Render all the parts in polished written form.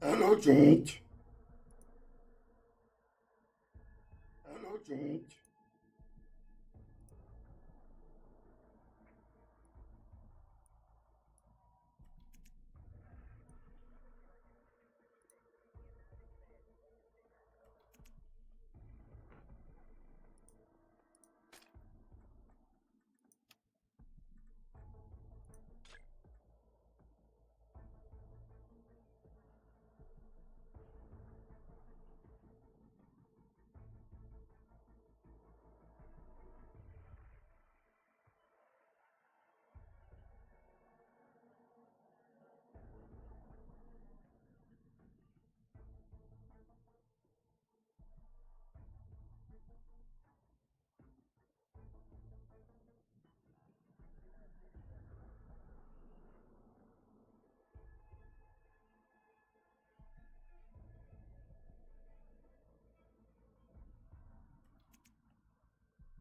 Hallo Jet. Hallo Jet.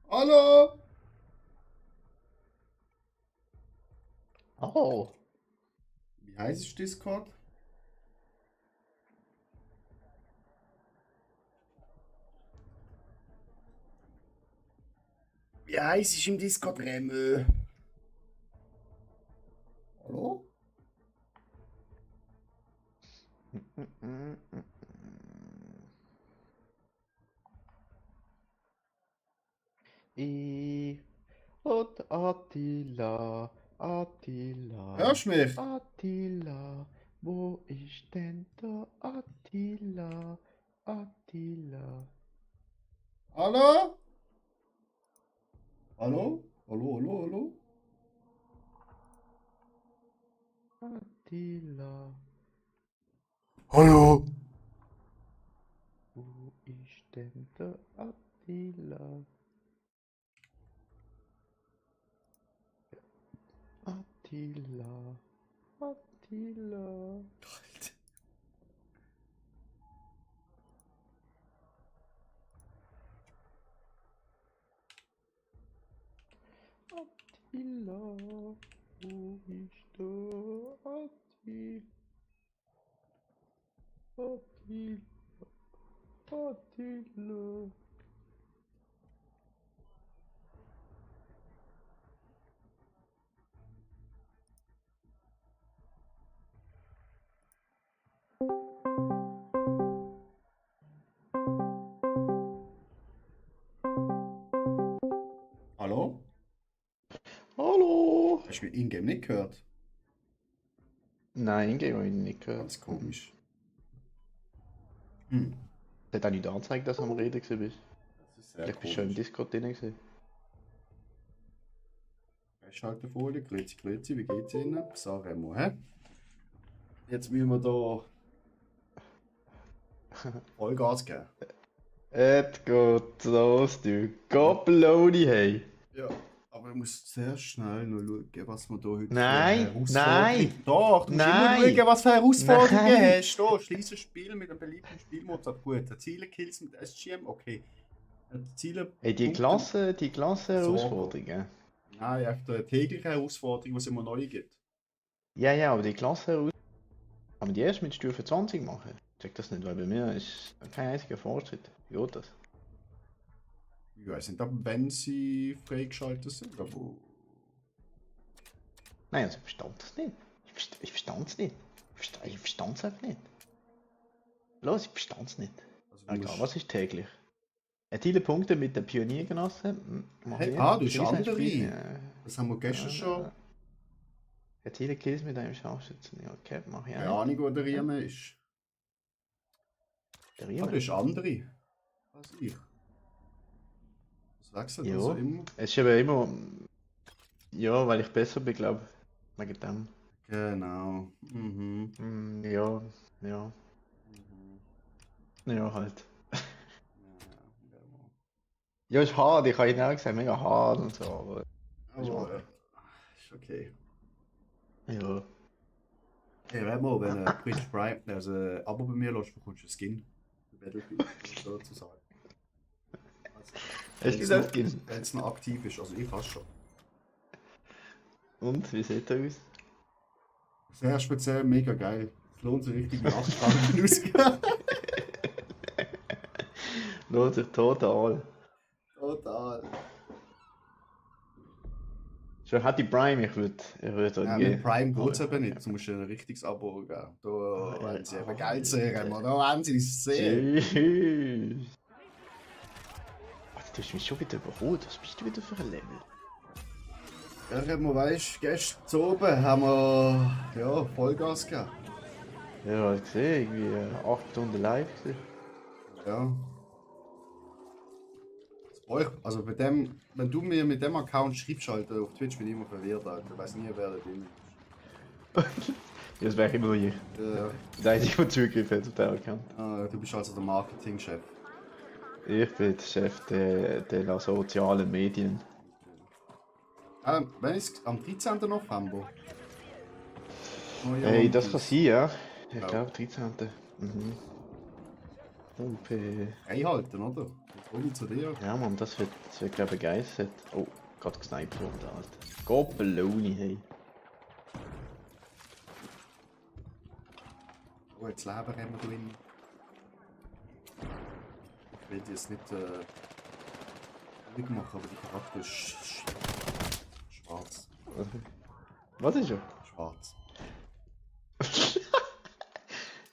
Hallo. Oh, Wie heißt Discord? Wie heißt ich im Discord, Remö? Hallo? ich und Attila, Attila, Hörst du mich? Attila, wo ist denn der Attila, Attila? Hallo? Hallo? Hallo, hallo, hallo? Attila, Hallo? wo ist denn der Attila? Attila, Attila. Attila, wo ist der Attila? Attila, Attila. Hallo? Hallo! Hast du mich in-game nicht gehört? Nein, Game habe ich nicht gehört. Ganz komisch. Hm, Es hat auch nicht angezeigt, dass du am Reden bist. das ist sehr Vielleicht bist du schon im komisch. Discord drin gewesen. Festhaltefolie, grüezi, grüezi, wie geht's Ihnen? So, Remo, hä? Jetzt müssen wir da Vollgas geben. Es geht los, du Gopeloni, hey! Ja, aber ich muss sehr schnell noch schauen, was wir da heute für Nein, Herausforderungen. nein, Doch, du musst immer nein, schauen, was für Herausforderungen nein! hast. Da, schließe Spiel mit einem beliebten Spielmodus. Gut, erziele Kills mit SGM, okay. Erziele Hey, Punkte. Die Sorge. Klasse-Herausforderungen. Nein, einfach eine tägliche Herausforderung, die es immer neu gibt. Ja, ja, aber die Klasse-Herausforderungen. Kann man die erst mit Stufe 20 machen? Ich check das nicht, weil bei mir ist kein einziger Fortschritt. Wie geht das? Ich weiß nicht, aber wenn sie freigeschaltet sind, aber. Nein, also ich verstand das nicht. Ich verstand es nicht. Ich verstand es einfach nicht. Los, ich verstand es nicht. Also du Ah, klar, musst. was ist täglich? Erziele Punkte mit den Pioniergenossen. Mach Hey, ich. du hast Schließ ein Spiel. andere. Das haben wir gestern schon. Erziele Kills mit einem Scharfschützen. Ja, okay, mach ich auch Keine nicht. Ahnung, wo der Riemen ist. Der Ah, Riemen. du hast andere. Als ich. Das wechselt also Ja, immer. es ist eben immer. Ja, weil ich besser bin, glaube ich. Wegen dem. Genau. Mhm. Ja, ja. Mhm. Ja, halt. Ja, ja, genau. Ja, ist hart. Ich habe Ihnen auch gesagt, mega hart und so. Aber was Aber machen? ist okay. Ja. Hey, Remo, wenn Twitch Prime, also ein Abo bei mir lässt, bekommst du einen Skin für Battlefield, sozusagen. Also, Hast du das Skin? wenn es noch aktiv ist, also ich habe schon. Und, wie sieht er aus? Sehr speziell, mega geil. lohnt sich richtig die 8 Franken ausgeben. Lohnt sich total. Total. Schon hat die Prime, ich würde Ja, dort mit gehen. Prime geht es eben nicht. Du musst ein richtiges Abo geben. Da wollen sie eben Geld sehen. Da wollen sie es sehen. Tschüss. Warte, du hast mich schon wieder überholt. Was bist du wieder für ein Level? Ja, ich hab mir, weißt, gestern zu oben haben wir ja, Vollgas gegeben. Ja, halt gesehen, irgendwie 8 Stunden live gewesen. Ja. Also bei dem, wenn du mir mit dem Account schreibst, Alter, auf Twitch bin ich immer verwirrt, Alter. Ich weiß nie, wer da drin ist. Ja, das wäre immer ich. Ja. Der einzige, der Zugriff hat auf den Account. Du bist also der Marketingchef. Ich bin der Chef der sozialen Medien. Wann ist es? Am 13. November? Hey, das kann sein, ja. Ich Ja. glaube 13. Mhm. OP. Einhalten, oder? Jetzt hol ich zu dir. Ja, Mann, das wird glaube ich, gegeisset. Oh, gerade gesniped worden, Alter. Gopeloni, hey. Oh, jetzt Leben haben wir drin. Ich will die jetzt nicht machen, aber die Charakter ist schwarz. Was ist er? Schwarz.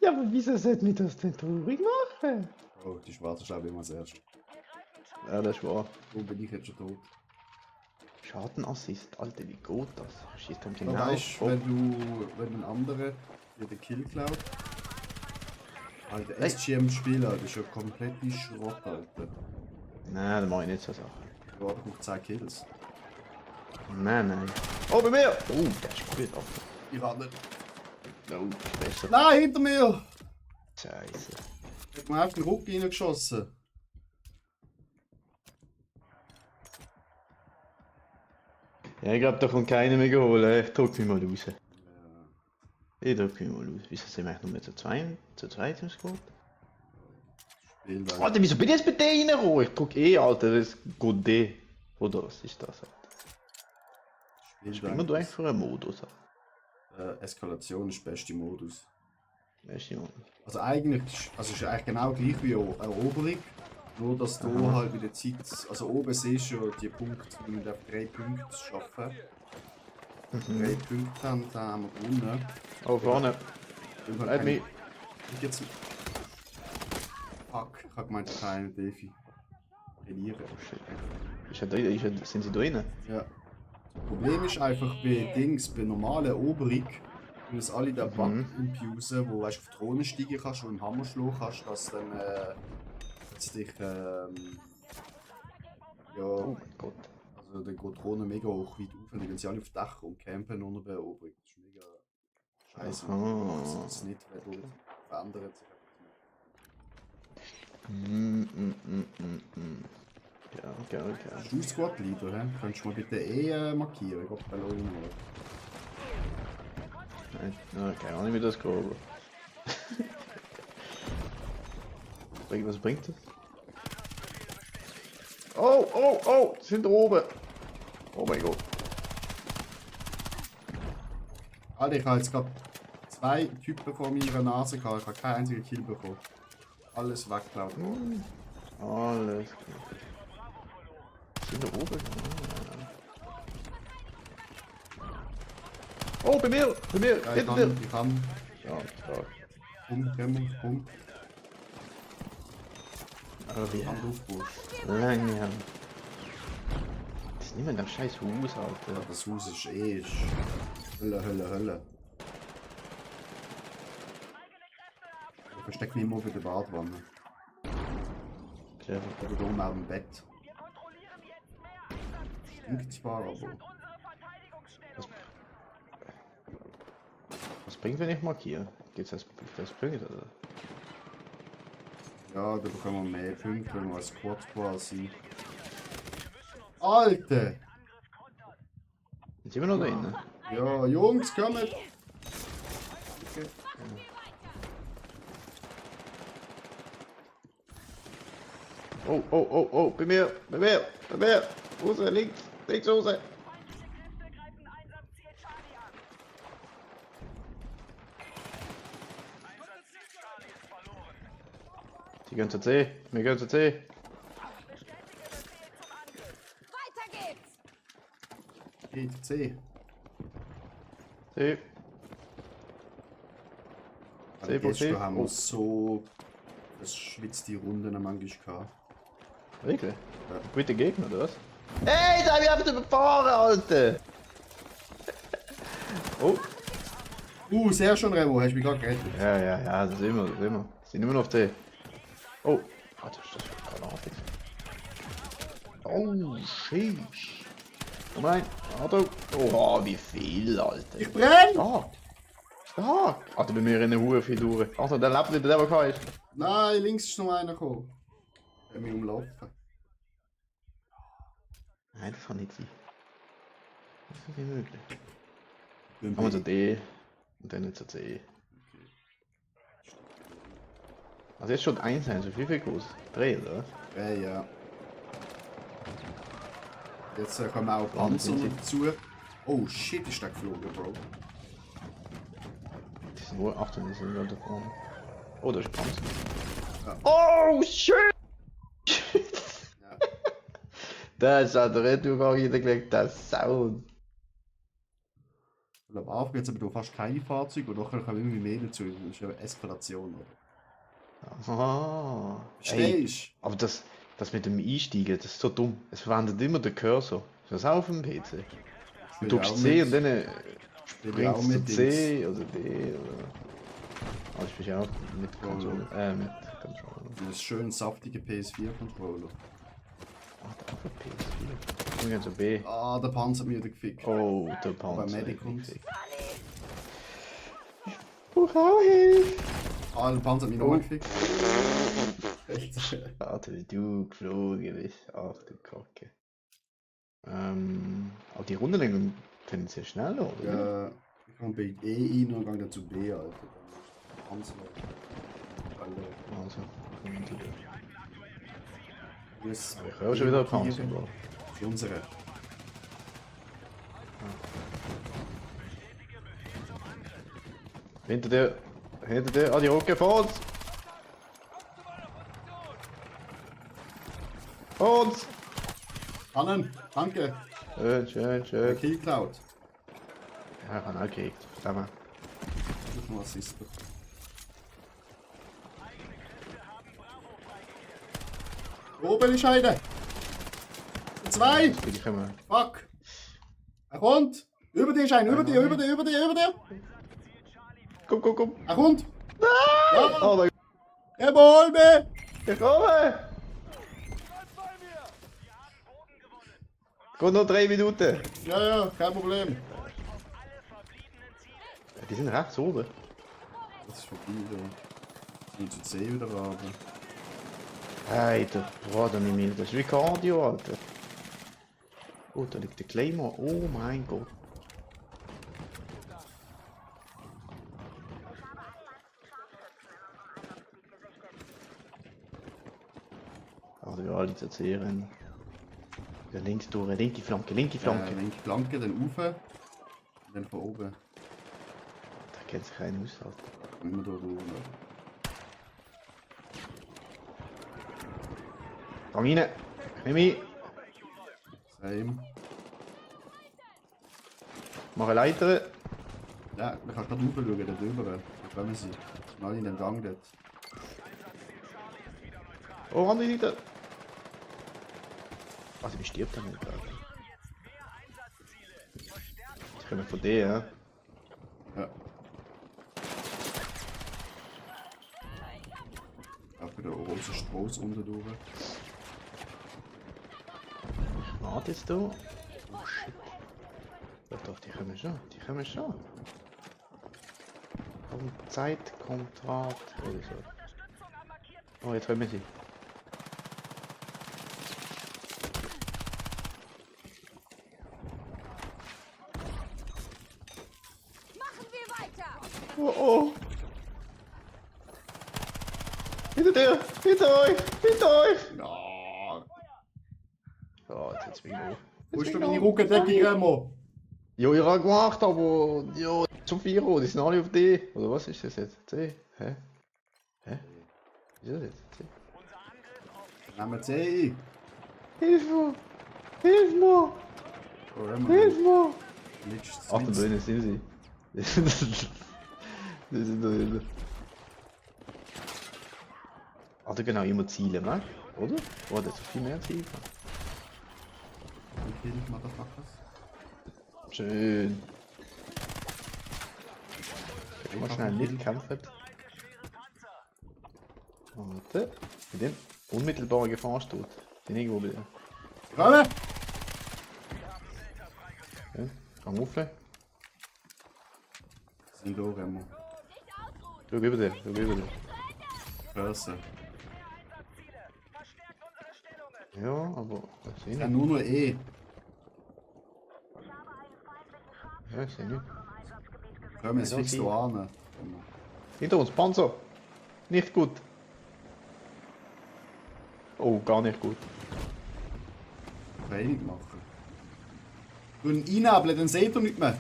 Ja, aber wieso sollte mich das denn traurig machen? Oh, die schwarze Scheibe immer als erstes. Ja, das ist wahr. Wo bin ich jetzt schon tot? Schadenassist, Alter, wie gut das? Schießt dann Du genau weißt, vor. wenn ein anderer dir den Kill klaut. Alter, SGM-Spieler, das ist ja komplett Schrott, Alter. Nein, das mache ich nicht so Sachen. Du hast noch 10 Kills. Nein. Oh, bei mir! Oh, der ist gut ab. Ich rate nicht. Oh, besser. Nein, hinter mir! Scheiße. Ich hab mir auf den Rücken reingeschossen. Ja, ich glaube, da kommt keiner mehr geholt. Ich drück mich mal raus. Ich drück mich mal raus. Wieso sind wir eigentlich nur mit zu zweit im Squad? Alter, wieso bin ich jetzt bei dir reingekommen? Ich drück Alter, das geht D. Oder was ist das? Spielen wir da eigentlich für einen Modus? Eskalation ist der beste Modus. Weißt du, Also eigentlich, also ist eigentlich genau gleich wie Eroberung. Nur dass du halt mit der Zeit, also oben siehst du ja die Punkte, wie wir 3 Punkte schaffen. 3 Punkte haben, dann haben wir gewonnen. Oh, vorne. Let me. Jetzt. Fuck, ich hab gemeint, ich kann einen Defi trainieren. Sind sie drinnen? Ja. Das Problem ist einfach bei Dings, bei normalen Eroberung, wenn es alle den Bug impusen, wo du auf die Drohne steigen kannst und im Hammer schlagen kannst, dass dann dass dich ja, Oh mein Gott. also dann geht die Drohne mega hoch weit auf und dann gehen sie alle auf Dach und campen unter der Eroberung. Das ist mega scheiße. Aha. Das ist nicht, wenn du verändert sich. Ja. Hast du Squad Leader, hä? Könntest du mal bitte markieren, Gott bei Leuten. Nein, keine Ahnung, wie das geht. Was bringt das? Oh, sie sind da oben. Oh mein Gott. Alter, ich habe jetzt gerade 2 Typen vor meiner Nase gehabt, ich habe keinen einzigen Kill bekommen. Alles weggelaufen. Alles gut. Sind da oben? Oh, bei mir! Ja, ich kann. Ja, stark. Bumm. Aber wie Hand aufpusht. lange haben. Das ist niemand am scheiß Haus, Alter. Ja, das Haus ist Hölle. Ich verstecke mich immer bei der Badwanne. Clever. Oder da oben auf dem Bett. Stinkt zwar, aber. Was bringt, wenn ich markiere? Geht's das bringt, oder? Ja, da bekommen wir mehr Punkte, wenn wir als Squad quasi. Alter! Sind sie immer noch da drinnen? Ja, Jungs, kommt! Okay. Oh, bei mir! Raus, links raus! Die gehen zu C. Wir gehen zu C. Weiter geht's! Geht C. C. Aber C, C. gestern haben wir Oh. so verschwitzte Runden manchmal gehabt. Wirklich? Ja. Gute Gegner, oder was? Hey, da hab ich einfach überfahren, Alter! Oh. Sehr schon, Remo, hast du mich gerade gerettet. Ja, das ist immer, das ist immer. Sind immer noch auf C. Oh. Was ist das für eine Granate? Oh, sheesh. Komm rein. Auto. Oh, wie viel, Alter. Ich brenn! Stark. Stark. Alter, bei mir rennen Huren viel durch. Also, der lebt nicht, der was ist. Nein, links ist noch einer gekommen. Der hat mich umlaufen. Nein, das kann nicht sein. Das ist nicht möglich. Dann Kommen wir bin zu D und dann zu C. Also jetzt schon 1 sein, so viel groß. 3, oder? ja. Jetzt kommen auch Panzer Wahnsinn. dazu. Oh shit, ist der geflogen, Bro. Die sind wohl, Achtung, die sind da vorne. Oh, da ist Panzer. Ja. Oh, shit! Ja. Das hat der Retourgang hingelegt, das Sound. Und am Anfang jetzt aber du fast keine Fahrzeuge und nachher kommen irgendwie mehr dazu. Das ist eine Eskalation, oder? Aha. Verstehst Aber das mit dem Einsteigen, das ist so dumm. Es verwendet immer den Cursor. Ist das auch auf dem PC? du? Du drückst C und dann Spielt bringst auch du mit C oder D oder... Ah, ich bin ja auch mit Controller. Mit Controller. Das schön saftige PS4-Controller. Ah, der auch ein PS4. Wir gehen zu B. Ah, der Panzer hat mich wieder gefickt. Oh, der Panzer. Medic kommt. Brauch auch Hilfe! Ah, der Panzer hat mich nochmal gefickt. Echt? Warte, wie du geflogen bist. Ach du Kacke. Aber die Runden gehen tendenziell schneller, oder? Ja, ich komme bei E ein und gehe dann zu B, Alter. Dann ist der Panzer. Also, kommen die da. Yes. Ich höre schon wieder einen Panzer. Bro. Das ist unsere. Hinter dir, die Rocke vor uns! Vor uns! Annen, danke. Schön. Kill geklaut. Ja, ich habe auch gekriegt. Zusammen. Ich noch Assisten. Oben ist einer. Zwei. Bin ich immer. Fuck. Er kommt. Über dir ist einer. Über dir. Komm! Er kommt. Oh mein Gott! Jawohl, me. Ich komme! Geht noch 3 Minuten. Ja, kein Problem. Die sind rechts oben. Das ist vorbei, da. Und zu C wieder aber. Alter, warte nicht mehr. Das ist wie Cardio, Alter. Oh, da liegt der Claymore. Oh mein Gott. Also wir alle zu C rennen. Ja, links durch, linke Flanke. Linke Flanke, dann rauf. Und dann von oben. Da kennt sich keiner aus, Alter. Immer da durch. Komm rein! Nimm mich! Same. Mach eine Leiter! Ja, man kann gerade raufschauen, da drüber. Da kommen sie. Mal in den Gang dort. Oh, andere Seite! Also, wie stirbt er nicht, Alter? Die kommen von dir, ja? Ja. Auch bei der orangen Straße unten durch. Ich warte jetzt da. Oh shit. Doch, die kommen schon. Zeitkontrakt oder so. Oh, jetzt kommen sie. Machen wir weiter! Oh! Hinter dir! Hinter euch! Ja. Oh, jetzt hat's mich noch. Wo ist denn meine Rückendeckung, Remo? Jo, ich habe gemacht, aber ja, zum 4 die sind alle auf D. Oder was ist das jetzt? C? Hä? Wie ist das jetzt? C? Nehmen Sie ein. Hilf mir! Hilf mir! Oh, haben Hilf mir! Letztes Ach, da drinnen sind sie. Die sind da drinnen. Ah, da genau immer Ziele weg, oder? Oh, das ist viel mehr Ziele. Kill, Motherfuckers. Schön. Ich mal schnell mitkämpfen. Warte. Bei dem unmittelbare Gefahr steht. Bin irgendwo bei dem. Komm! Ja, kann aufnehmen. Sind da, Remo. Schau über den, schau über den. Börse. Ja, aber ich sehe Ja, nicht. nur noch E. Ja, ich sehe nicht. Können wir es Ja, fix die- da an. Hinter uns, Panzer! Nicht gut! Oh, gar nicht gut. Training machen. Du ihn einabeln, dann seht ihr nicht mehr.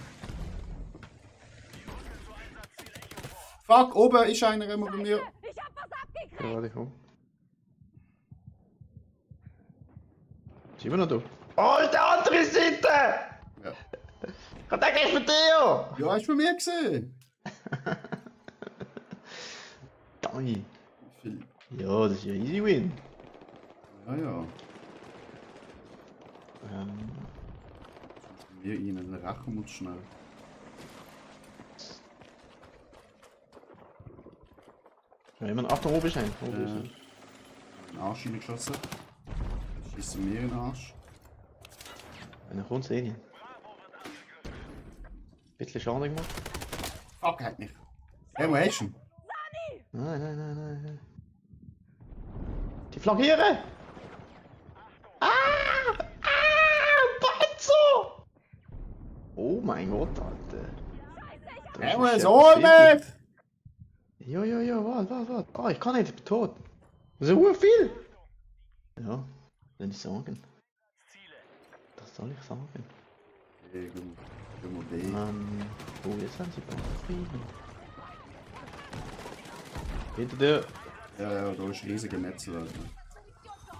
Fuck, oben ist einer immer bei mir. Ich hab was abgekriegt. Ja, warte, komm. Ist immer noch da? Oh, ist der andere Seite! Ja, Ich denke, ich von dir! ja hast du von mir gesehen? Geil. Viel. Ja, das ist ja easy win. Ja, ja. Ähm, Wir ihnen rächen muss schnell. ja, immer Achtung, oben ist ein. Oben ist In ein. den Arsch reingeschossen. Schießen mir in den Arsch. Einer kommt, sehe ich. Bisschen Schaden gemacht. Fuck, halt nicht. Hey, wo hast du ihn? Nein, nein, nein, nein. nein. Die flankieren! Ah! Ah! Panzer! Oh mein Gott, Alter. Da Hey, ist wo ein ist Sheriff er City. Ja, ja, ja, warte. Ah, ich kann nicht, ich bin tot. Das ist ja viel! Ja, soll ich sagen. Das soll ich sagen. Okay, gehen wir B. Oh, jetzt haben sie Batterien. Hinter dir, Ja, ja, da ist ein riesiger Netzel. Alter.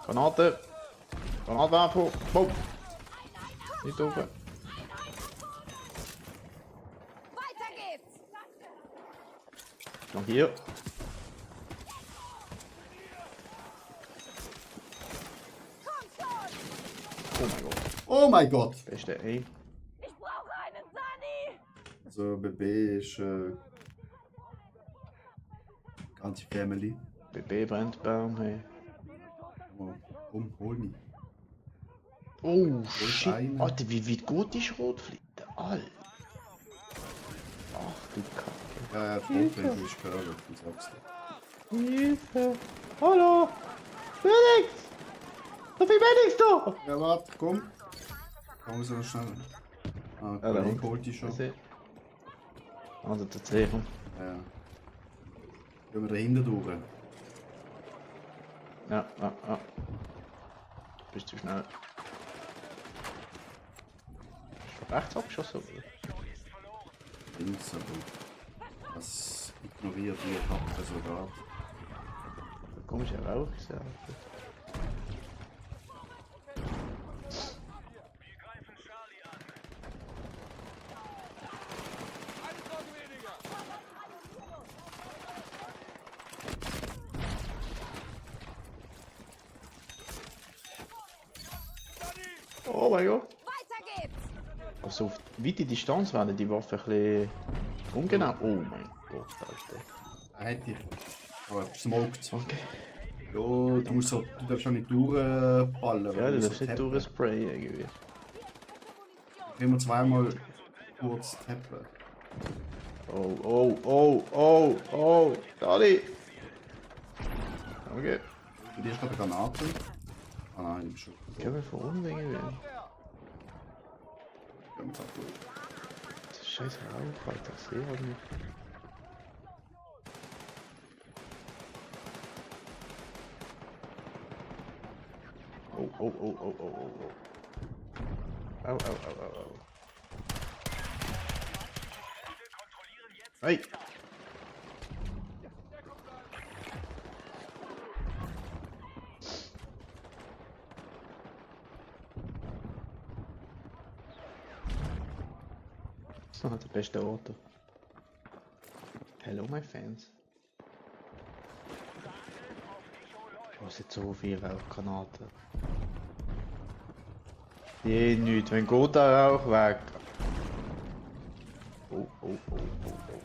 Granate. Granatwerfer. Boom. Nicht oben. Weiter geht's. Noch hier. Komm schon. Oh mein Gott. Oh mein Gott! Beste Aim. Ich brauche einen Sunny. Also bei B ist ganze Family. BB brennt Baum, hey. Aber komm, hol mich. Oh, ist shit. einer. Alter, wie gut ist Rotflinte? Alter. Ach du Kacke. Ja, ja, Frontflinte ist gehört, du sagst dir. Hilfe. Hallo. Felix. So viel Felix da. Ja, warte, komm. Komm so schnell. Ah, Ja, Kollege da. holt die schon. Also, der Zeichen. Ja. Gehen wir dahinter durch. Ja. Bist zu schnell. Ist von rechts abgeschossen, oder? Links, aber das ignoriert die Attacke sogar. Komischer Rauch ist ja. Oh mein Gott. Weiter geht's. Also auf weite Distanz werden die Waffen ein bisschen ungenau. Oh mein Gott, Alter. Er hat dich. Aber smoked. Okay. Ja, du musst so, du darfst auch nicht durchballen. Ja, du darfst nicht durchsprayen irgendwie. Immer zweimal kurz tappen. Oh, Dali! Okay. Und hier ist gerade eine Granate. Ah nein, ich bin schon. Können wir von unten irgendwie? Gehen wir grad durch. Das ist scheiße Rauch, Alter. Ich sehe halt nicht. Oh. Au. Hey! Das ist der beste Ort. Hello, my fans. Oh, es sind so viele Rauchgranaten. Je nicht, wenn geht der Rauch weg. Oh, oh, oh, oh, oh.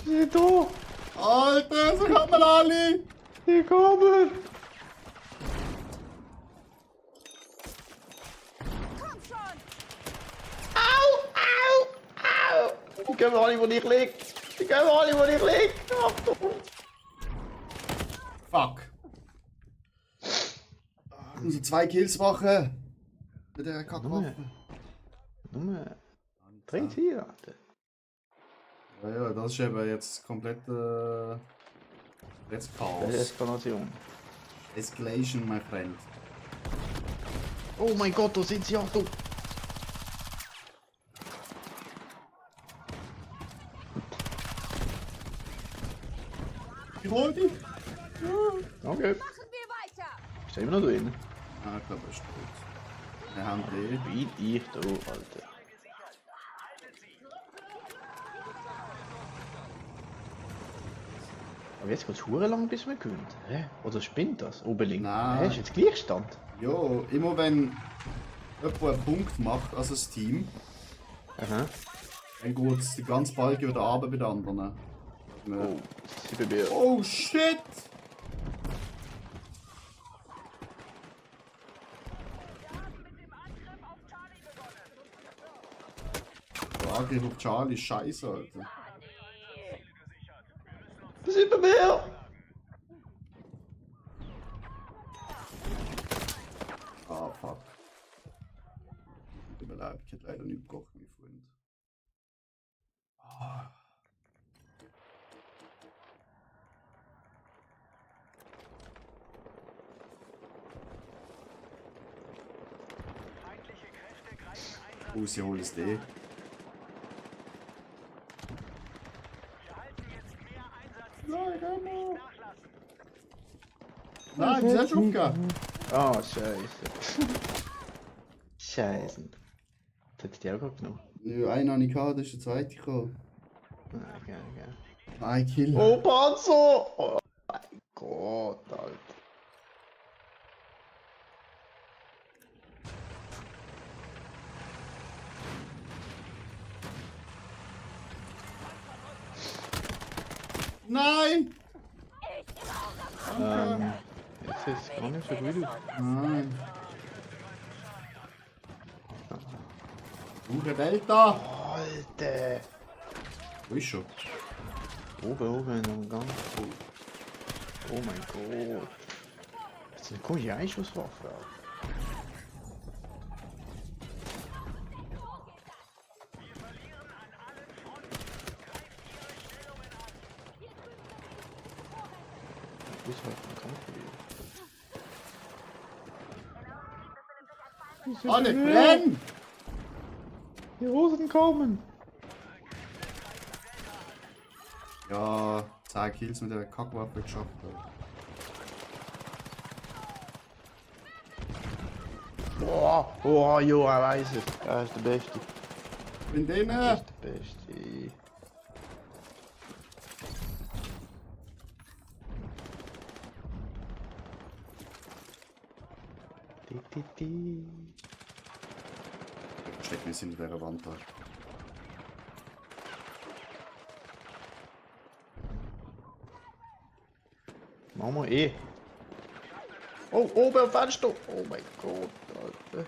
Sie sind da! Alter, so kommt man alle! Die kommen! Komm schon! Die können alle, wo ich liege! Die können alle, wo ich liege! Achtung! Fuck. Ich muss 2 Kills machen. Mit der Kackwaffe. Nur 3 Tiere, Alter. Ja, ja, das ist eben jetzt komplett jetzt Chaos. Eskalation. Escalation, my friend. Oh mein Gott, da sind sie, Achtung! Ich hol dich! Okay. Machen wir weiter! Ist der immer noch drin? Ah, ich glaube, er ist tot. Wir haben den. Wie ich da, Alter. Aber jetzt geht es hure lang, bis man gewinnt. Hä? Oder spinnt das? Oben links? Nein. Hä, ist jetzt Gleichstand? Ja, immer wenn jemand einen Punkt macht, also das Team, Aha. dann geht es die ganze Balke wieder runter bei den anderen. Oh, sie bei mir. Oh shit! Der Angriff auf Charlie ist scheiße, Alter. Sie sind bei mir! Ah, fuck. Tut mir leid, ich hätte leider nicht gebrochen, mein Freund. Ah. Oh, sie holen es den. Nein, Remo! Nein, wir sind aufgehört! Oh, scheiße. Scheiße. Das hätte ich die auch gerade genommen. Ja, einen habe ich gehabt, das ist der zweite gekommen. Ah, geil, geil. Ein Kill. Oh, Panzer! Oh mein Gott, Alter. Nein! Jetzt ist es gar nicht so gut. Nein. Suche Delta! Alter! Wo ist schon? Oben, am Gang. Oh mein Gott. Das ist eine komische Einschusswaffe. Das ist halt ein Kampf. Alle brennen! Die Rosen kommen! Ja, 10 Kills mit der Kackwaffe geschafft. Boah, oh, jo, er weiß es. Er ist der Beste. Bin Er denen! ist der Beste. Di. Steckt mir hinter der Wand da. Machen wir eh. Oh, oben am Fenster! Oh mein Gott, Alter.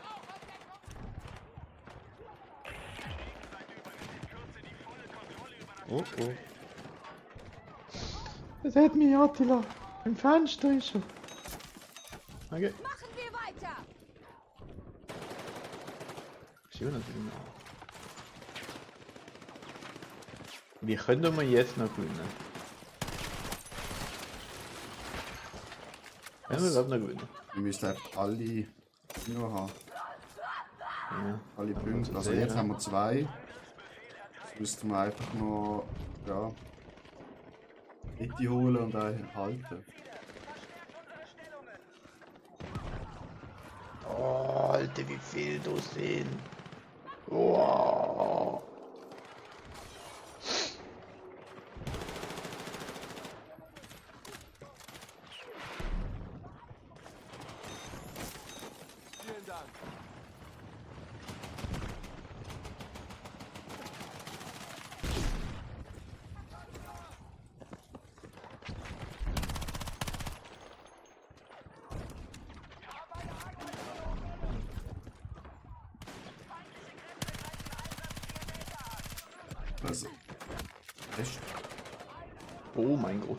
Oh, oh. Das hat mich Attila. Im Fenster ist er. Okay. Machen wir weiter! Schön natürlich noch. Wie können wir jetzt noch gewinnen? Können wir überhaupt noch gewinnen? Wir müssen einfach alle nur haben. Ja. Alle Punkte. Also jetzt haben wir 2. Jetzt müssten wir einfach noch ja, dritte holen und einen halten. Oh, Alter, wie viel da sind. Wow. Vielen Dank. Also. Echt? Oh mein Gott.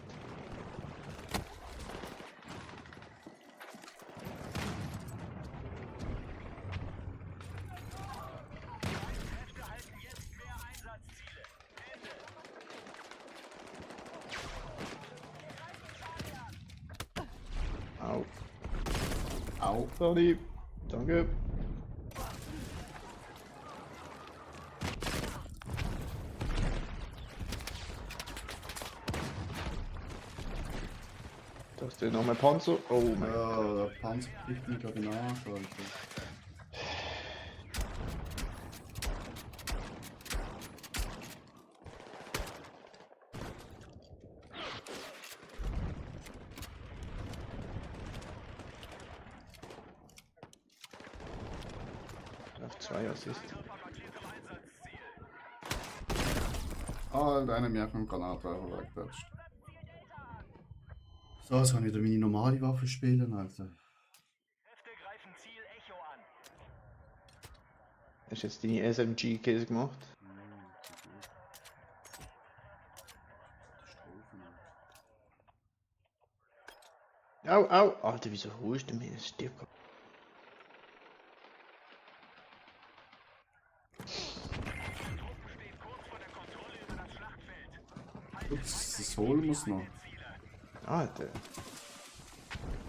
Au. Au. Sorry. Danke. Da ist noch mein Panzer. Oh mein Gott. Ja, der Panzer kriegt mich gerade in den Arsch, Alter. Auf 2 Assist. Ah, einer mir vom Granatwerfer weggeklatscht. So, jetzt kann ich wieder meine normale Waffe spielen, Alter. Hast du jetzt deine SMG-Käse gemacht? Au, au! Alter, wieso holst du mir das Stück? Ups, das holen muss noch. Alter.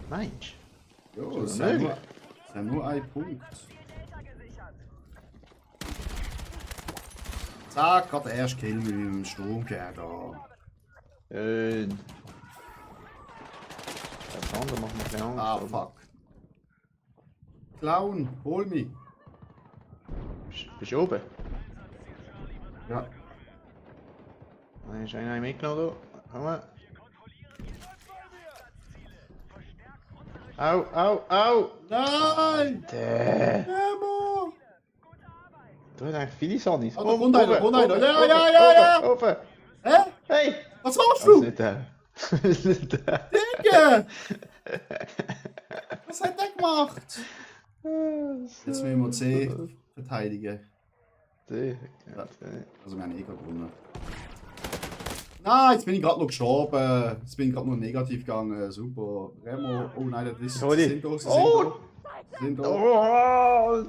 Meinst Ja, So, es möglich. sind nur ein Punkt. Zack, gerade der erste Kill mit dem Stromgeher da. du? Das andere macht mir ein bisschen Angst. Ah, aber- fuck. Clown, hol mich. Bist du oben? Ja. Dann ist einer mitgenommen da. Komm mal. Au, au, au! Nein! Der. Nemo! Du hast eigentlich viele Sonnis. Ah, da kommt einer, Ja, ja, ja, ja! Oben! Hä? Hey! Was machst Das ist du? nicht der. Das ist nicht der. Digga! Was hat der gemacht? Jetzt müssen wir C verteidigen. C. Ja. Also wir haben eh gerade gewonnen. Nein, jetzt bin ich gerade noch gestorben. Jetzt bin ich gerade noch negativ gegangen. Super. Remo. Oh nein, das ist. Hol Sie dich. sind da, sie Oh! sind da. Sie sind da. Oh!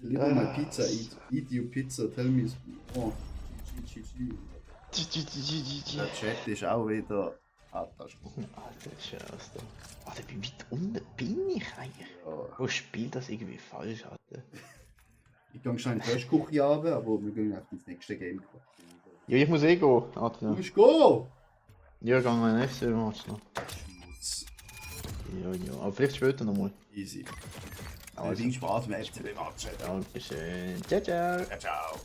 Lieber mal Pizza, eat your pizza, tell me. Oh. Der Chat ist auch wieder. Alter, Alter, Scheiße. Alter, wie weit unten bin ich eigentlich? ja. Wo spielt das irgendwie falsch, Alter? Ich gehe schon in die Festküche runter, aber wir gehen einfach ins nächste Game. Ja, ich muss eh gehen. Du Alter. musst gehen! Ja, ich gehe noch einen FC-Match noch. Schmutz. Ja, ja. Aber vielleicht später nochmal. Easy. Also. Viel Spaß im FCB-Match. Dankeschön. Ciao, ciao. Ja, ciao.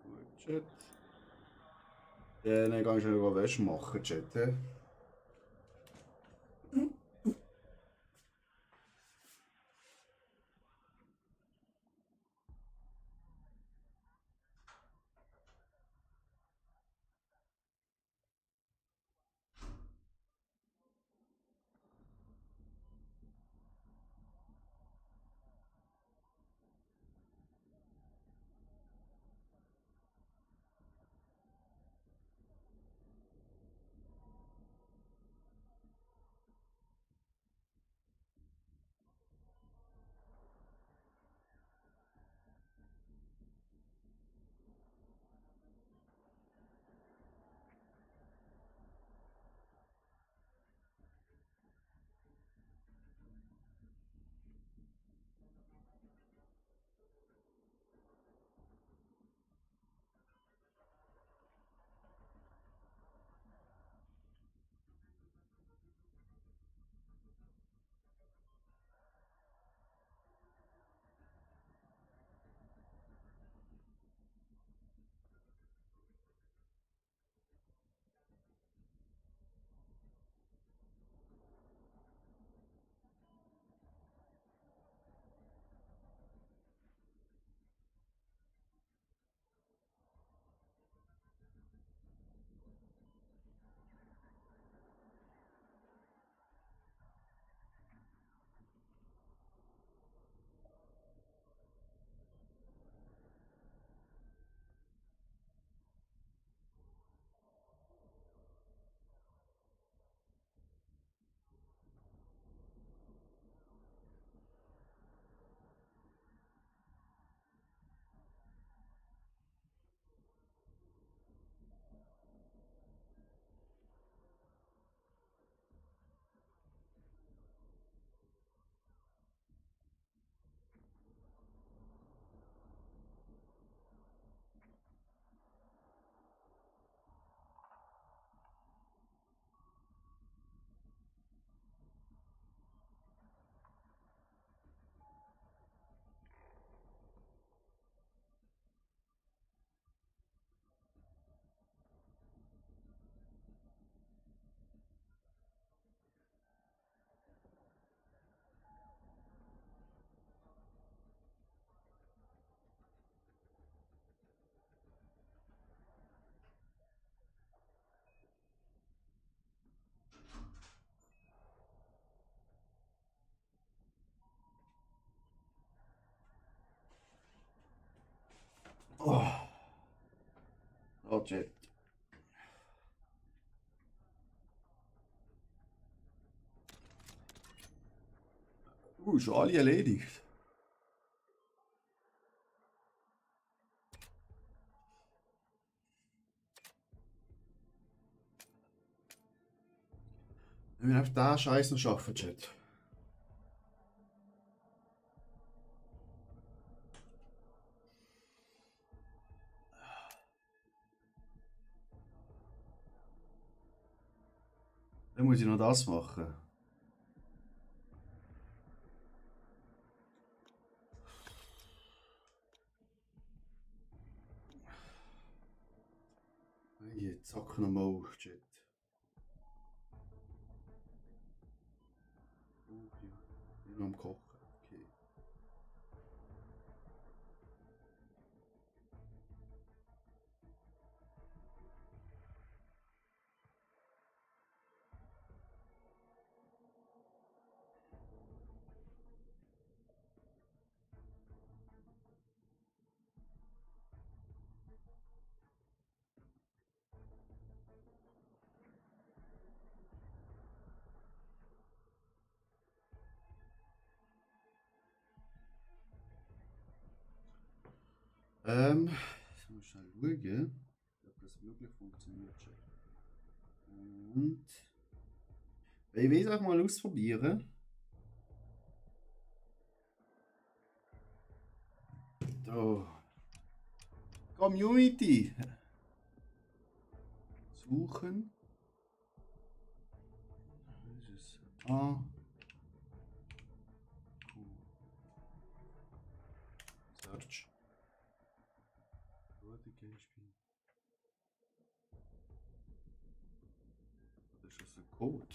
Gut, Chat. Dann gehe ich schnell Wäsche machen, Chat. Hä? Jet. Schon alle erledigt. Wir müssen einfach den Scheiß noch schaffen, Chat. Dann muss ich noch das machen. Jetzt zack nochmal, Chat. Oh, ja. Ich bin noch am Kochen. Okay. Ich muss schnell schauen, ob das wirklich funktioniert. Und ich will es auch mal ausprobieren. Da. Community. Suchen. Was ist es? Ah. Search. Das ist ein Code.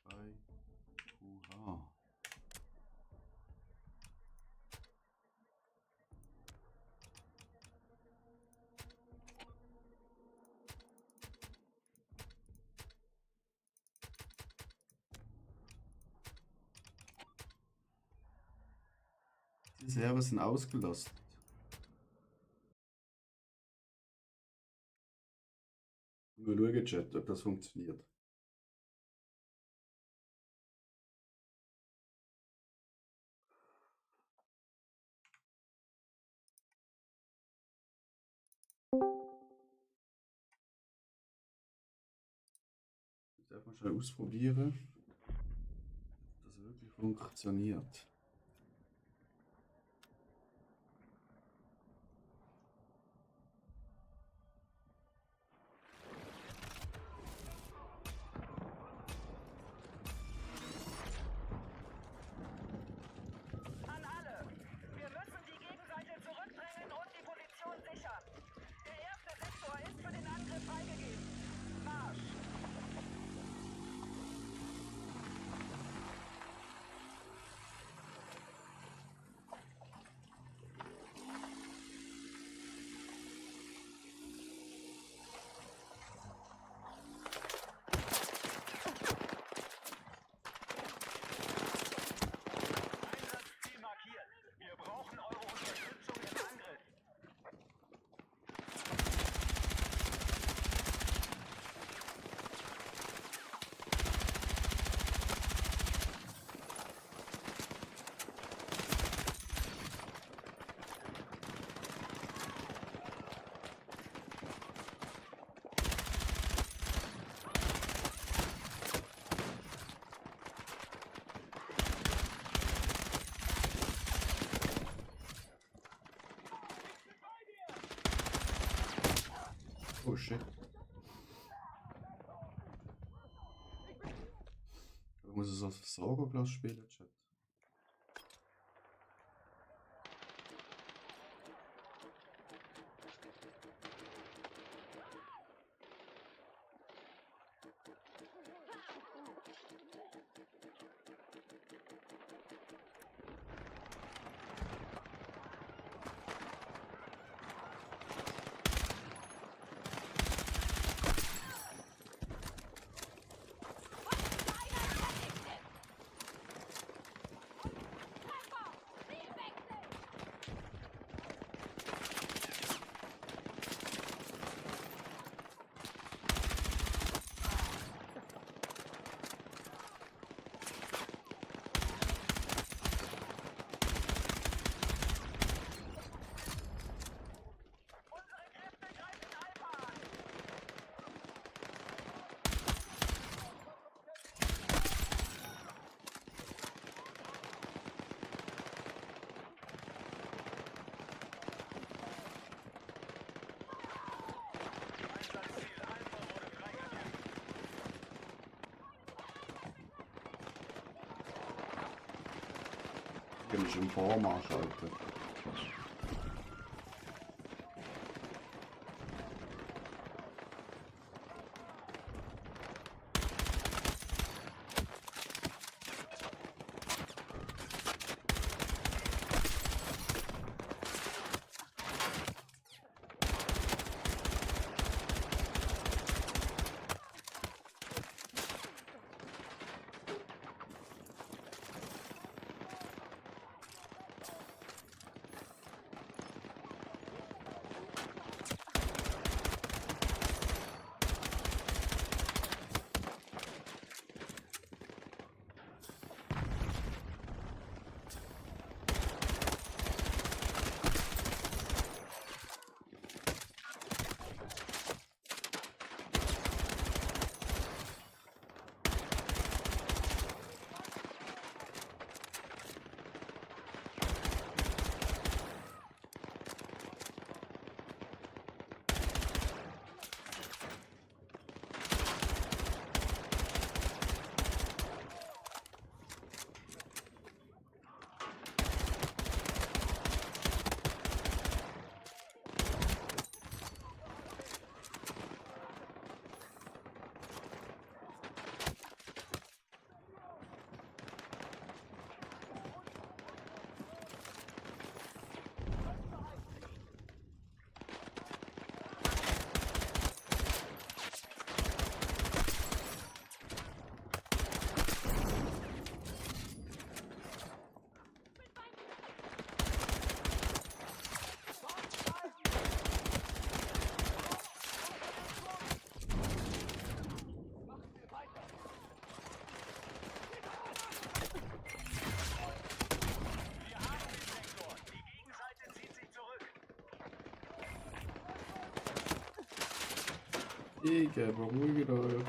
A2QH. Die Server sind ausgelastet. Wir schauen, Chat, ob das funktioniert. Ich darf mal schnell ausprobieren, ob das wirklich funktioniert. An alle! Wir müssen die Gegenseite zurückdrängen und die Position sichern. Der erste Sektor ist für den Angriff freigegeben. Marsch! Einsatzziel markiert. Wir brauchen eure Unterstützung im Angriff. Oh shit. Ich muss es auf Versorgerglas spielen, Chat. Können schon Form anschalten. Digga, beruhigt euch.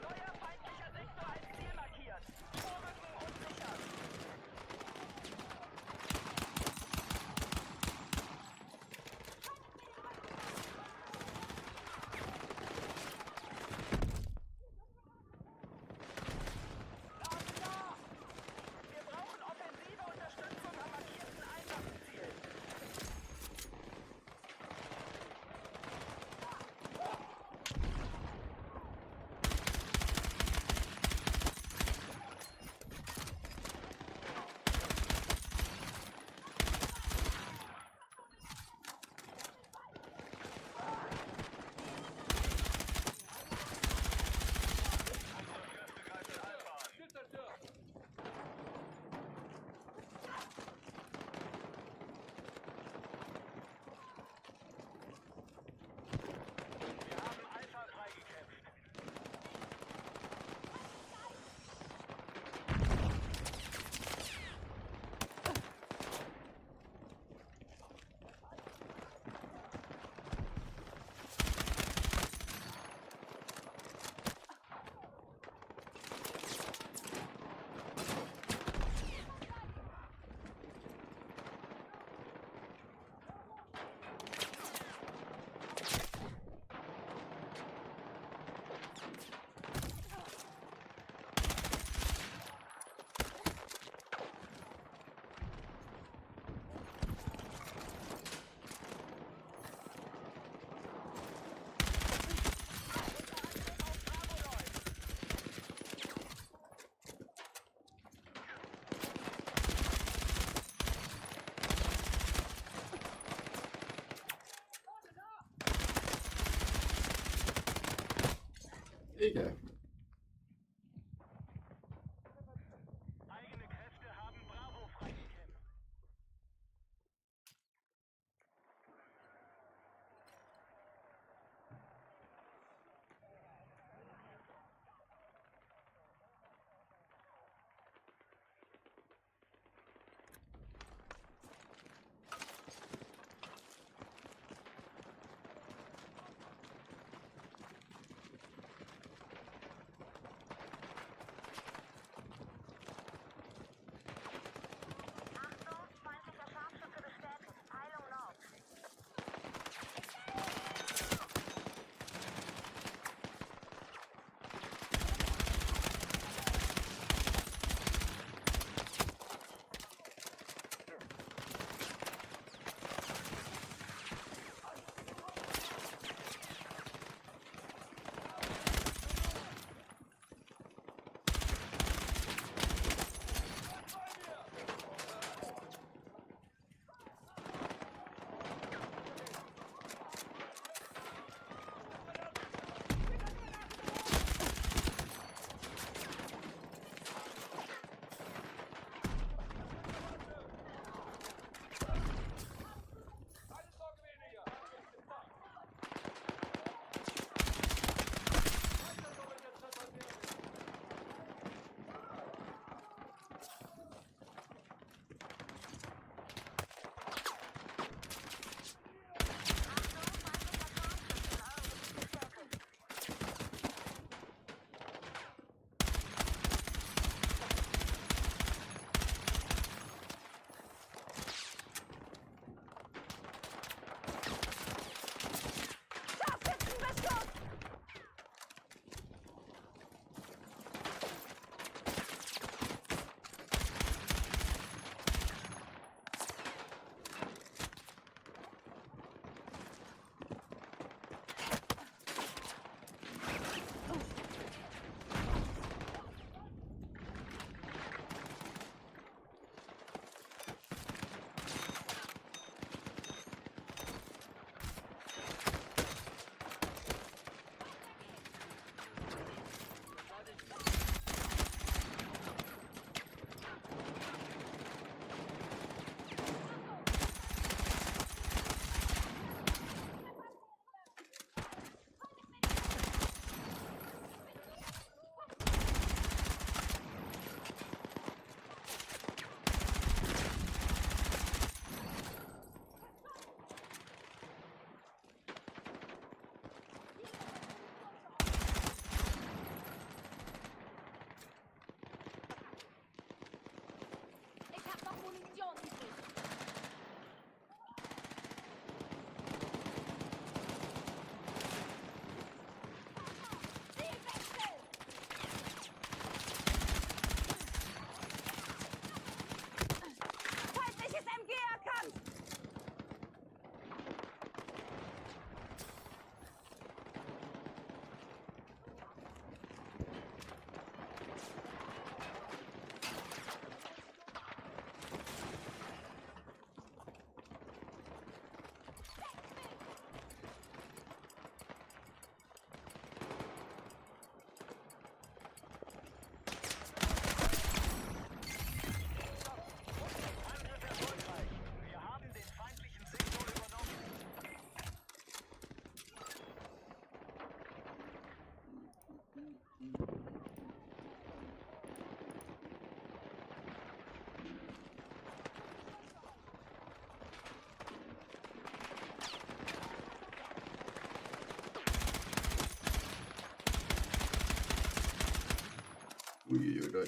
Neuer feindlicher Sektor als Ziel markiert. Vorrücken und sichern. Wir brauchen offensive Unterstützung am markierten Einsatzziel. Wir haben Alpha freigekämpft. Digga. Eigene Kräfte haben Bravo freigekämpft.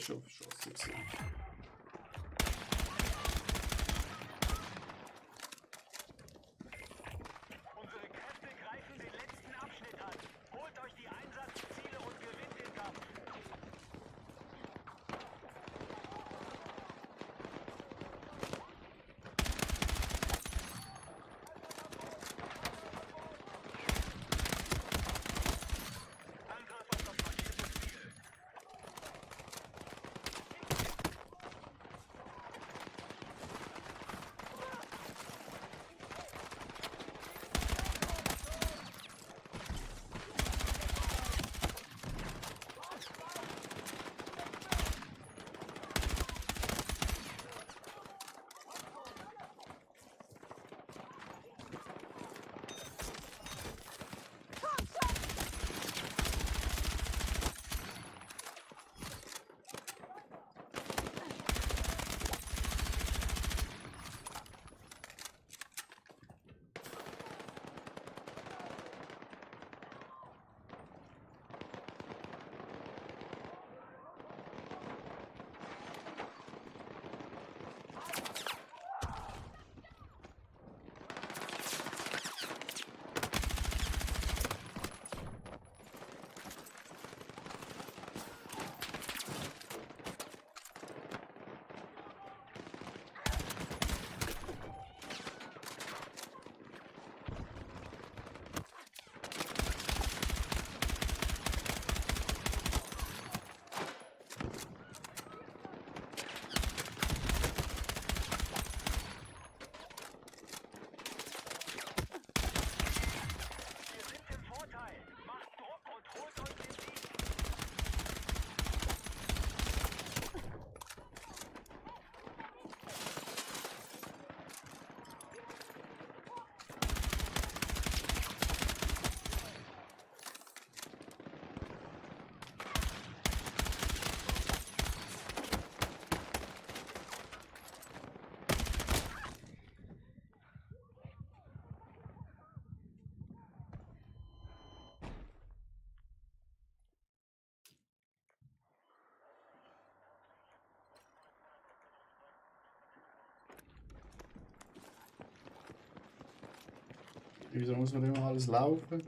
ist schon verschossen gewesen. Unsere Kräfte greifen den letzten Abschnitt an. Holt euch die Einsatzziele und gewinnt den Kampf. Angriff auf das markierte Ziel. Wir sind im Vorteil. Macht Druck und holt euch den Sieg. Wieso muss man immer alles laufen?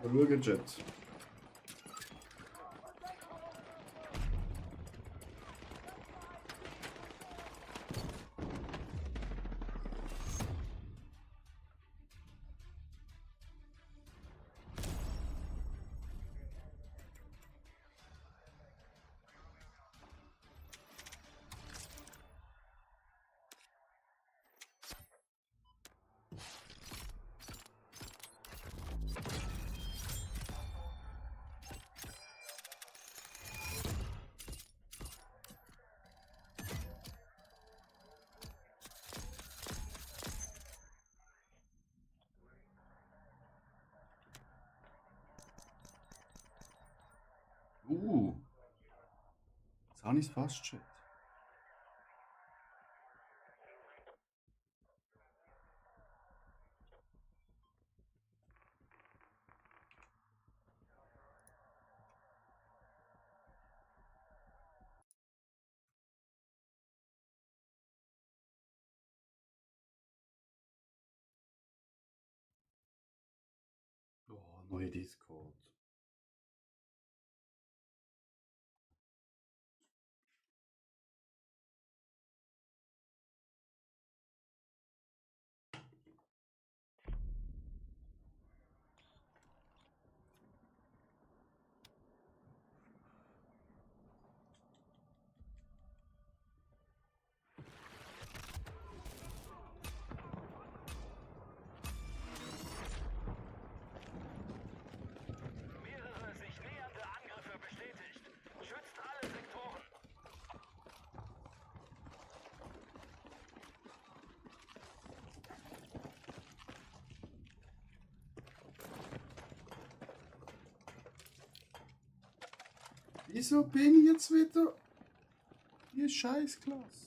Schauen, Jet. Jetzt habe ich es fast schon. Neue Discord. Mehrere sich nähernde Angriffe bestätigt. Schützt alle Sektoren. Wieso bin ich jetzt wieder? Ihr Scheißklasse.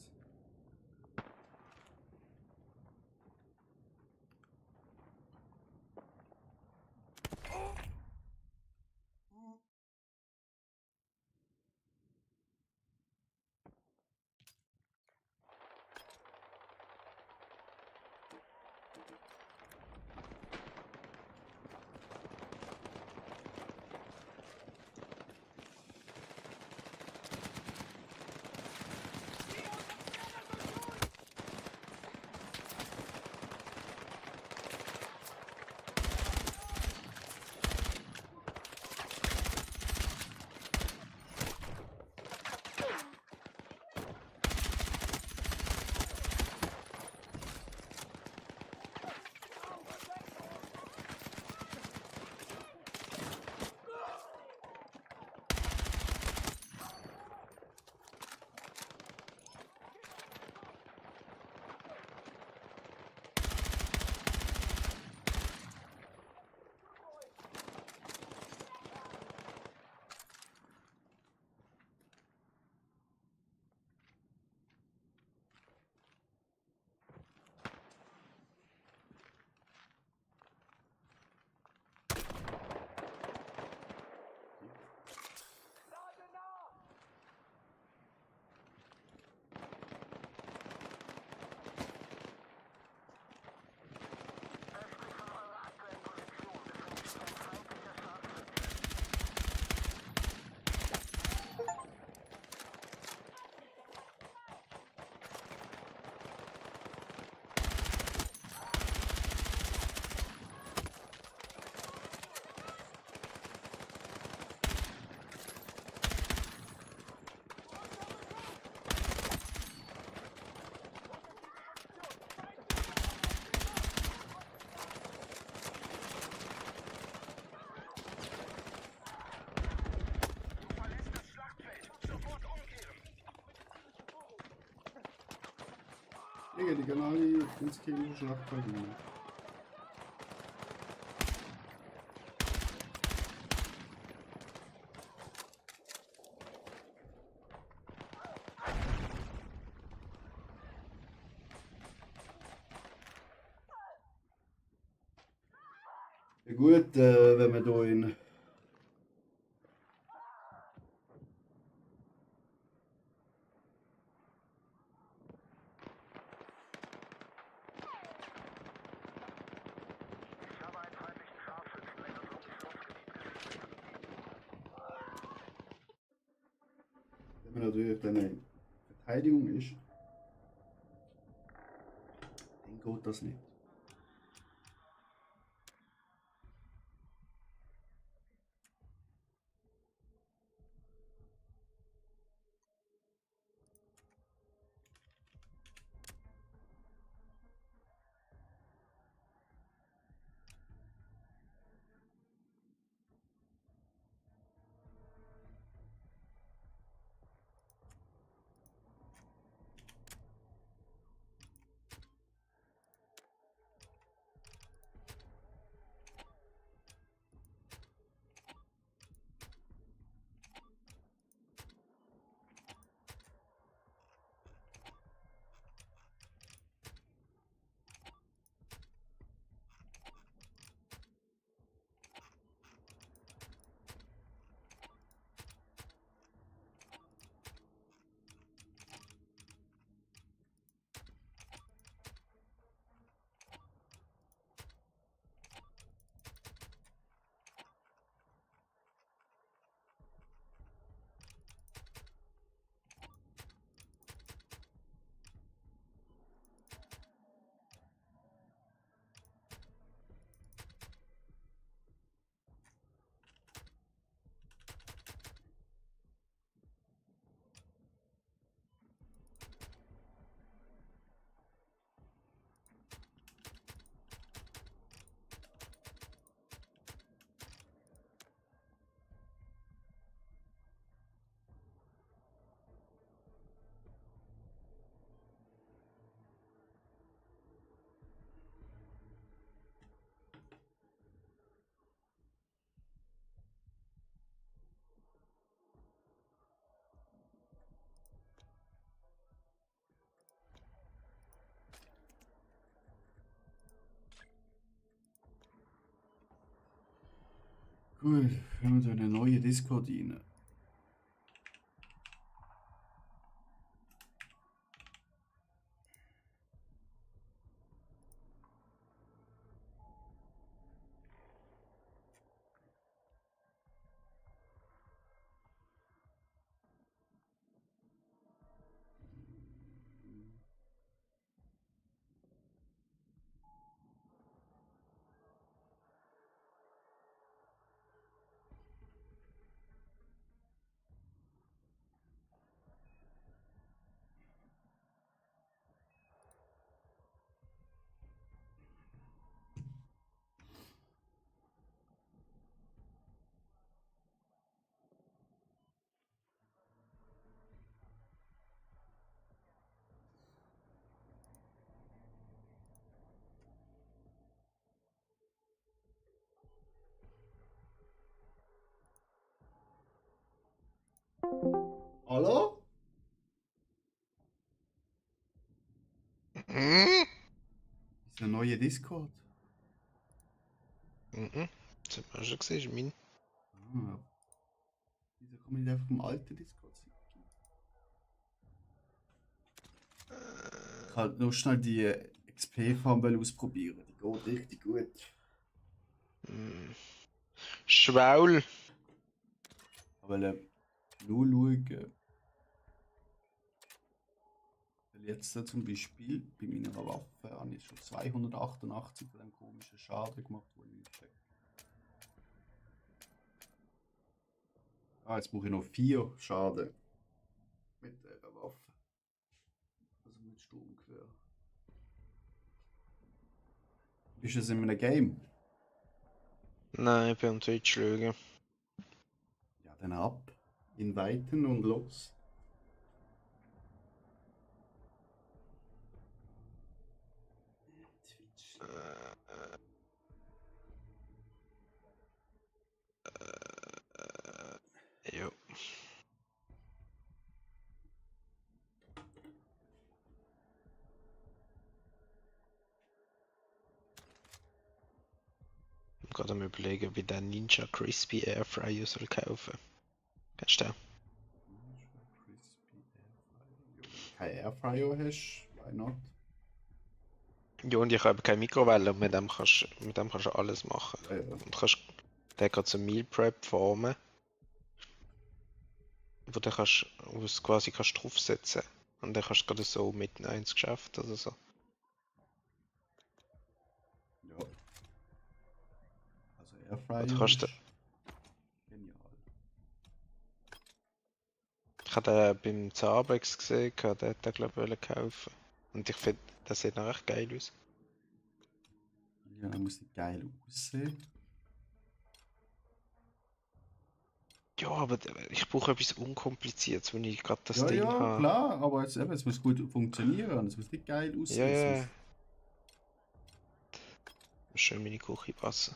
Du verlässt das Schlachtfeld. Sofort umkehren. Digga, die gehen alle ins Kino Schlachtfeld rein. Ja gut, wenn wir hier in Ich habe einen feindlichen Scharfschützen in das Munitionsgebiet gesichtet. wenn man natürlich dann in Verteidigung ist, dann geht das nicht. Gut, haben wir da eine neue Discord rein. Hallo? Mhm. Ist eine neue Discord. Mhm. Das hat man schon gesehen, ist mein. Ah. Wieso kann man nicht einfach vom alten Discord sein? Ich kann nur schnell die XP-Farm ausprobieren. Die geht richtig gut. Schwaul. Aber nur schauen. Weil jetzt zum Beispiel bei meiner Waffe habe ich schon 288 von dem komischen Schaden gemacht, wo ich nicht check. Ah, jetzt brauche ich noch 4 Schaden. Mit dieser Waffe. Also mit Sturmgewehr. Ist es in einem Game? Nein, ich bin am Twitch schauen. Ja, dann ab. Inviten und los. Twitch. Jo. Ich bin gerade am überlegen, wie der Ninja Crispy Airfryer soll kaufen. Kennst du den? Kein Airfryer hast, why not? Ja, und ich habe keine Mikrowelle und mit dem kannst du alles machen. Ja, ja. Und den kannst du Meal Prep formen, wo du es quasi kannst draufsetzen. Und dann kannst du gerade so mit ins Geschäft oder so. Ja. Also Airfryer Oder kannst du, ist genial. ich habe den beim Zahnarzt gesehen, der hat den glaube ich kaufen. Und ich finde, das sieht noch echt geil aus. Ja, dann muss die geil aussehen. Ja, aber ich brauche etwas Unkompliziertes, wenn ich gerade das Ja, Ding ja, habe. klar, aber es muss gut funktionieren. Es muss nicht geil Ja, aussehen. Es ja. muss- Schön meine Küche passen.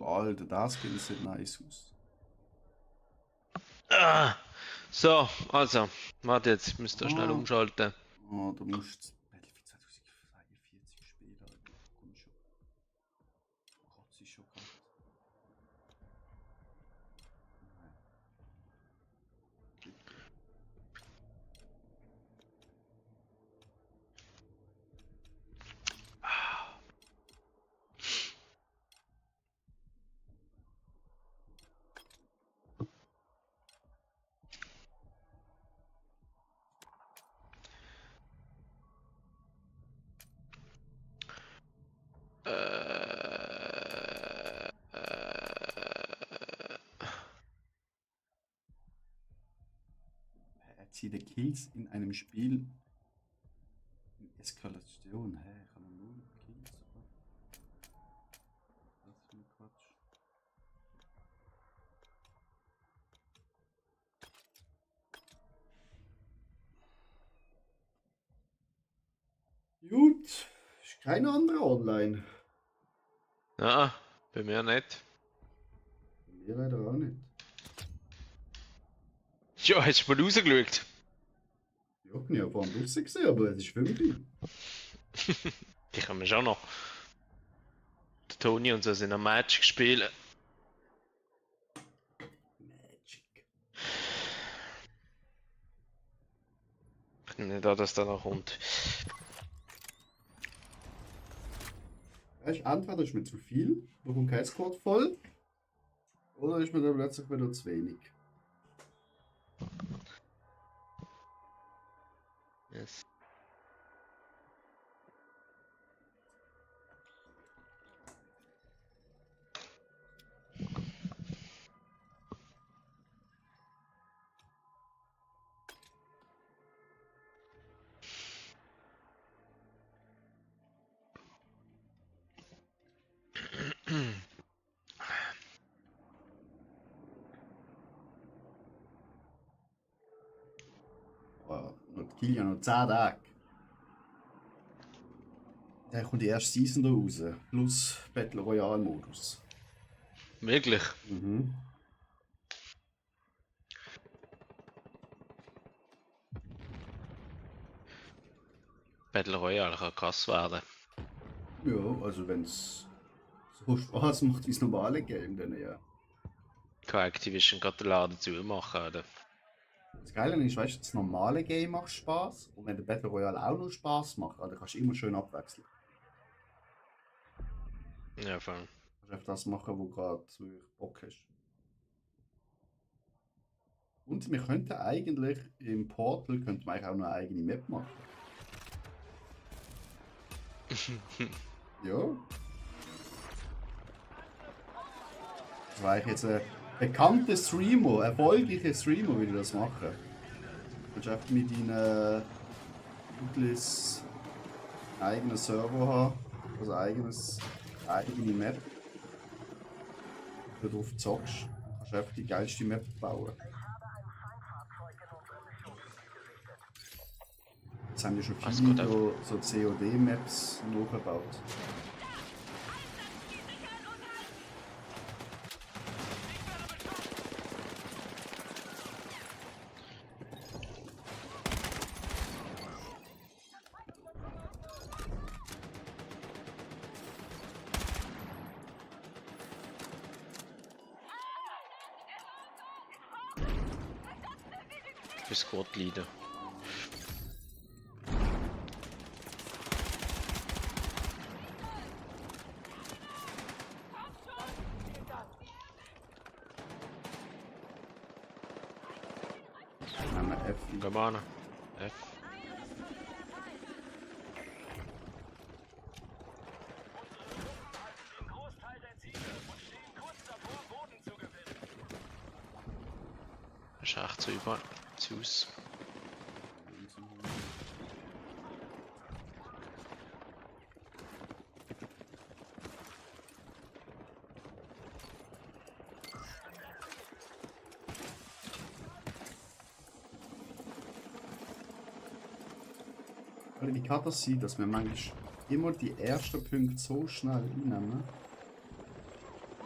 Alter, das Skin sieht nice aus. Ah, so, also, warte jetzt, ich müsste da schnell Ah. umschalten. Oh, du musst Battlefield 2042 spielen. Alter. Komm schon. Kotze ich schon grad. Nein. Bitte. Erziele Kills in einem Spiel in Eskalation. Hä? Ich habe nur Kills. Was für ein Quatsch. Gut. Ist kein anderer online. Ja, bei mir nicht. Bei mir leider auch nicht. Ja, hast du mal rausgeschaut? Ja, ich habe vorhin draussen gesehen, aber es ist 5 Uhr. Die können wir schon noch. Der Toni und so sind am Match gespielt. Magic. Nicht an, dass da noch kommt. Weißt, entweder ist mir zu viel, da kommt kein Squad voll, oder ist mir dann plötzlich wieder zu wenig. Yes. Oh, noch Kilian, noch 10 Tage. Dann kommt die erste Season da raus, plus Battle Royale Modus. Wirklich? Mhm. Battle Royale kann krass werden. Ja, also wenn es so Spaß macht wie das normale Game, dann ja. Kann Activision gerade den Laden zu machen, oder? Das Geile ist, weißt du, das normale Game macht Spaß und wenn der Battle Royale auch noch Spaß macht, dann kannst du immer schön abwechseln. Ja, voll. Du kannst einfach das machen, wo gerade wirklich Bock hast. Und wir könnten eigentlich im Portal könnten wir eigentlich auch noch eine eigene Map machen. Ja. Das war eigentlich jetzt ein bekannter Streamer, erfolgreicher Streamer, würde das machen. Du kannst einfach mit deinen Utlis einen eigenen Server haben, also eigene Map. Wenn du drauf zockst, kannst du einfach die geilste Map bauen. Jetzt haben ja schon Was viele geht so COD-Maps nachgebaut. Für Squad Leader. Dann haben wir F. Gehen wir an. F. Den Großteil der Ziele und stehen kurz davor, Boden zu gewinnen. Das ist echt so überall zu aus. Wie kann das sein, dass wir manchmal immer die ersten Punkte so schnell einnehmen?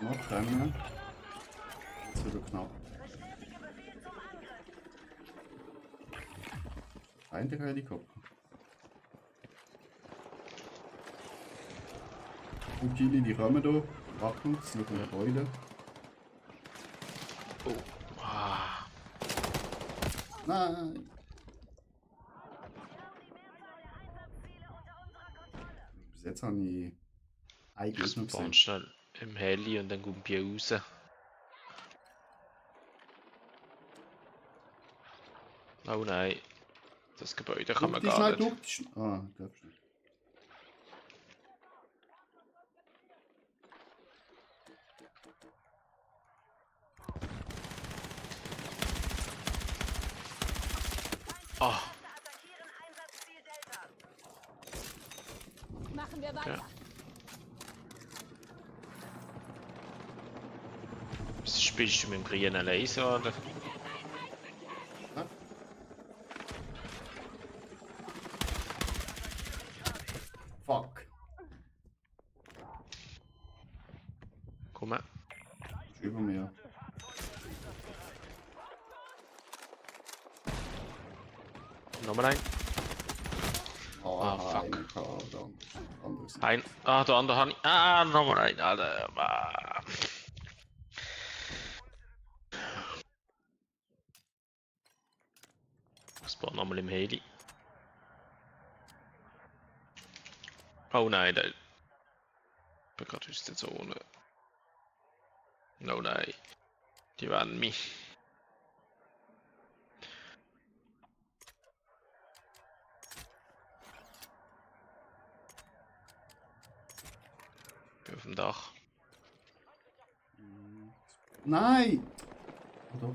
Noch können. Jetzt wieder knapp. Ein der Helikopter. Und Kili, die kommen da. Wacken, das sind noch ein Gebäude. Oh. Ah. Nein! Bis jetzt habe ich einen Ich Gegner spawn gesehen. schnell im Heli und dann kommt wir raus. Oh nein. Das Gebäude kann man Die gar schnell nicht. durch. Ah, ich glaube schon. Ah, Attackieren Einsatzziel Delta. Machen wir weiter. ja. Was spielst du mit dem grünen Laser, oder? Ah. Fuck. Komm mal. Ist über mir. Nochmal ein. Ah, fuck. Anderes. Ein. Ah, der andere habe ich. Ah, nochmal ein, Alter. Ah. Ich spawn nochmal im Heli. Oh nein, der. Ich bin gerade aus der Zone. Oh nein. Die werden mich. Ich bin auf dem Dach. Nein! Oh doch,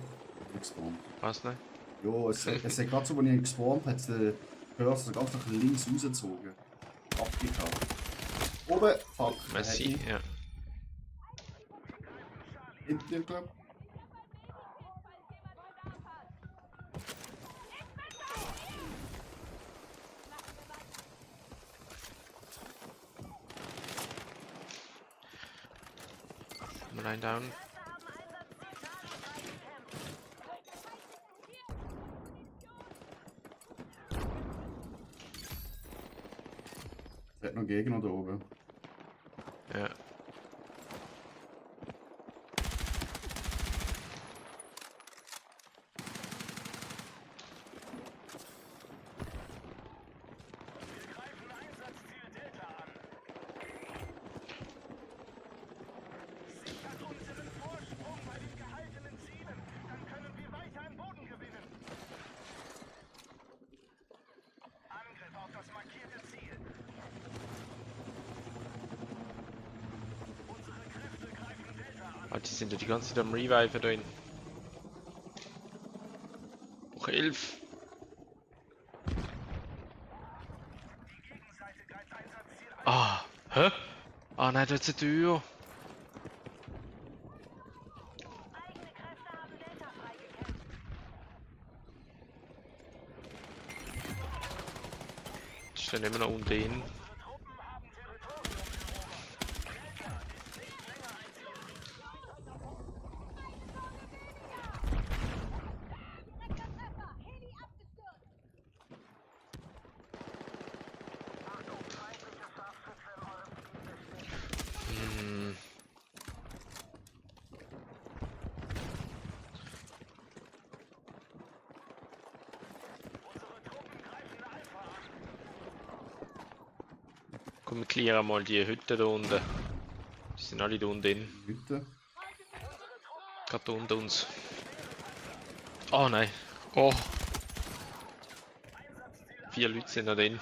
gespawnt. Was ne? Jo, es hat gerade so, als ich gespawnt hat, der Cursor ganz nach links rausgezogen. Abgekauft. Oben, fuck. Messi, ja. Hinter dir, glaub. Mal ein down. Es hat noch Gegner da oben. Ja. Ah, die sind ja die ganze Zeit am Reviven drin. Noch 11. Ah, hä? Ah nein, da ist eine Tür. Die stehen immer noch unten drin. Heli abgestürzt. Hm. Komm, wir clearen mal die Hütte da unten. Die sind alle da unten drin. Bitte. Gerade da unter uns. Oh nein. Oh. 4 Leute sind da drin.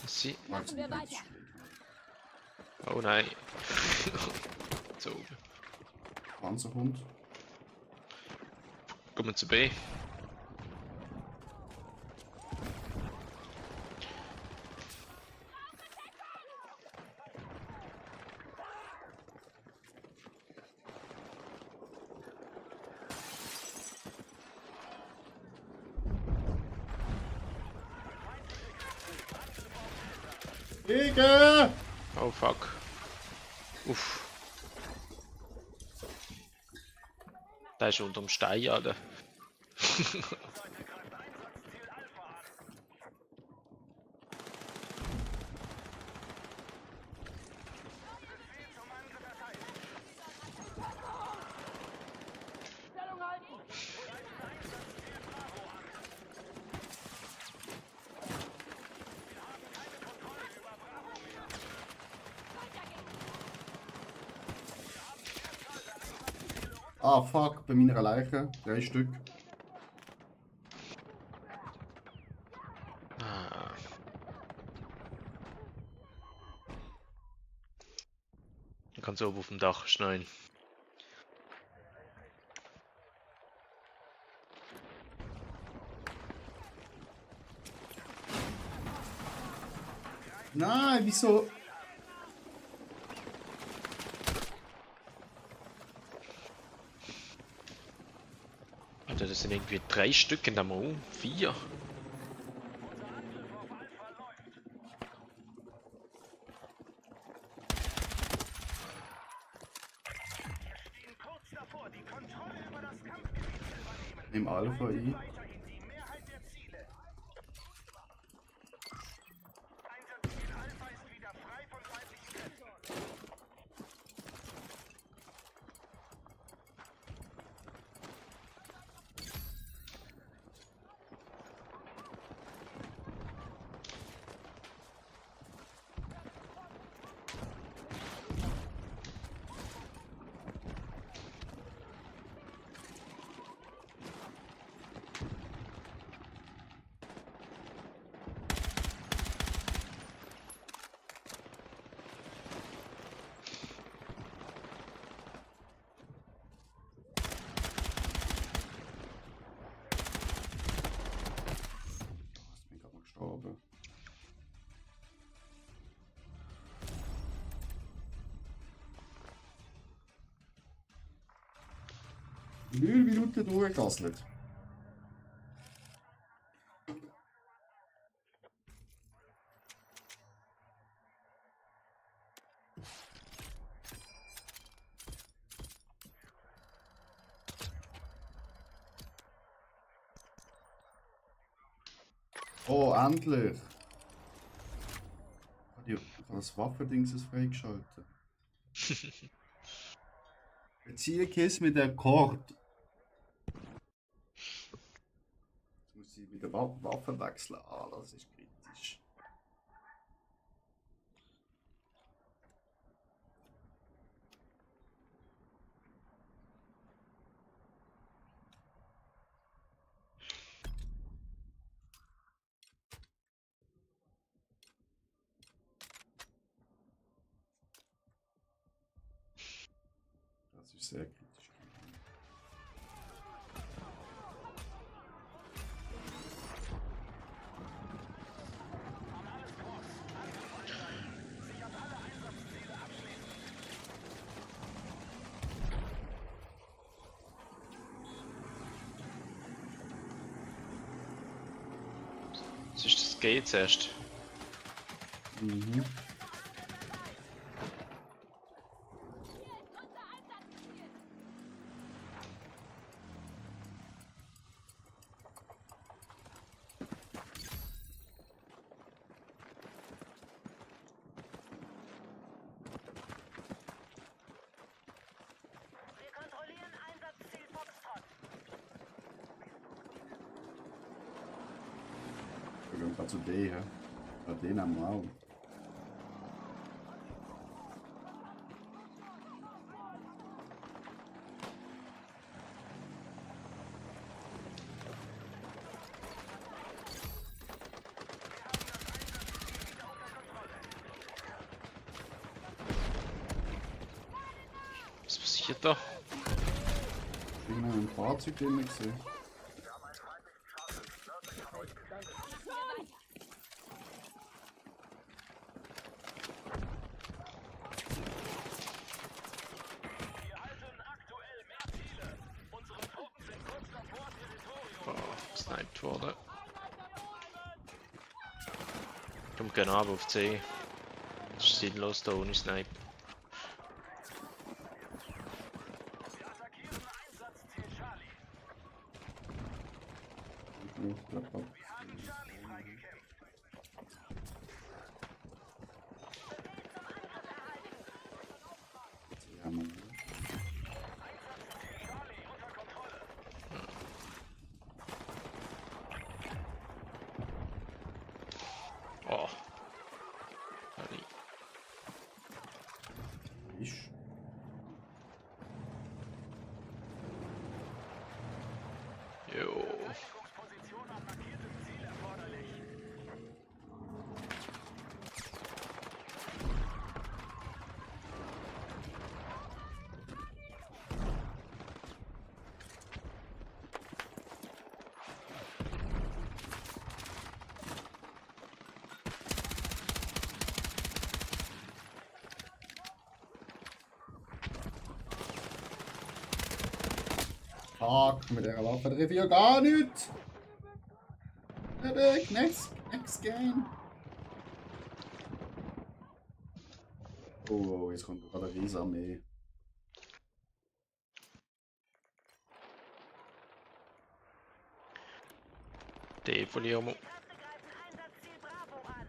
Sie. Machen wir weiter. Oh nein. So. Panzerhund. Kommen wir zu B. Digga! Oh fuck. Uff. Der ist unterm Stein, Alter. Ah, fuck, bei meiner Leiche. 3 Stück. Ah. Ich kann so oben auf dem Dach schneiden. Nein, wieso? Alter, das sind irgendwie 3 Stück in der Raum. 4. Nimm Alpha ein. Weiterhin die Mehrheit der Ziele. Einsatzziel Alpha ist wieder frei von feindlichen Kräften. Ich bin gerade mal gestorben. Null Minuten durchgasselt. Oh, endlich! Ich habe das Waffendings freigeschaltet. Zielkiste mit der Kord. Jetzt muss ich wieder Waffen wechseln. Ah, das ist kritisch. Das ist sehr kritisch. Was ist das G zuerst? Mhm. Wir kontrollieren Einsatzziel Foxtrot. Wir gehen gerade zu D, hä? Bei den haben wir auch. Was passiert da? Ich bin noch im Fahrzeug drin gesehen. Wir halten aktuell mehr Ziele. Unsere Truppen sind kurz davor, Territorium. Oh, gesniped worden. Komm, gehen ab auf C. Das ist sinnlos da ohne Snipe. Wir attackieren Einsatzziel Charlie. Wir haben Charlie freigekämpft. Ja, Mann. Einsatzziel Charlie unter Kontrolle. Oh. Sorry. Ich. Jo. Verteidigungsposition an markiertem Ziel erforderlich. Fuck, mit der Waffe treffe ich ja gar nichts. Next game. Oh, jetzt kommt gerade eine Riesenarmee. B verlieren wir. Kräfte greifen Einsatzziel Bravo an.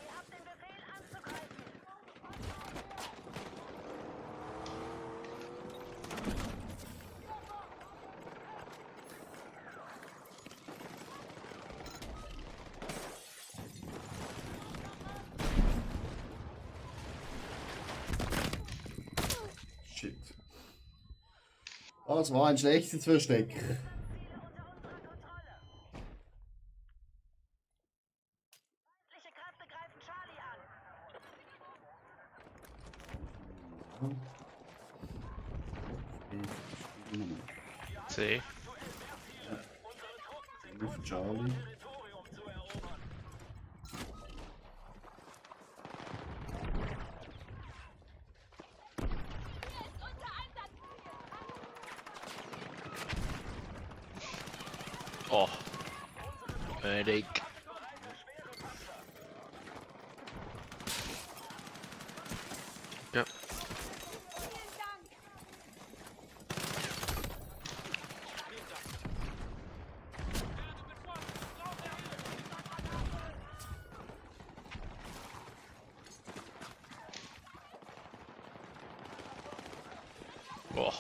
Ihr habt den Befehl anzugreifen. Shit. Das war ein schlechtes Versteck. Ziele unter unserer Kontrolle. Feindliche Kräfte greifen Charlie an. C. Auf Charlie. Territorium zu erobern. Ist unser Einsatz. Oh. Medic. Ja. Vielen Dank. Oh.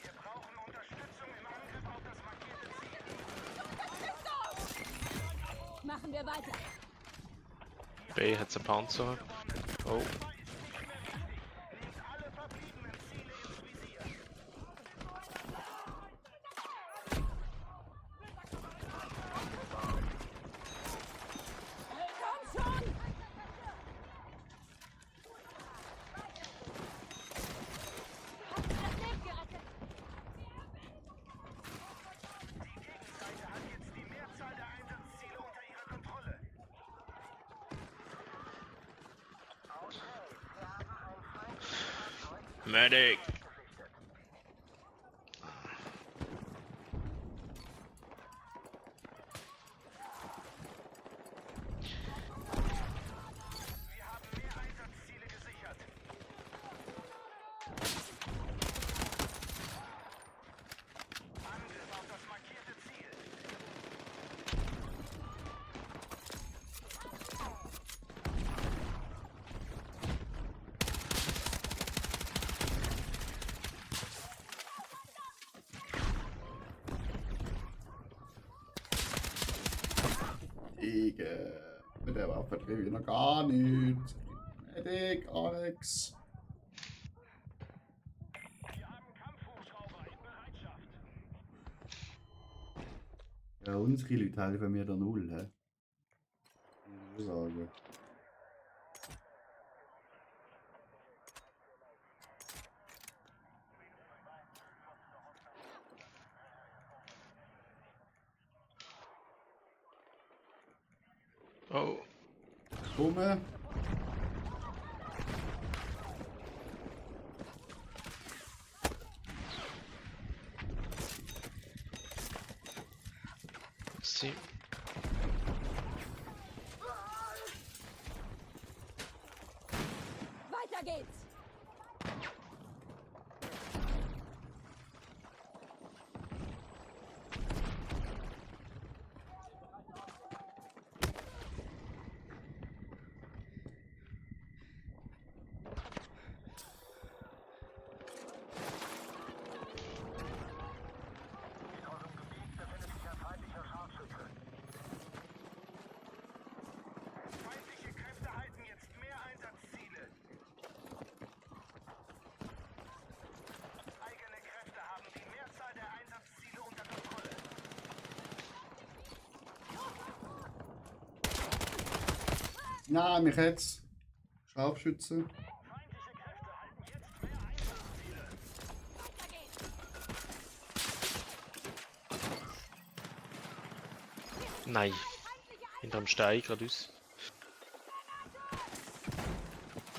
Wir brauchen Unterstützung im Angriff auf das markierte Ziel. Machen wir weiter. B hat einen Panzer. Oh. Nehmt alle verbliebenen Ziele ins Visier. Komm schon. Hast du das Leben gerettet? Die Gegenseite hat jetzt die Mehrzahl der Einsatzziele unter ihrer Kontrolle. Medic. Wir haben mehr Einsatzziele gesichert. Angriff auf das markierte Ziel. Digga. Mit der Waffe treffe ich noch gar nichts. Medic, gar nix. Wir haben Kampfhubschrauber in Bereitschaft. Ja, unsere Leute helfen mir da null, hä? Muss ich sagen. Oh. Komme. C. Weiter geht's. Feindliche Kräfte halten jetzt mehr Einsatzziele. Eigene Kräfte haben die Mehrzahl der Einsatzziele unter Kontrolle. Nein, mich jetzt. Scharfschütze. Feindliche Kräfte halten jetzt mehr Einsatzziele. Weiter geht's. Nein. Hinterm Stein geradeaus.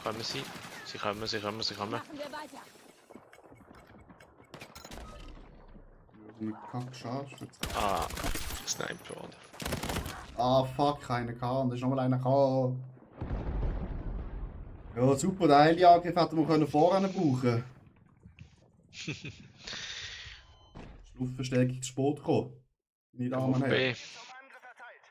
Kommen sie? Sie kommen. Machen wir weiter. Mit Kack-Scharfschütze. Ah. Gesniped worden. Ah, fuck, keine K. Und da ist nochmal einer K. Ja, super, den Heli-Angriff hätten wir können vorher brauchen. Luftverstärkung zu spät gekommen. Meine Damen und Auf Herren. B. Zum Angriff erteilt.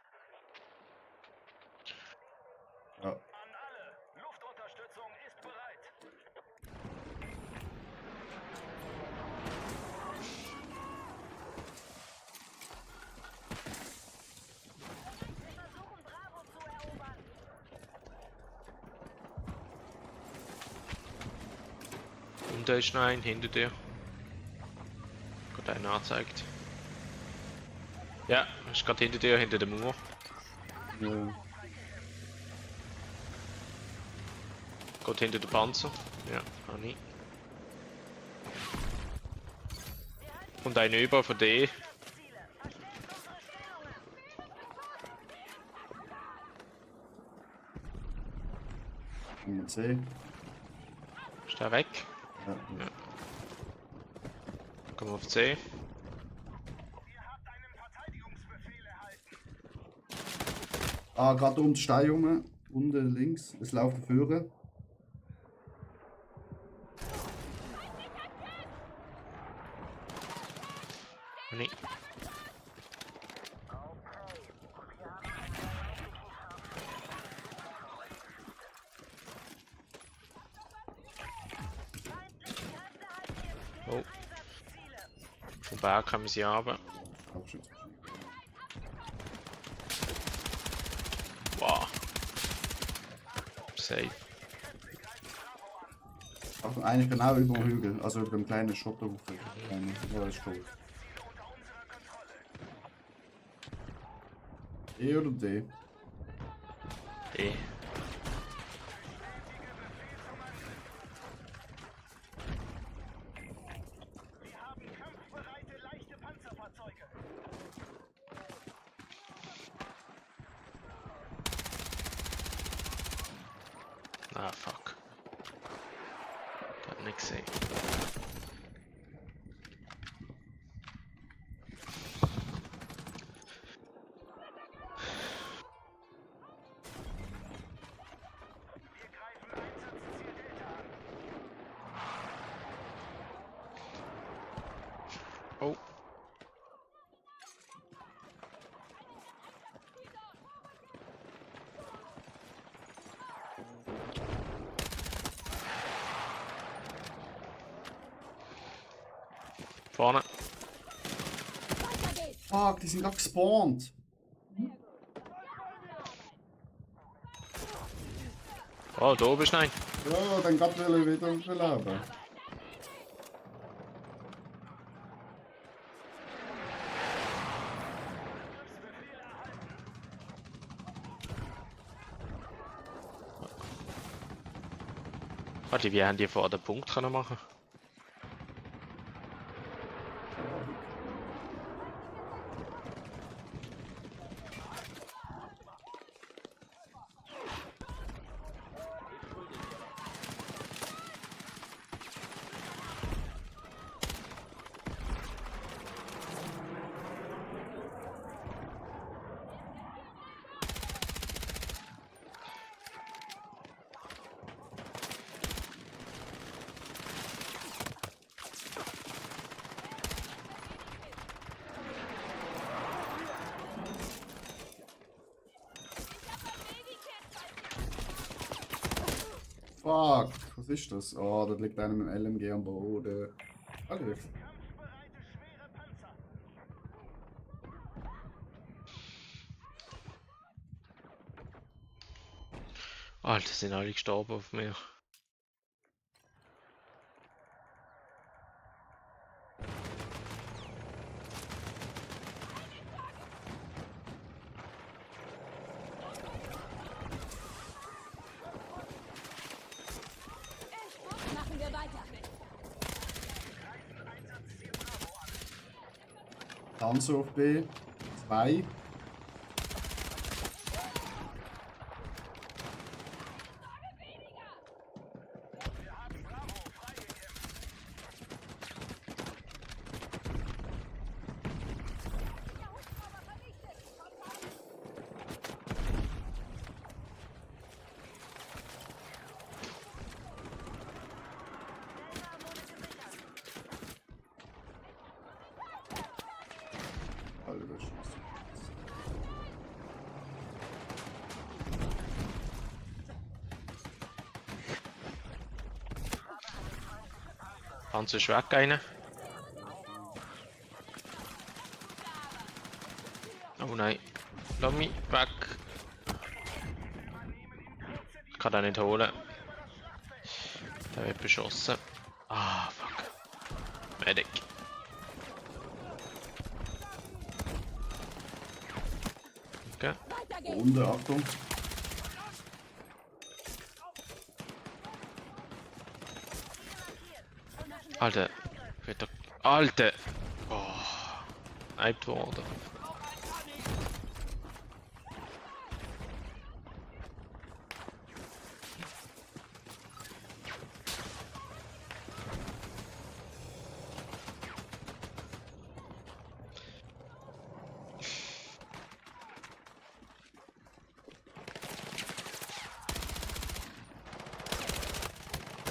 Ja. An alle. Luftunterstützung ist bereit. Wir versuchen Bravo zu erobern. Und da ist noch ein hinter dir. Gerade einer angezeigt. Ja, ist gerade hinter dir, hinter der Mauer. Ja. Geht hinter der Panzer. Ja, habe ich. Und ein über von D. Nummer C. Ist der weg? Ja. Kommen wir auf C. Ihr habt einen Verteidigungsbefehl erhalten. Ah, gerade um den Stein rum. Unten links. Es läuft vorne. Habe ich. Oh. Vom Berg kommen sie runter. Abschütze. Wow. Safe. Achtung, eigentlich genau über dem Hügel. Also über dem kleinen Schotterhaufen. Ja, ist tot. E oder D? D. Wir haben kampfbereite leichte Panzerfahrzeuge. Ah, fuck. Hab nix gesehen. Wir greifen Einsatzziel Delta an. Oh. Vorne. Weiter geht's. Fuck, die sind gerade gespawnt. Oh, da oben ist ein. Ja, dann gerade will ich wieder beleben. Warte, wie haben die vor den Punkt können machen? Fuck, was ist das? Oh, da liegt einer mit dem LMG am Boden. Angriff. Kampfbereite schwere Panzer. Alter, sind alle gestorben auf mir. Machen wir weiter. Panzer auf B. 2. Panzer ist weg, einer. Oh nein. Lass mich weg. Ich kann den nicht holen. Der wird beschossen. Ah, fuck. Medic. Okay. Weiter geht's. Unten, Achtung. Alter. Wird doch... Alter! Oh. Sniped worden.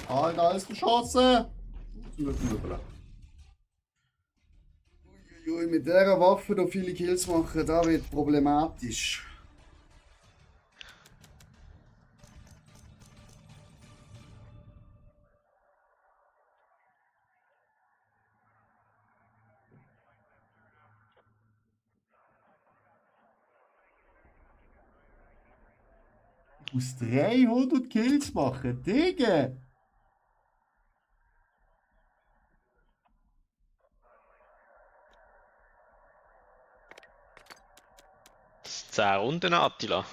Alter, ist geschossen! Uiuiui, mit dieser Waffe da viele Kills machen, das wird problematisch. Ich muss 300 Kills machen, Digga! Das ist 10 Runden, Attila.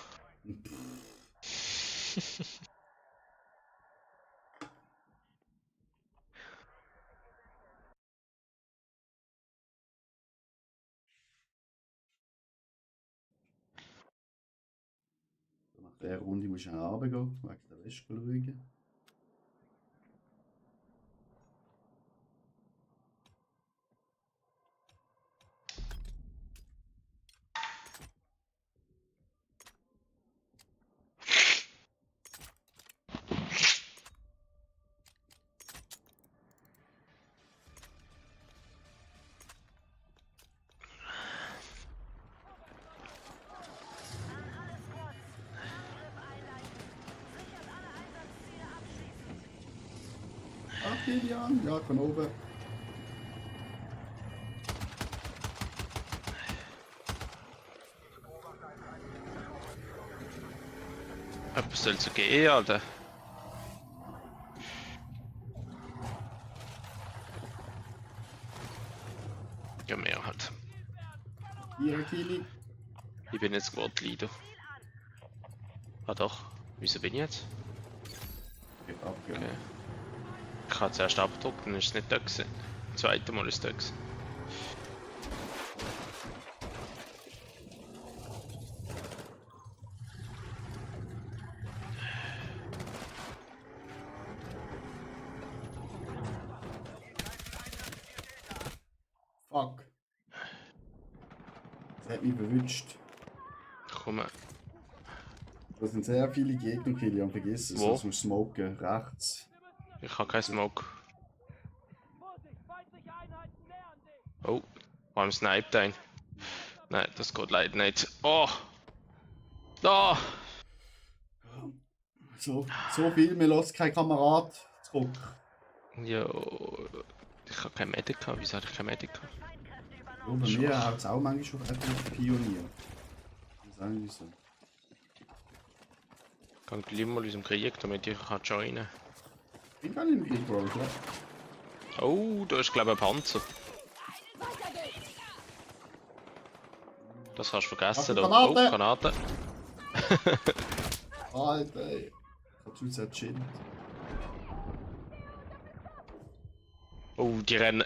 Nach dieser Runde muss ich nach oben gehen, wegen der Wäsche schauen. Ach, Kilian, ja, von oben. Etwas soll so gehen, Alter. Ja, mehr halt. Hier, Kili. Ich bin jetzt gerade Lido. Ah doch. Wieso bin ich jetzt? Geht ab, ja. Okay. Ich habe zuerst abgedruckt, dann ist es nicht da gewesen. Das zweite Mal ist es da gewesen. Fuck. Das hat mich bewünscht. Komm. Da sind sehr viele Gegner, Kilian, vergiss es. Wo? Also smoken, rechts. Ich habe keinen Smoke. Oh, warum sniped ein? Nein, das geht leider nicht. Oh! Da! So viel, mir lässt kein Kamerad zurück. Jo, ich habe kein Medic gehabt. Wieso hatte ich kein Medic gehabt? Ja, bei mir haut es auch manchmal schon einfach Pionier. Das ist auch nicht so. Ich kann gleich mal unserem Krieg, damit ich kann joinen. Ich kann nicht Krieg Bro, klar. Oh, da ist glaube ich ein Panzer. Weiter geht's. Das hast du vergessen. Ach, Da. Granate. Oh, Granate. Alter, ey. Ich hab zu sehr chillt. Oh, die rennen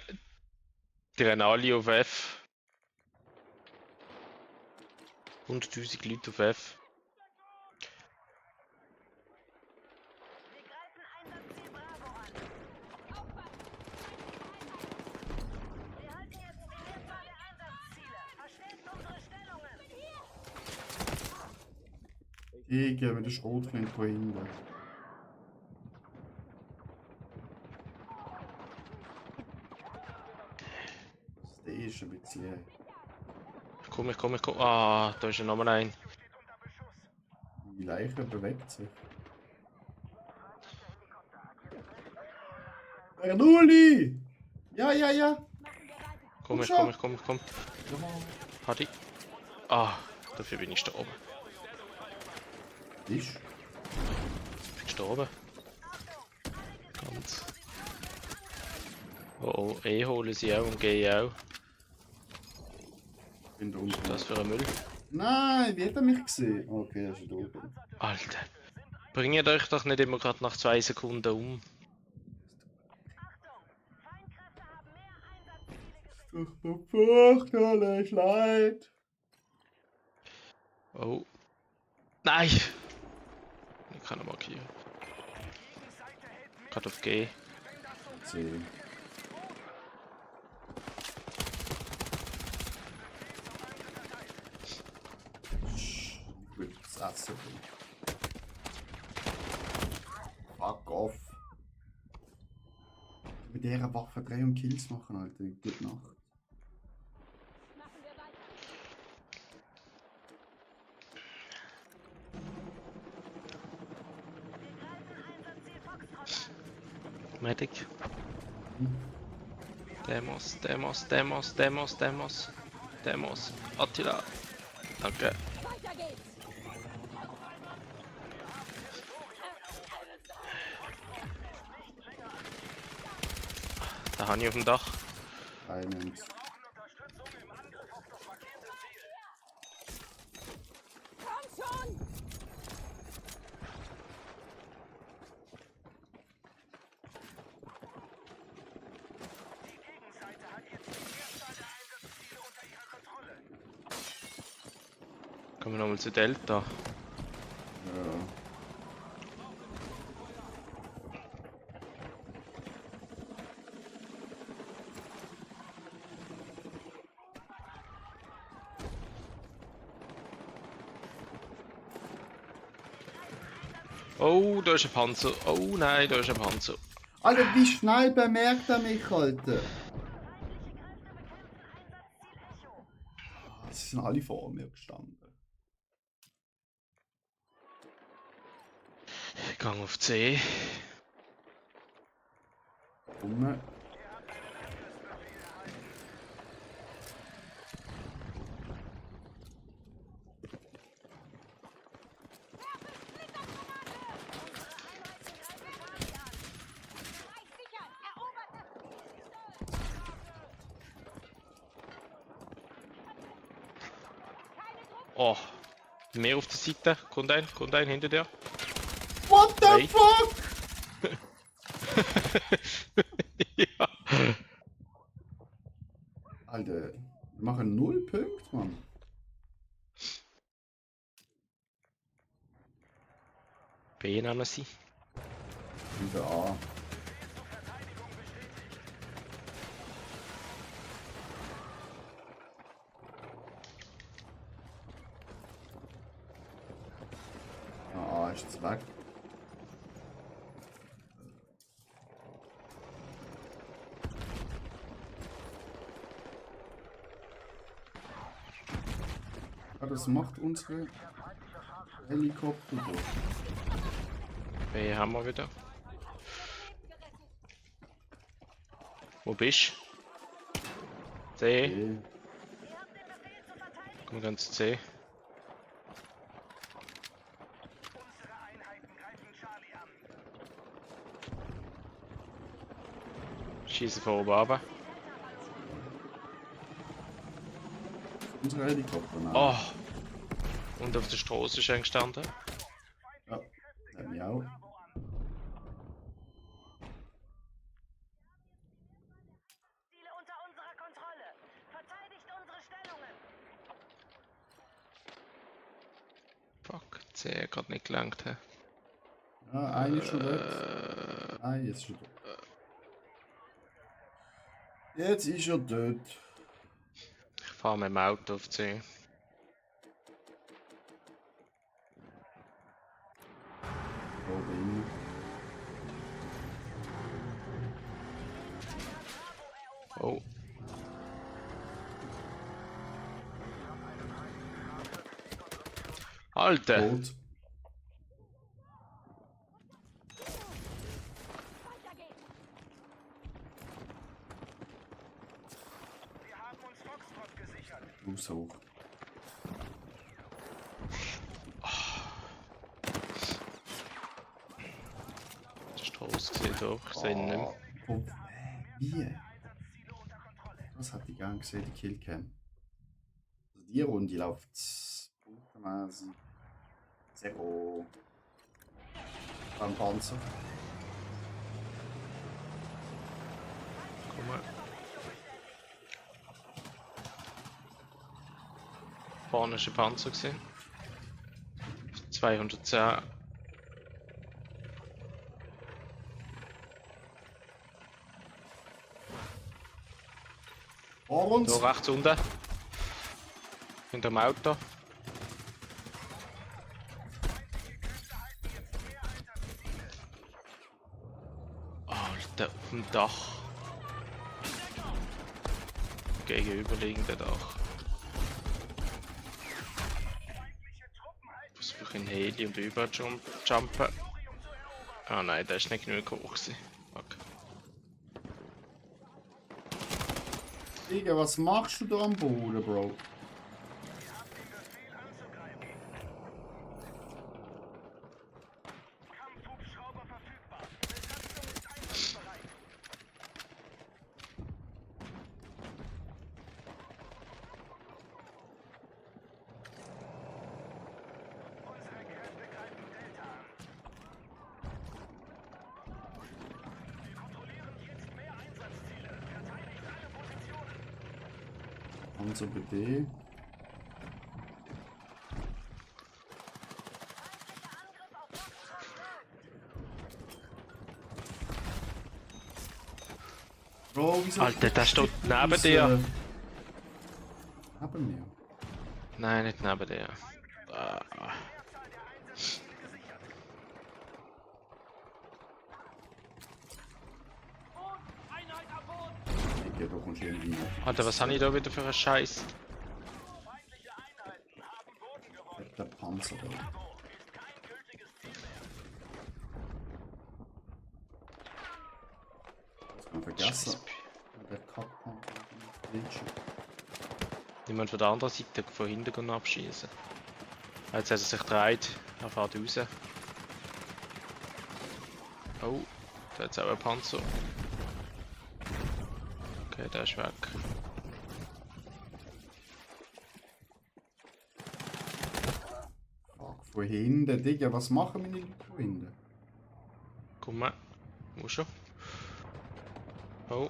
alle auf F. 100.000 Leute auf F. Wir greifen Einsatzziel Bravo an. Wir halten jetzt die Mehrzahl der Einsatzziele. Verstärkt unsere Stellungen. Ich gebe den Schrotflint von hinten. Der ist ein bisschen. Ich komme. Ah, da ist ja nochmal ein. Die Leiche bewegt sich. Bernoulli! Ja, ja, ja. Komm, ich schon. komm. Hat ich. Ah, dafür bin ich gestorben. Ich? Bin gestorben. Ganz. Oh, holen sie auch und gehe auch. Bin da unten. Das für ein Müll. Nein, wie hat er mich gesehen? Okay, er ist da oben. Alter. Bringt euch doch nicht immer gerade nach 2 Sekunden um. Tut mir fürchterlich leid. Oh. Nein! Ich kann ihn markieren. Gerade auf G. C. Gut, das Essen. Fuck off. Mit dieser Waffe 3 Kills machen, Alter. Gute Nacht. Machen wir weiter. Medic. Demos. Attila. Danke. Weiter geht's. Da habe ich auf dem Dach. Einen. Komm schon! Kommen wir nochmal zu Delta. Ja. Oh, da ist ein Panzer. Oh nein, da ist ein Panzer. Alter, wie schnell bemerkt er mich, Alter? Sie sind alle vor mir gestanden. Ich gehe auf C. Junge. Bereich sichern! Erobert das! Oh. Mehr auf der Seite. Kommt ein hinter dir. What the Hey. fuck? Ja. Alter, wir machen 0 Punkte, Mann. B nehmen sie. Wieder A. Ja, A ist jetzt weg. Ja, das macht unsere Helikopter durch. B haben wir wieder. Wo bist du? C. Okay. Komm ganz zu C. Schießen von oben runter. Unsere Helikopter, nein. Oh! Und auf der Straße ist er gestanden. Ja, haben wir auch. Ziele unter unserer Kontrolle. Verteidigt unsere Stellungen. Fuck, C hat gerade nicht gelangt. He. Ja, einer ist schon dort. Nein, jetzt ist schon dort. Jetzt ist er dort. Ich fahre mit dem Auto auf C. Da bin Oh. ich. Alter! Tot. Weiter geht's! zu hoch. Der Straße gesehen doch, ich sehe ihn nicht mehr. Oh, wie? Das hatte ich gern gesehen, die Killcam. Also die Runde läuft punktemäßig 0 beim Panzer. Komm mal. Vorne ist ein Panzer gesehen. 210. Vor uns! Da rechts unten. Hinter dem Auto. Alter, auf dem Dach. Gegenüberliegende Dach. Versuche in Heli und überjumpen. Ah nein, der ist nicht genug hoch gewesen. Fuck. Digga, was machst du da am Boden, Bro? Kampfhubschrauber verfügbar. Besatzung ist einsatzbereit. Unsere Kräfte greifen Delta an. Wir kontrollieren jetzt mehr Einsatzziele. Verteidigt alle Positionen. Panzer BD. Bro, wieso? Alter, der steht neben dir. Neben mir. Nein, nicht neben dir. Ah. Digga, da kommst du irgendwie nicht. Alter, was habe ich da wieder für einen Scheiß? Feindliche Einheiten haben Boden gewonnen. Der Panzer da. Bravo ist kein gültiges Ziel mehr. Das kann man vergessen. Der Kackpanzer. Niemand von der anderen Seite von hinten abschießen. Jetzt hat er sich gedreht, er fährt raus. Oh, da hat es auch einen Panzer. Okay, der ist weg. Fuck, von hinten, Digga, was machen meine Leute von hinten? Komm mal, muss schon. Oh.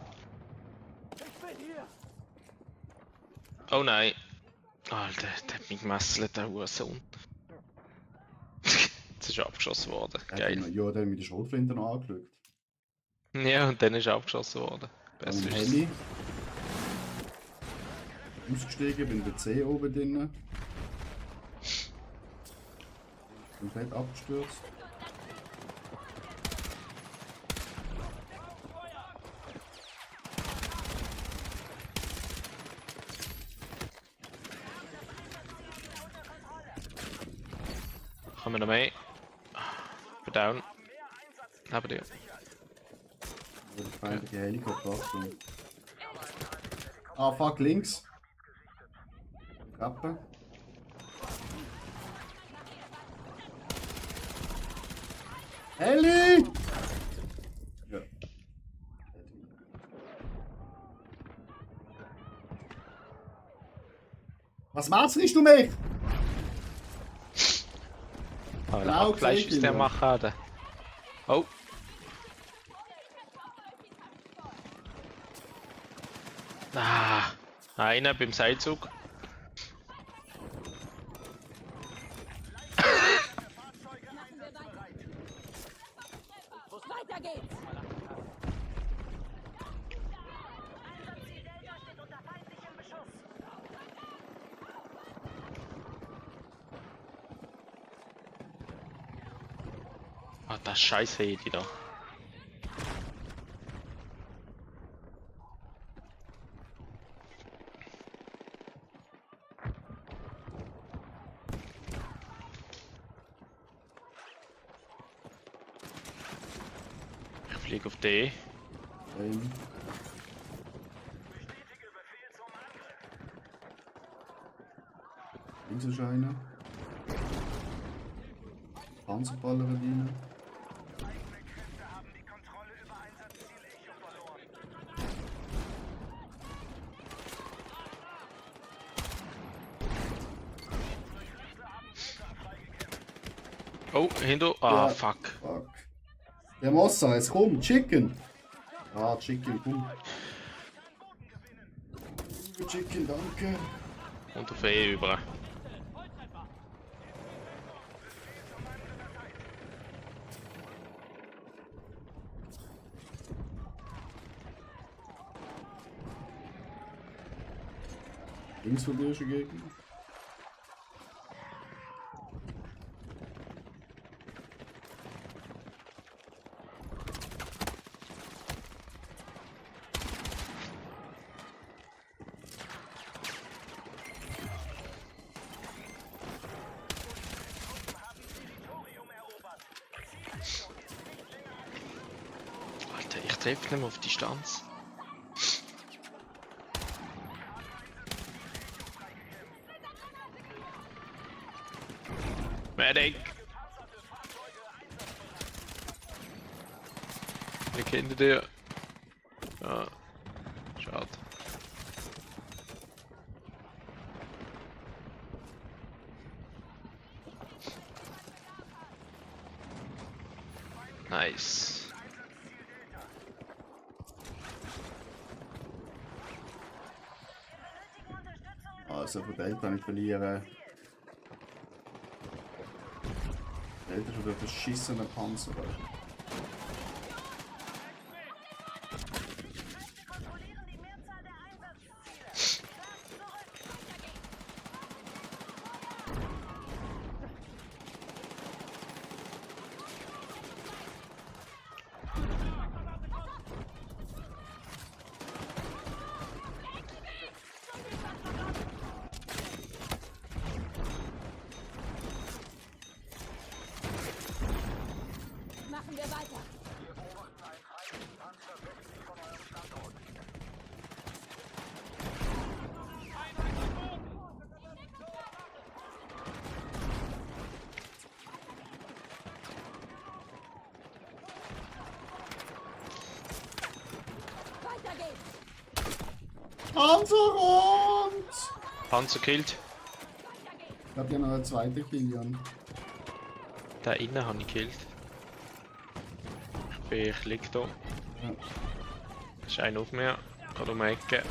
Oh nein. Alter, der hat mich gemesselt, der Hurensohn. Jetzt ist er abgeschossen worden. Geil. Ja, der hat mit der Schrotflinte noch angeschaut. Ja, und dann ist er abgeschossen worden. Dann Besser im ist es. Heli. Ausgestiegen, bin der C oben drin. Komplett abgestürzt. Kommen wir noch mehr? Bin down. Neben dir. Wo der feindliche Helikopter abkommt. Ah, fuck, links. Treppe. Heli! Ja. Was machst du mich? Aber Genau Hackfleisch gesehen, ist der ja. Machade. Oh. Ah, einer beim Seilzug. Machen wir weiter. Weiter geht's. Einsatzziel Delta steht unter feindlichem Beschuss. Ah, das scheiß Heli da. Ich fliege auf D. Ähm, Bestätige Befehl zum Angriff. Links ist einer. Panzerballer rein. Eigene Kräfte haben die Kontrolle über Einsatzziel Echo verloren. Oh, hinter. Ah, Ja. fuck. Fuck. Der Mossa, jetzt komm, Chicken! Ah, Chicken, komm. Chicken, danke. Und auf E über. Links von dir ist ein Gegner. Alter, ich treffe nicht mehr auf Distanz. Medic! Ich kenne dir. Ja. Schade. Nice. Also von Delta nicht verlieren. Delta ist schon der verschissene Panzer. Kontrollieren die Mehrzahl der Einsatzziele. Schlag zurück. Machen wir weiter. Weiter geht's. Panzerrund! Panzer killt. Ich glaube, ja noch einen zweiten Kill, Jan. Da innen habe ich killt. Ich lieg da. Ja. Ist einer auf mir. Gerade um die Ecke.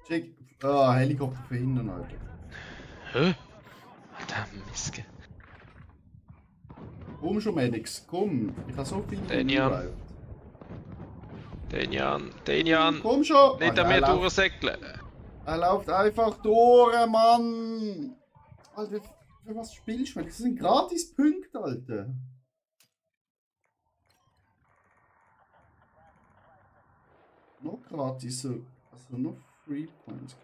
Schick. Ah, Helikopter von hinten, Alter. Hä? Alter, Miske. Komm schon, Medics, komm. Ich habe so viel Den Jan. Den Jan. Komm schon! Nicht Ah, an mir er läuft- durchsäckeln. Er läuft einfach durch, Mann! Alter, für was spielst du? Das sind Gratis-Punkte, Alter. Noch gratis, so. Also noch Free Points.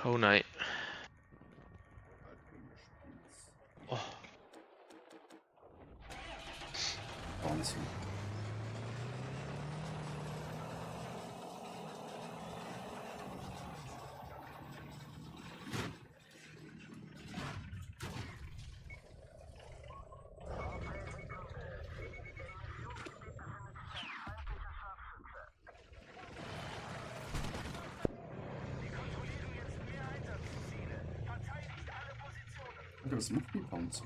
Oh nein. Oh. Wahnsinn. Alter, was macht die Panzer?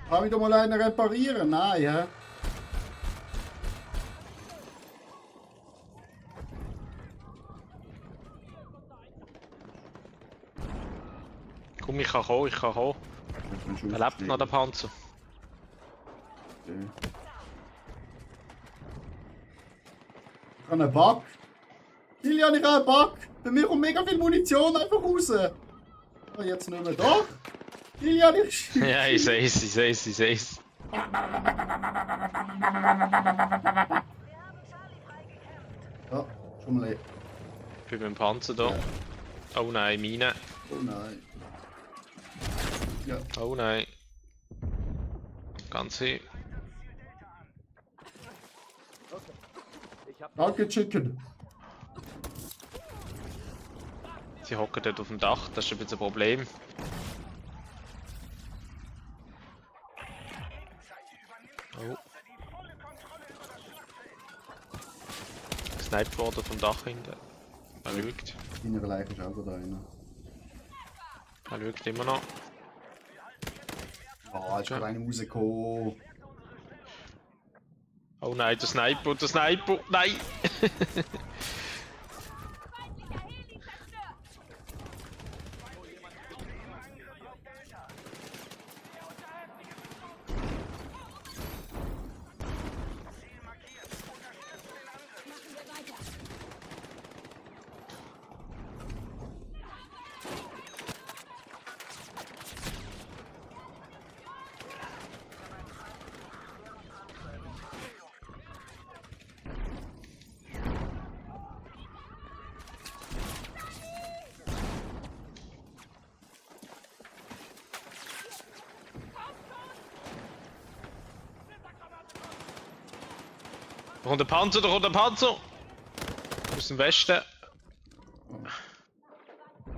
Kann ich doch mal einen reparieren? Nein, hä? Komm, ich kann kommen, ich kann kommen. Da lebt noch der Panzer. Okay. Ich habe einen Bug. Kilian, ich habe einen Bug. Bei mir kommt mega viel Munition einfach raus. Oh, jetzt nicht mehr. Doch! Kilian, ich schieße. Ja, ich seh's, ich seh's, ich seh's. Wir haben Charlie freigekämpft. Ja, schon mal. Ich bin mit dem Panzer da. Oh nein, Mine. Oh nein. Ja, Oh nein. Ganz hin. danke, Chicken. Sie hocken dort auf dem Dach, das ist ein bisschen ein Problem. Oh. Sniped worden vom Dach hinten. Er schaut. Deine Leiche ist auch da rein. Er schaut immer noch. Ah, ist gerade einer rausgekommen. Oh nein, der Sniper, der Sniper! Nein! Feindlicher Heli zerstört. Ziel markiert. Unterstützt den Angriff. Machen wir weiter. Da kommt der Panzer, da kommt der Panzer! Aus dem Westen. Das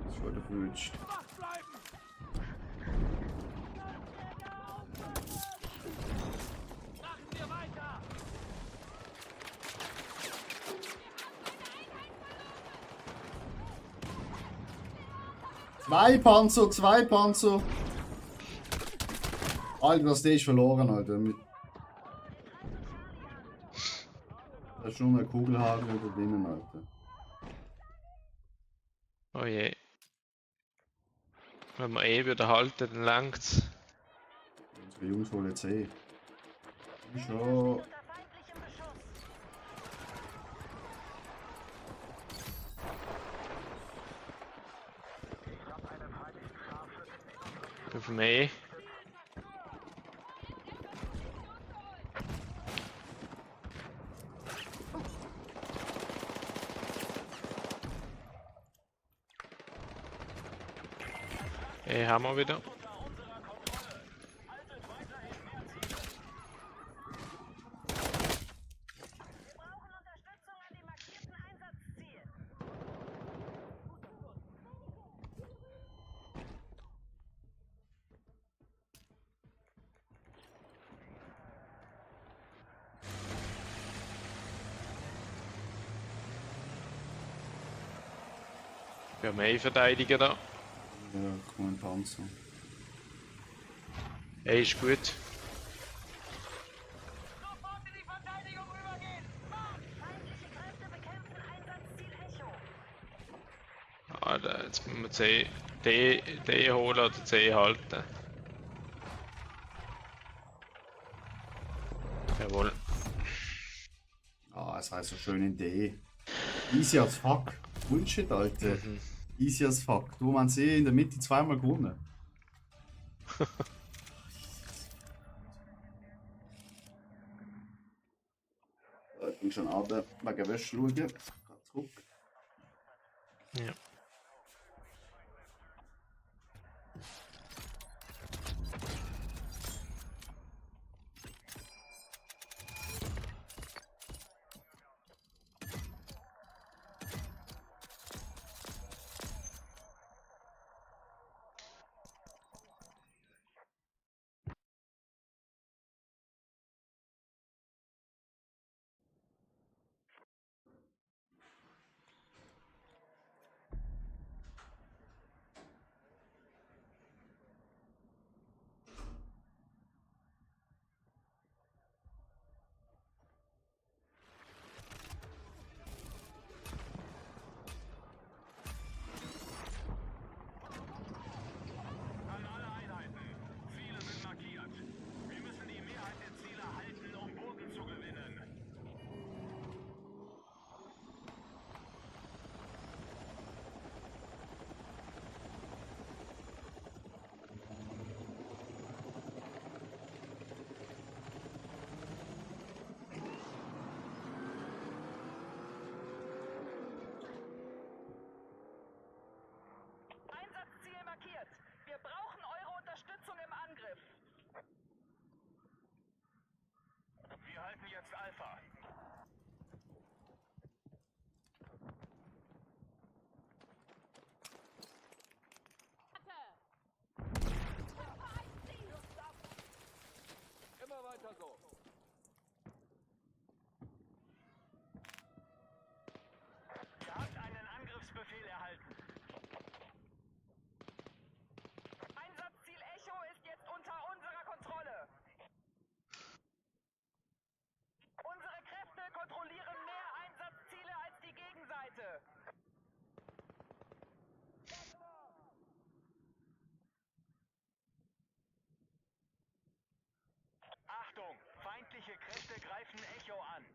ist schon der Falsch. Zwei Panzer, zwei Panzer. Alter, was der ist verloren, Alter. Da ist nur eine Kugelhagel da drinnen, Alter. Oh je. Wenn wir eh wieder halten, dann langt's. Unsere Jungs holen jetzt eh. Schon. Unter feindlichem Beschuss. Auf dem E. Haben wir wieder. Wir brauchen Unterstützung an dem markierten Einsatzziel. Wir haben E Verteidiger da. Ja, komm, ein Panzer. E ist gut. Sofort in die Verteidigung übergehen! Feindliche Kräfte bekämpfen Einsatzziel Echo. Ah, jetzt müssen wir C, D holen oder C halten. Jawohl. Ah, es heißt so schön in D. Easy as fuck. Bullshit, Alter. Easy as fuck. Du, man sieht in der Mitte zweimal gewonnen. Ich bin schon an der wegen Wäsche schauen. Geht zurück. Ja. Feindliche Kräfte greifen Echo an.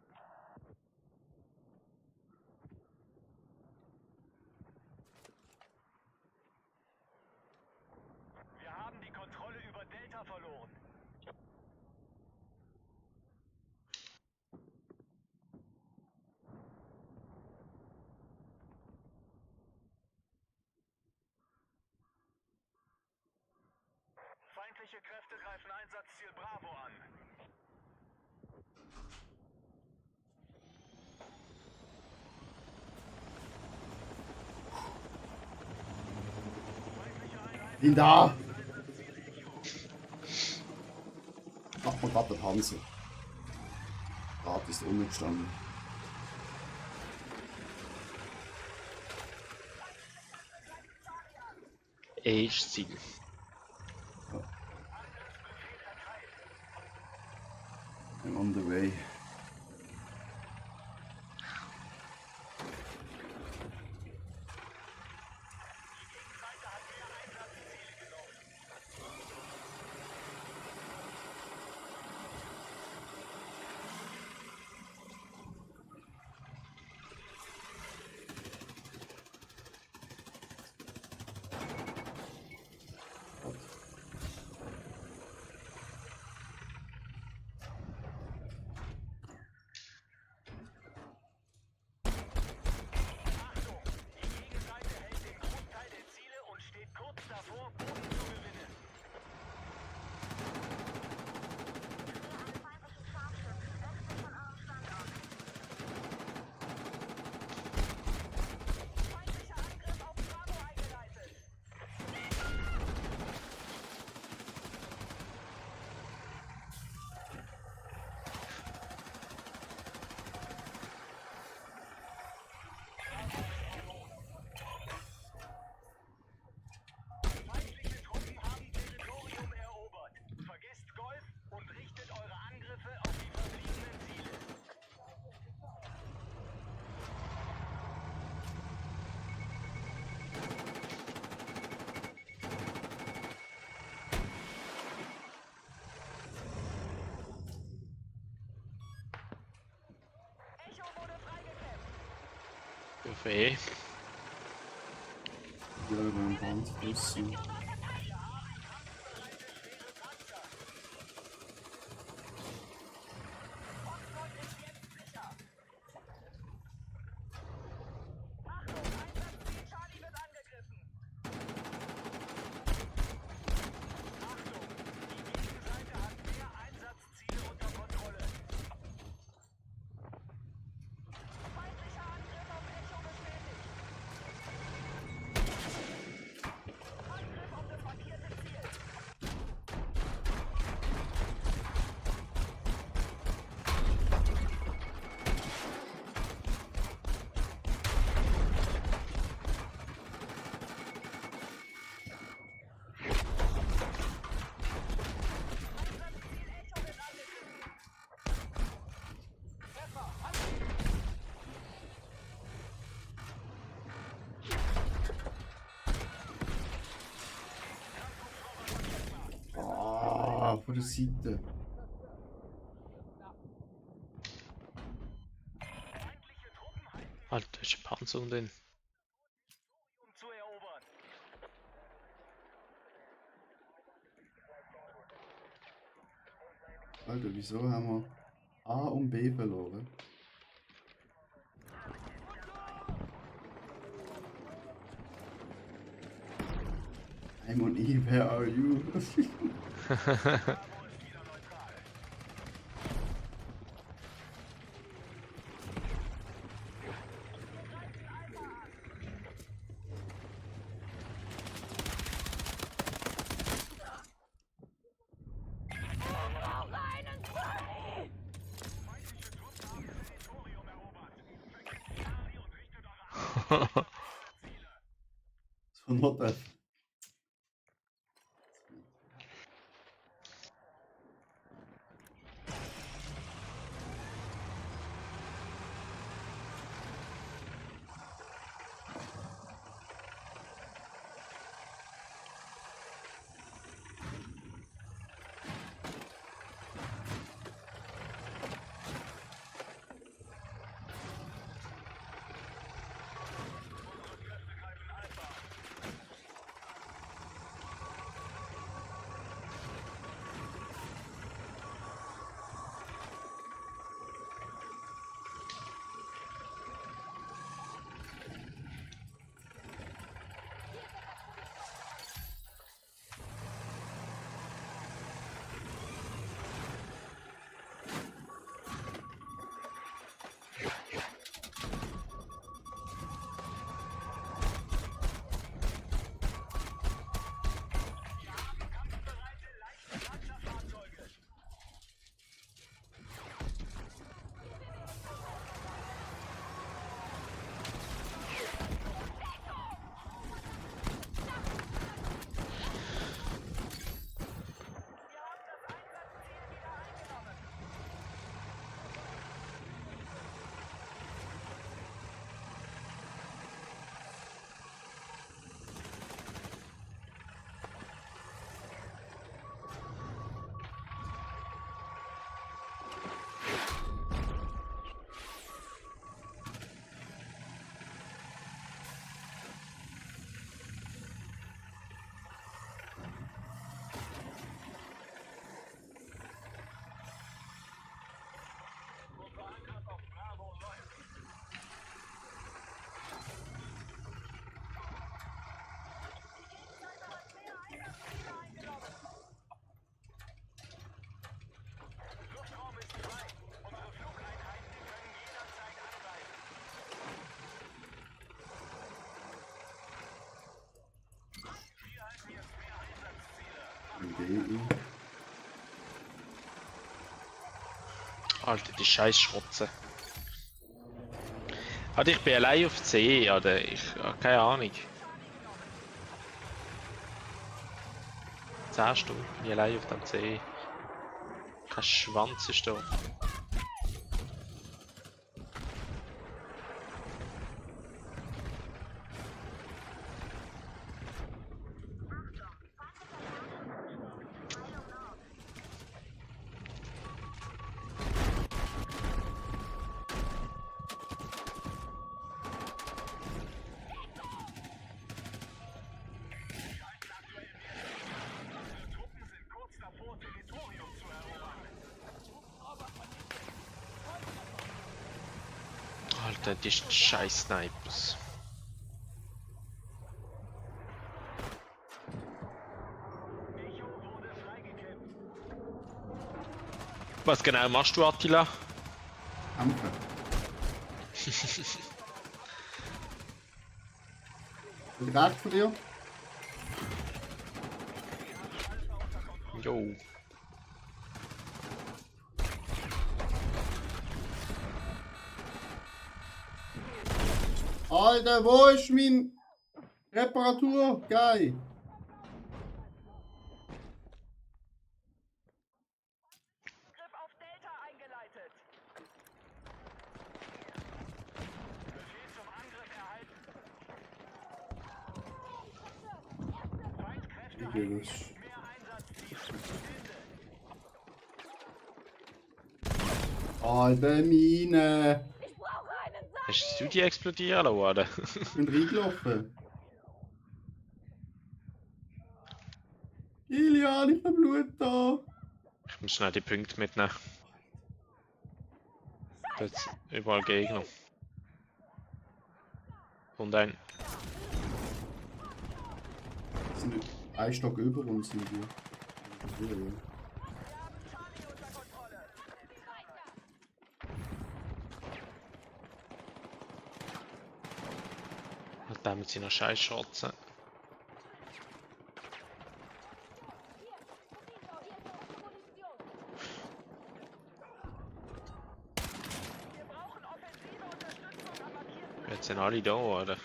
Wir haben die Kontrolle über Delta verloren. Feindliche Kräfte greifen Einsatzziel Bravo an. Bin da! Macht man gerade den Panzer. Rad ist unten gestanden. Ist Ziel. I'm on the way. Achtung! Die Gegenseite hält den Großteil der Ziele und steht kurz davor, Boden zu gewinnen. Feindlicher Angriff auf Bravo eingeleitet. Feindliche Truppen haben Territorium erobert. Vergesst Golf und richtet eure Angriffe auf die verbliebenen Ziele. Echo wurde freigekämpft. Auf E. Ja, über den Band draussen. Oxford ist jetzt sicher. Achtung, Einsatzziel Charlie wird angegriffen. Achtung! Die Gegenseite hat mehr Einsatzziele unter Kontrolle. Feindlicher Angriff auf Echo bestätigt. Angriff auf das markierte Ziel. Einsatzziel Echo wird angegriffen. Treffer, Ah, von der Seite. Feindliche Truppen halten, Alter, da ist ein Panzer drin. um zu erobern. Alter, wieso haben wir A und B verloren? I'm on E, where are you? Bravo ist wieder neutral. Feindliche Truppen haben Territorium erobert. Vergesst Charlie und richtet eure Angriffe auf die Ziele. So not that. Heli. Alter, die scheiß Schrotze. Alter, ich bin allein auf C, oder? Keine Ahnung. 10 Stunden bin ich allein auf dem C. Kein Schwanz ist da. Truppen sind kurz davor, Territorium zu erobern. Alter, die scheiß Snipers. Echo wurde freigegeben. Was genau machst du, Attila? Kämpfen. Direkt von dir. Jo. Alter, wo ist mein Reparatur? Geil. Angriff auf Delta eingeleitet. Befehl zum Angriff erhalten. Feinkräfte Ich will das. mehr Einsatzziele. Alter, Mine. Ich brauche einen Sack. Hast du die explodieren lassen, oder? Ich bin reingelaufen. Ilian, ich hab Blut da. Ich muss schnell die Punkte mitnehmen. Dort sind überall Gegner. Und ein. Sind ein Stock über uns sind wir. Und damit sind noch scheiß Schrotzen. Wir brauchen offensive Unterstützung am markierten Jetzt sind alle da, oder?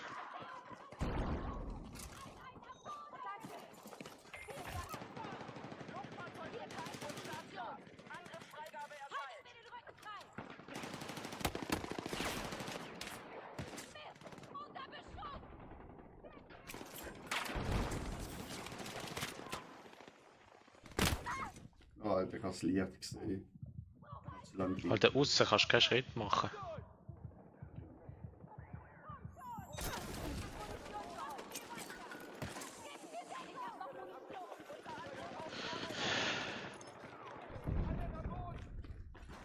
Luftfahrzeug geteilt und Station. Angriffsfreigabe erteilt. Mir den Rücken frei. Unter Beschuss. Alter, ich hab's Licht gesehen. Zu lange liegen. Alter, aussen kannst du keinen Schritt machen.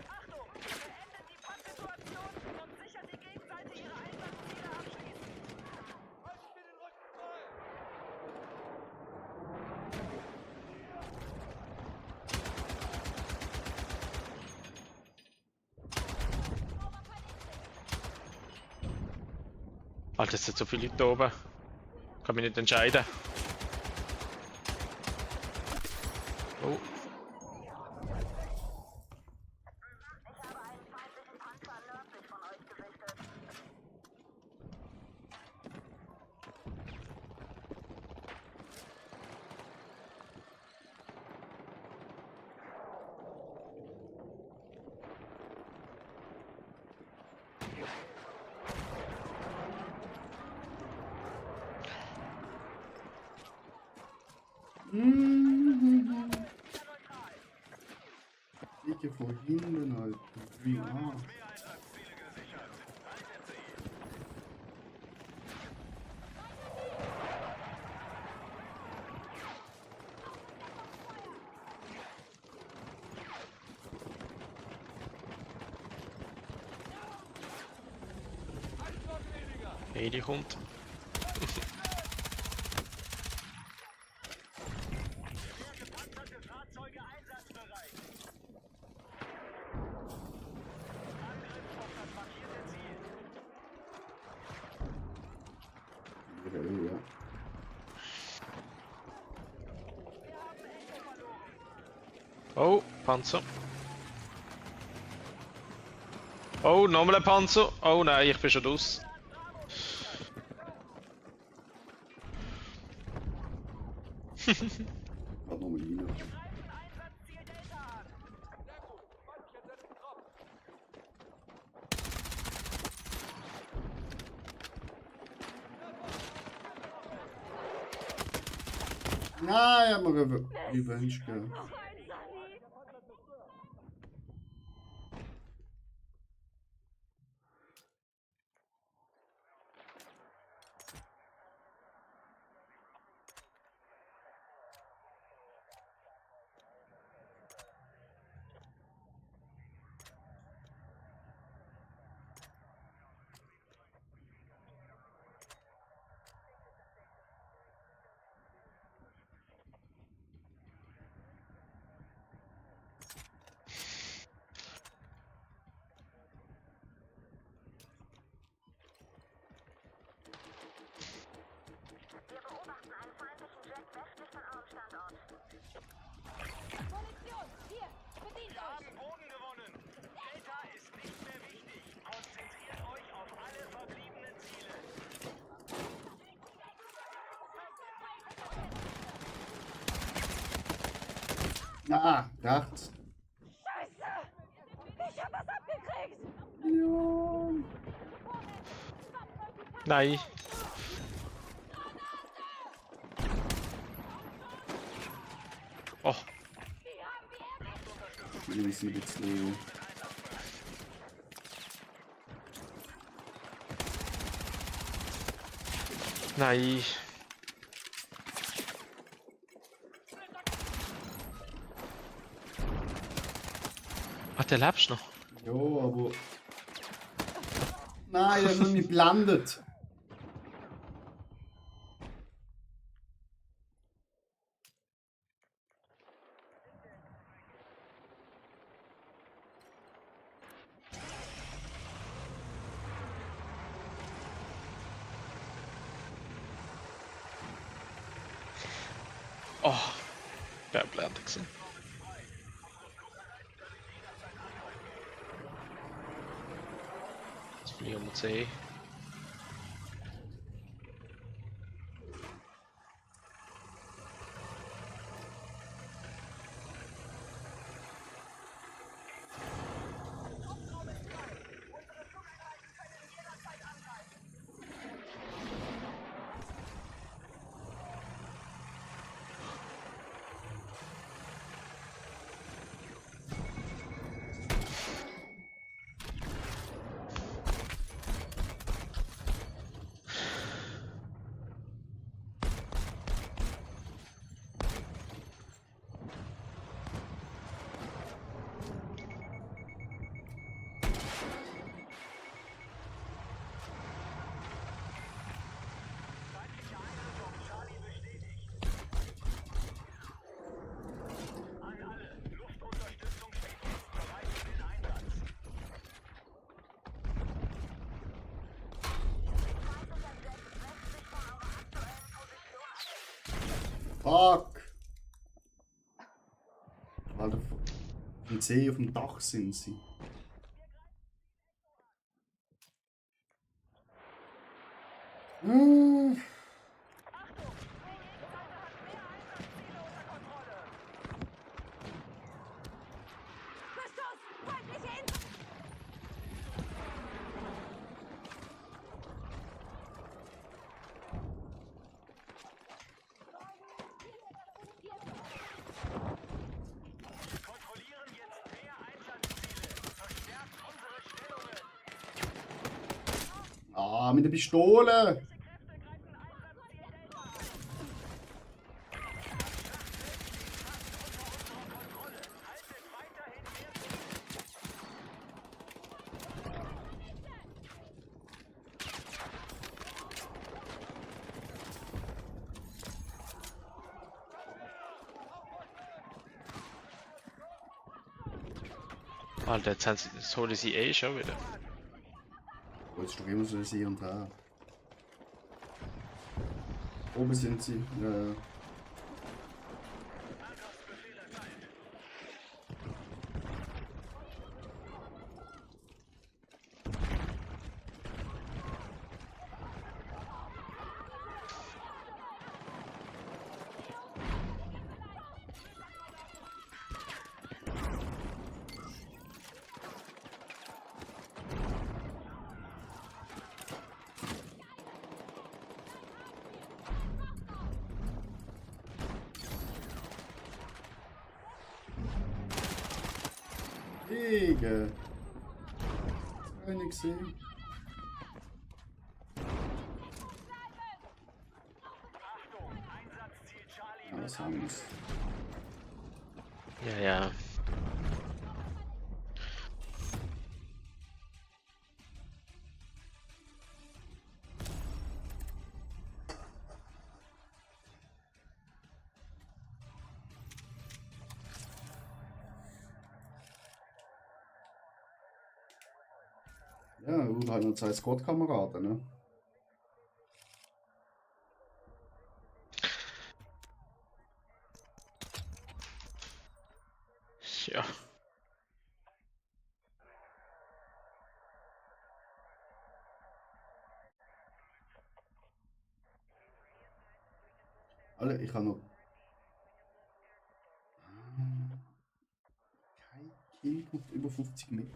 Achtung! Beendet die Pattsituation und sichert die Gegenseite ihre Einsatzziele abschließen. Alter, es sind so viele Leute da oben. Kann mich nicht entscheiden. Oh. Ich gehe von hinten, Alter. Wie ah. Mehr Einsatzziele gesichert. Haltet sie. Heli kommt. Schwer gepanzerte Fahrzeuge einsatzbereit. Angriff auf das markierte Ziel. Ja. Wir haben Echo verloren. Oh, Panzer. Oh, nochmal ein Panzer. Oh nein, ich bin schon aus. Gerade nochmal rein. Einsatzziel Delta an. Nein, ich hab mir Revenge gegeben. Noch ein Sani. Wir beobachten einen feindlichen Jet westlich von eurem Standort. Munition. Hier. Bedient Wir euch. haben Boden gewonnen. Delta ist nicht mehr wichtig. Konzentriert euch auf alle verbliebenen Ziele. Ah, rechts. Scheiße. Ich hab was abgekriegt. Ja. Nein. Oh, Wir müssen ein bisschen. nein. Ah, der lebst noch. Ja, aber. Nein, er hat mich blendet. Oh, der blendet gewesen. Jetzt fliegen wir C. Fuck! Alter, im See auf dem Dach sind sie. Beschuss. Feindliche Info. Kontrollieren jetzt mehr Einsatzziele. Verstärkt unsere Stellungen. Ah, mit der Pistole! Alter, jetzt holen sie eh schon wieder. Jetzt ist doch immer so ein Hier und Her. Oben sind sie. bewegen. Habe ich nicht gesehen. Ja, was haben wir's? Ja, ja. Ja, und halt noch 2 Squad-Kameraden, ne? Ja. Alle, ich habe noch kein Kind mit über 50 Meter.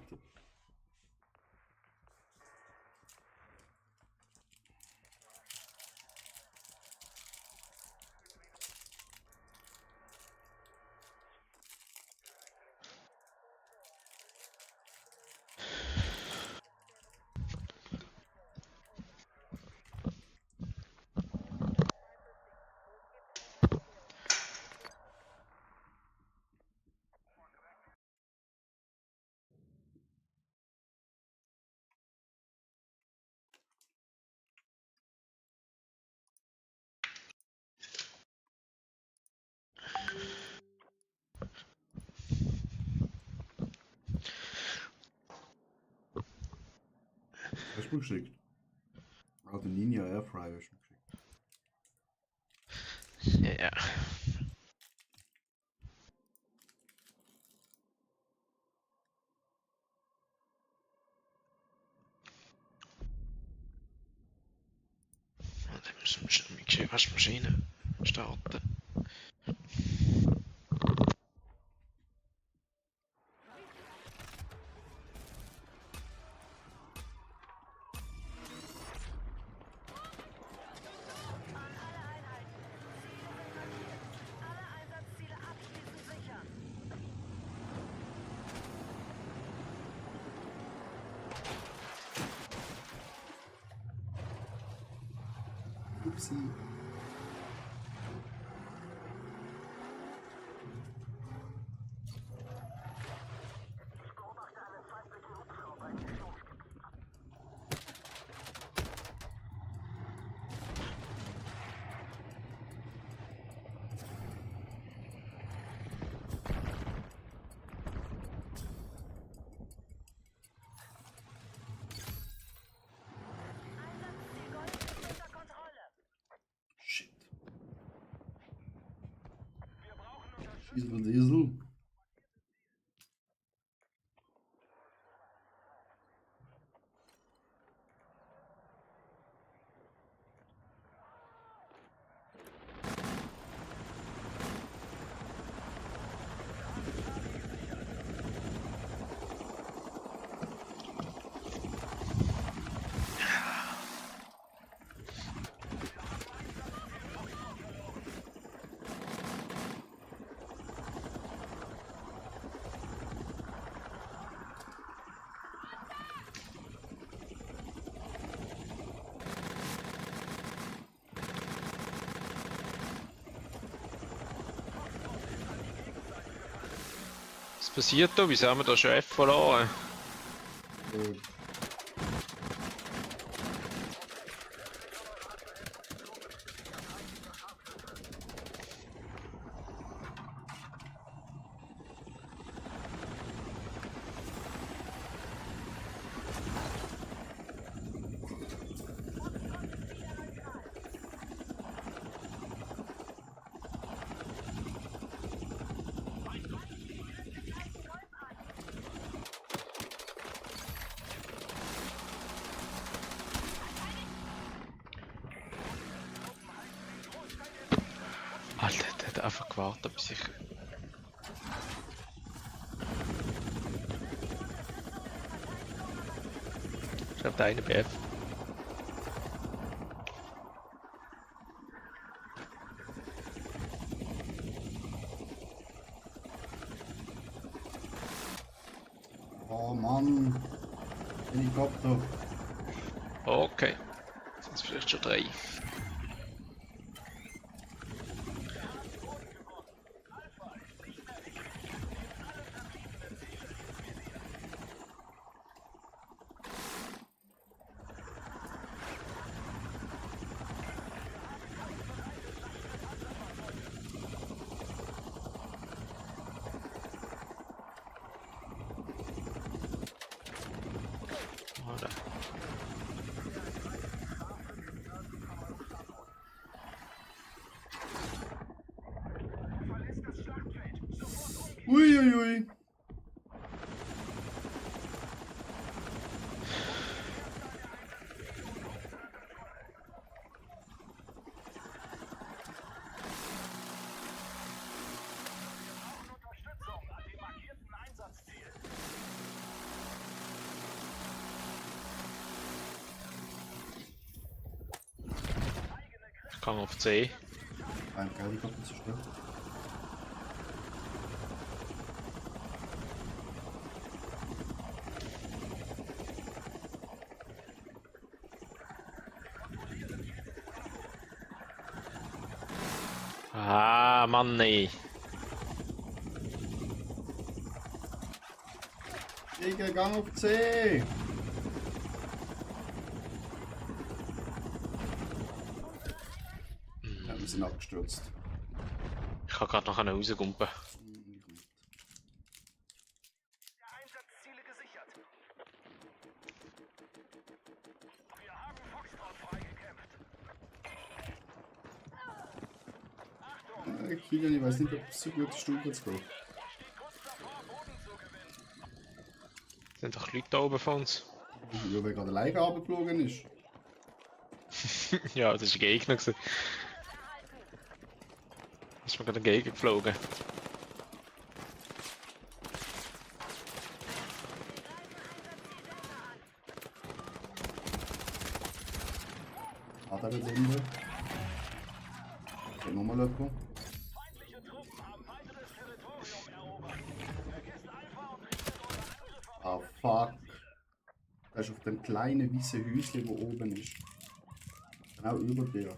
Hast du mir geschickt? Ah, der Ninja Airfryer hast du mir geschickt. Ja, ja. Dann müssen wir schon mit der Waschmaschine starten. Alle Einsatzziele abschließend sichern. Upsi. Einsatzziel Gold ist unter Kontrolle. Shit. Wir brauchen Unterstützung. Diesel, Diesel. Was passiert da? Wieso haben wir den Chef verloren? Äh, Alter, der hat einfach gewartet, bis ich... Ich glaube, der eine BF. Oh Mann. Helikopter. Okay. Sind es vielleicht schon 3. Oder? Uiuiui. Unterstützung an dem markierten Einsatzziel. Ich kann auf C. Ein Helikopter zerstört. Ah, Mann, nee. Jäger, Gang auf C. Ja, wir sind abgestürzt. Ich kann gerade noch rausgumpen. Einsatzziele gesichert. Wir haben Foxtrot freigekämpft. Kilian, ich weiß nicht, ob es so gut ist, Stufe zu gehen. Sind doch Leute da oben von uns? Ja, weil gerade alleine runtergeflogen ist. Ja, das war ein Gegner. Gewesen. Ist mir gerade entgegengeflogen. Hat er eine Bombe? Geht nochmal jemand? Feindliche Truppen haben weiteres Territorium erobert. Vergesst Alpha und richtet eure Angriffe auf Ah, fuck. Er ist auf dem kleinen weißen Häuschen, wo oben ist. Genau über dir.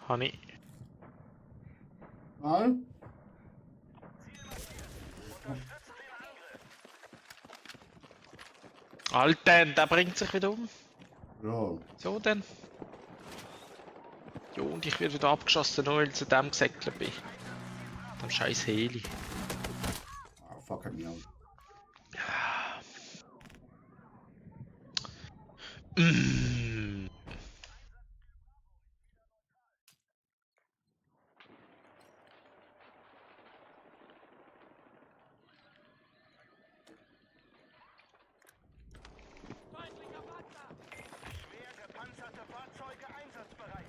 Honey. Mal? Alter, der bringt sich wieder um. Ja. So denn. Jo, und ich werde wieder abgeschossen, nur weil ich zu dem gesäckelt bin. Dem scheiß Heli. Ah, fuck, hat mich auch. Mm. schwer gepanzerte Fahrzeuge einsatzbereit.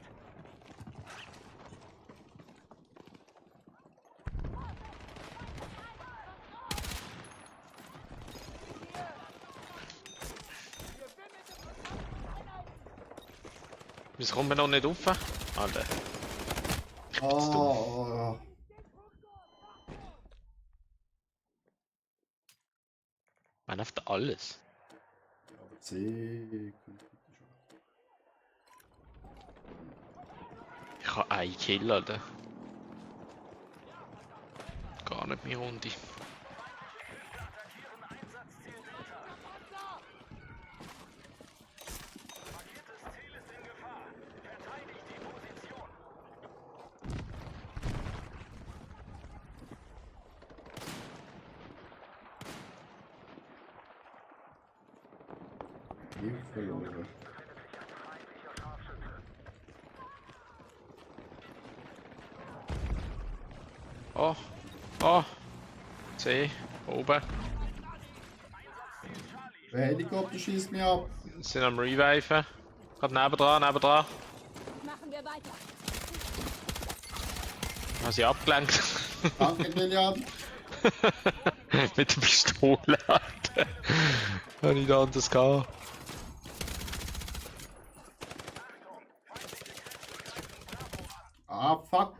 Wieso kommen wir noch nicht rauf? Alter. Oh. Man läuft alles. Ja, C. könnte ich schon. Ich habe einen Kill, Alter. Gar nicht mehr Runde. Attackieren Einsatzziel Delta. Markiertes Ziel ist in Gefahr. Verteidigt die Position. Hier verloren. Oh. Oh. C. Oben. Der Helikopter schießt mich ab. Sind am Reviven. Gerade nebendran. Machen wir weiter. Haben sie abgelenkt. Danke, Kilian. Mit der Pistole, Alter. Habe ich da anders gehabt. Ah, fuck.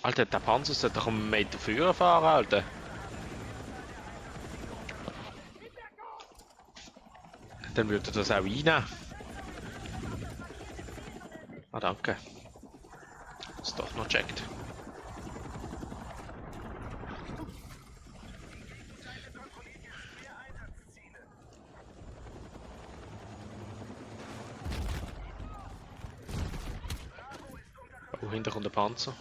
Alter, der Panzer sollte doch einen Meter früher fahren, Alter. Dann würde er das auch reinnehmen. Ah, danke. Ist doch noch checkt. Oh, hinter kommt der Panzer.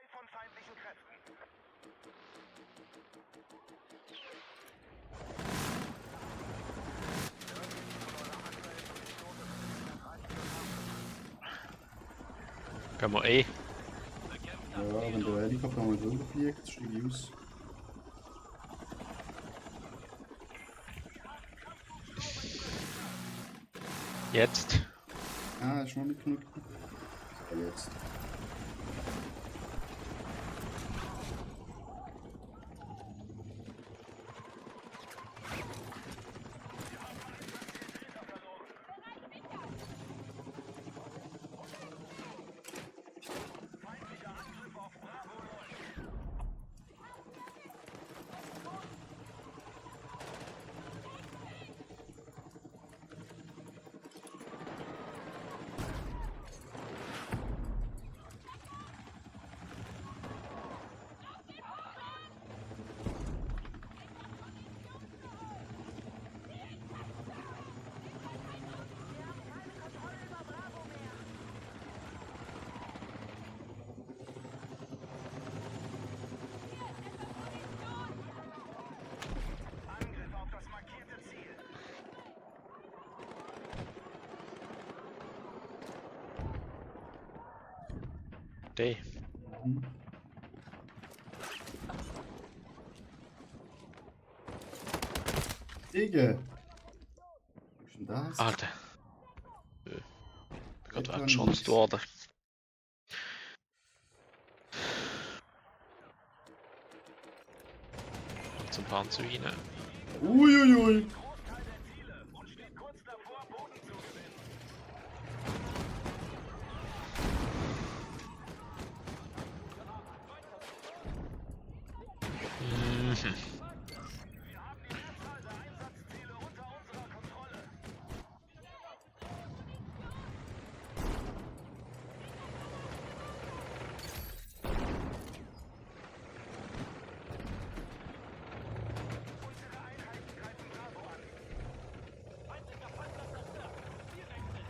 Von feindlichen Kräften. Gehen wir eh. Ja, wenn der Helikopter mal drüber fliegt, steige ich aus. Jetzt. Ah, ist noch nicht genug. So, jetzt. Angriff auf das markierte Ziel. D. Mhm. Digga! Was ist denn das? Alter. Gerade Etwa weggeschanzt nichts. worden. Zum Panzer rein. Uiuiui! Großteil der Ziele und steht kurz davor, Boden zu gewinnen. Mhm. Wir haben die Mehrzahl der Einsatzziele unter unserer Kontrolle. Unsere Einheiten greifen Bravo an. Feindlicher Panzer zerstört. Zielwechsel.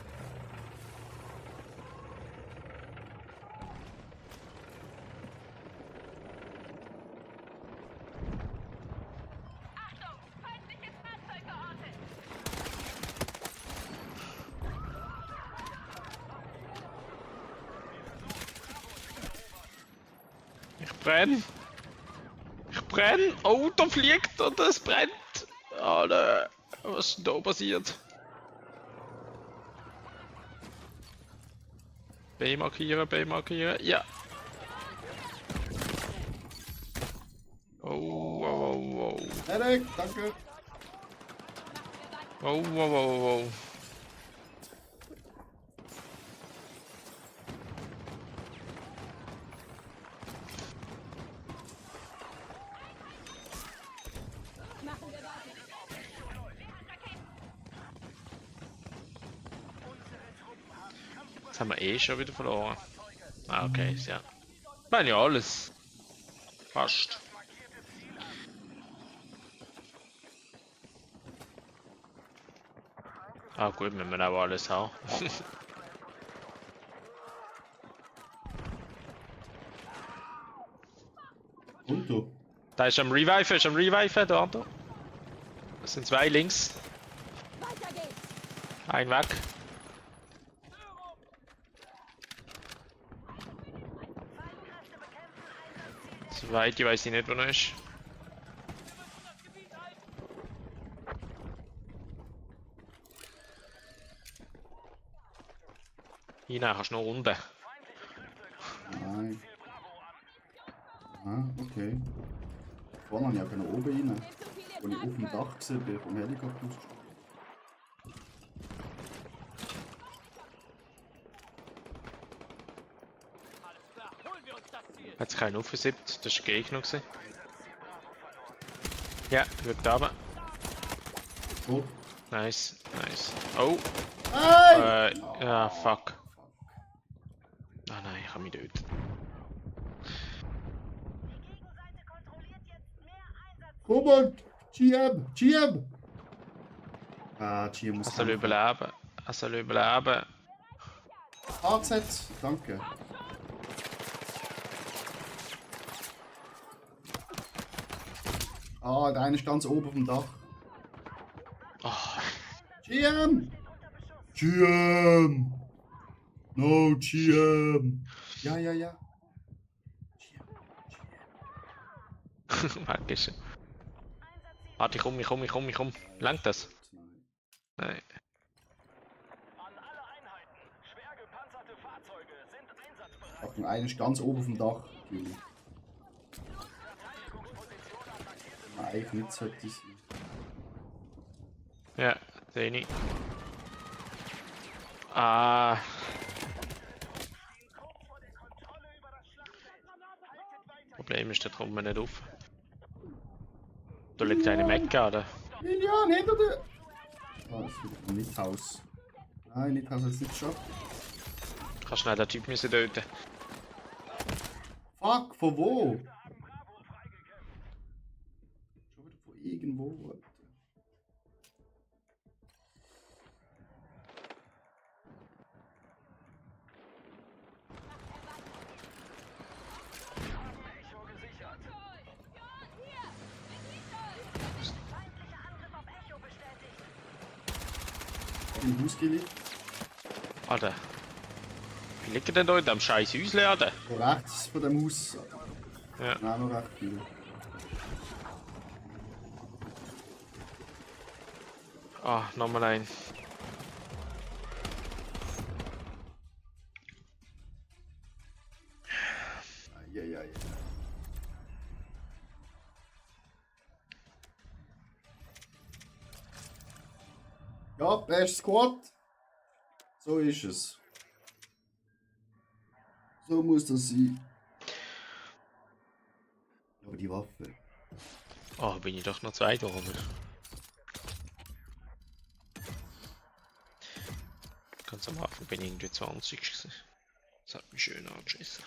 Achtung! Feindliches Fahrzeug geortet! Ich brenn. Ich brenn. Oh, da fliegt und es brennt. Alter, was ist denn da passiert? B markieren, B markieren. Ja. Oh, wow, wow, wow. Medic, danke! Wow, wow, wow, wow. Machen wir weiter! Jetzt haben wir eh schon wieder verloren. Ah, okay, ist ja. Nein, ja, alles. Fast. Ah, gut, wenn wir auch alles haben. Und du? Da ist am Reviven, da. Das sind zwei links. Weiter geht's! Ein weg. Soweit, ich weiß nicht, wo er ist. Hinein kannst du noch unten. Nein. Ah, okay. Vorne habe ich auch oben rein. Als ich auf dem Dach gesehen bin, vom Helikopter ausgestiegen. Hat sich keinen aufgesippt, das war der Gegner. Gewesen. Ja, schaut da runter. Oh. Nice, nice. Oh! Nein! Ja, fuck. Ah nein, ich kann mich töten. Gegenseite kontrolliert jetzt mehr Einsatz. Komm on! GM! GM! Ah, GM muss Er soll kämpfen. überleben. Er soll überleben. AZ, danke. Ah, der eine ist ganz oben auf dem Dach. Oh, GM! GM! No, GM! Ja, ja, ja. weg ist er. Warte, ich komm. Langt das? Nein. An alle Einheiten. Schwer gepanzerte Fahrzeuge sind einsatzbereit. Achtung, einer ist ganz oben auf dem Dach. Natürlich. Na, eigentlich nicht sollte ich sein. Ja, sehe ich. Ah. Problem ist, da kommt man nicht auf. Da liegt eine Mecke, oder? Lilian, hinter dir! Ah, das ist wieder ein Nithaus. Nein, Nithaus hat es nicht geschafft. Kannst schnell den Typ müssen töten. Fuck, von wo? Schon wieder von irgendwo. Alter. Echo gesichert. Feindlicher Angriff auf Echo bestätigt. Im Haus gelegt. Alter. Wie liegt er denn da in dem scheiß Häuschen, Alter? Rechts von dem Haus. Ja. Nein, noch recht viel. Ah, nochmal ein. Eieiei. Ja, best Squad. So ist es. So muss das sein. Aber die Waffe. Oh, bin ich doch noch Zweiter, oder? Ganz am Anfang bin ich irgendwie 20 gewesen. Das hat mich schön angeschissen.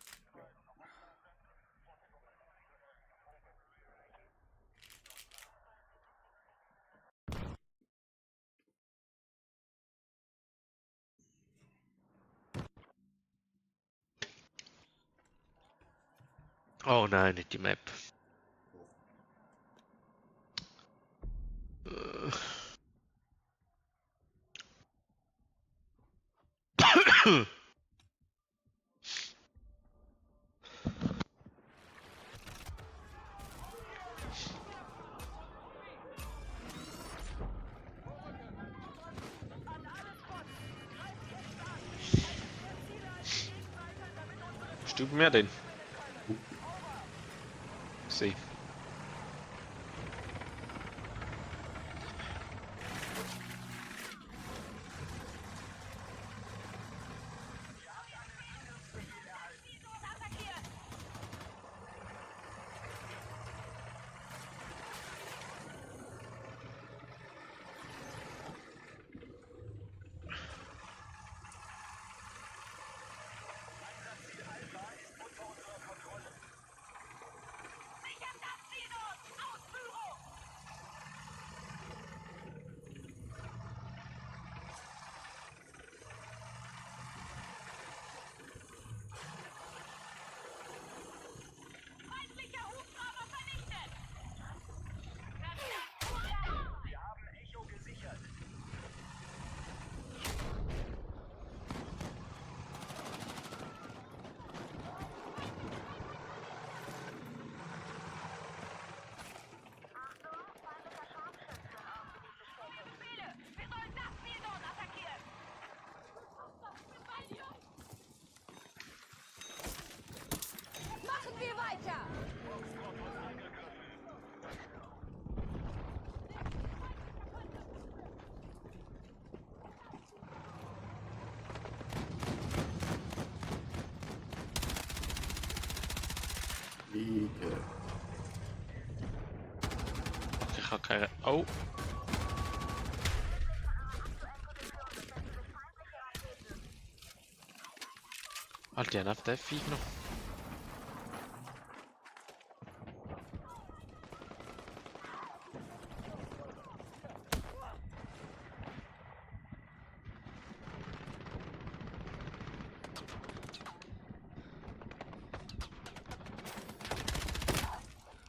Oh nein, nicht die Map. Stüben wir den? See. Digga. Ich habe keine. Oh! Alter, die haben einfach den Vieh genommen.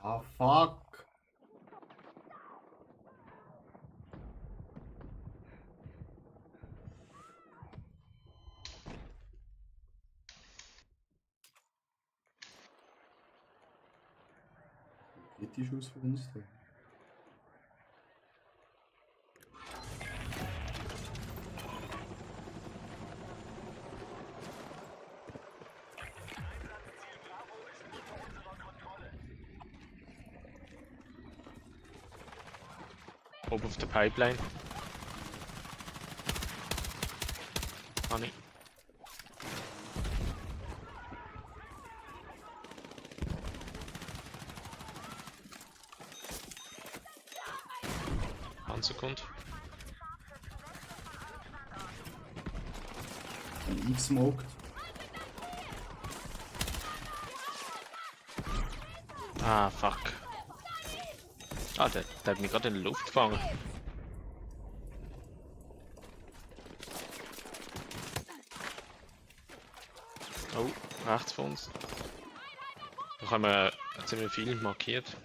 Ah, fuck. Geht die Schuss für uns da? Oben auf der Pipeline. Honey. Eine Sekunde. Ein eingesmoked. Ah, fuck. Ah, der hat mich gerade in die Luft gefangen. Oh, rechts von uns. Da haben wir ziemlich viel markiert.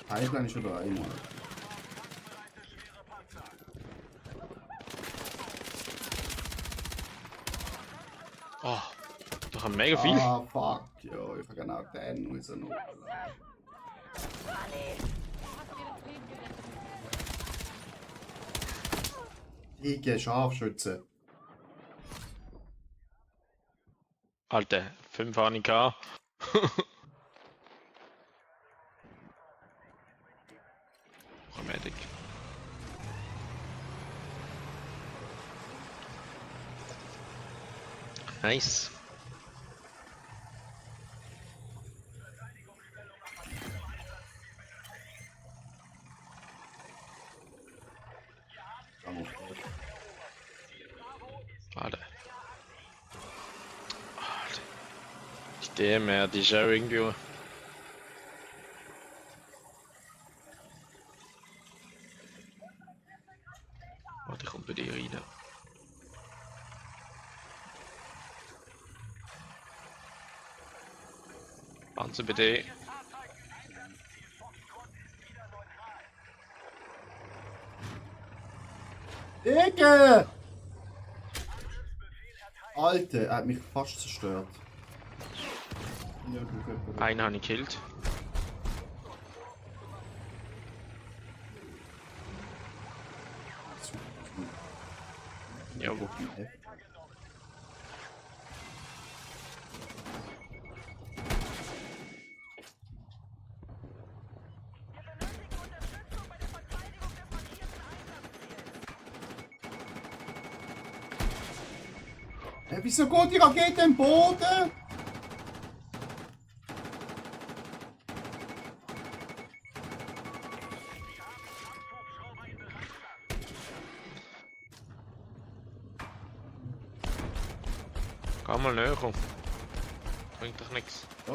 Pipeline ist schon da einmal. Oh, da haben wir mega viel. Ah, fuck. Ja, ich habe genau den müssen noch. Digga, Scharfschütze. Alter, 5 habe ich gehabt. Medic. Nice. Alter. Der die ist ja irgendwie. Warte, ich komme bei dir rein. Panzer bei dir. Digga! Alter, er hat mich fast zerstört. Ja, du Einen habe ich gekillt. Ja, wo? Wieso geht die Rakete im Boden? Geh mal näher rum. Bringt doch nichts. Ja.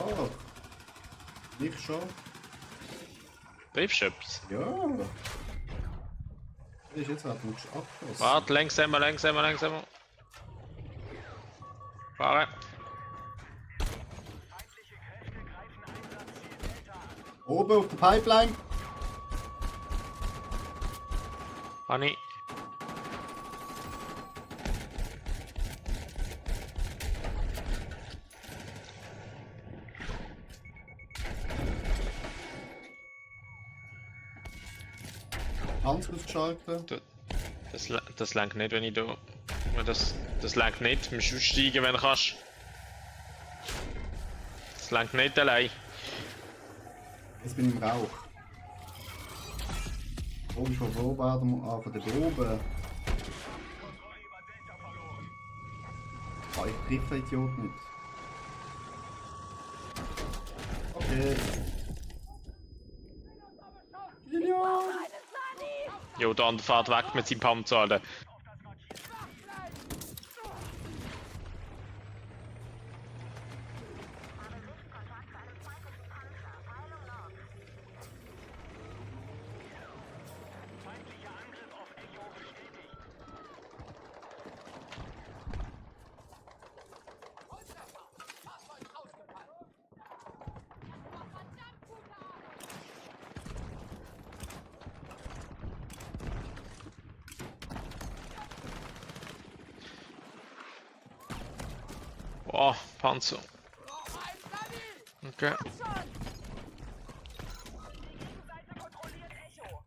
Ich schon. Triffst du etwas? Ja. Das ist jetzt halt wirklich abgeschossen. Warte, langsamer. Fahren. Oben auf der Pipeline. Honey. Panzer ausgeschaltet. Das langt nicht, wenn ich da. Das langt nicht. Du musst aussteigen, wenn du kannst. Das langt nicht allein. Jetzt bin ich im Rauch. Oben von wo werden wir? Ah, von der oben. Ah, ich triff den Idiot nicht. Okay. Genial! Jo, der andere fährt weg mit seinem Panzer, Alter. Oh, Panzer. Okay. Seite kontrolliert Echo.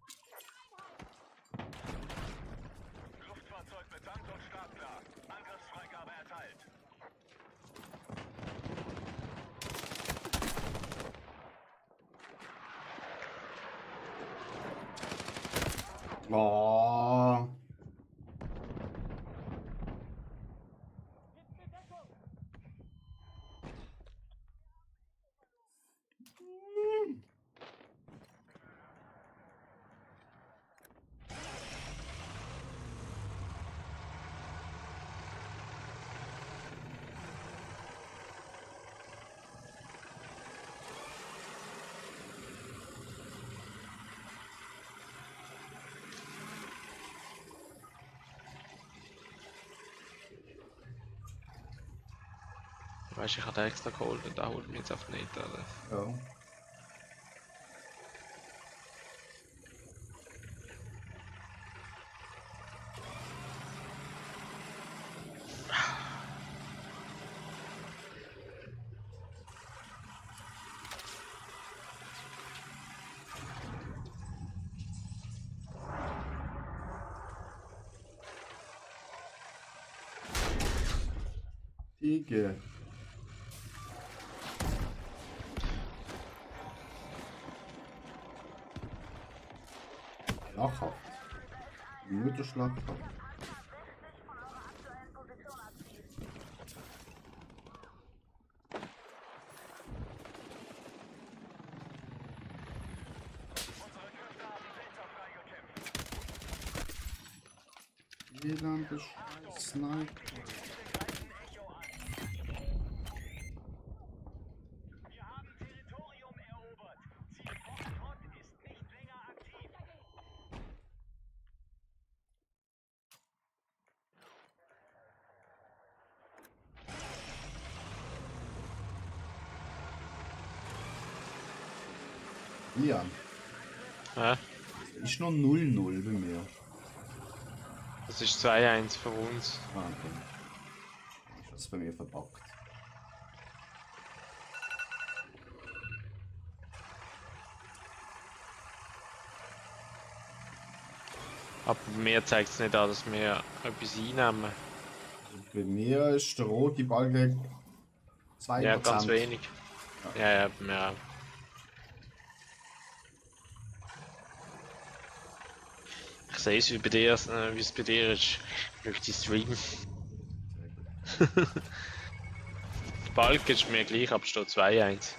Luftfahrzeug betankt und startklar. Angriffsfreigabe erteilt. Oh. Weißt du, ich hatte extra geholt und da holt mich jetzt auf nicht, Alter. Ja. Ige. Schlaghaft. Mütterschlaghaft. WLAN, der Sniper. Wir haben Territorium erobert. Ziel Foxtrot ist nicht länger aktiv. Lian, Ja, ist noch 0-0 bei mir. das ist 2-1 für uns. Ah, okay. Ist das bei mir verbuggt. Aber mir zeigt es nicht an, dass wir etwas einnehmen. Bei mir ist der rote Balken 2%. Ja, ganz wenig. Ja, bei mir auch. Ich sehe es, wie bei dir, wie es bei dir ist. Durch die Stream. Der Balk ist mir gleich, aber steht 2-1.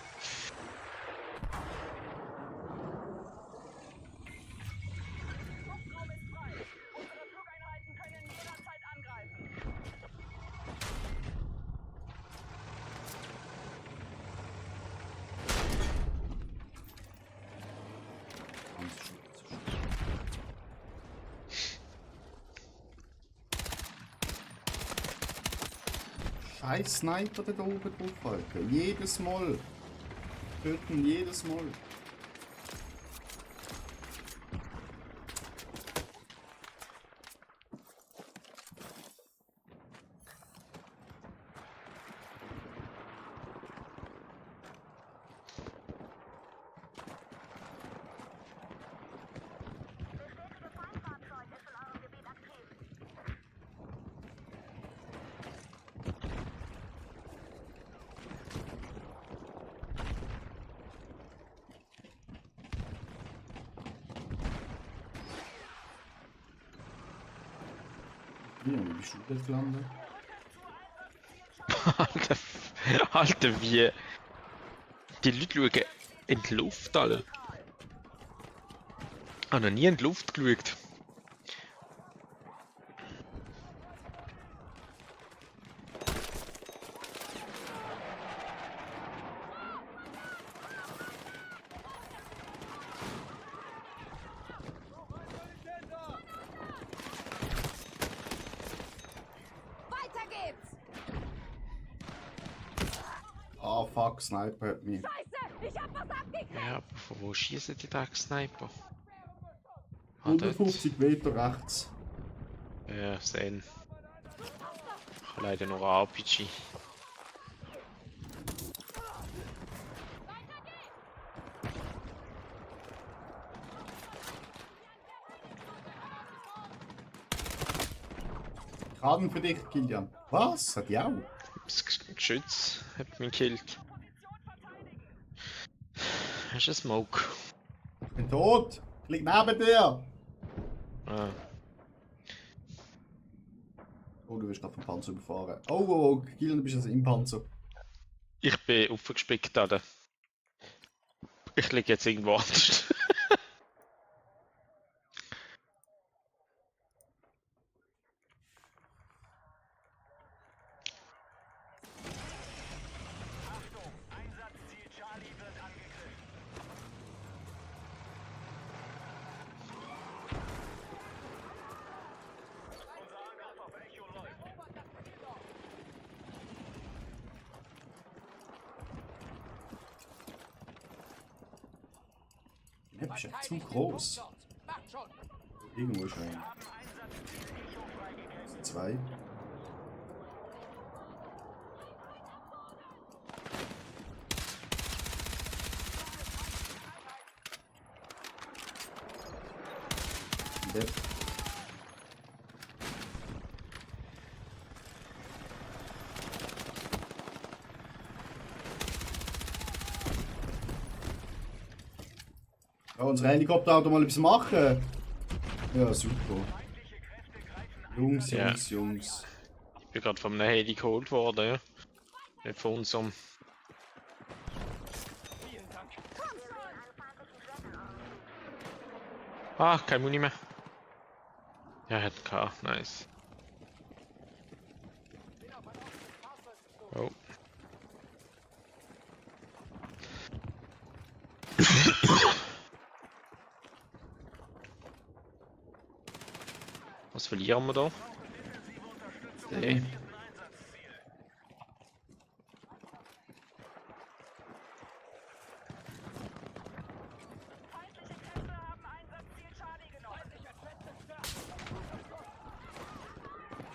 Luftraum ist frei. Unsere Flugeinheiten können jederzeit angreifen. Scheiß Sniper da oben drauf, Alter. Jedes Mal. Töten jedes Mal. Gestützte Wie bist du dort gelandet? Alter, Alter, wie. Die Leute schauen in die Luft, alle. Ich habe noch nie in die Luft geschaut. Weiter geht's! Ah, fuck, Sniper hat mich. Scheiße! Ich hab was abgekriegt! Ja, aber von wo schießen die Drecksniper? Ah, dort. 150 Meter rechts. Ja, sehen. Ich habe leider noch ein RPG. Schaden für dich, Kilian. Was? Hat die auch? Das Geschütz hat mich gekillt. Hast du einen Smoke? Ich bin tot. Ich lieg neben dir. Ah, Oh, du wirst gerade vom Panzer überfahren. Oh, oh, oh, Kilian, du bist also im Panzer. ich bin aufgespickt, Alter. Ich liege jetzt irgendwo anders. Achtung, Einsatzziel Charlie wird angegriffen. Unser Angriff auf Echo läuft. Die Map ist echt zu groß. Irgendwo ist ein. Haben Einsatzziel Echo freigegeben. Zwei. Dead. Ja, unser Helikopterauto mal etwas machen. Ja, super. Feindliche Kräfte greifen ein. Jungs, Ja. Jungs, Jungs. Ich bin gerade von einem Heli geholt worden, ja. Nicht von unserem. Ah, kein Muni mehr. Ja, hat K, nice. Oh. Was verlieren wir da? Nee. Feindliche Kräfte haben Einsatzziel Charlie genommen.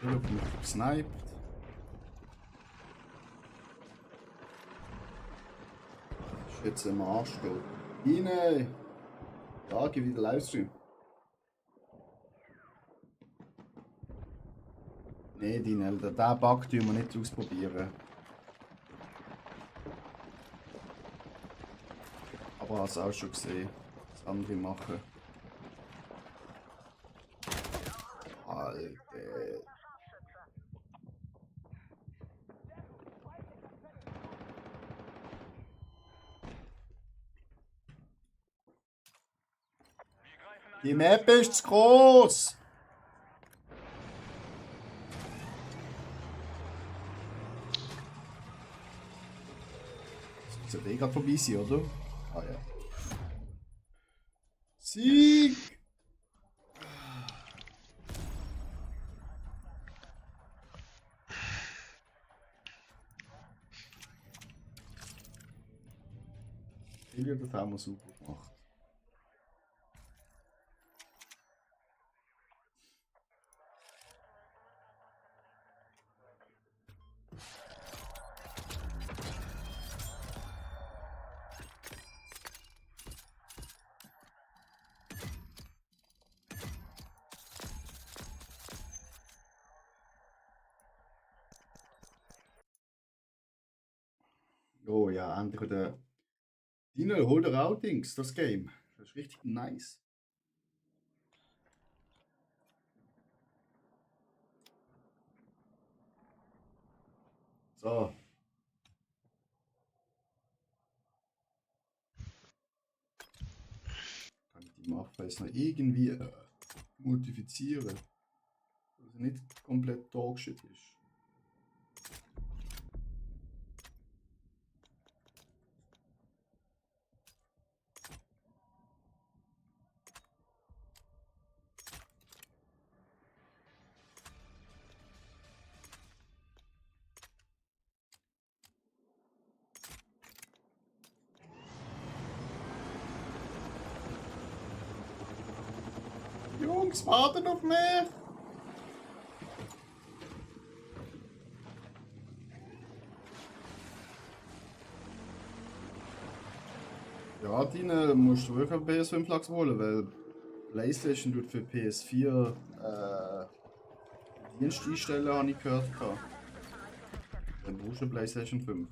Ich hab mich gesniped. Ist jetzt im Arsch gehen. Rein! Da geh wieder Livestream. Nee, Dinel, den Bug tun wir nicht ausprobieren. Aber hast du auch schon gesehen, was andere machen. Alter. Die Map ist zu groß! Das sollte eh gerade vorbei sein, oder? Ah ja. Sieg! Ilja, das haben wir super gemacht. Oh ja, endlich wieder. Dino, hol dir Outings, das Game. Das ist richtig nice. So. Kann ich die Waffe jetzt noch irgendwie modifizieren? Dass sie nicht komplett Dogshit ist. Jungs, wartet auf mich! Ja, Dine musst du wirklich eine PS5 Lachs holen, weil PlayStation tut für PS4 Dienst einstellen, habe ich gehört. Dann brauchst du eine PlayStation 5.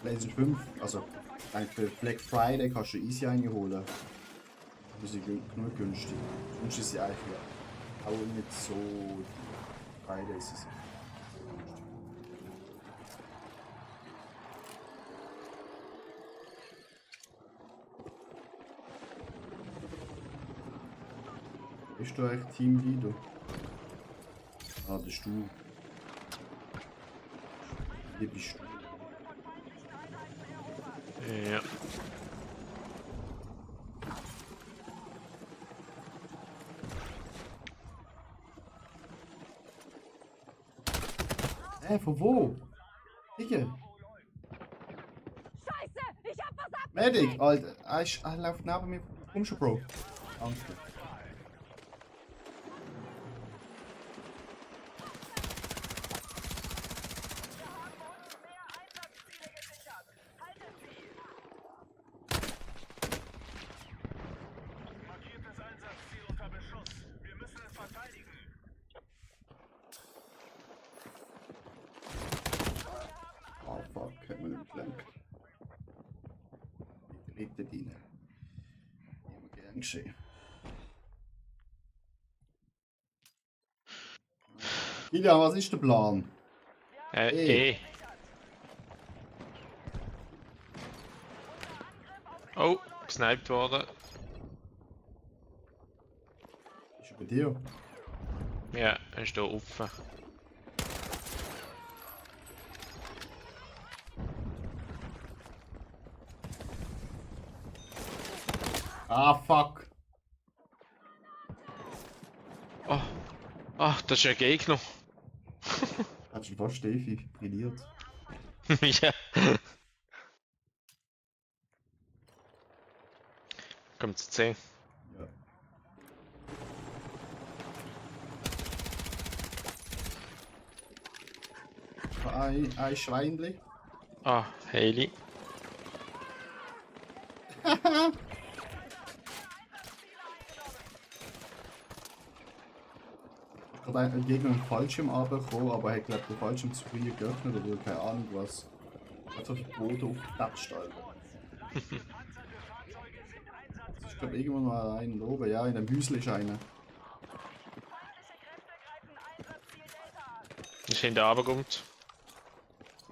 PlayStation 5, also eigentlich für Black Friday kannst du easy einholen. Aber sie sind genug günstig. Sonst ist sie eigentlich auch nicht so Friday ist es. Bist du eigentlich Team Lido? Ah, das bist du. Hier bist du. Ja. Von wo? Digga. Scheiße, ich hab was ab. Medic, Alter. Er läuft neben mir. Komm schon, Bro. Danke. Markiertes Einsatzziel unter Beschuss. Wir müssen es verteidigen. Oh fuck, hat man nicht gelenkt. Die dritte Diener. Immer gern geschehen. Kilian, was ist der Plan? Eh. Oh, gesniped worden. Ist er bei dir? Ja, er ist hier offen. Ah, fuck. Oh. Ach, das ist ein Gegner. Hat schon fast Steffi brilliert. Ja. Kommt zu 10. Ja. Ein Schweinli. Ah, Haley. Ich habe einen Gegner einen Fallschirm runtergekommen, aber er hat glaube den Fallschirm zu früh geöffnet oder keine Ahnung was. Er hat so viel Boden aufgeklatscht, Alter. Ich glaube irgendwo mal einen oben, ja, in dem Häusl ist einer. Ist hinter runtergekommt.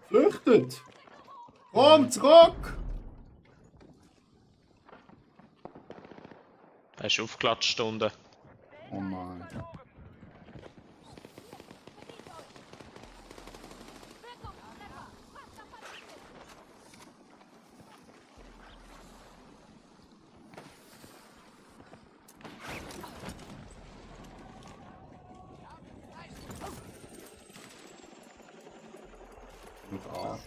Flüchtet! Komm, zurück! Er ist aufgeklatscht unten. Oh Mann. Mit Arsch.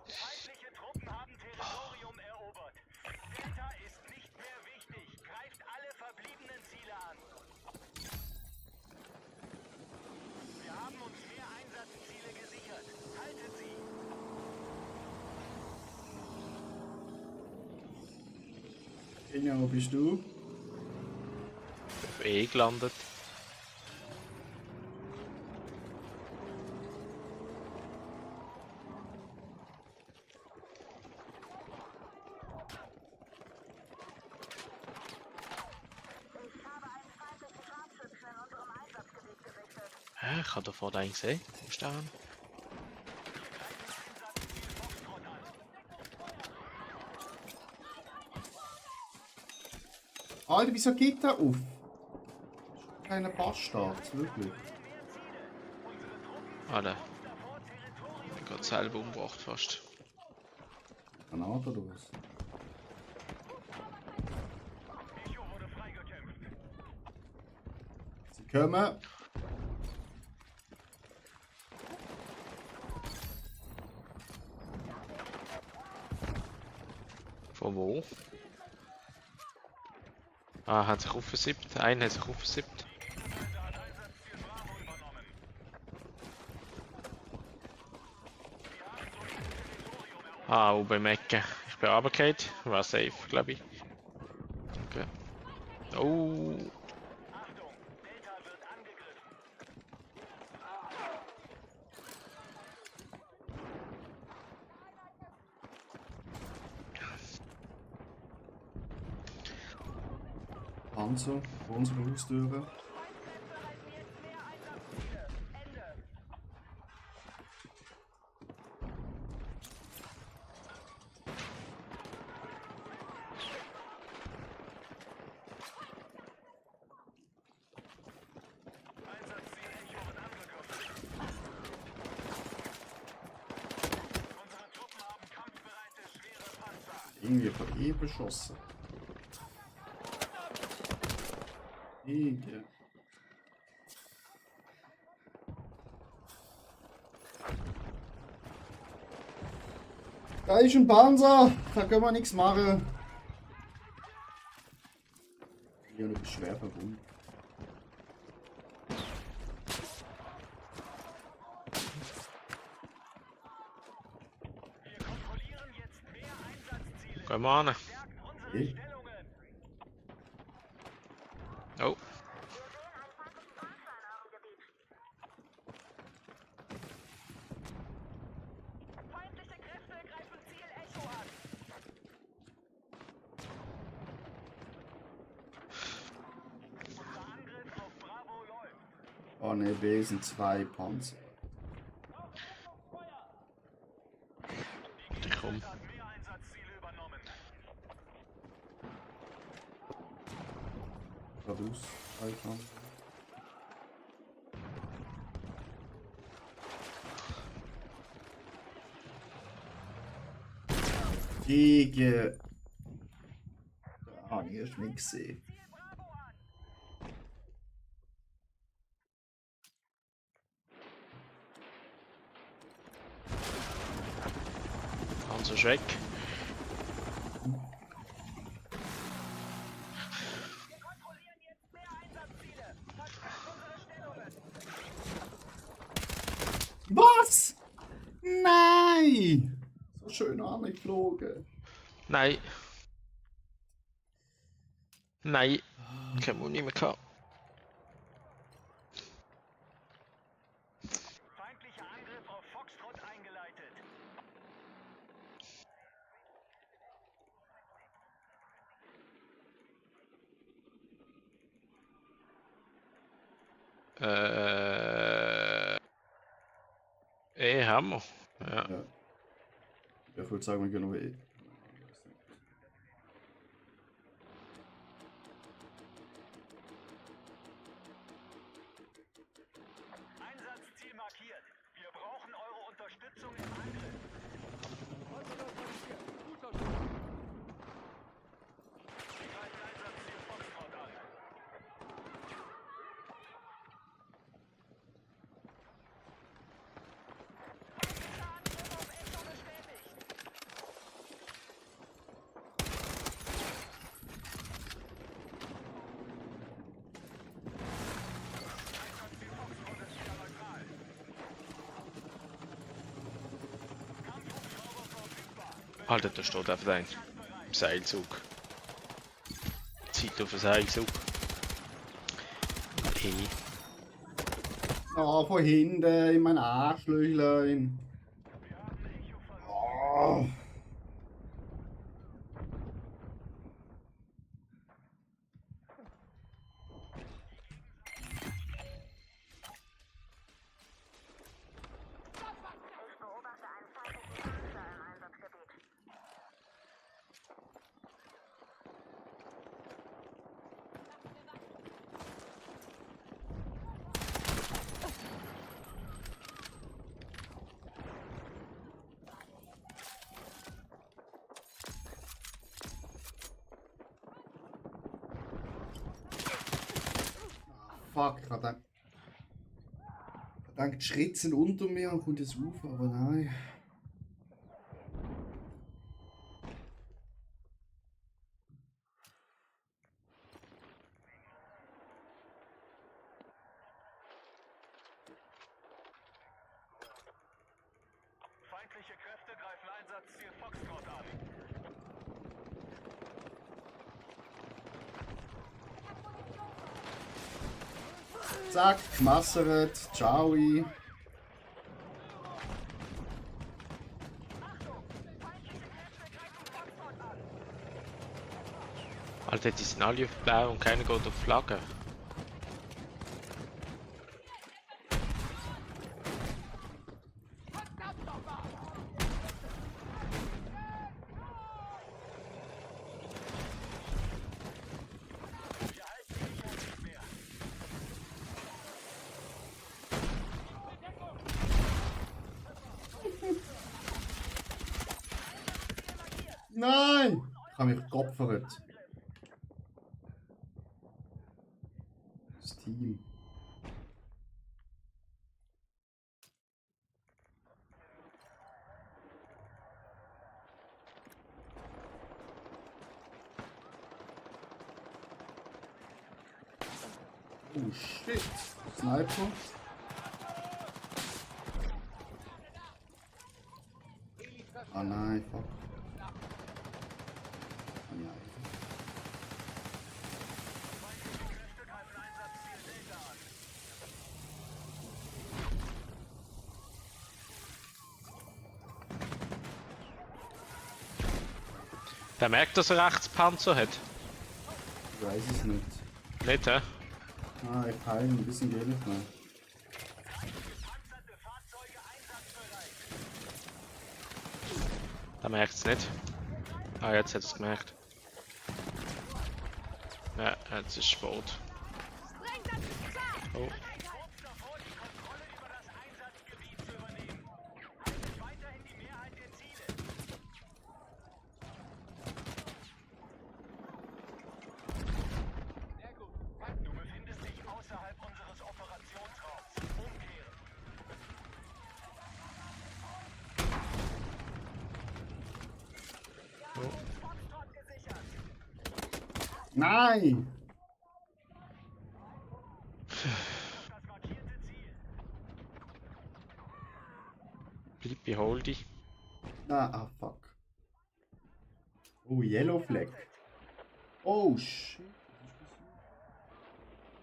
Feindliche Truppen haben Territorium erobert. Delta ist nicht mehr wichtig. Greift alle verbliebenen Ziele an. Wir haben uns mehr Einsatzziele gesichert. Haltet sie. Inga, wo bist du? Eh gelandet. Ich habe Ich habe davor einen gesehen. Wo ist der? Alter, wieso geht der auf? Kleiner Bastard, wirklich. Alter. Ich bin gerade selber umgebracht fast. Granate oder was? Sie kommen. Von wo? Ah, hat sich aufgesippt. Einer hat sich aufgesippt. Ah, oben im Ecke. Ich bin runtergefallen. War safe, glaube ich. Okay. Oh. Panzer vor unserer Haustüre. Irgendwie von E beschossen. Irgendwie. Da ist ein Panzer, da können wir nichts machen. Hier eine schwer verbunden. Gehen wir an. Okay. Oh. Feindliche Kräfte greifen Ziel Echo an. Unser Angriff auf Bravo läuft. Oh ne, B sind 2 Panzer. Ich komm. Mehreinsatzziele übernommen. Geradeaus, 2 Panzer. Gegen. Da habe ich erst nicht gesehen. Panzer ist weg. Wir kontrollieren jetzt mehr Einsatzziele. Verstärkt unsere Stellungen. Was? Nein! So schön angeflogen. Nein. Nein. Kein Muni mehr gehabt. Feindlicher Angriff auf Foxtrot eingeleitet. Haben wir. Ja. Ja. Ich würde sagen, wir gehen noch E. Einsatzziel markiert. Wir brauchen eure Unterstützung im Angriff. Wir greifen Einsatzziel Foxtrot an. Feindlicher Angriff auf Echo bestätigt. Einsatzziel Foxtrot ist wieder neutral. Kampfhubschrauber verfügbar. Alter, da steht einfach ein Seilzug. Zeit auf den Seilzug. Okay. Ah, von hinten in mein Arschlöchlein. Oh. fuck, ich hab gedacht, die Schritte sind unter mir und kommt jetzt auf, aber nein. Feindliche Kräfte greifen Einsatzziel Foxtrot an. Zack, gemassert, ciao. Alter, die sind alle auf Blau und keiner geht auf Flagge. Nein! Ich habe mich geopfert. Das Team. Oh shit. Sniper. Ah nein, fuck. Ah, nein. Der merkt, dass er rechts Panzer hat. Ich weiß es nicht. Nicht, hä? Ah, ich heile ein bisschen Geld nicht mehr. Der merkt es nicht. Ah, jetzt hat es gemerkt. Ja, jetzt ist spät. Oh. Du befindest dich außerhalb unseres Operationsraums. Umkehren. Foxtrot gesichert. Nein! Das markierte Ziel. Bleib beholdi. Ah, fuck. Oh, Yellow Flag. Oh, shit.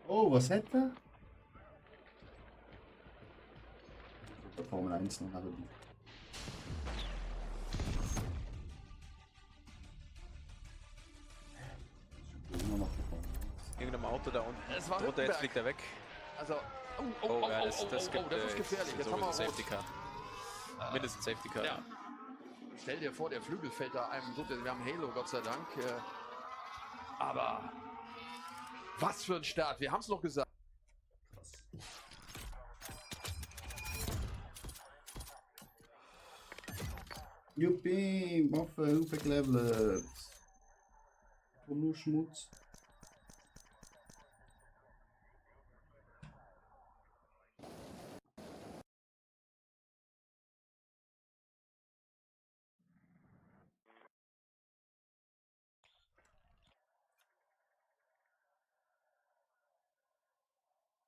Oh, was hat er? Der Formel 1 noch dabei. Immer noch die Formel 1. Irgendeinem Auto da unten. Es war Oder jetzt Hülkenberg. fliegt er weg. Also, Oh, ja, das gibt das ist gefährlich. Jetzt haben wir sowieso rot. Safety Car. Mindestens Safety Car. Ja. Stell dir vor, der Flügel fällt da einem gut. Wir haben Halo, Gott sei Dank. Aber was für ein Start. Wir haben es noch gesagt. Juppie, Waffe aufgelevelt. Komm nur Schmutz.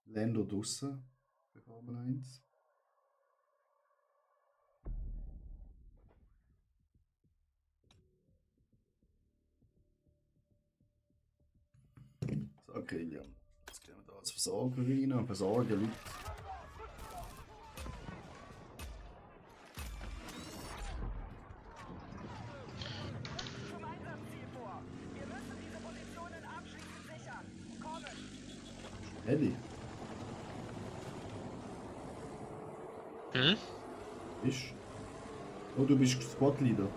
Länder draussen bei Formel 1. So, okay, ja. Jetzt gehen wir da als Versorger rein und versorgen Leute. Zum Einsatzziel vor. Wir müssen diese Positionen abschließend sichern. Kommen. Eddie, Hm? bist oh, du bist Squad-Leader.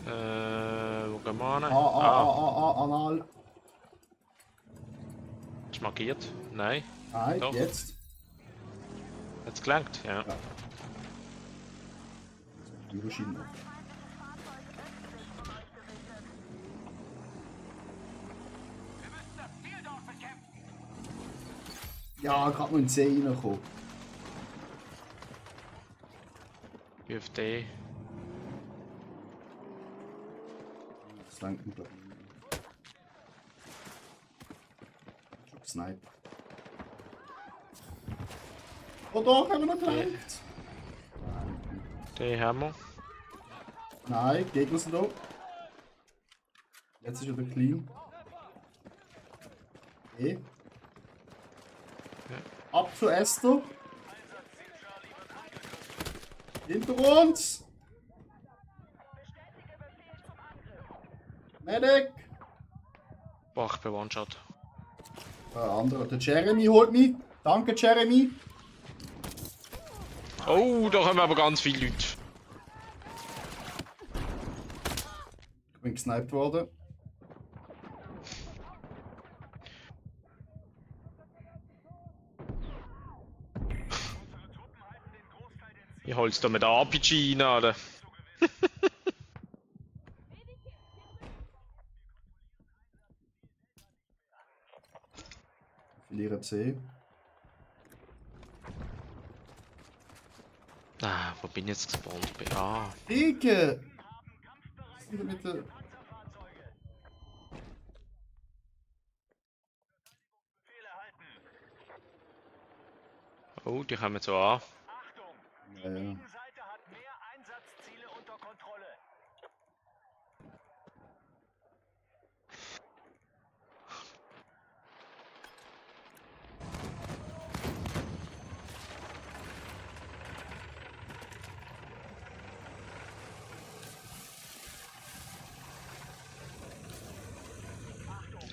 Wo gehen wir hin? Anal. Ist markiert? Nein. Nein, Doch. jetzt. Hat's gelangt? Ja. Ja. Hiroshima. Wir müssen das Ziel dort bekämpfen. Ja, gerade noch in 10 reingekommen. Wie auf D. Das lenkt mir, glaube ich, nicht. Schon gesniped. Oh doch, haben wir noch gelenkt. D haben wir. Nein, die Gegner sind da. Jetzt ist er clean. Okay. Ab zu Esther. Hinter uns. Medic. Boah, ich bin One-Shot. Der andere, der Jeremy holt mich. Danke, Jeremy. Oh, da haben wir aber ganz viele Leute. Ich bin gesniped worden. Ich hol's da mit RPG rein, oder? Verliere C. Ah, wo bin ich jetzt gespawnt? Ah, Digga! Was ist denn mit der... oh, die kommen so an. Ja, ja. Die Seite hat mehr Einsatzziele unter Kontrolle.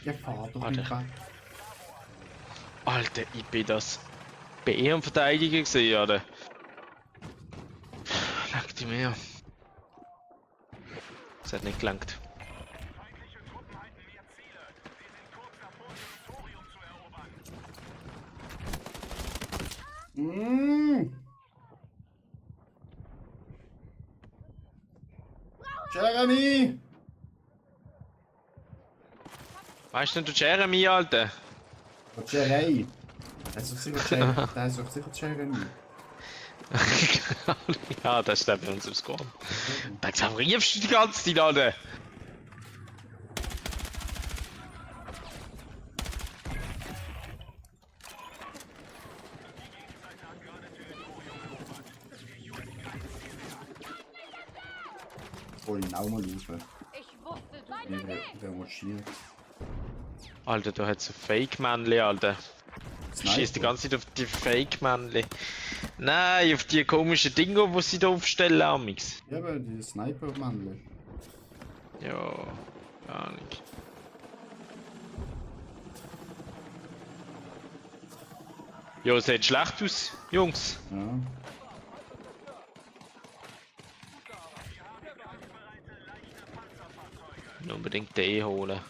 Ja, fahr doch Warte. nicht weg. Alter, ich bin das B am Verteidigen gesehen, oder? Leck die mehr. Das hat nicht gelangt. Feindliche Truppen halten mehr Ziele. Sie sind kurz davor, Territorium zu erobern. Jeremy! Weißt du, du Jeremy, Alter? Oh, Jeremy! Das ist doch sicher Jeremy. Ja, das steht bei uns im Score. Da riefst du die ganze Zeit, Alter. Wollte ihn auch mal rufen. Ich wusste, du In der Maschine. Alter, da hat's ein Fake-Männchen, Alter. Du schießt die ganze Zeit auf die Fake-Männchen. Nein, auf die komischen Dinger, die sie da aufstellen, amix. Ja, aber die Sniper-Männchen. Ja, gar nicht. Ja, sieht schlecht aus, Jungs. Ja. Ich unbedingt den holen.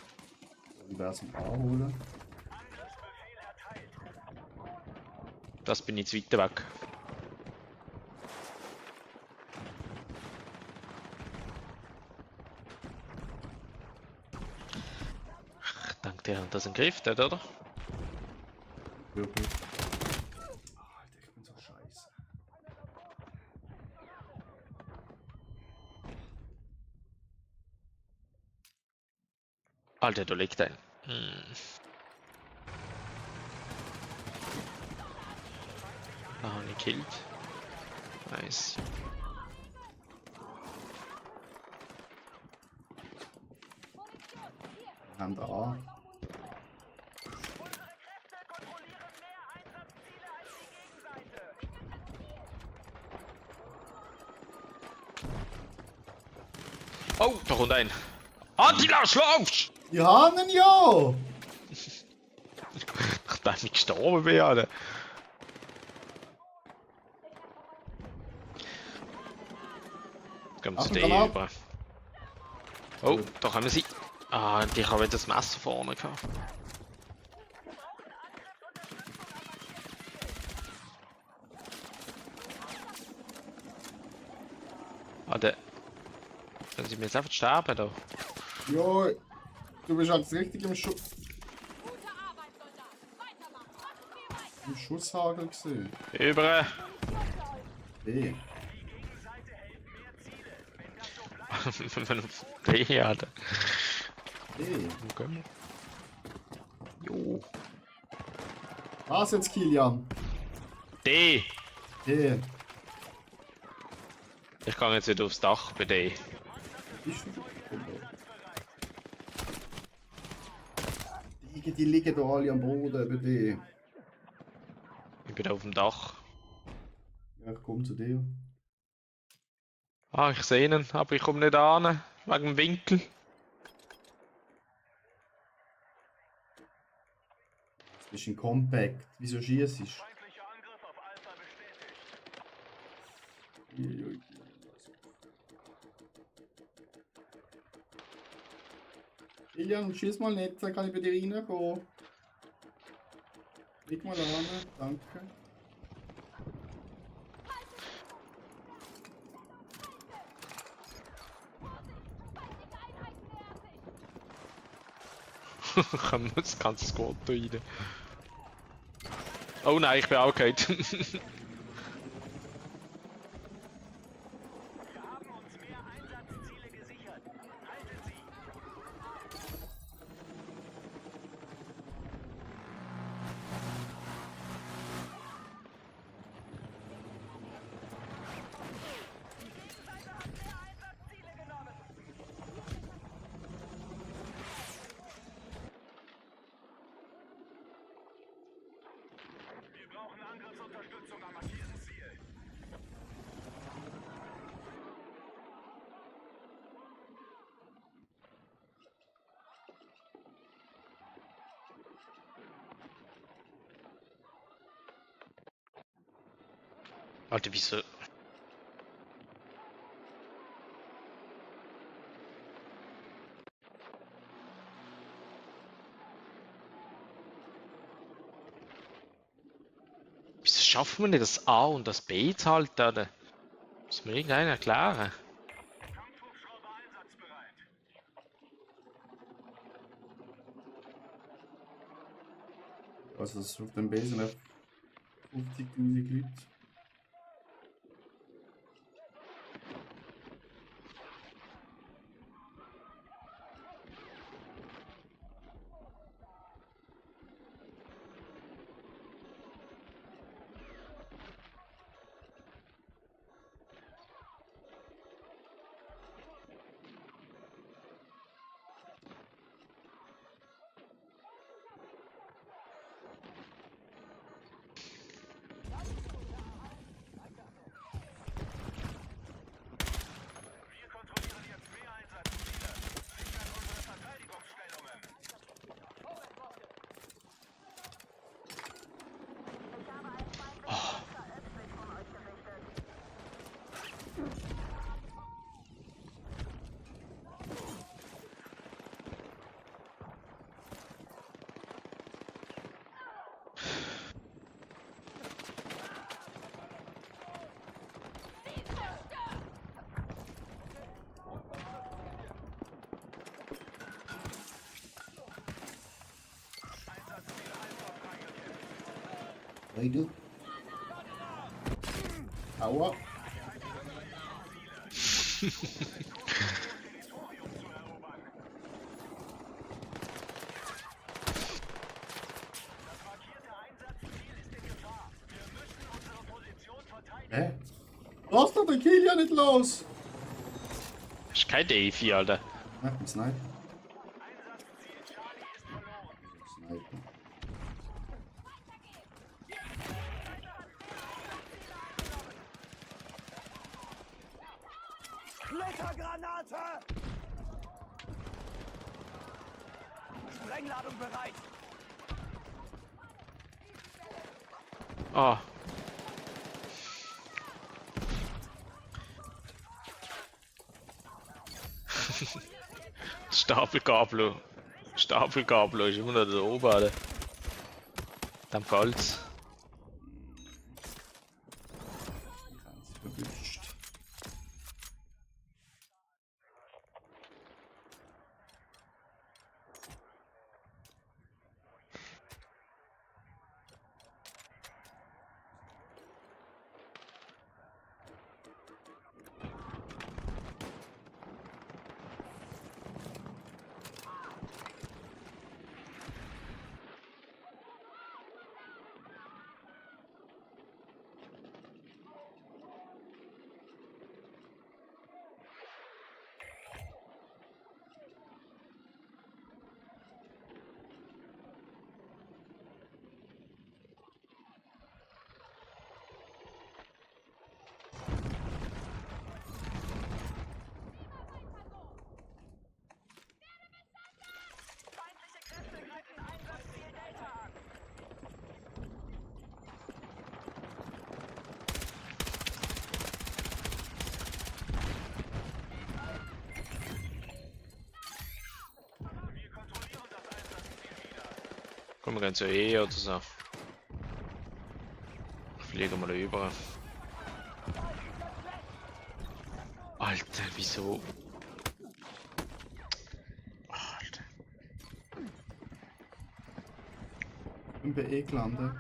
Ich werde es mal anholen. Das bin ich zu weit weg. Ich denke, die haben das im Griff, dort, oder? Wirklich. Alter, ich bin so scheiße. Alter, da liegt ein. Da habe ich gekillt. Nice. Wir haben da A. Unsere Kräfte kontrollieren mehr Einsatzziele als die Gegenseite. Oh, da kommt ein. Attila, schlafst! Die haben ihn ja! Nachdem ich gestorben bin, Alter. Kommen zu Ach, dir Granat. über. Oh, da kommen sie. Ah, die haben wieder das Messer vorne gehabt. Alter. Können sie mir jetzt einfach sterben da? Jo, du bist halt richtig im Schuss. gute Arbeit, Soldat. Weitermachen. Machen wir weiter. Im Schusshagel gesehen. Über. B. B, Alter. B. Wo gehen wir? Jo. Was jetzt, Kilian? D. D. Ich gehe jetzt wieder aufs Dach bei D. Bist du? Die liegen da alle am Boden bei D. Ich bin auf dem Dach. Ja, ich komme zu dir. Ah, ich sehe ihn, aber ich komme nicht an. Wegen dem Winkel. Das ist ein Compact. Wieso schießt ich? Feindlicher Angriff auf Alpha bestätigt. Uiuiui. Kilian, schieß mal nicht, dann kann ich bei dir reinkommen. Leg mal an, danke. Kommt das ganze Squad da rein. Oh nein, ich bin auch gehört. Wir haben uns mehr Einsatzziele gesichert. Haltet sie. Die Gegenseite hat mehr Einsatzziele genommen. Wir brauchen Angriffsunterstützung am markierten Ziel. Alter, wieso? Wieso schaffen wir nicht das A und das B zu halten, oder? Muss mir irgendeiner erklären. Kampfhubschrauber einsatzbereit. Also das ist auf dem Besen auf 50.000 Leute. Wir kontrollieren jetzt mehr Einsatzziele. Sichern unsere Verteidigungsstellungen. Einsatzziel Alpha freigekämpft. Hey du. Aua. Territorium zu erobern. Das markierte Einsatzziel ist in Gefahr. Wir müssen unsere Position verteidigen. Hä? Lass doch den Kilian nicht los! Das ist kein D4, Alter. Ja, ein Sniper. Einsatzziel Charlie ist verloren. Sniper. Klettergranate! Sprengladung bereit. Ah. Stapelgabel. Stapelgabel ist immer noch da oben, Alter. Dann fällt's. Verwünscht. Komm, wir gehen zu E oder so. Ich fliege mal rüber. Alter, wieso? Alter. Ich bin bei E gelandet.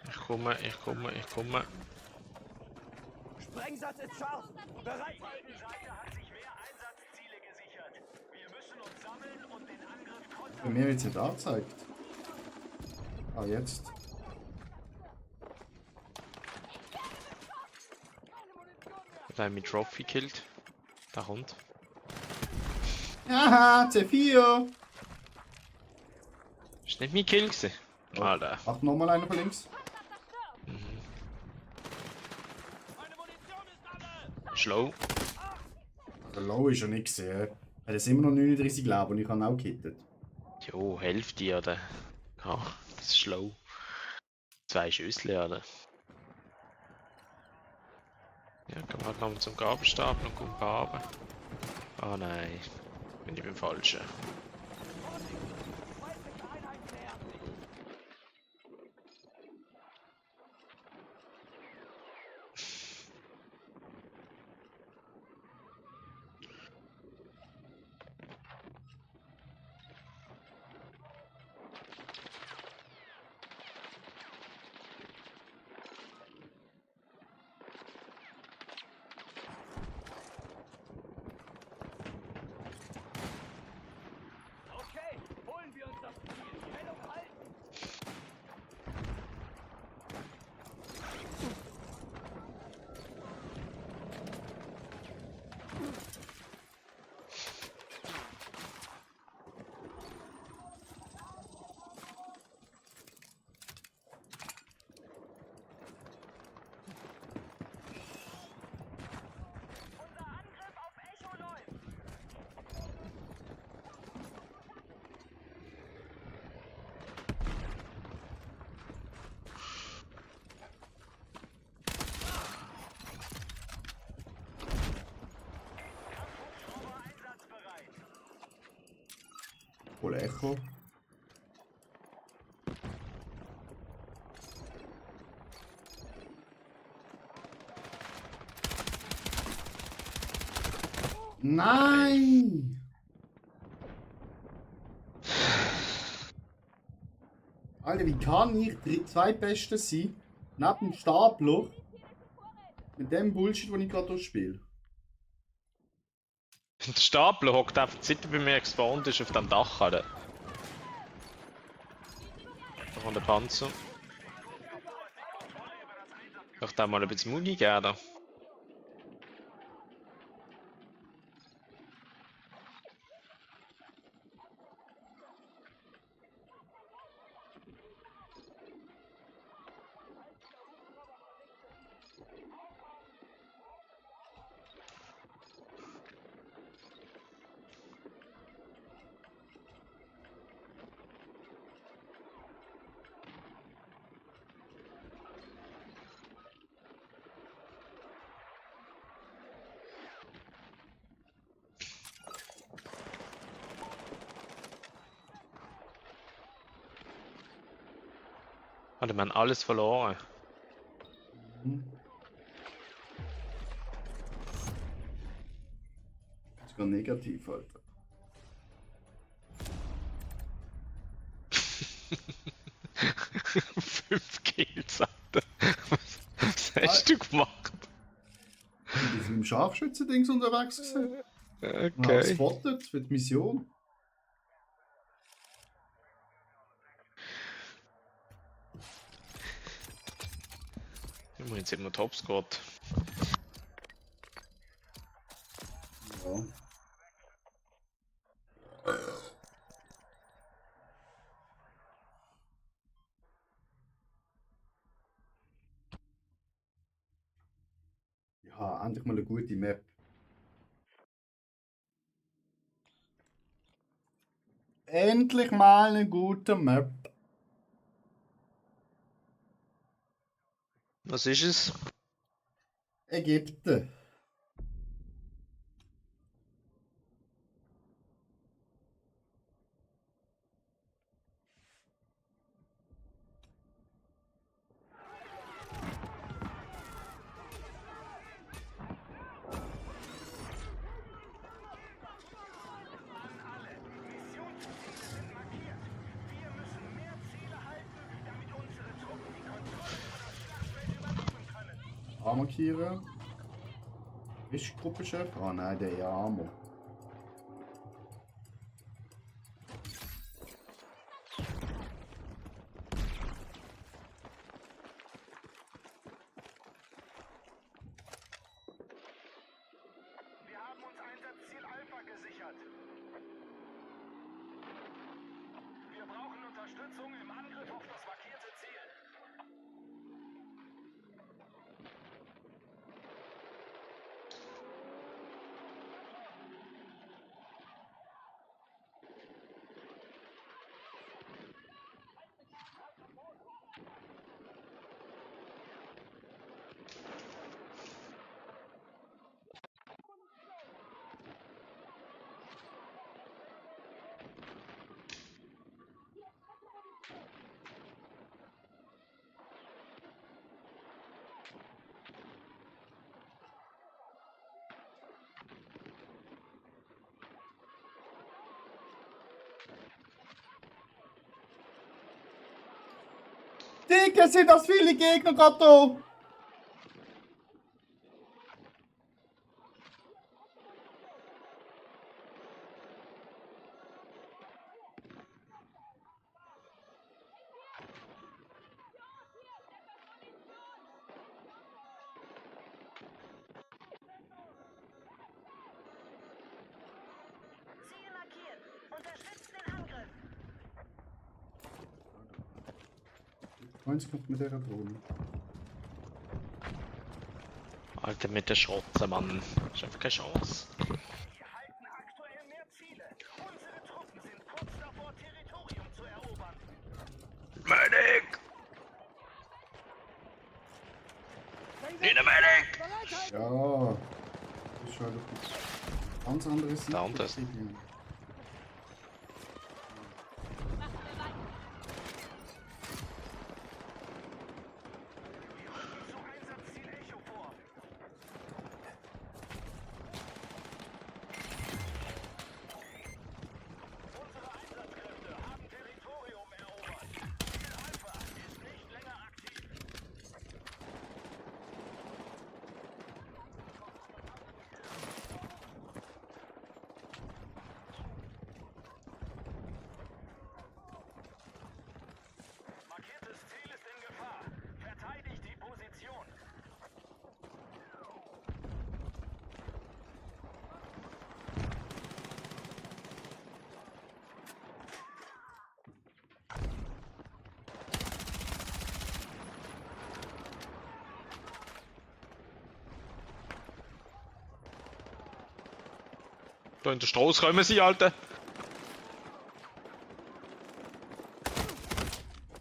Ich komme. Sprengsatz ist scharf. Bereit. Die Seite hat sich mehr Einsatzziele gesichert. Wir müssen uns sammeln und den Angriff kontern. Bei mir wird es nicht angezeigt. Ah, jetzt. Da haben wir Trophy gekillt. Da kommt. Haha, C4! Ist nicht mein Kill gewesen? Oh. Alter. Ach, nochmal einer von links. Schlau. Der Low ist ja nicht gesehen. Er hat immer noch 39 Leben und ich habe ihn auch gehittet. Jo, Hälfte, oder? Ja, das ist schlau. 2 Schüssel, oder? Ja, komm halt noch zum Gabelstapel und komm runter. Ah nein, bin ich beim Falschen. Okay, holen wir uns das Ziel. Stellung halten. Unser Angriff auf Echo läuft. Kampfhubschrauber einsatzbereit. Wohl Echo. Nein! Alter, wie kann ich Zweitbeste sein? Neben dem Stapler? Mit dem Bullshit, den ich gerade spiele. Der Stapler hockt einfach, seit er bei mir gespawnt ist, auf dem Dach, oder? Da kommt der Panzer. Ich da mal ein bisschen Muni geben. Da. Alter, wir haben alles verloren. Sogar negativ, Alter. Fünf Kills, Alter. Was hast du gemacht? Ich bin mit dem Scharfschützen-Dings unterwegs gewesen. Und habe Okay. gespottet für die Mission. Ich muss jetzt immer Topsquad. Ja. Ja, endlich mal eine gute Map. Endlich mal eine gute Map. Was ist es? Ägypten. markieren. Ist Gruppenchef? Ah nein, der Armer. Wir haben uns Einsatzziel Alpha gesichert. Wir brauchen Unterstützung im Angriff auf das markierte Ziel. Digga, sind das viele Gegner gerade da? Ziel markiert. Unterstützt den Angriff. 90 kommt mit der Drohne. Alter, mit der Schrotze, Mann. Ist einfach keine Chance. Wir halten aktuell mehr Ziele. Unsere Truppen sind kurz davor, Territorium zu erobern. Medic! Need a medic! Ja. Das ist halt eine ganz andere Sicht. Da unten ist- Zu Einsatzziel Echo vor. Unsere Einsatzkräfte haben Territorium erobert. Ziel Alpha ist nicht länger aktiv. Markiertes Ziel ist in Gefahr. Verteidigt die Position. Da in der Straße kommen sie, Alter.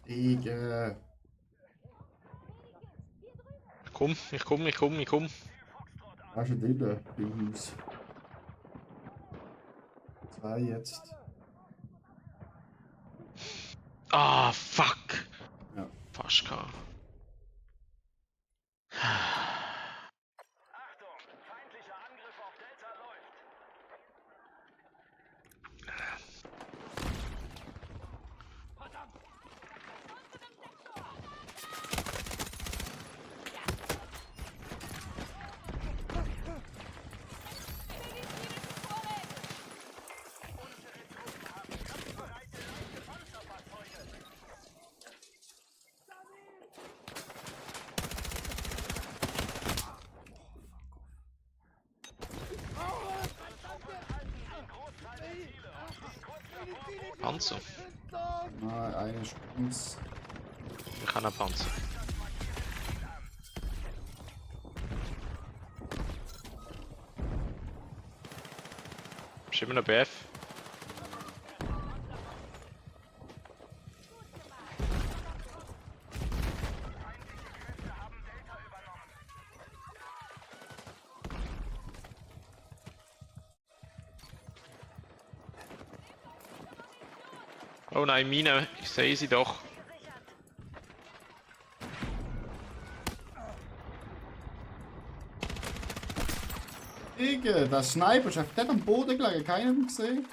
Digga. Komm, ich komm. Da ist ein Dille im Haus. 2 jetzt. Ah, fuck. Ja. Fast gehabt. Achtung, feindlicher Angriff auf Delta läuft. Panzer. Nein, eine Spitz. Ich habe einen Panzer. Bist du immer noch BF? Oh nein, Mine, ich sehe sie doch. Digga, der Sniper ist einfach dort am Boden gelegen, keiner hat ihn gesehen.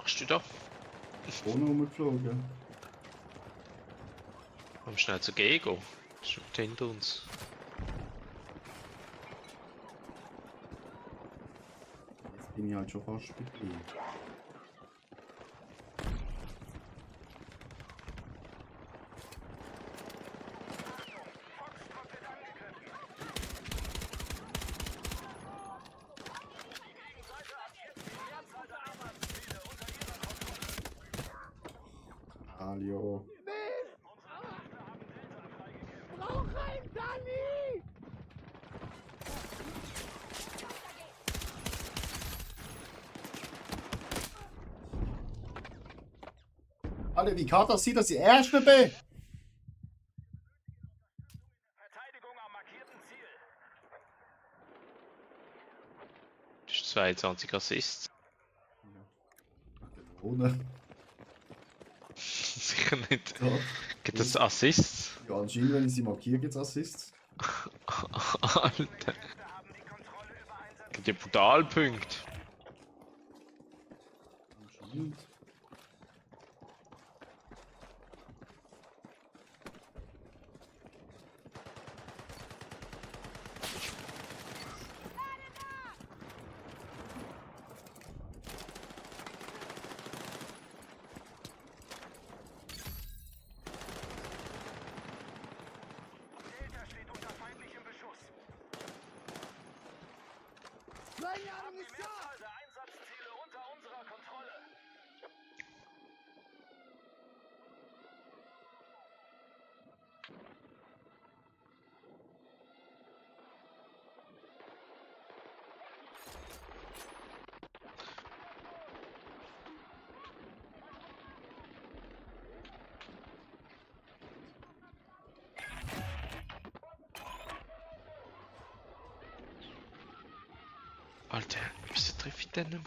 machst du da? Ohne rumgeflogen. Komm schnell zu Gego. Das ist schon hinter uns. Jetzt bin ich halt schon fast bei dir. Alio. Alter, wie kann das sein, dass ich Erster bin? Verteidigung am markierten Ziel. Das ist 22 Assists. Ohne. Sicher nicht. Ja. Gibt es Assists? Ja, anscheinend, wenn ich sie markiere, gibt es Assists. Alter. Gibt ja Brutalpunkte. Anscheinend. Delta steht unter feindlichem Beschuss. Haben die Mehrzahl der Einsatzziele unter unserer Kontrolle. Alter, wieso treffe ich den nicht?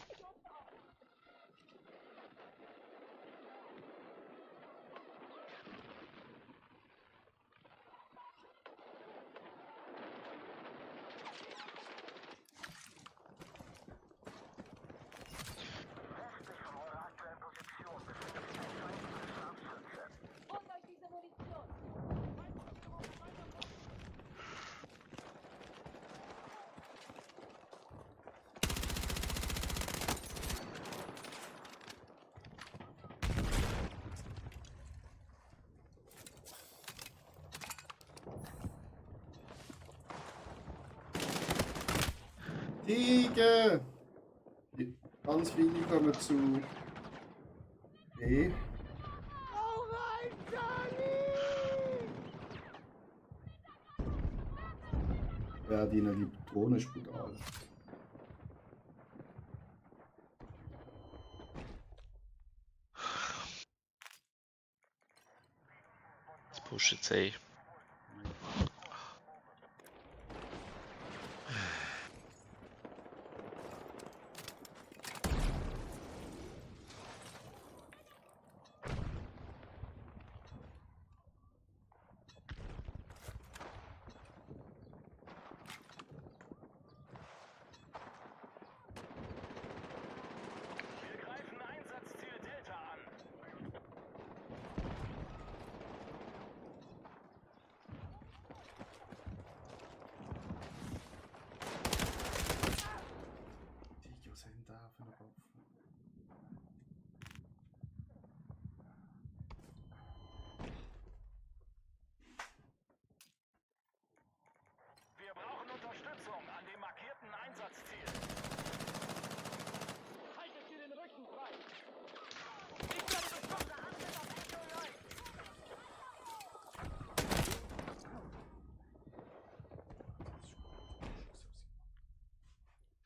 Holt euch diese Munition! Tiger! Ganz viele kommen zu B. Ja, die Drohne ist brutal. Das pusht jetzt eh. Wir greifen Einsatzziel Delta an. Tiger, was sind da für eine Waffe? Wir brauchen Unterstützung an dem markierten Einsatzziel. Haltet ihr den Rücken frei. Ich werde beschossen. Achtet auf Echo 9.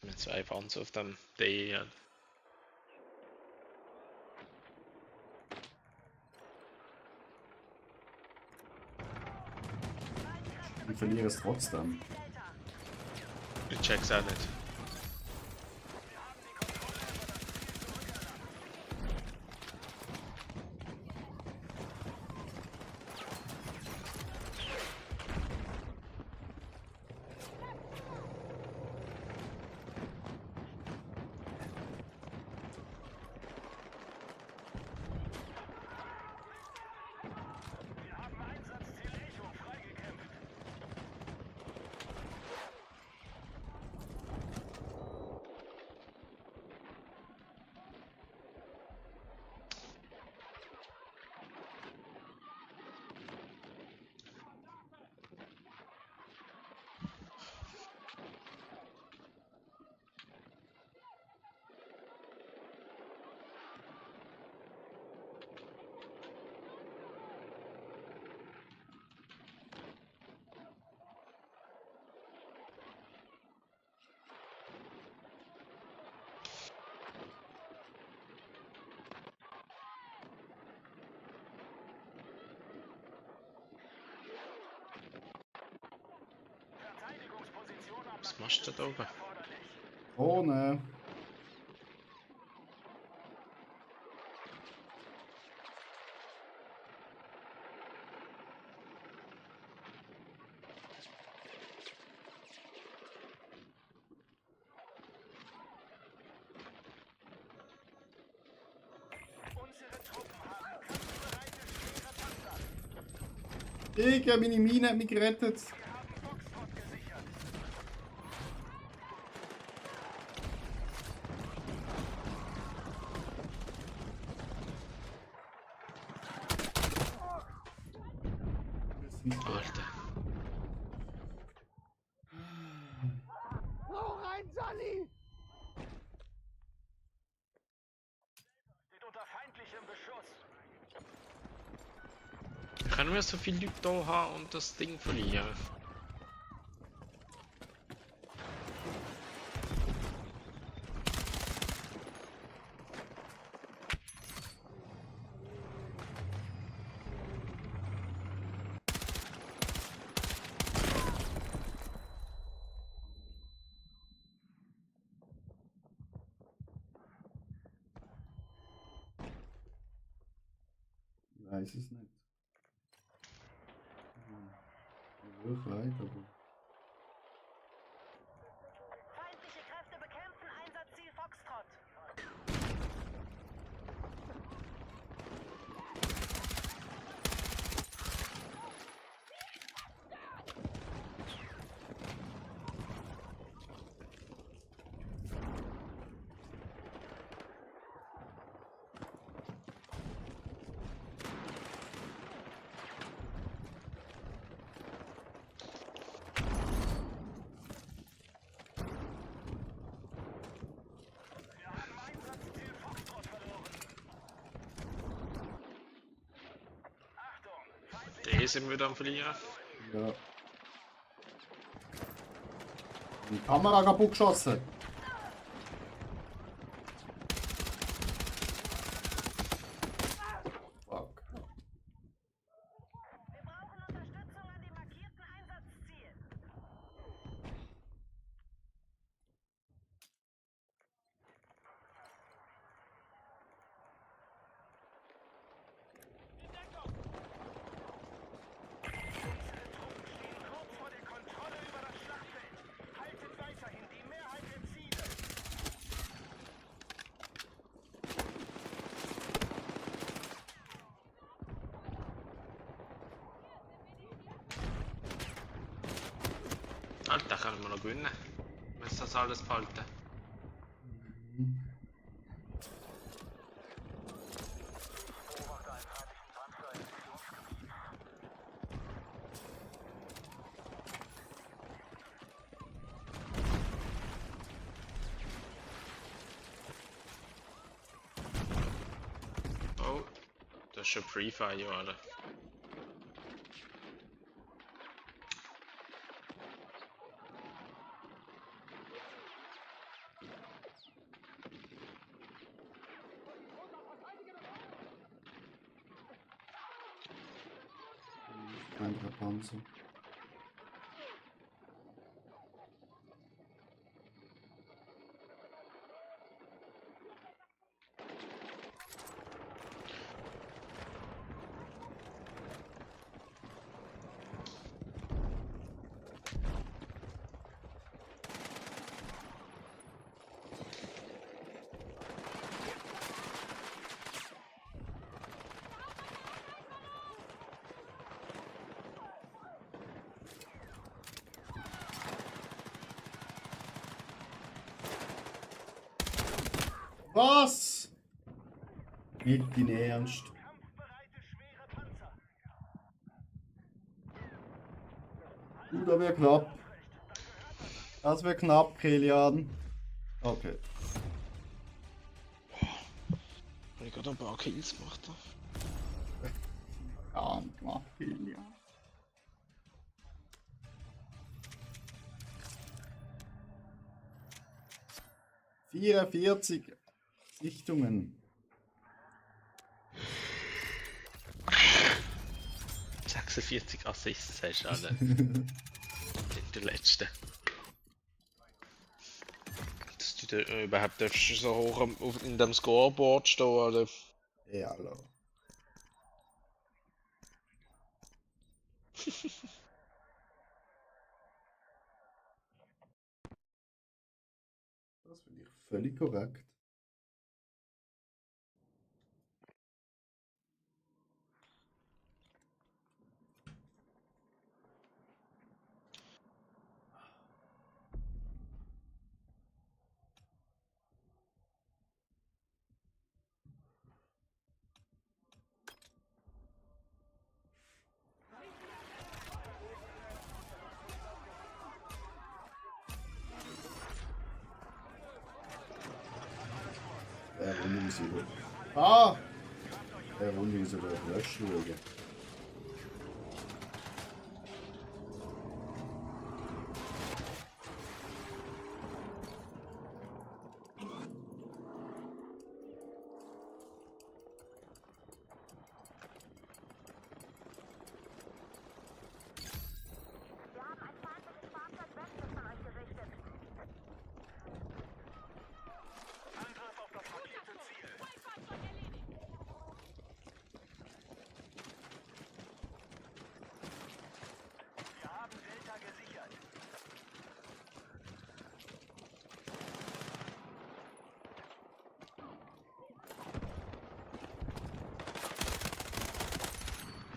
Mit 2 Fans auf dem D. Ja. Ich verliere es trotzdem. Ich check's auch nicht. machst du da oben? Ohne. Unsere Truppen haben kampfbereite schwere Panzer. Digga, meine Mine hat mich gerettet. Wir haben Foxtrot gesichert. Alter. Steht unter feindlichem Beschuss. Können wir so viele Leute da haben und das Ding verlieren? Ich weiß es nicht. Wirklich, aber. Feindliche Kräfte bekämpfen Einsatzziel Foxtrot. Wir haben Einsatzziel Foxtrot verloren. Achtung, feindliche Den sind wir dann verlieren. Ja. Die Kamera kaputt geschossen. Fuck. Wir brauchen Unterstützung an dem markierten Einsatzziel. Unsere Truppen stehen kurz vor der Kontrolle über das Schlachtfeld. Haltet weiterhin die Mehrheit der Ziele. Alter, können wir noch gewinnen. Müssen das alles behalten. Oh, das ist schon Free Fire, oder? Ein Panzer. Was? Nicht in Ernst. Kampfbereite schwere Panzer. Das wäre knapp. Das wäre knapp, Kilian. Okay. Habe ich gerade ein paar Kills gemacht. Gar nicht gemacht, Kilian. ...44 Sichtungen. 46 Assists hast du alle. In der letzten. überhaupt darfst du so hoch in dem Scoreboard stehen, oder? Ja, hallo. Das finde ich völlig korrekt. Runde ist über. Ah! Runde ist über Lösch schauen. Angriff auf das markierte Ziel. Wir haben Delta gesichert.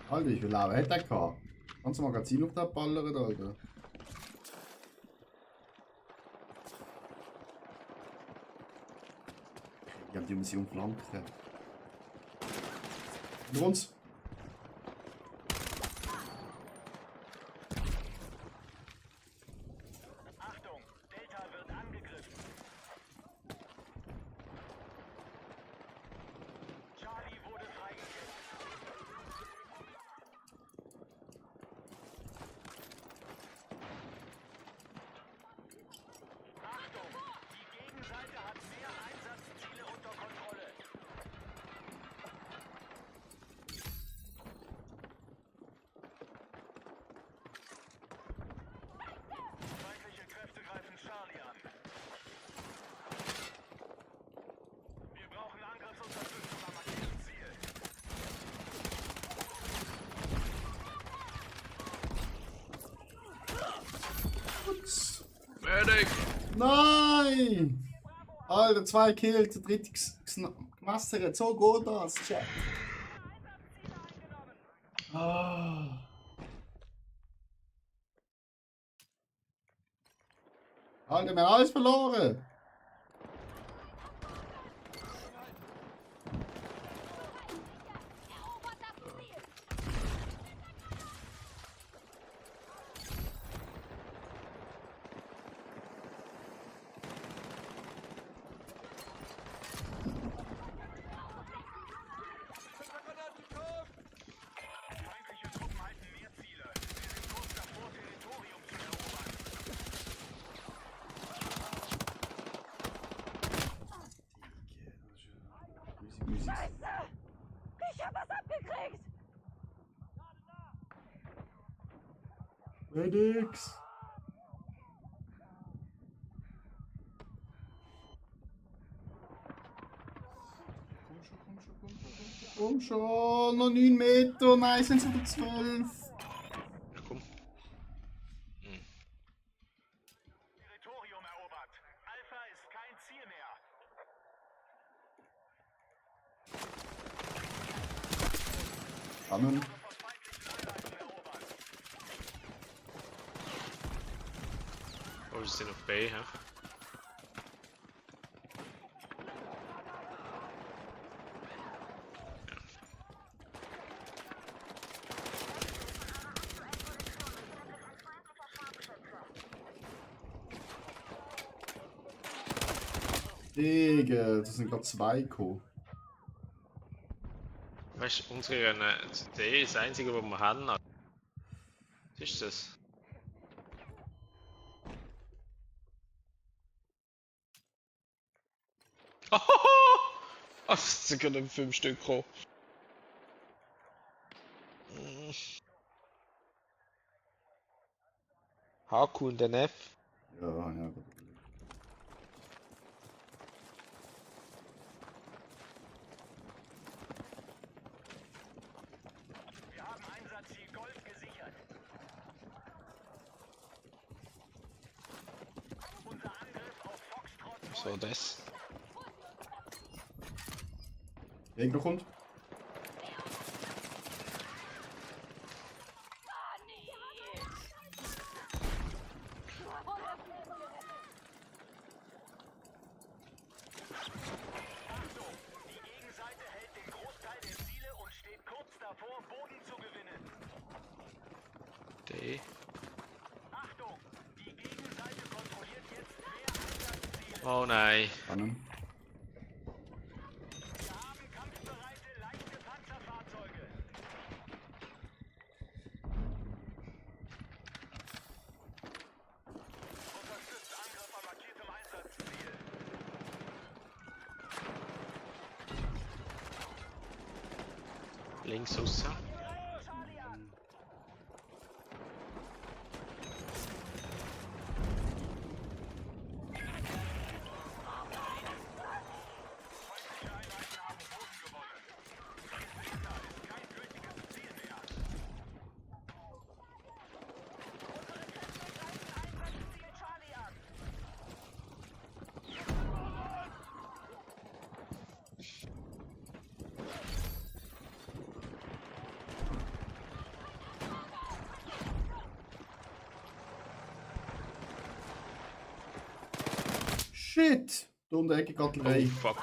Alter, wie viel Leben hat der gehabt? Kannst du Magazin auf den ballern, Alter? Die haben die Mission flanken. Hinter uns! Achtung, Delta wird angegriffen. Charlie wurde freigegeben. Achtung, die Gegenseite hat mehr Einsatzziele unter Kontrolle. Feindliche Kräfte greifen Charlie an. Wir brauchen Angriffsunterstützung am markierten Ziel. Medic! Nein! Alter, 2 Kills, der dritte gemessert. So geht das, Chat. Ah. Alter, wir haben alles verloren. Erobert das Ziel! Feindliche Truppen halten mehr Ziele. Wir sind kurz davor, Territorium zu erobern. Scheiße! Ich hab was abgekriegt! Medics. Komm schon, noch 9 Meter, nein, sind es wieder 12. Ja, komm. Territorium erobert. Alpha ist kein Ziel mehr. Amen. Von feindlichen Einheiten erobert. Oh, wir sind auf B, hä? Digga, das sind gerade 2 gekommen. Weißt du, unsere CD ist das einzige, was wir haben. Was ist das? Oh, es sind gerade 5 Stück gekommen. HQ und NF. Ja, ja, gut. Was war das? Gegner kommt. Die Gegenseite hält den Großteil der Ziele und steht kurz davor, Boden zu gewinnen. D. Achtung! Die Gegenseite kontrolliert jetzt mehr Einsatzziele. Oh nein. Spannend. Wir haben kampfbereite, leichte Panzerfahrzeuge. Unterstützt Angriff an markiertem Einsatzziel. Links raus. Charlie an. Einsatzziel Charlie an. Shit! Da um die Ecke Oh Artillerie. fuck.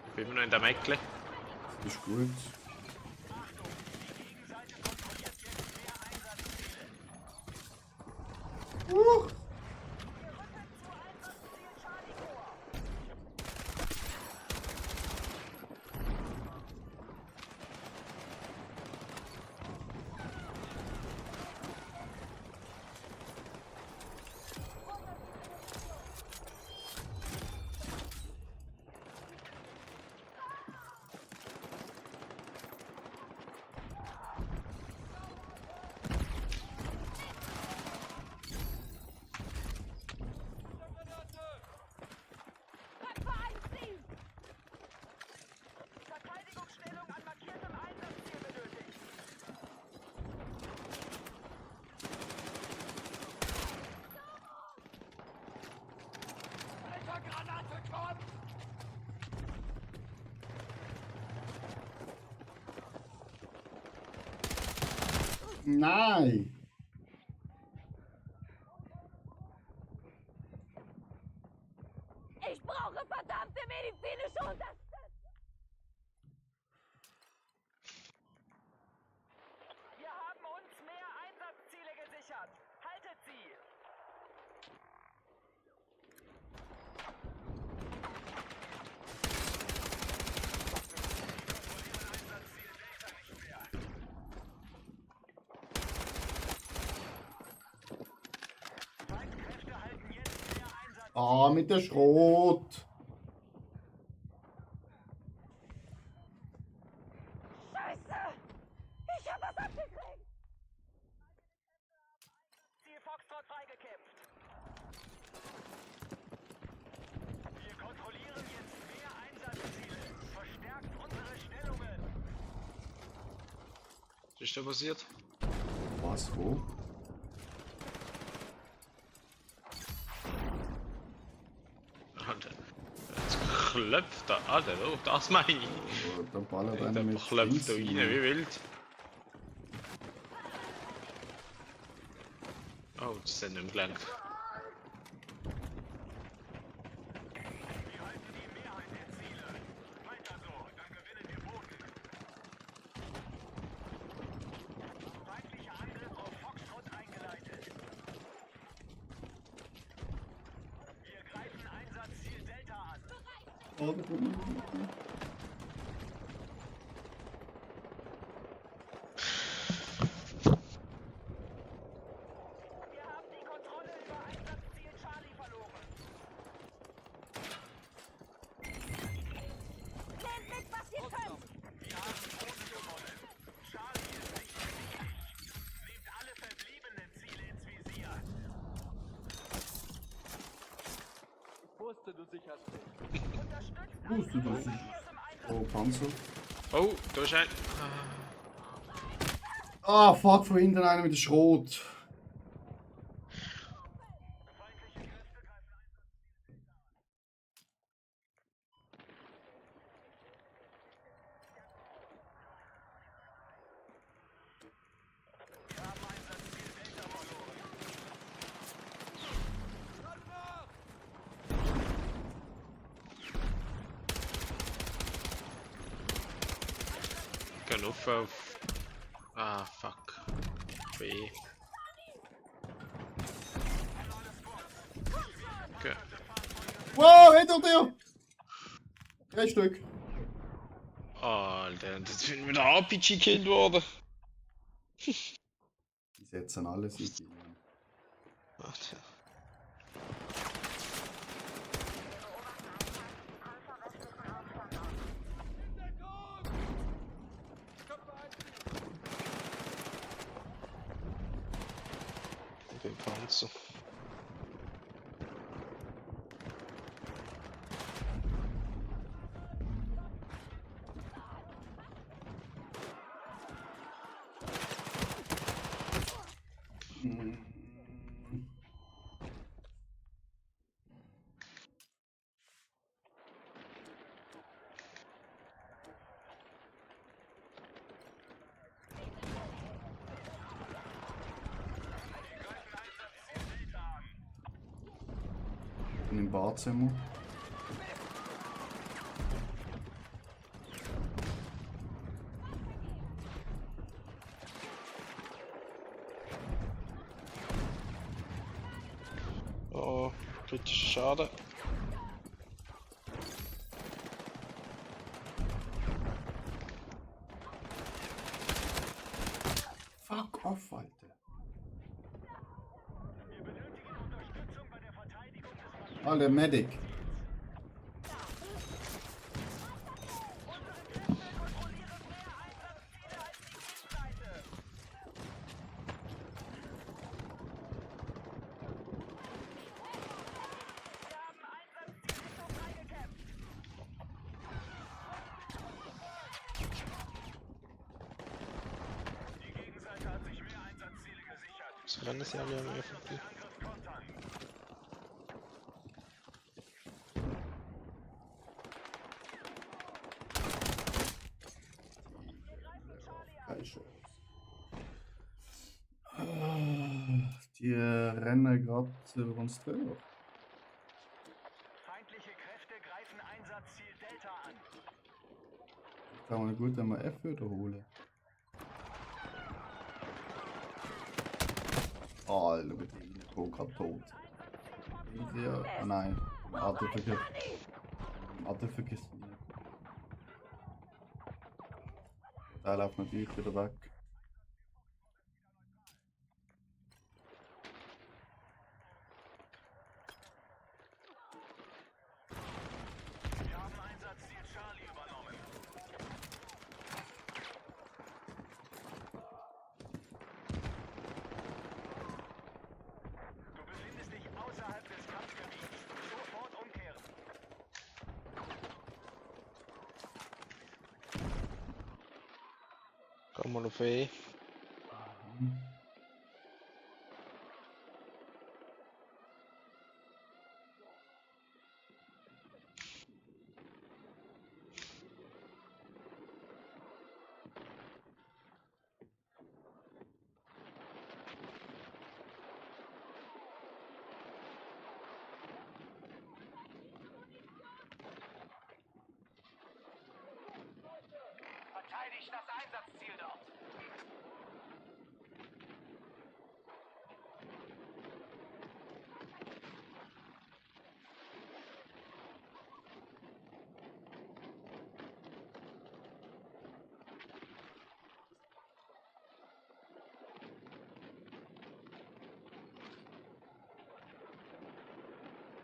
Ich bin immer noch in der Meckle. Das ist gut. Verteidigungsstellung an markiertem Einsatzziel benötigt. Nein! Ich brauche verdammte medizinische Unterstützung! Wir haben uns mehr Einsatzziele gesichert. Haltet sie! Feinkräfte halten jetzt mehr Einsatz. Ah, mit der Schrot! Scheiße! Ich hab was abgekriegt! Ziel Foxtrot freigekämpft. Wir kontrollieren jetzt mehr Einsatzziele. Verstärkt unsere Stellungen. Was ist da passiert? Was, wo? Alter. Jetzt klopft da. Alter, oh, das meine ich. Oh, da ballert Der einer mit klopft da rein Dings. wie wild. Oh, das hat nicht mehr gelangt. Wir halten die Mehrheit der Ziele. Weiter so, dann gewinnen wir Boden. Feindlicher Angriff auf Foxtrot eingeleitet. Wir greifen Einsatzziel Delta an. Oh, da kommt noch. Wir haben die Kontrolle über Einsatzziel Charlie verloren. Nehmt mit, was ihr könnt! Wir haben Boden gewonnen. Charlie ist nicht besiegt. Nehmt alle verbliebenen Ziele ins Visier. Ich wusste, du sicherst mich. Unterstützt Wusste das Angriff nicht. markiertem Einsatz. Oh, Panzer. Oh, da ist ein. Ah, fuck, von hinten einer mit der Schrot. schon auf. Ah, fuck. B. Okay. Wow, hinter dir! 3 Stück. Alter, und jetzt sind wir wieder RPG gekillt worden. Die setzen alles in die. Warte. Den Panzer. Hm. Bin im Badzimmer. Oh, kritischer Schaden. Fuck off, Alter. Alter, Medic. So rennen sie alle an mir vorbei. Keine Chance. Die rennen gerade über uns drüber. Feindliche Kräfte greifen Einsatzziel Delta an. Kann man gut einmal F wiederholen. Alter, mit dem Poker tot. Ja, nein. Atemvergift. Atemvergift. Da läuft natürlich wieder weg. Wir haben Einsatzziel Charlie übernommen. Du befindest dich außerhalb des Kampfgebiets. Sofort umkehren. Komm mal auf E. Verteidigt das Einsatzziel dort.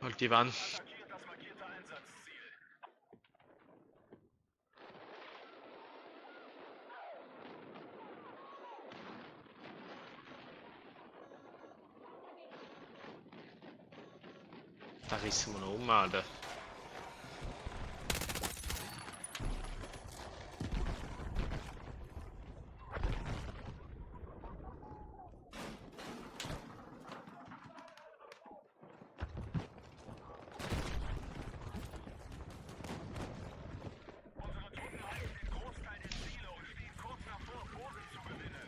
Halt die Wand. Attackiert das markierte Einsatzziel. Da rissen wir noch um, Alter. Unsere Truppen halten den Großteil der Ziele und stehen kurz davor, Boden zu gewinnen.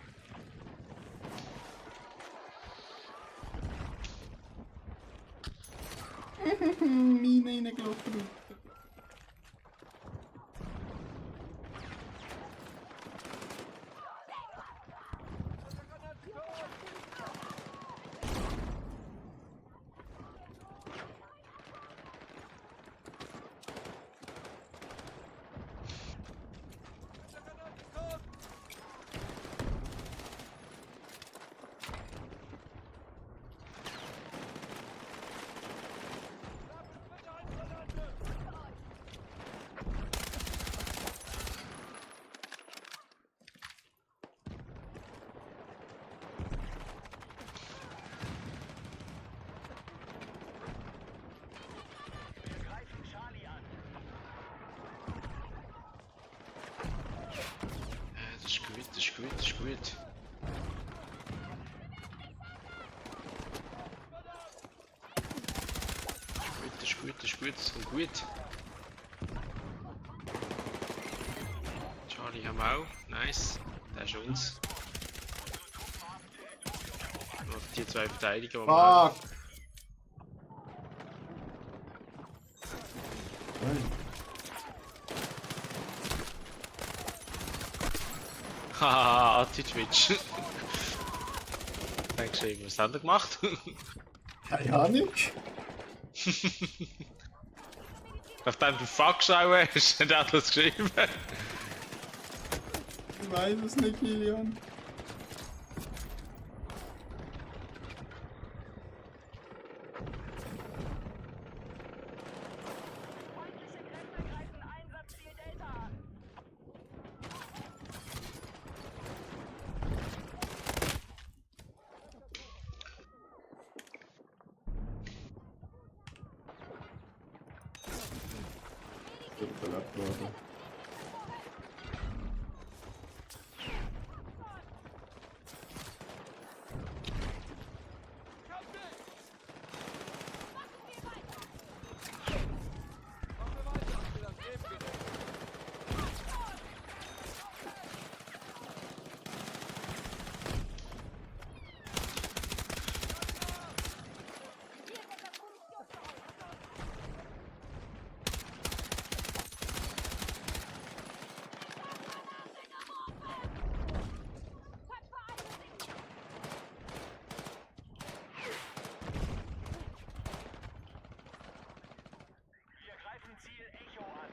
Mine reingelaufen. gut, ist gut. Ist gut, ist gut, ist gut. Charlie haben wir auch, nice. Der ist uns. Noch die zwei Verteidiger, die wir haben. Fuck! Nein. Haha, Anti-Twitch. Dankeschön, was hat er gemacht? Keine Ahnung. Nachdem du Fuck geschrieben hast, hat er das geschrieben. Ich weiß es nicht, Kilian. Feindliche Kräfte greifen Einsatzziel Delta an. Wird verlappt worden. Wir greifen Ziel Echo an.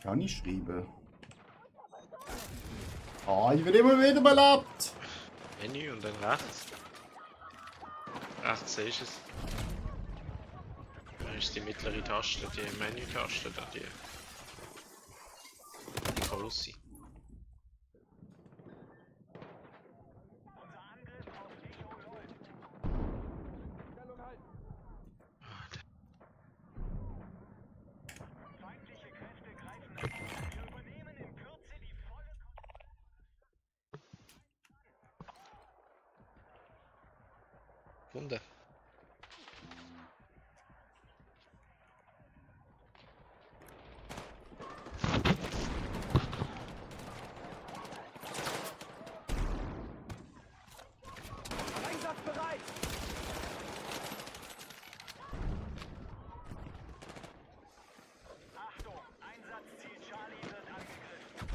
Kann ich schreiben? Ah, ich werde immer wieder belappt! Menü und dann rechts. Rechts ist es. Da ist die mittlere Taste, die Menü-Taste, da die große. Unser Angriff auf Echo läuft. Feindliche Kräfte greifen an. Wir übernehmen in Kürze die volle Wunder. Einsatzbereit! Achtung! Einsatzziel Charlie wird angegriffen.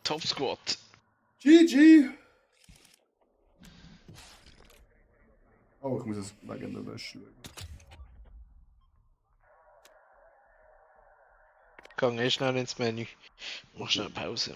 Top Squad. GG! Oh, ich muss es wegen der Wäsche schauen. Gang eh schnell ins Menü. Mach schnell Pause.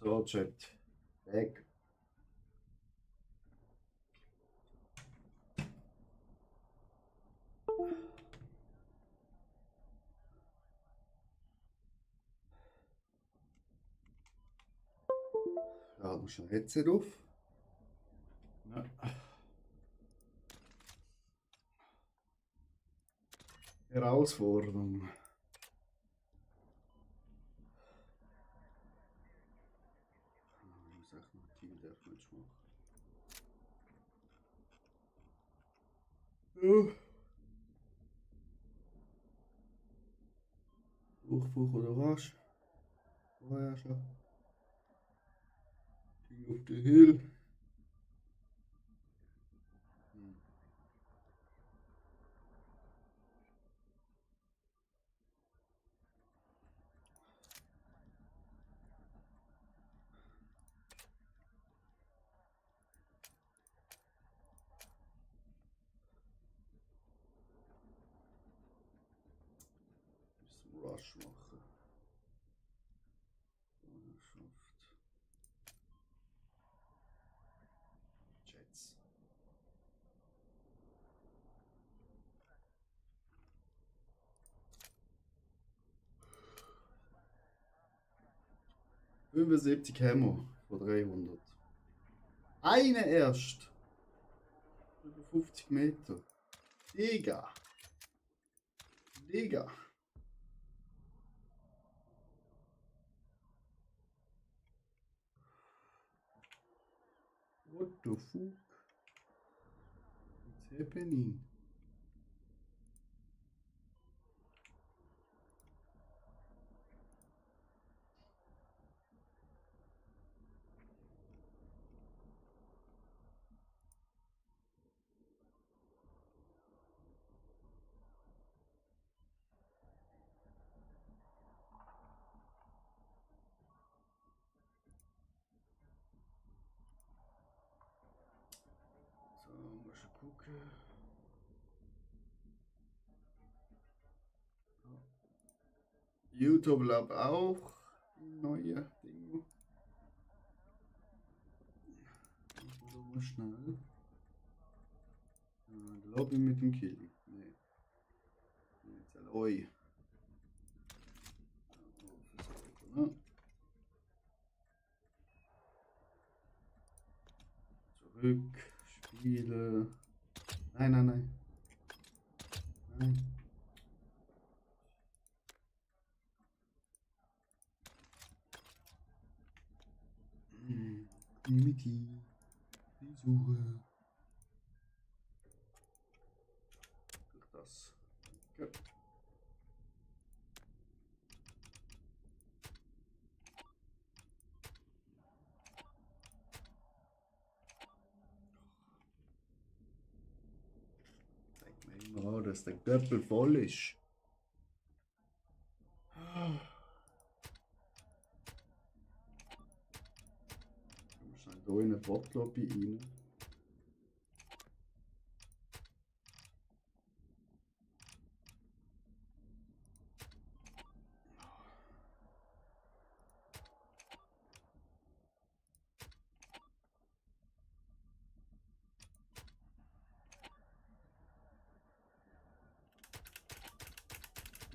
So, Chat. Weg. Da muss ich ein Headset auf. Ja. Herausforderung. Ich muss echt noch Kill Deathmatch machen. Ja. Durchbruch oder was? Vorher schon. King of the Hill. Müssen wir Rush machen. Schafft. Jets. ...75 Hammer von 300. Eine erst. Über 50 Meter. Digga. Digga. What the fuck? What's happening? So, mal schon gucken. YouTube glaube auch. Neue Dinge. Machen wir mal schnell. Lobby mit dem Kill. Nee. Jetzt Aloy. Zurück. Spiele. Nein, nein, nein. Nein. Unity. Die Suche. Durch das. Okay. Zeig mir immer an, dass der Göppel voll ist. Hier in eine Botlobby rein.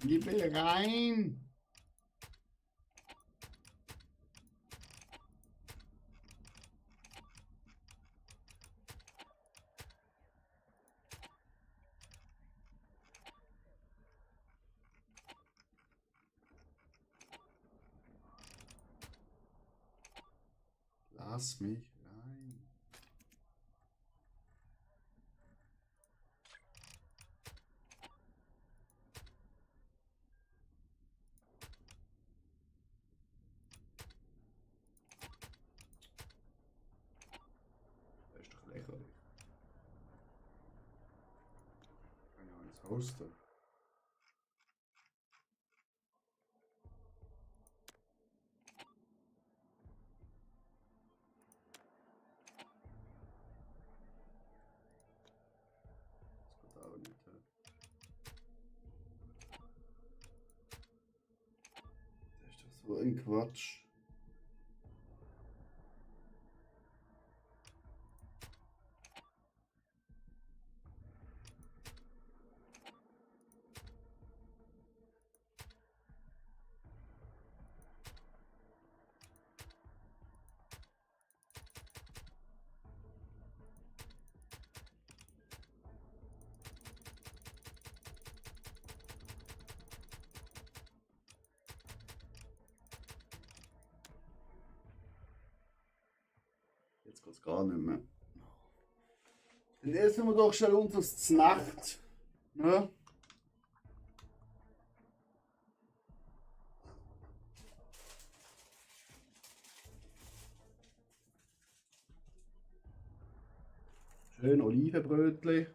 Ich will rein! Lass mich rein. Das ist doch lächerlich. Kann ja ins Haus da. Das geht auch nicht. Hä? Das ist doch so ein Quatsch. Jetzt geht es gar nicht mehr. Dann essen wir doch schnell uns zur Nacht. Ne? Schön Olivenbrötchen.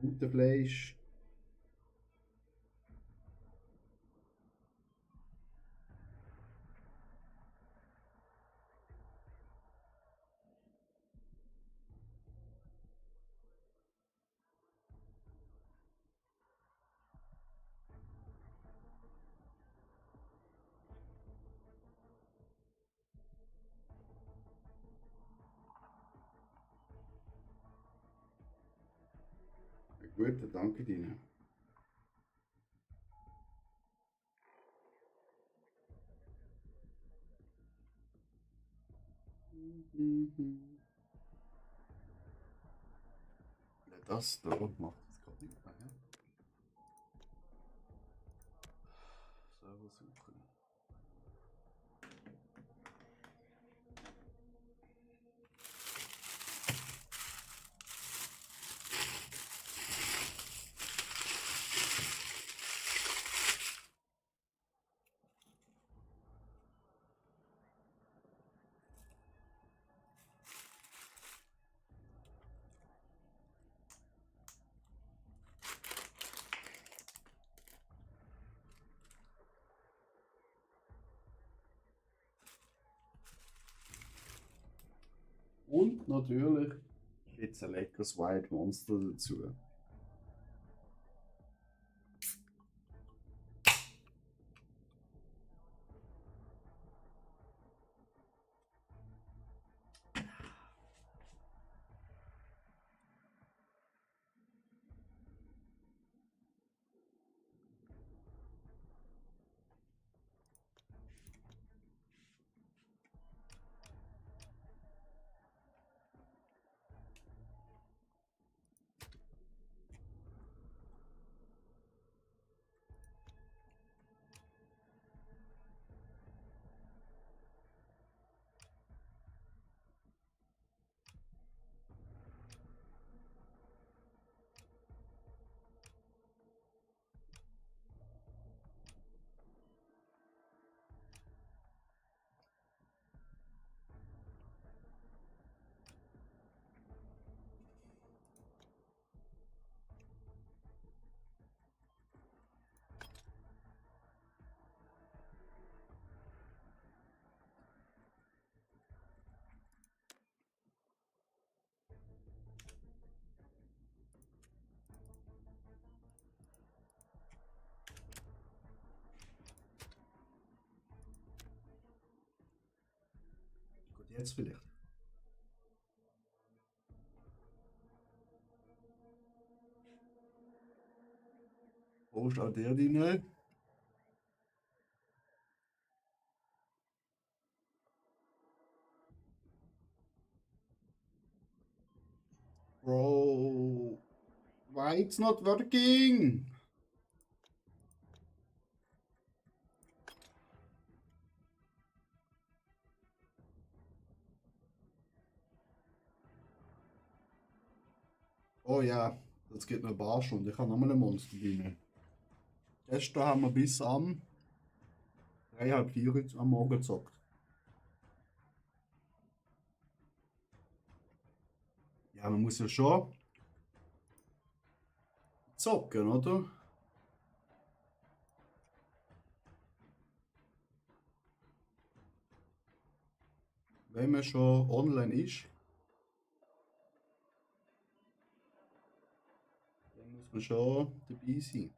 Gutes Fleisch. Gut, danke dir. Das da macht es gerade nicht mehr. Server suchen. Und natürlich jetzt ein leckeres Wild Monster dazu. Jetzt vielleicht. Wo ist auch der drin? Bro, why it's not working? Oh ja, das geht noch ein paar Stunden. Ich habe nochmal ein Monster drin. Gestern haben wir bis am 3:30 am Morgen gezockt. Ja, man muss ja schon zocken, oder? Wenn man schon online ist, dann muss man schon dabei sein.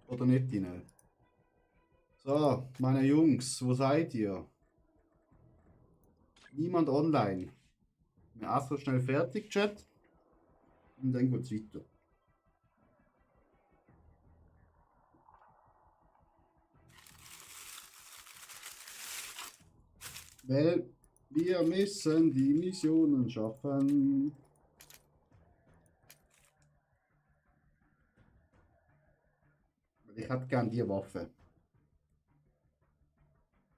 Oder nicht rein. So, meine Jungs, wo seid ihr? Niemand online. Wir erst schnell fertig, Chat. Und dann geht's weiter. Weil wir müssen die Missionen schaffen. Ich hätte gern die Waffe.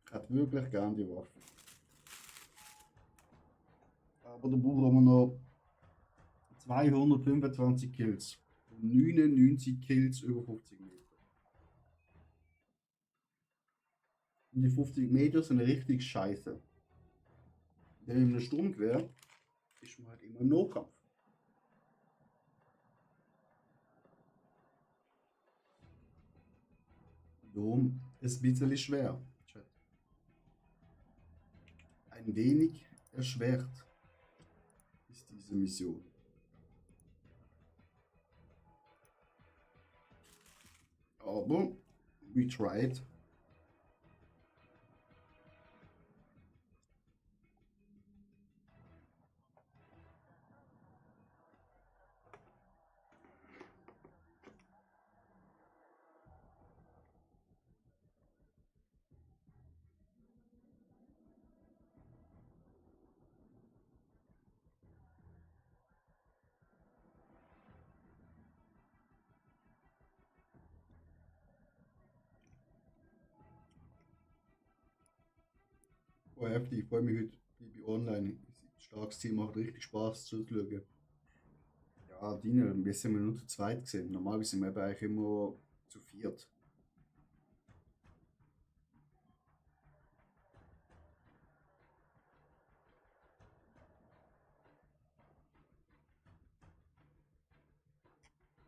Ich hätte wirklich gern die Waffe. Aber da brauchen wir noch 225 Kills. Und 99 Kills über 50 Meter. Und die 50 Meter sind richtig scheiße. Denn in einem Sturmgewehr ist man halt immer im Nahkampf. Darum ist ein bisschen schwer. Ein wenig erschwert ist diese Mission. Aber we tried. Oh, heftig, ich freue mich heute bei online. Starkes Team, macht richtig Spaß zuzuschauen. Ja, Dino, wir sind nur zu zweit gesehen. Normalerweise sind wir eben eigentlich immer zu viert.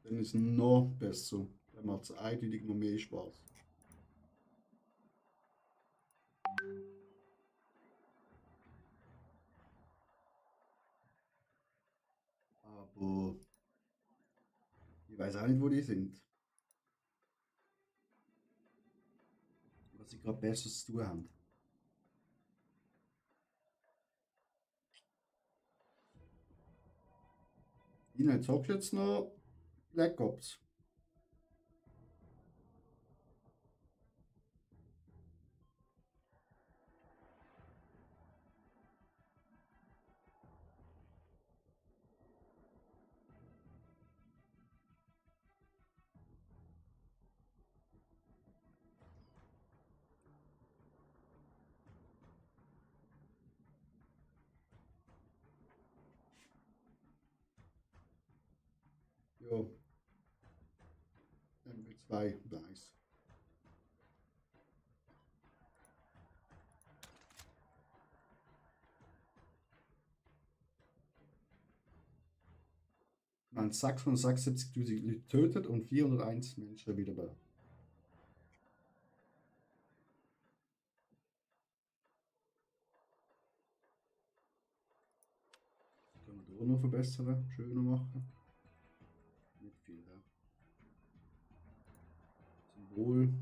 Dann ist es noch besser. Dann macht es eindeutig noch mehr Spaß. Aber ich weiß auch nicht, wo die sind. Was sie gerade Besseres zu tun haben. Ihnen zockst jetzt noch Black Ops. Ja. MW2, nice. Man 676.000 Leute getötet und 401 Menschen wieder da. noch verbessern, schöner machen. Nicht viel, ja. Symbol.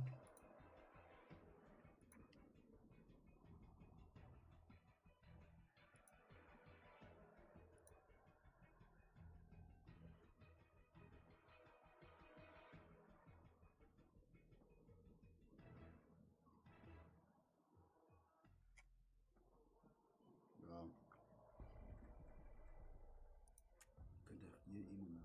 Ja. Könnt ihr hier innen.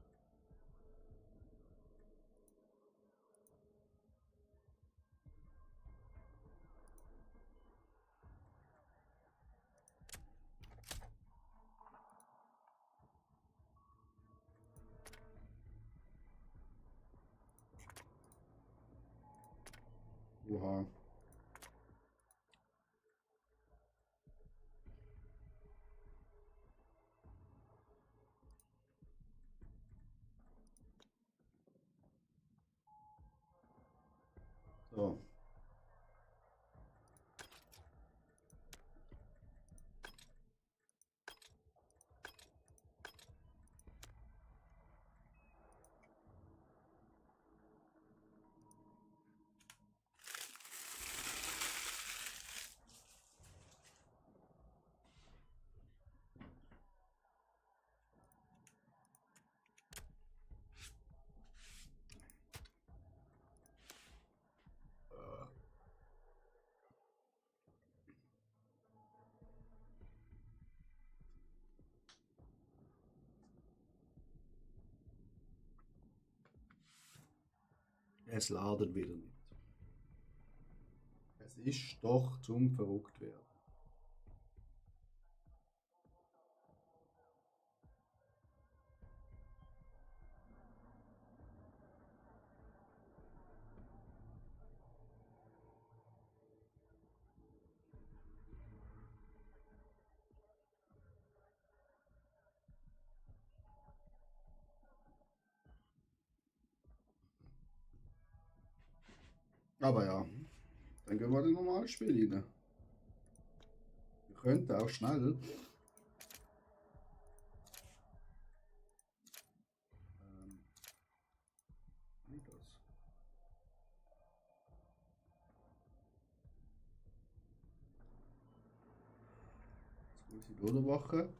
Oha. So. Es ladet wieder nicht. Es ist doch zum verrückt werden. Aber ja, dann gehen wir in ein normales Spiel rein. Wir könnten auch schnell. Wie das? Jetzt muss ich durchwachen.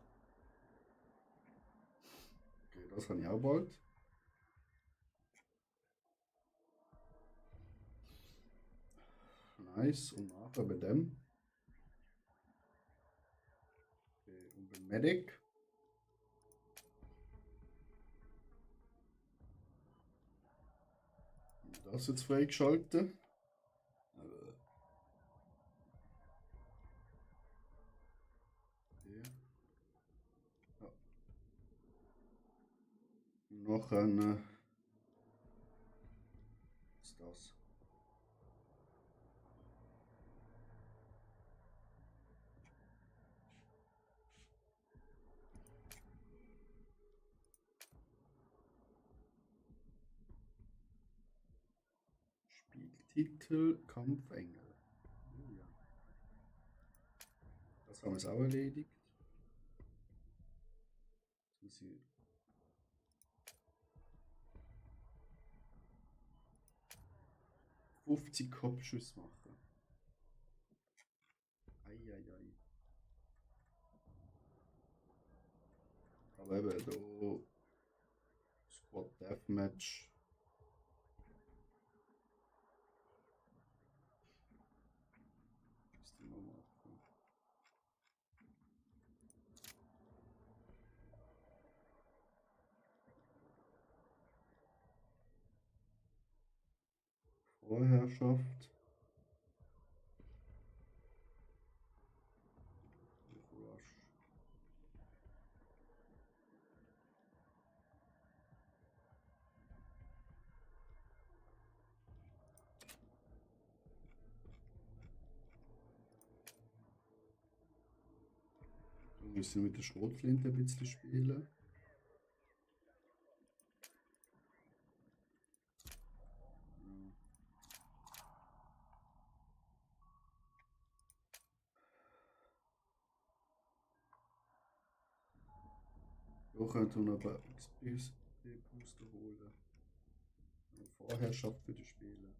Okay, das kann ich auch bald. Nice. Und nachher bei dem. Okay, und beim Medic. Und das jetzt freigeschaltet. Okay. Ja. Noch ein. Was ist das? Spieltitel Kampfengel. Oh ja. Das haben wir jetzt auch erledigt. Jetzt muss ich 50 Kopfschüsse machen. Eieiei. Aber eben da Squad Deathmatch. Müsste ich mal machen. Vorherrschaft. Rush. Wir müssen mit der Schrotflinte ein bisschen spielen. Da könnte man aber XP-Booster holen. Vorherrschaft für die Spiele.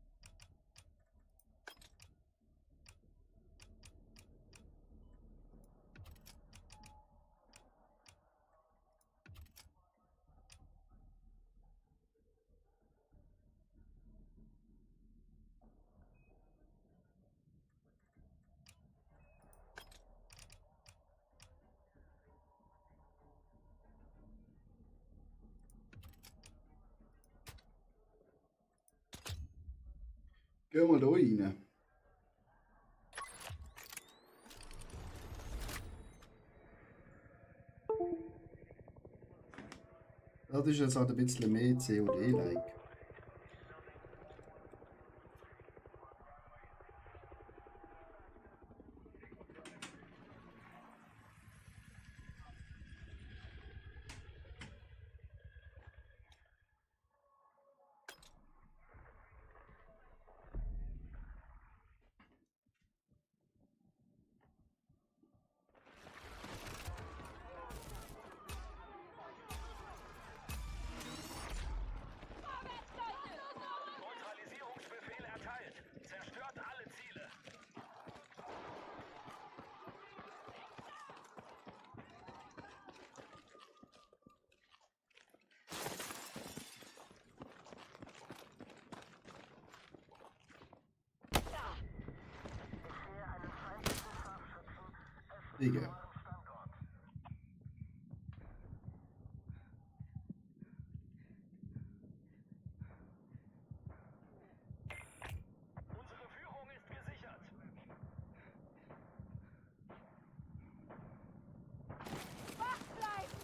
Gehen wir da rein. Das ist jetzt halt ein bisschen mehr COD-like. Neutralisierungsbefehl erteilt. Zerstört alle Ziele. Digga. Unsere Führung ist gesichert. Wach bleiben!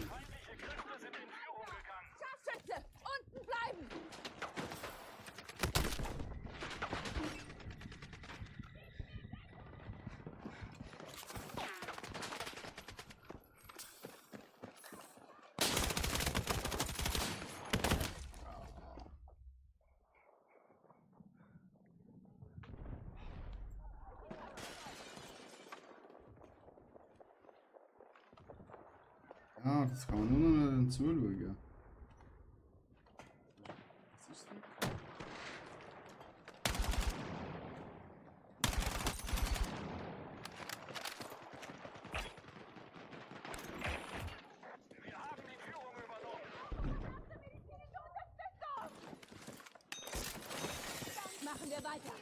Feindliche Kräfte sind in Führung gegangen. Scharfschütze! Unten bleiben! Ja, das kann man nur noch zuschauen. Was ist das? Wir haben die Führung übernommen. Machen wir weiter!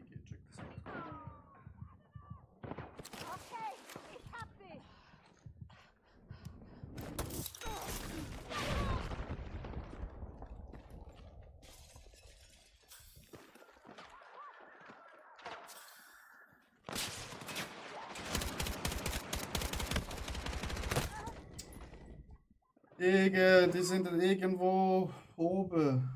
Digga, check das aus. Okay, ich hab dich! Digga, die sind irgendwo oben.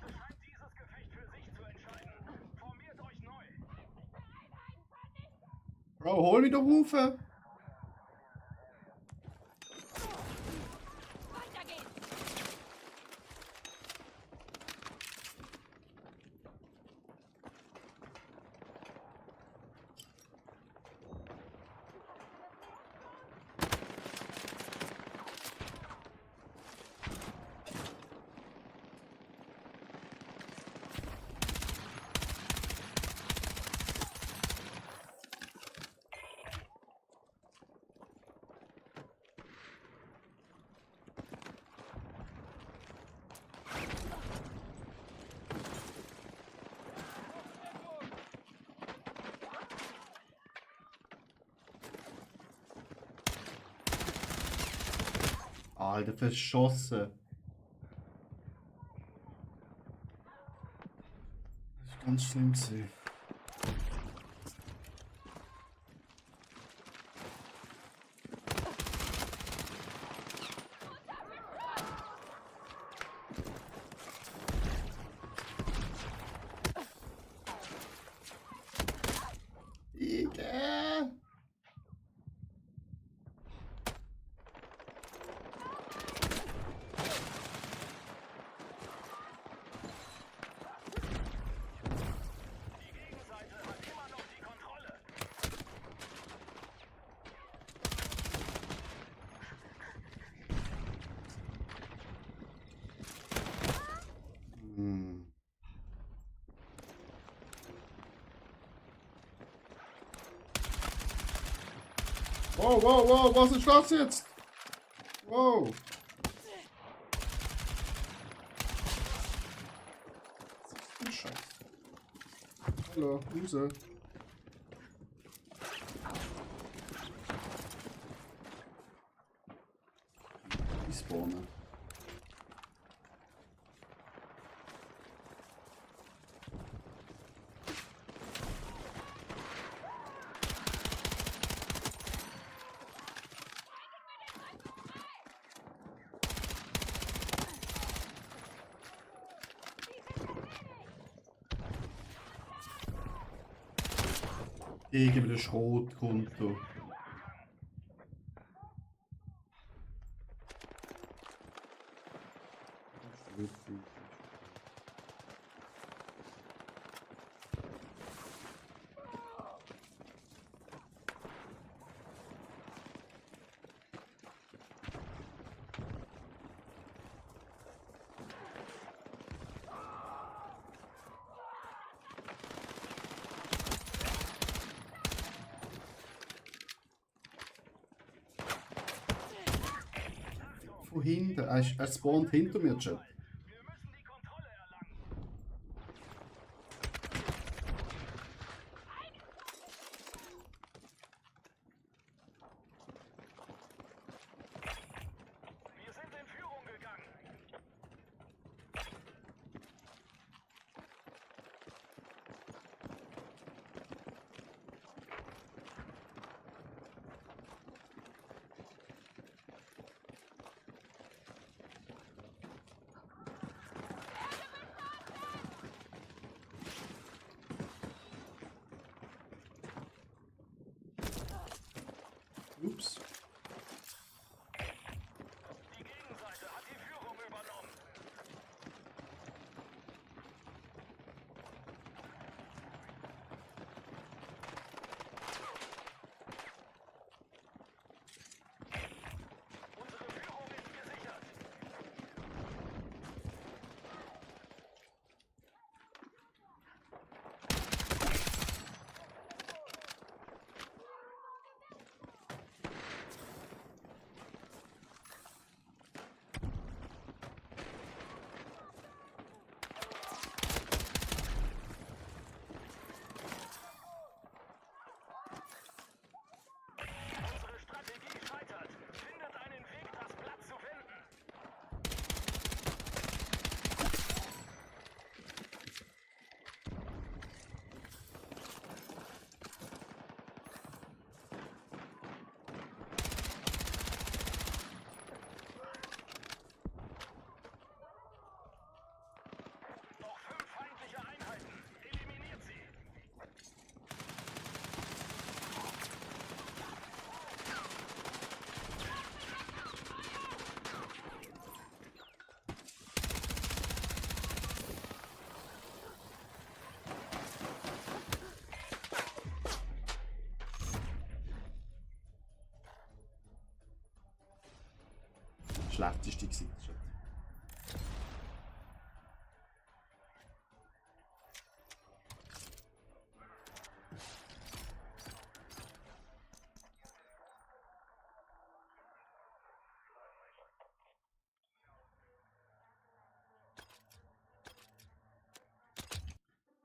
Scheint dieses Gefecht für sich zu entscheiden. Formiert euch neu. Bro, hol mich doch rauf. Weiter geht's! Alter, verschossen. Das ist ganz schlimm gewesen. Ike! Die Gegenseite hat immer noch die Kontrolle. Hm. Wow, wow, wow, was ist das jetzt? Wow. Was ist denn Scheiß? Hallo, Use. Die spawnen. Gegen das Schrotkonto. Von hinten, er spawnt hinter mir, Chat. Wir müssen die Kontrolle erlangen. Wir sind in Führung gegangen. Ups. Die Gegenseite hat die Führung übernommen. Unsere Führung ist gesichert. Unsere Strategie scheitert. Findet einen Weg, das Blatt zu wenden. Noch 5 feindliche Einheiten. Eliminiert sie. Schlechteste gewesen, Chat.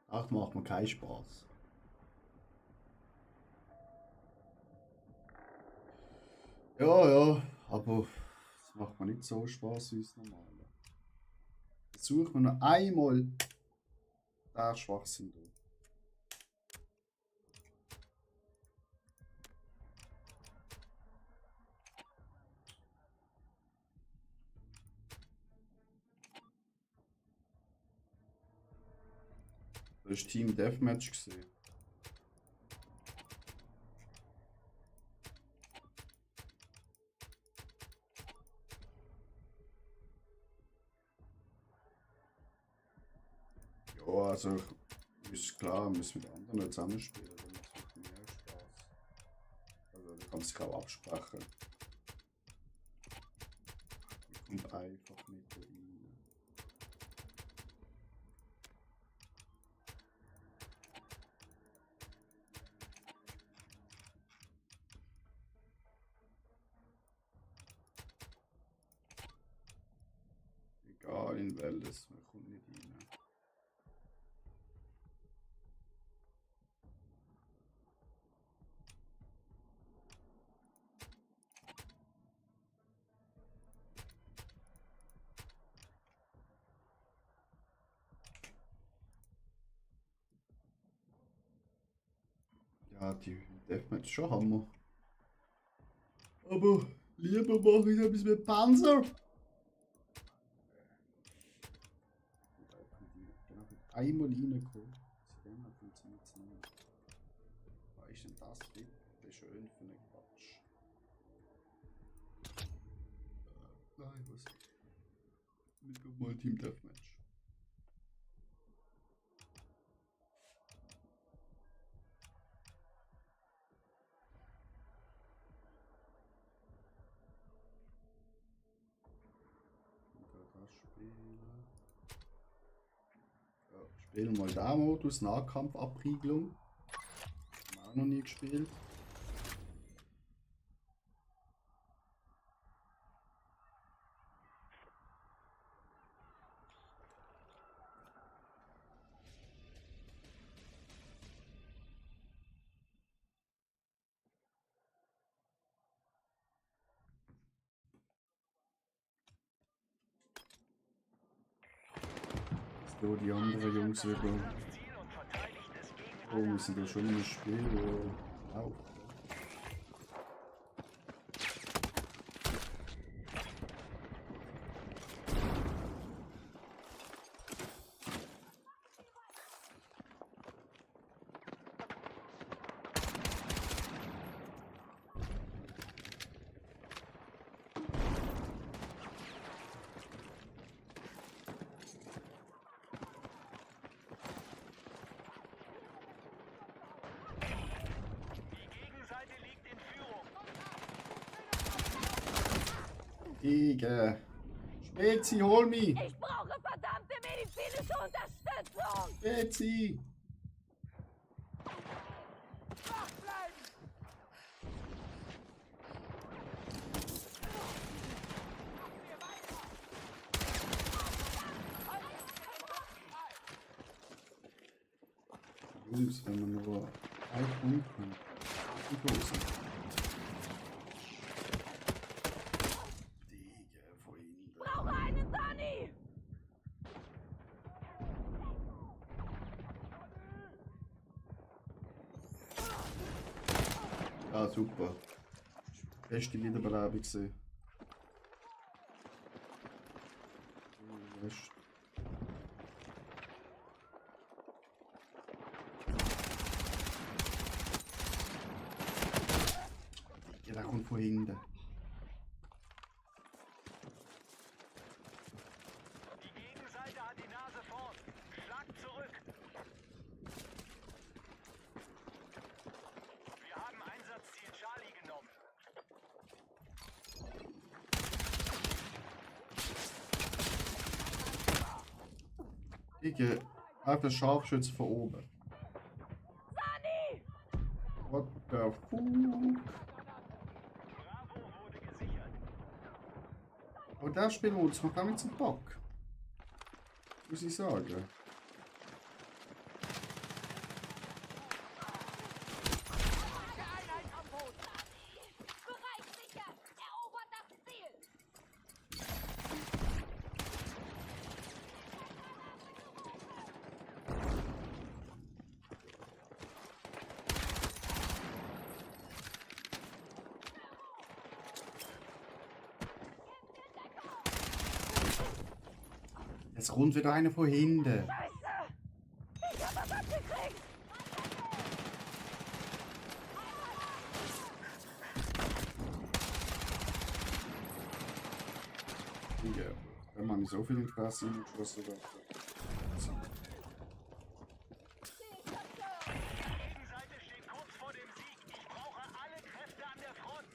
Ach, macht mir keinen Spaß. Ja, ja, aber Das macht mir nicht so Spaß wie das normale. Versuchen wir noch einmal den Schwachsinn durch. Das ist Team Deathmatch gesehen. Ja, also ist klar, wir müssen mit anderen zusammenspielen, dann macht es mehr Spaß. Also du kannst dich auch absprechen. Ich kommt einfach nicht rein. Egal in welches, man kommt nicht rein. Ja, die Deathmatch ist schon Hammer. Aber lieber mache ich etwas mit Panzer. Einmal reinkommen. Dann funktioniert es nicht. Was ist denn das bitte schön für einen Quatsch? Nein, was? Mit mal Team Deathmatch. Spielen wir mal den Modus, Nahkampfabriegelung. Haben wir auch noch nie gespielt. So, die anderen Jungs wieder. Oh, wir sind ja schon im Spiel. Wow. Digga. Spezi, hol mich! Ich brauche verdammte medizinische Unterstützung! Spezi! Jungs, wenn man nur ein Punkt kommt. Die Hose. Digga, von hinten. Brauche einen Sani! Ja, super. Beste Wiederbelebung gesehen. Ja, der kommt von hinten. Die Gegenseite hat die Nase vorn. Schlag zurück. Wir haben Einsatzziel Charlie genommen. Digga, einfach Scharfschütze von oben. Sani! What the fuck? Bravo wurde gesichert. Aber der Spielmodus macht auch nicht so Bock. Muss ich sagen. Bereich sicher! Erobert das Ziel! Es kommt wieder einer von hinten. Scheiße! Ich hab was abgekriegt! Ja, wenn man so viel Interesse in geschossen hat. Gegenseite steht kurz vor dem Sieg. Ich brauche alle Kräfte an der Front.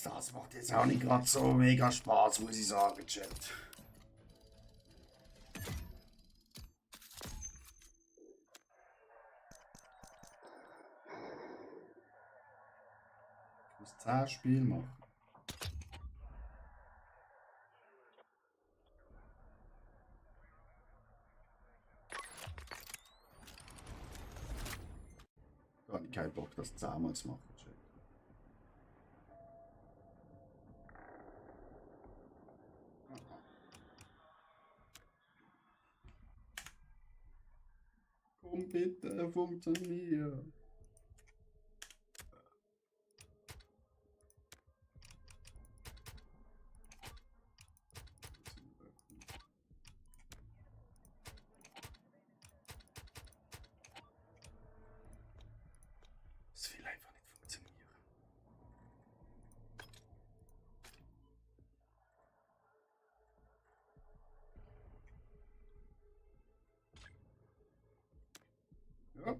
Das macht jetzt auch nicht gerade so mega Spaß, muss ich sagen, Chat. Ich muss 10 Spiele machen. Da habe ich keinen Bock, das 10-mal zu machen, Chat. Komm bitte, funktioniert. Das will einfach nicht funktionieren. Ja.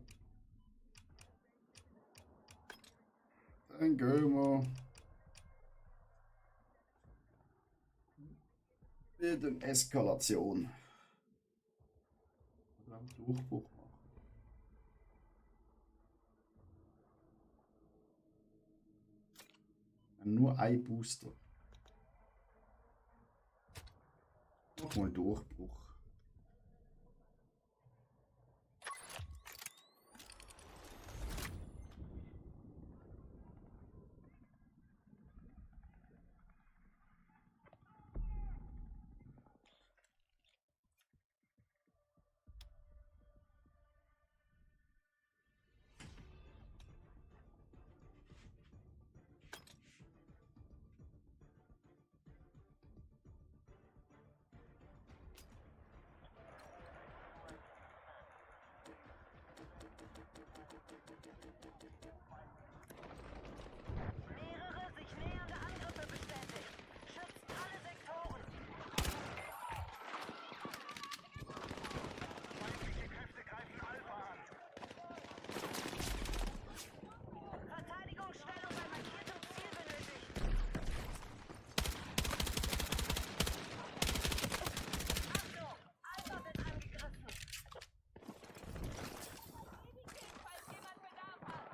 Dann gehen wir mit der Eskalation. Oder einen Durchbruch machen. Nur ein Booster. Nochmal Durchbruch. Mehrere sich nähernde Angriffe bestätigt. Schützt alle Sektoren. Feindliche Kräfte greifen Alpha an. Verteidigungsstellung bei markiertem Ziel benötigt. Achtung! Alpha wird angegriffen. Falls jemand Bedarf hat!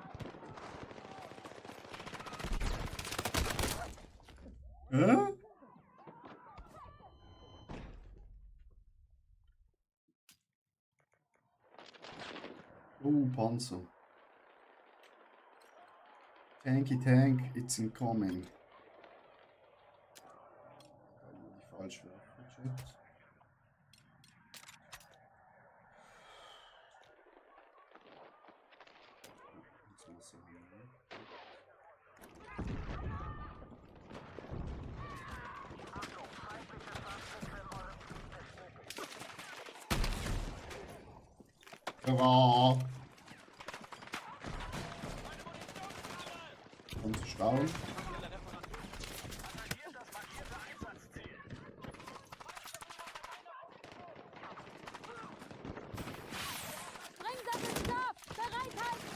Hä? Oh, Panzer. Tanky Tank, it's incoming. Kann man nicht falsch werfen, Chat. Jetzt muss ich hier. Hurra! Und zu staunen. Attackiert das markierte Einsatzziel. Sprengsattelstab! Bereithalten!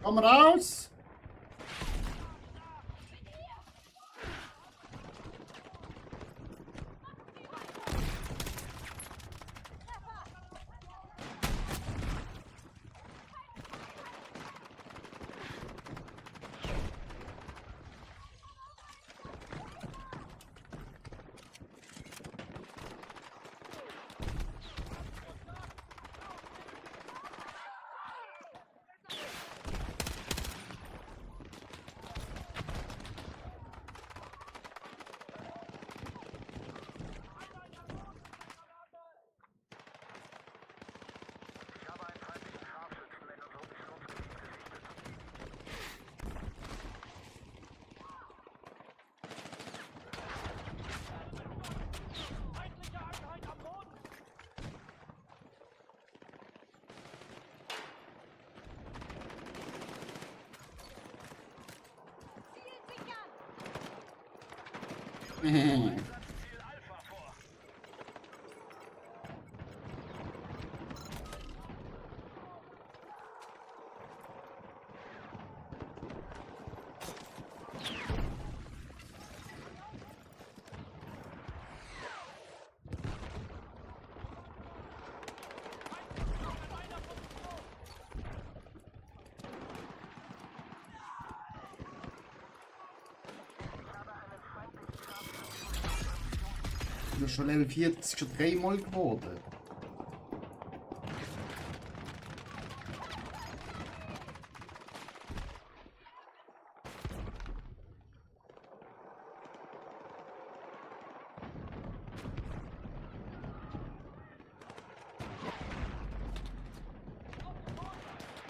Komm raus! Ich bin schon Level 40 schon 3-mal geworden.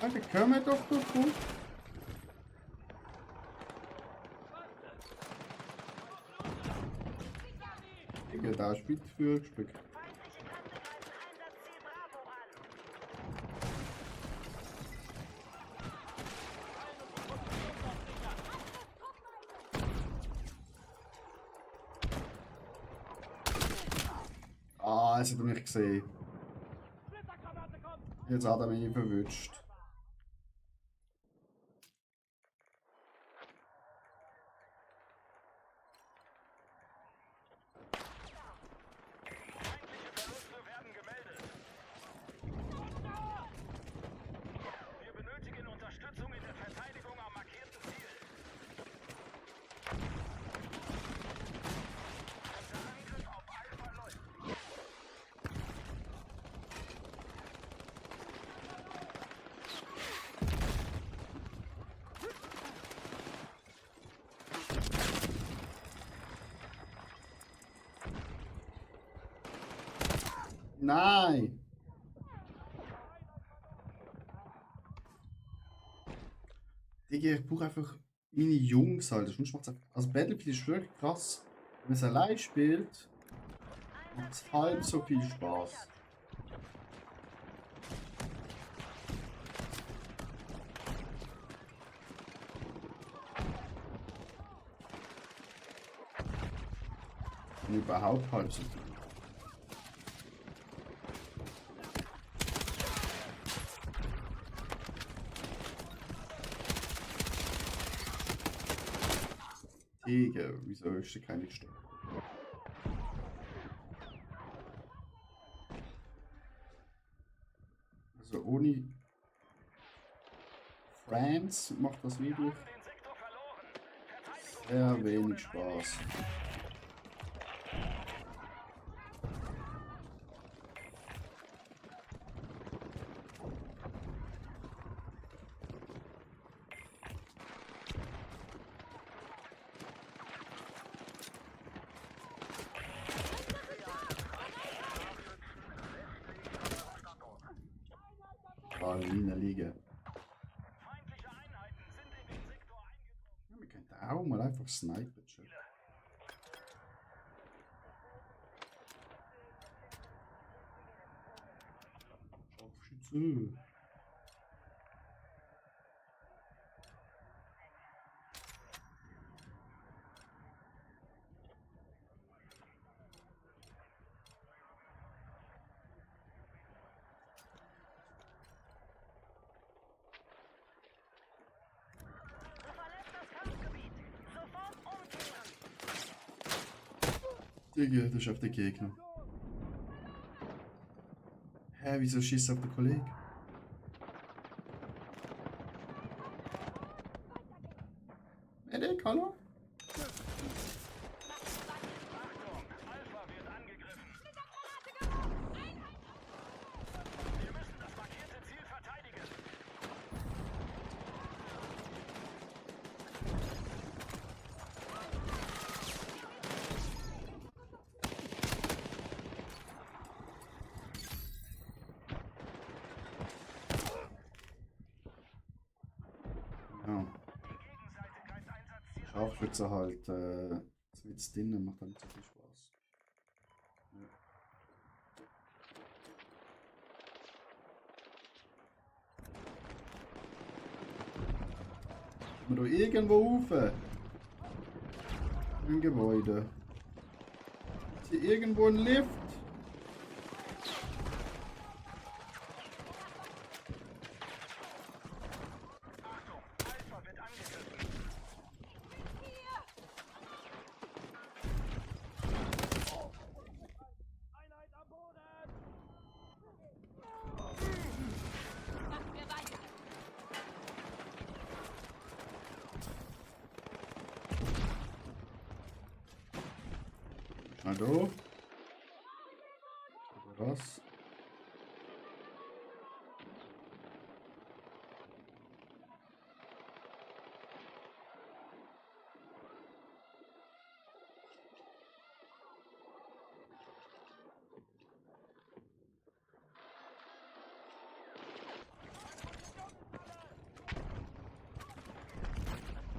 Alter, können wir doch gut. Digga, da spielt für Stück. Feindliche Kräfte greifen Einsatzziel Bravo an. Ah, es hat er mich gesehen. Jetzt hat er mich verwünscht. Feindliche Verluste werden gemeldet. Wir benötigen Unterstützung in der Verteidigung am markierten Ziel. Unser Angriff auf Alpha läuft. Nein! Digga, ich brauche einfach meine Jungs halt. Sonst macht's einfach. Also Battlefield ist wirklich krass. Wenn man es allein spielt, macht es halb so viel Spaß. Und überhaupt halb so viel. Digga, wieso ist da keine Stimme? Also ohne Friends macht das Video Den Sektor verloren. Verteidigung sehr wenig Spaß. Linie liegen. Feindliche Einheiten sind in den Sektor eingedrungen. Ja, wir könnten auch mal einfach snipen. Schon. Scharfschütze. Digga, das ist auf den Gegner. Hä, wieso schießt auf den Kollegen? Medic, hallo? Achtung, Alpha wird angegriffen. Wir müssen das markierte Ziel verteidigen. Ja. Die Gegenseite greift Einsatzziel. Scharfschütze halt, mit drinnen macht dann nicht so viel Spaß. Ja. Kommen wir da irgendwo rauf? Im Gebäude. Ist hier irgendwo ein Lift? Achtung, Alpha wird angegriffen. Einheit am Boden! Machen wir weiter. Schnell da. Oder was?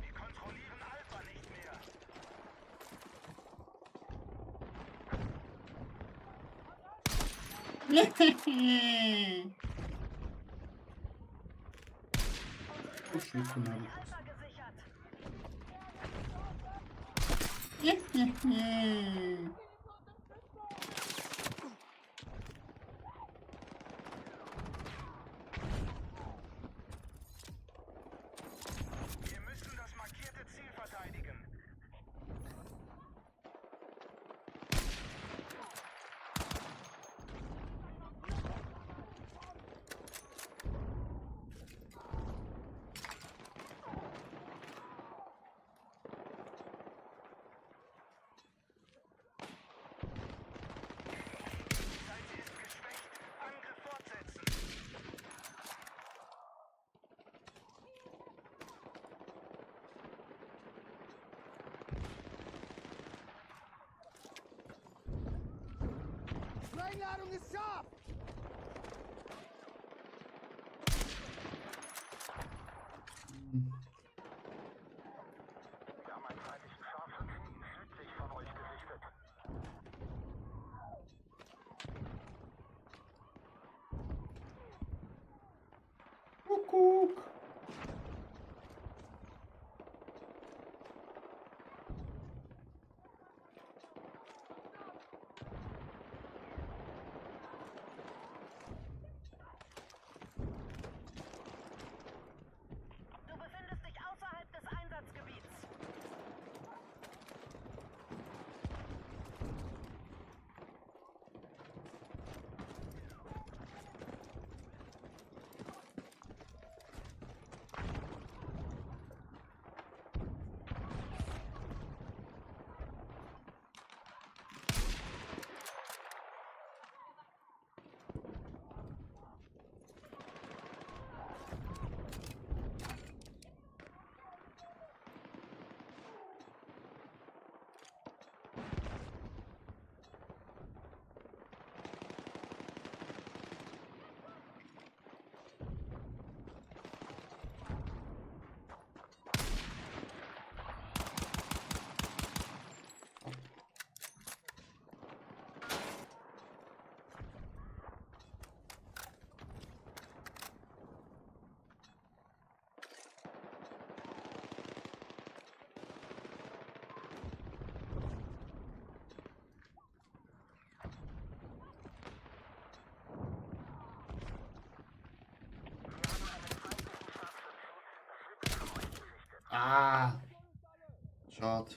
Wir kontrollieren Alpha nicht mehr. Oh shit, genau. Alpha gesichert. Wir müssen das markierte Ziel verteidigen. Die Seite ist geschwächt. Angriff fortsetzen. Sprengladung ist scharf! Wir haben einen feindlichen Scharfschützen südlich von euch gesichtet. Kuckuck. Du befindest dich außerhalb des Einsatzgebiets. Ah. Schade.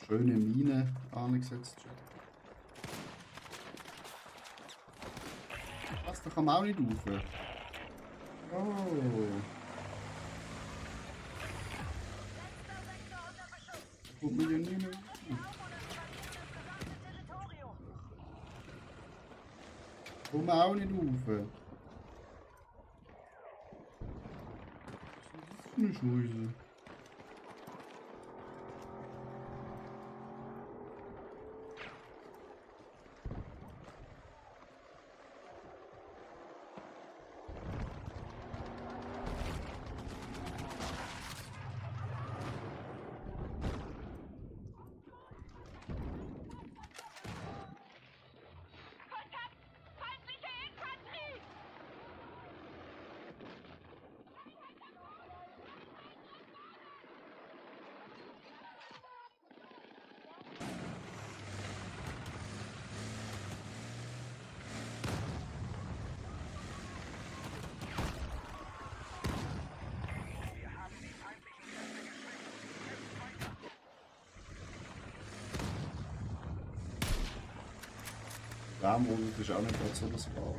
Schöne Mine angesetzt. Was, da kann man auch nicht rauf. Oh. Kommt man ja nie mehr rauf. Kommt man auch nicht rauf. Was ist das für eine Scheiße? Kontakt! Feindliche Infanterie! Rahmenmodus ist auch nicht gerade so das Wahre.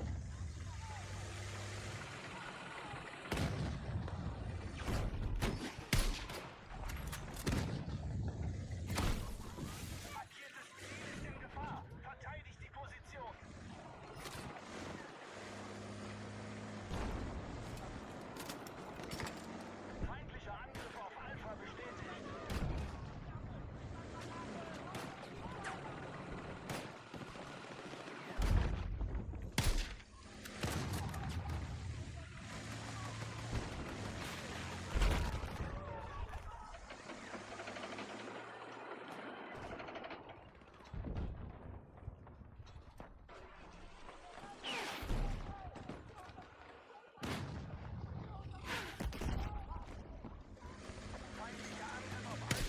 Markiertes Ziel ist in Gefahr. Verteidigt die Position. Feindlicher Angriff auf Alpha bestätigt. Feindlicher Angriff auf Alpha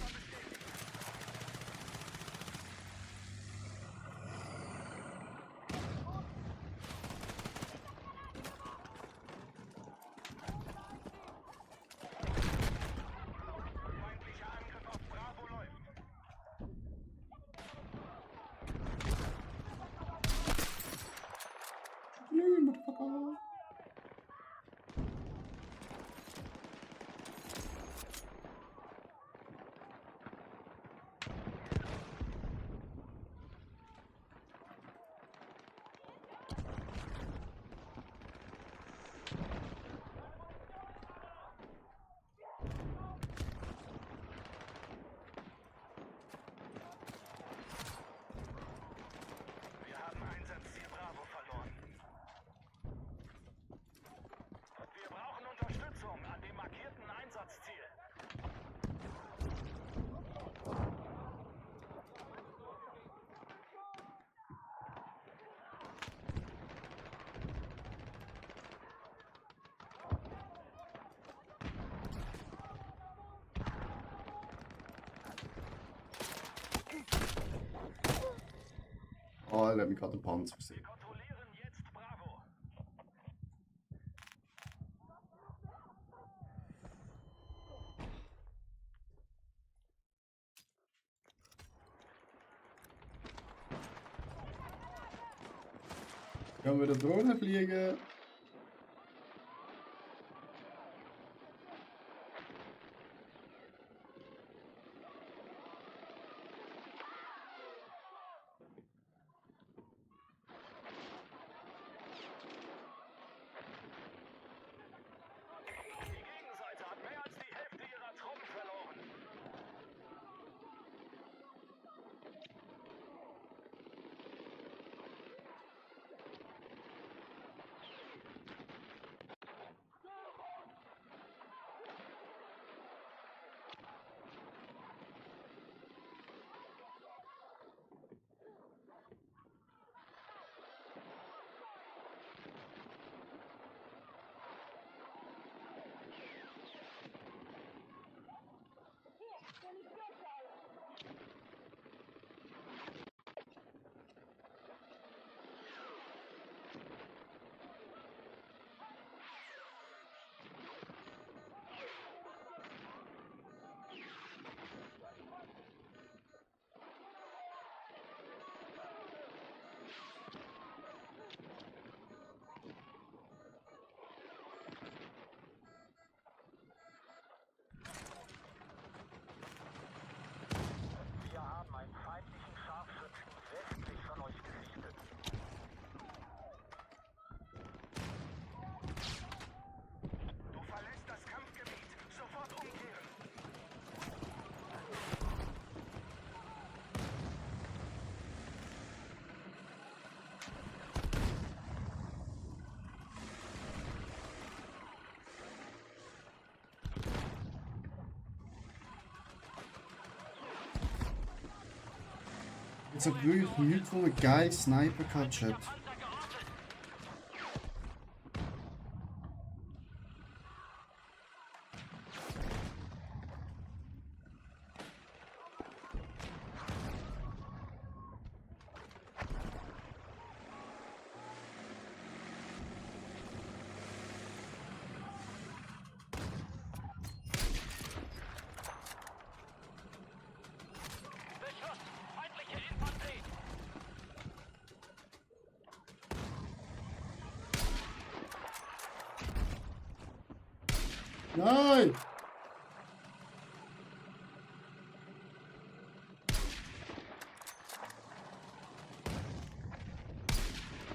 bestätigt. Feindlicher Angriff auf Bravo läuft. Nö, Motherfucker. Wir haben Einsatzziel Bravo verloren. Wir brauchen Unterstützung an dem markierten Einsatzziel. Oh, er hat mich gerade den Panzer gesehen. Wir kontrollieren jetzt Bravo. Können wir da Drohne fliegen? Die Gegenseite hat mehr als die Hälfte ihrer Truppen verloren. Jetzt hat wirklich nichts von einem geilen Sniper gehabt, Chat. Nein!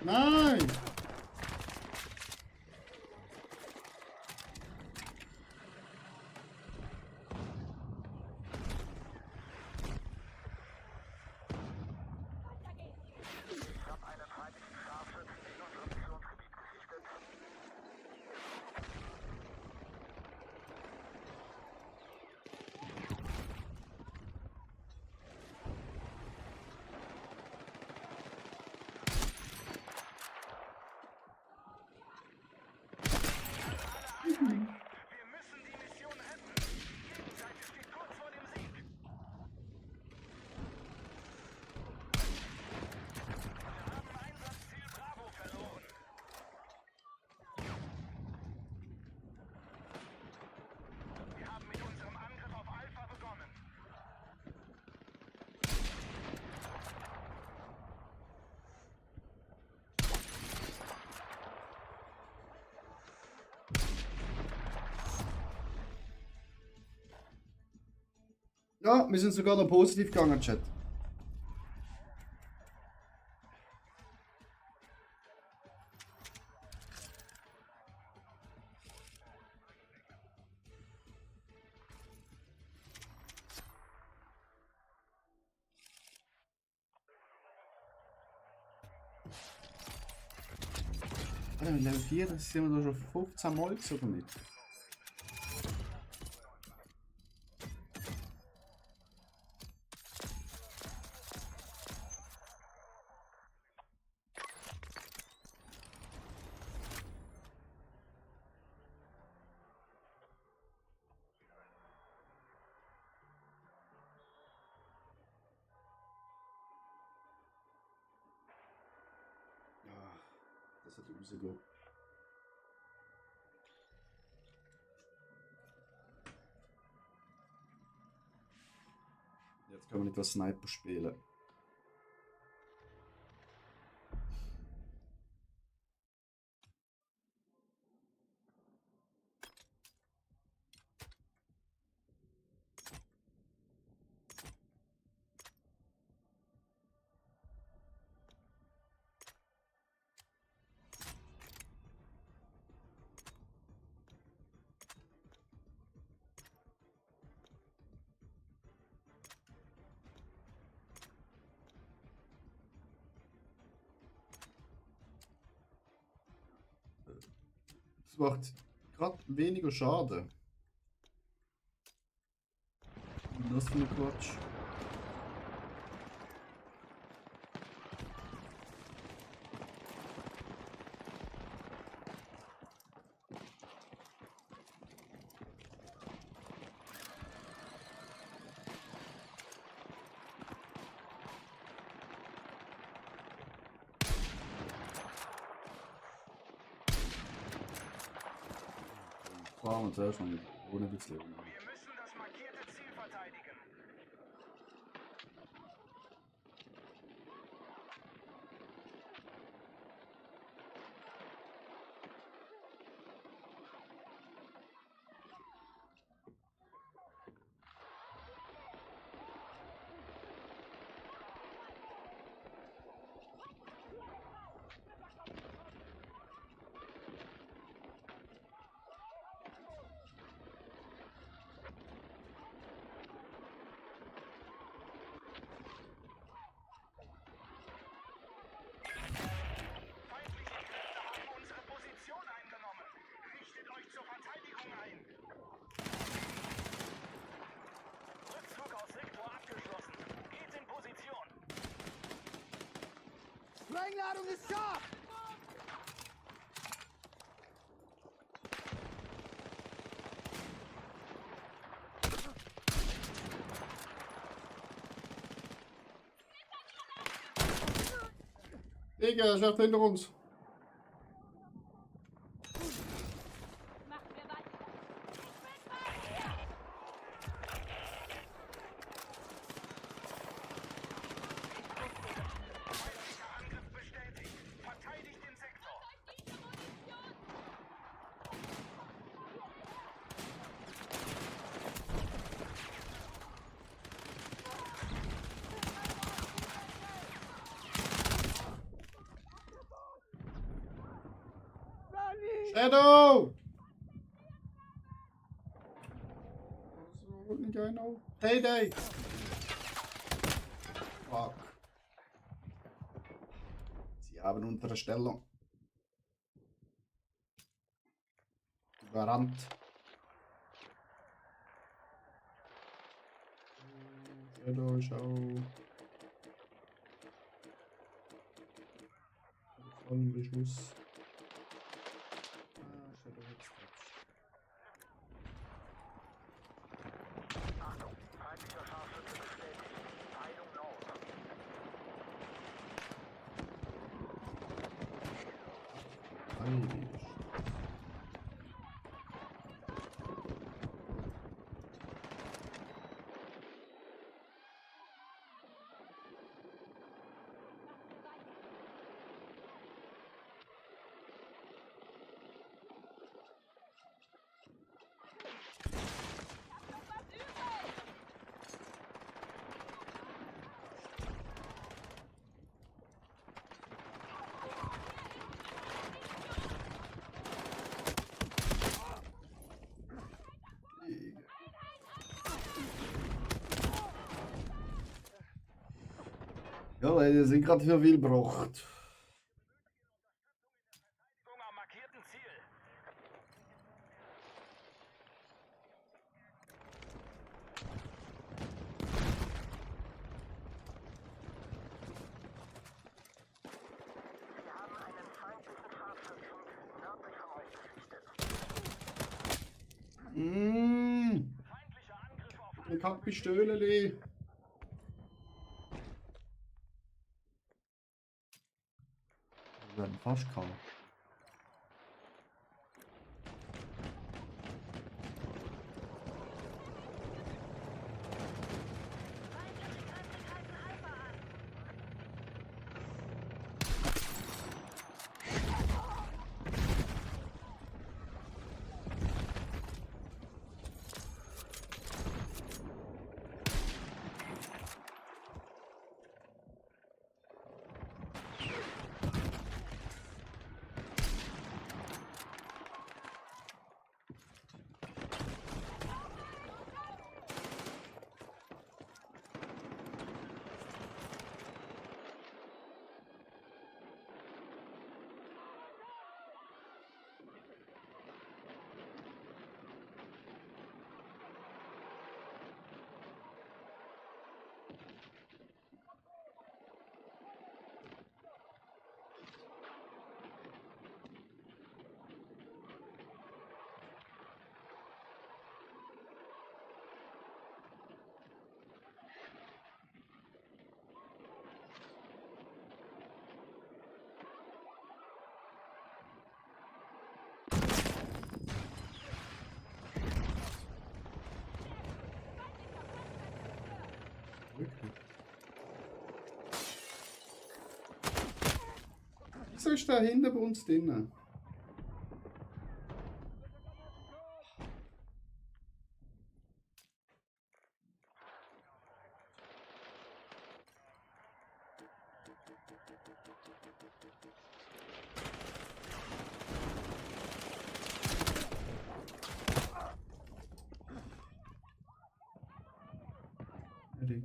Nein! Wir müssen die Mission retten. Die Gegenseite steht kurz vor dem Sieg. Wir haben Einsatzziel Bravo verloren. Wir haben mit unserem Angriff auf Alpha begonnen. Ja, wir sind sogar noch positiv gegangen, Chat. Alter, mit Level 4, das sind wir da schon 15 Mal oder nicht? Das hat rausgehen. Jetzt kann man etwas Sniper spielen. Es macht gerade weniger Schaden. Das für ein Quatsch. Fahren wir zuerst mal mit ohne bisschen. Wir müssen das markierte Ziel verteidigen. Sprengladung ist scharf! Digga, er schafft hinter uns. Machen wir weiter. Angriff bestätigt. Verteidigt den Sektor. Shadow! Nicht einer. Heyday! Fuck. Sie haben unsere Stellung. Überrannt. Shadow, schau. Vollen Beschuss. Shadow jetzt. Feindlicher Scharfschütze bestätigt. Teilung Nord. Heilig. Ja, Leute, sind gerade für viel gebraucht. Am markierten Ziel. Wir haben einen feindlichen Scharfschützen nördlich von euch gesichtet. Feindlicher Angriff auf Ich hab Pistole. Wir werden fast kaum. Wieso ist der hinter bei uns drinnen? Erik.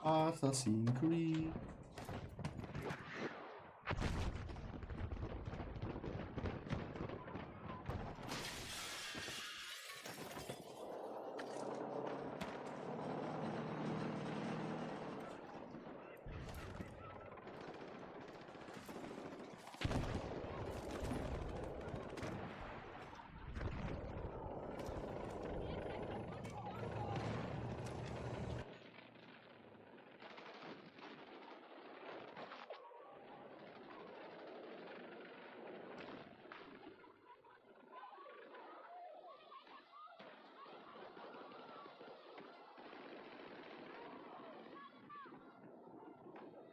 Assassin's Creed.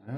Ja.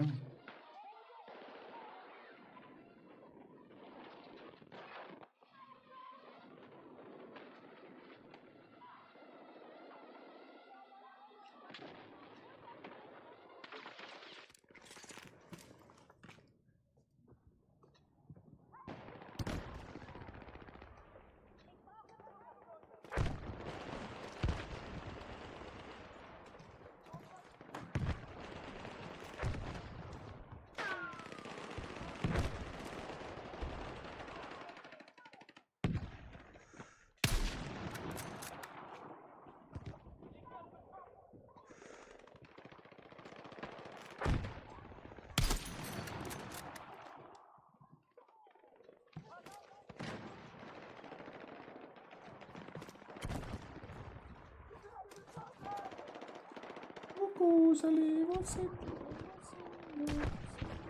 Kuseli, was sind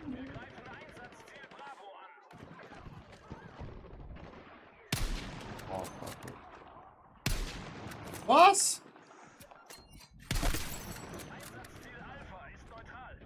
Wir greifen Einsatzziel Bravo an. Oh, fuck. Was? Einsatzziel Alpha ist neutral.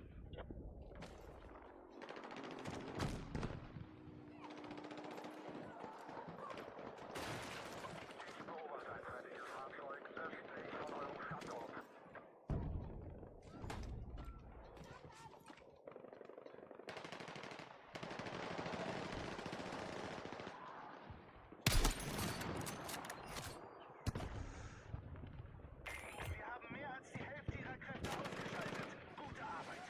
Wir haben mehr als die Hälfte ihrer Kräfte ausgeschaltet. Gute Arbeit.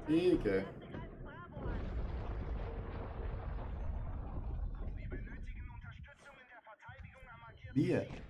Digga. Sie benötigen Unterstützung in der Verteidigung am markierten Wie? Ziel.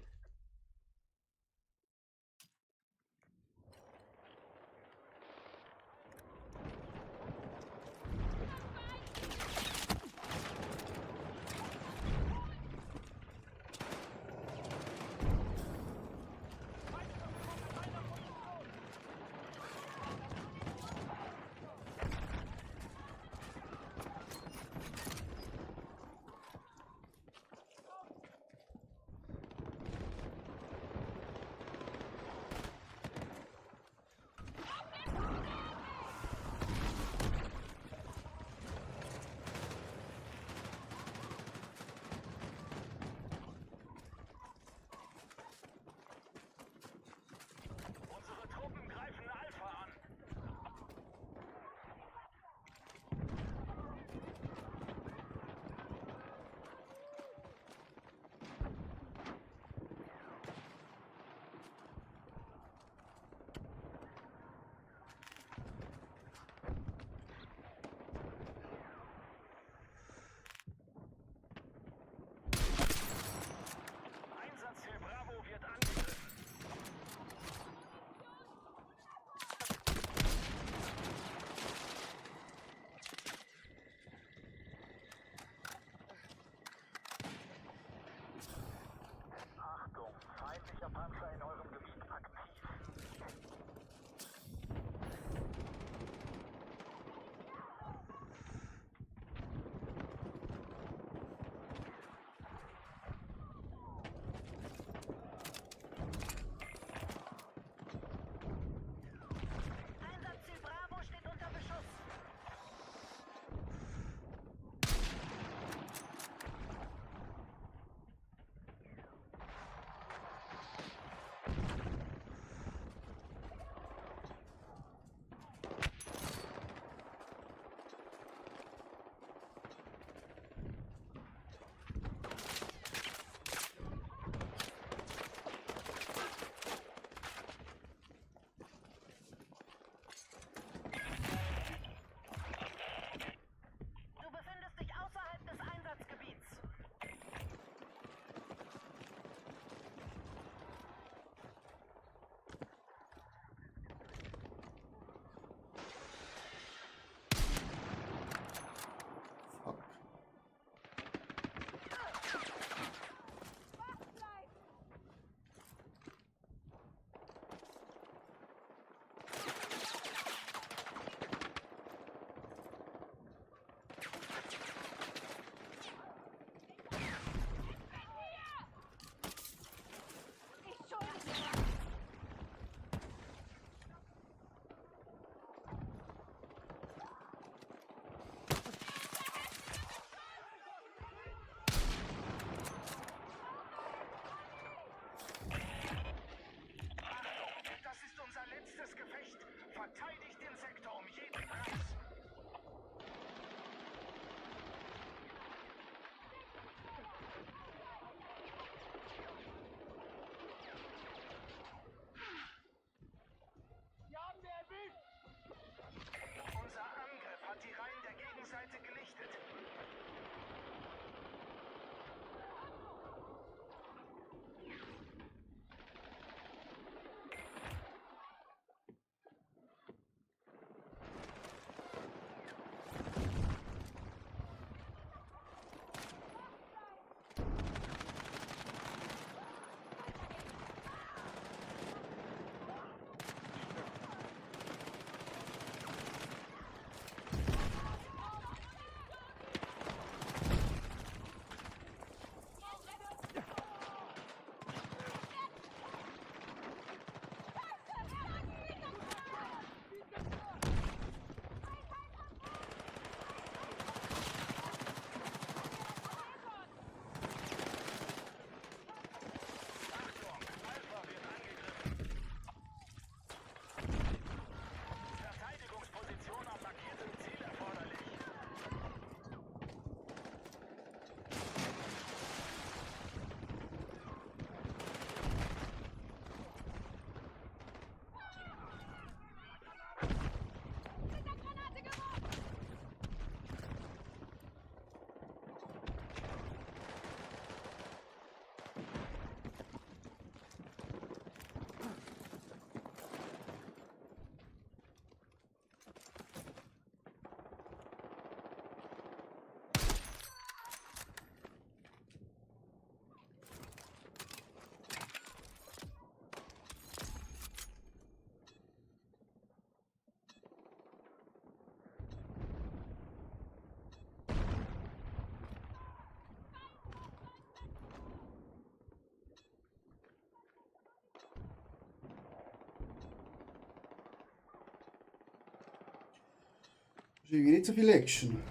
ist irgendwie nicht so viel Action.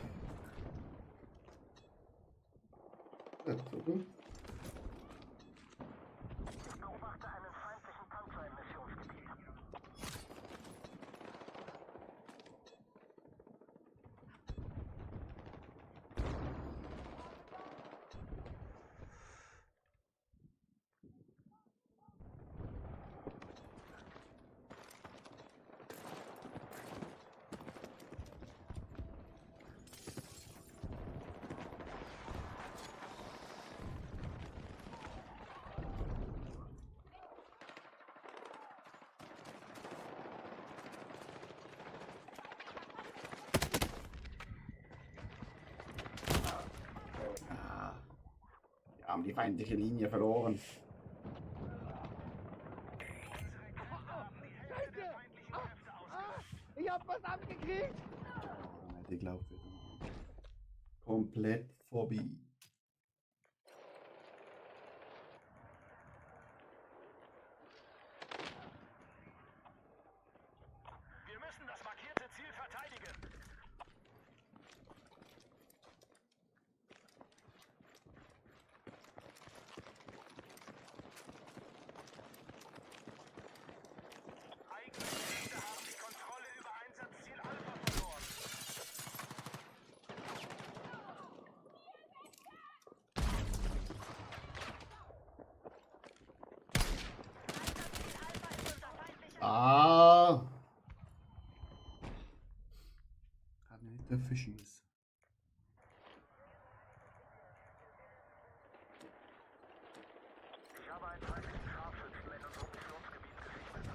Gut, oder? Wir haben die feindliche Linie verloren. Ich hab was abgekriegt! Ich glaube, komplett vorbei. Wir müssen das markierte Ziel verteidigen. Eigene Kräfte haben die Kontrolle über Einsatzziel Alpha verloren. Ah! Hat nicht dürfen schießen. Ich habe einen feindlichen Scharfschützen in unserem Missionsgebiet gesichtet.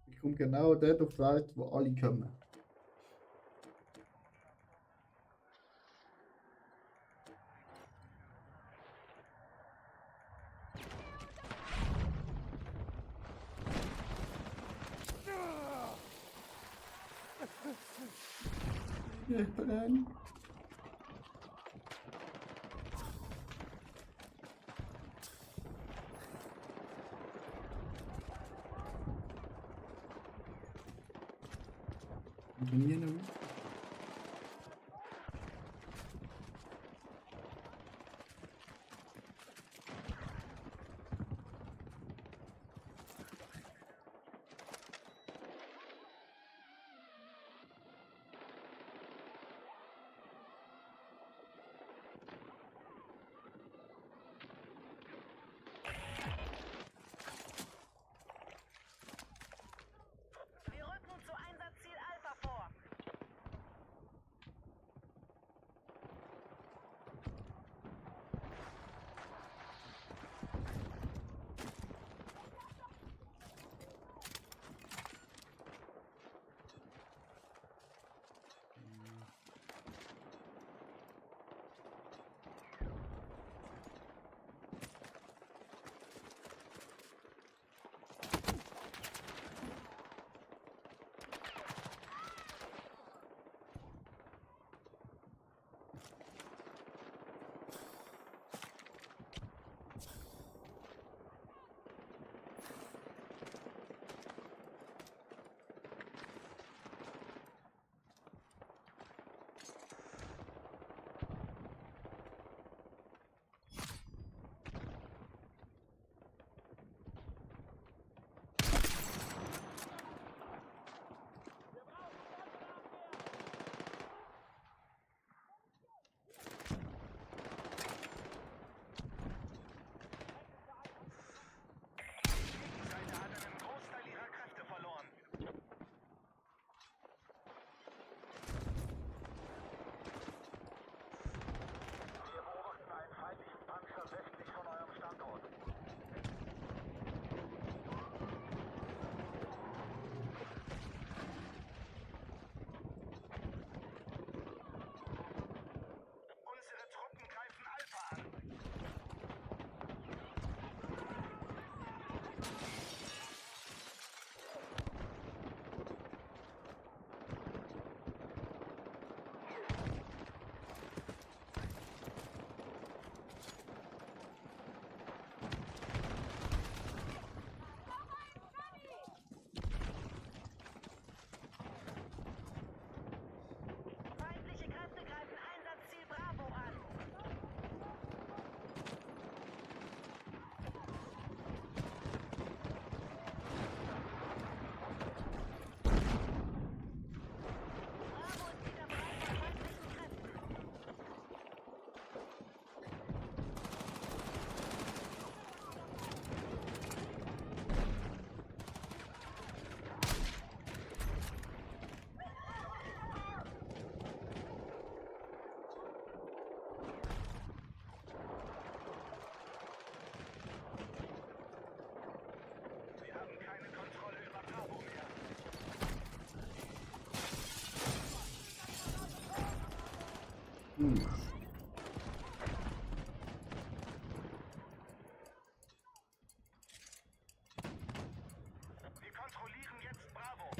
Ich komme genau dort auf die Welt, wo alle kommen. Ja, nein. Trainieren. Hm. Wir kontrollieren jetzt Bravo.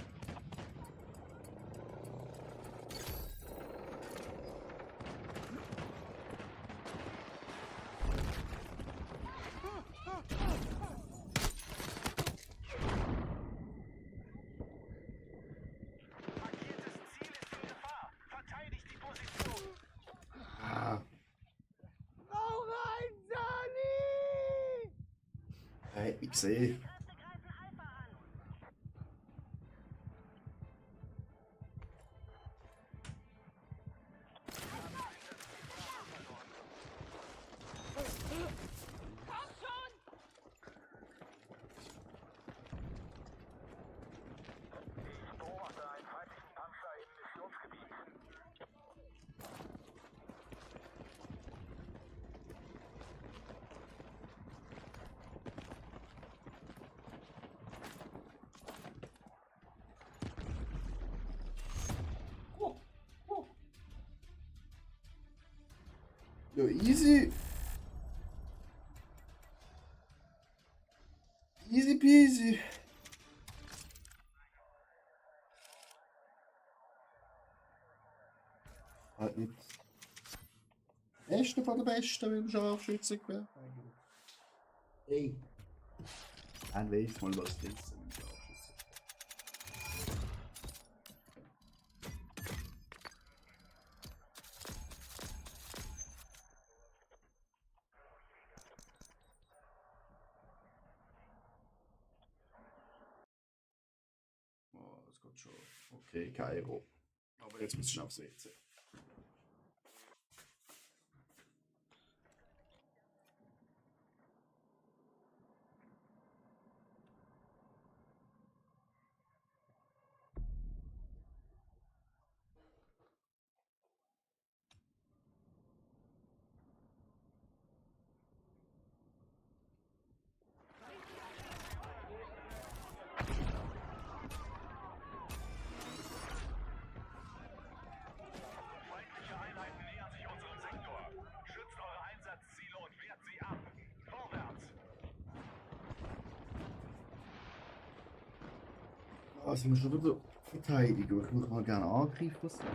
Markiertes Ziel ist in Gefahr. Verteidigt die Position. Ah. Er hat mich gesehen. Kräfte greifen Alpha an. Komm schon! Ich beobachte einen feindlichen Panzer im Missionsgebiet. Ja, easy. Easy peasy. Halt nicht. Beste von der Besten, wenn du Scharfschützengewehr. Hey. Dann weiss mal, was das ist. Ein Scharfschützengewehr. Oh, das geht schon. Okay, Kairo. Aber jetzt müssen wir aufs WC. Feindliche Einheiten nähern sich unserem Sektor. Schützt eure Einsatzziele und wehrt sie ab. Vorwärts! Also, wir schon wieder verteidigen. Ich würde mal gerne angreifen. Was geht?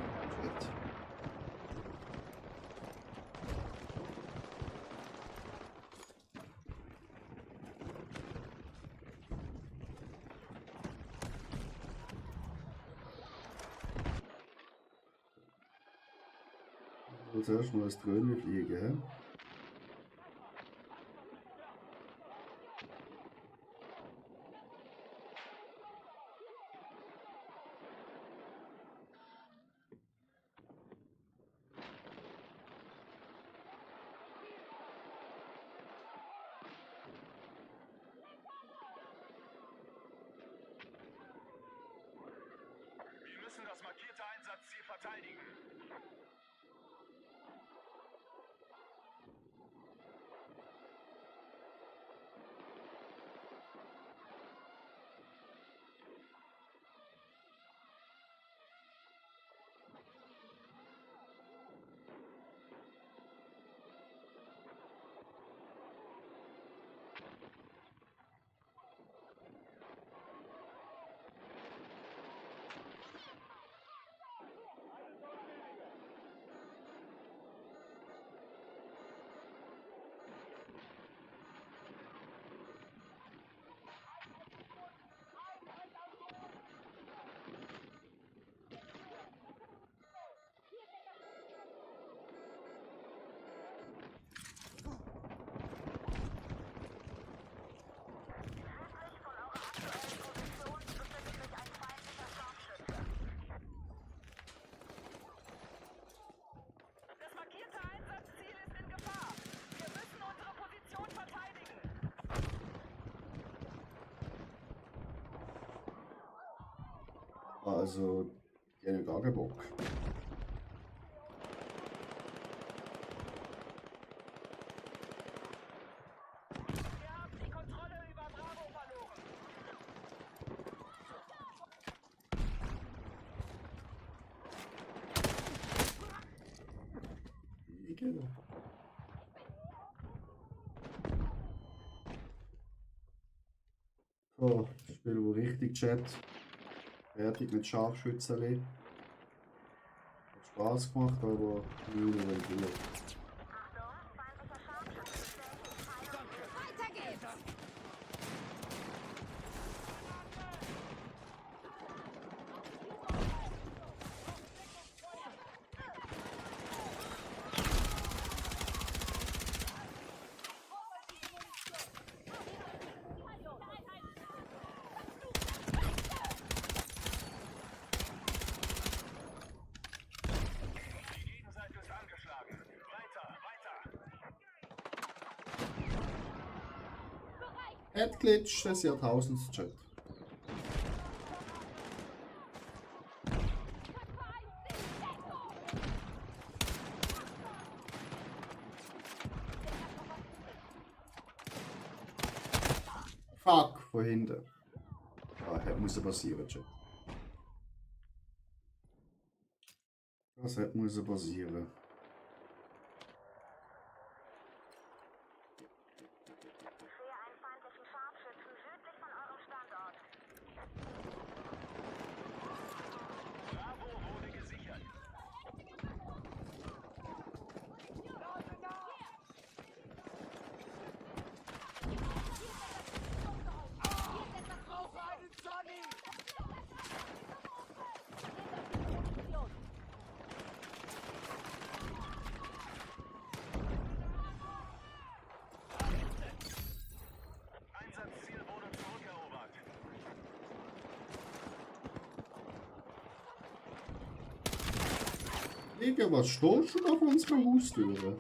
Als erstes mal das Dröhnchen fliegen. Hä? Wir müssen das markierte Einsatzziel verteidigen. Das markierte Einsatzziel ist in Gefahr. Wir müssen unsere Position verteidigen. Also, die haben gar keinen Bock. Wir haben die Kontrolle über Bravo verloren. Bestätigen. So, das Spiel wo richtig Chat. Fertig mit Scharfschützenli. Hat Spaß gemacht, aber Mühle will Gülle. Weiter geht's! Die Gegenseite ist angeschlagen. Weiter, weiter. Adglitch des Jahrtausends Chat. Fuck, von hinten. Ah, das muss passieren, Chat. Das muss passieren. Bravo wurde gesichert. Einsatzziel wurde zurückerobert. Digga, was stehst du da vor unserer Haustüre?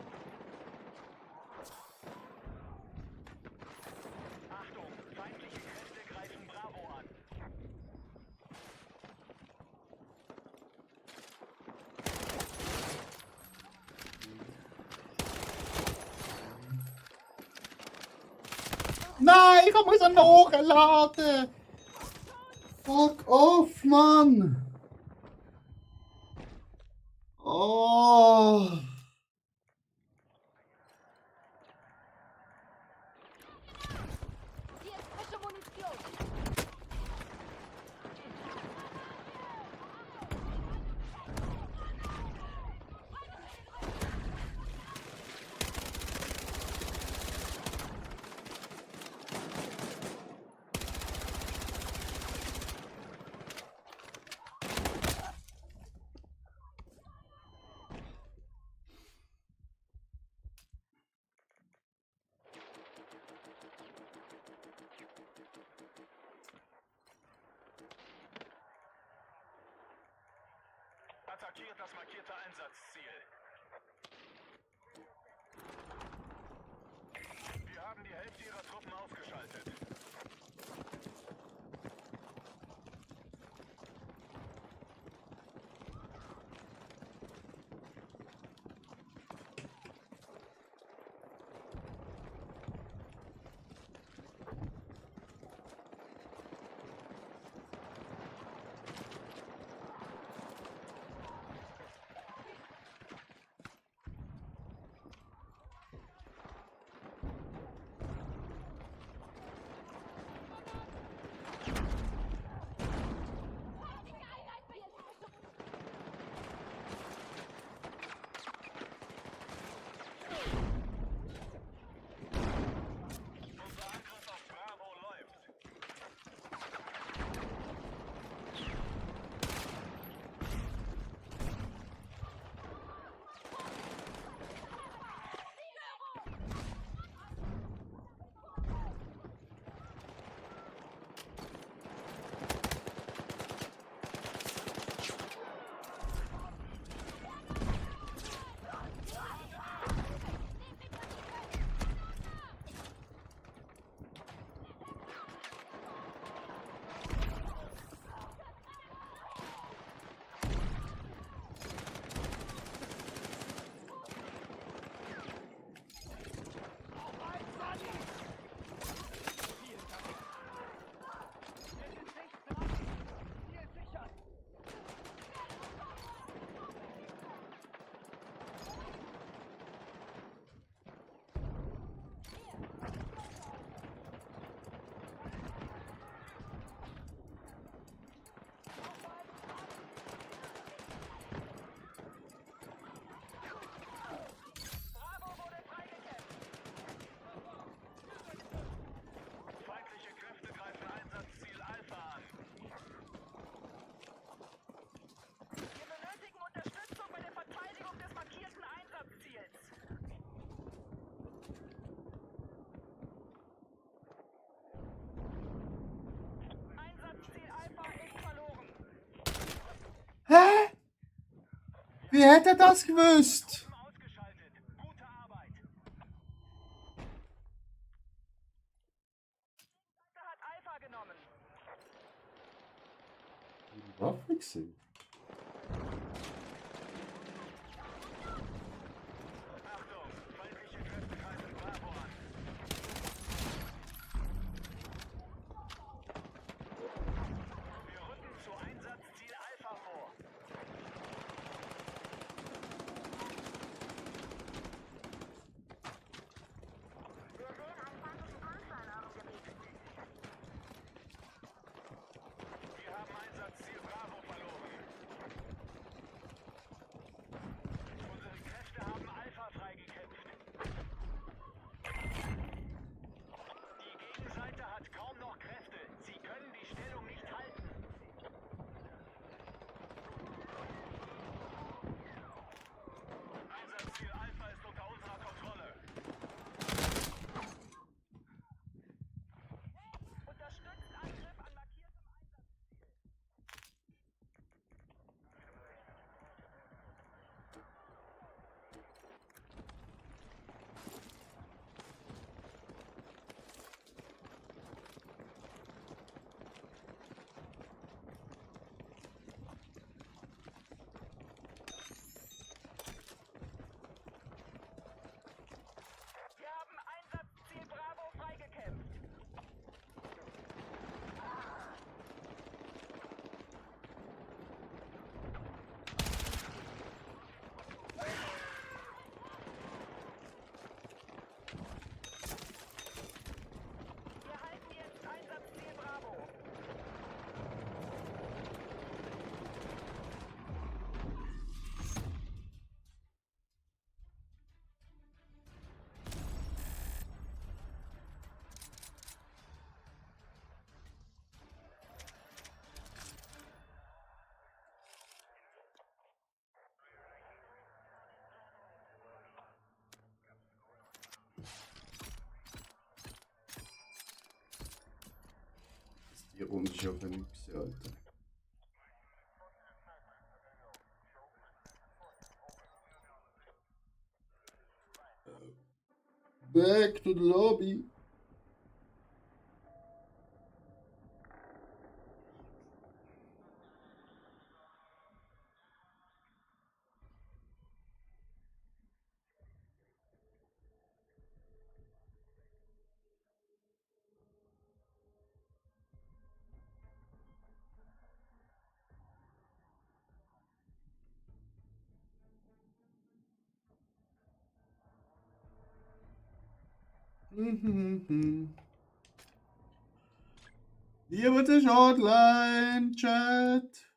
Achtung, feindliche Kräfte greifen Bravo an. Nein, ich muss ihn nachladen! Fuck off, Mann! Oh! Hier ist frische Munition! Attackiert das markierte Einsatzziel. Wir haben die Hälfte ihrer Truppen ausgeschaltet. Wie hätte er das gewusst? Ausgeschaltet. Gute Arbeit. Der hat Alpha genommen. Die Waffe gesehen. Achtung, feindliche Kräfte greifen Bravo an. Wir rücken zu Einsatzziel Alpha vor. Wir haben Einsatzziel Bravo verloren. Unsere Kräfte haben Alpha freigekämpft. Die Gegenseite hat kaum noch Kräfte. Sie können die Stellung nicht halten. Einsatzziel Alpha ist unter unserer Kontrolle. Unterstützt Angriff an markiertem Einsatz. Wir haben Einsatzziel Bravo freigekämpft. Wir halten jetzt Einsatzziel Bravo. Die Runde ist ja genug gewesen, Alter. Back to the lobby. Hier wird es Hotline, Chat.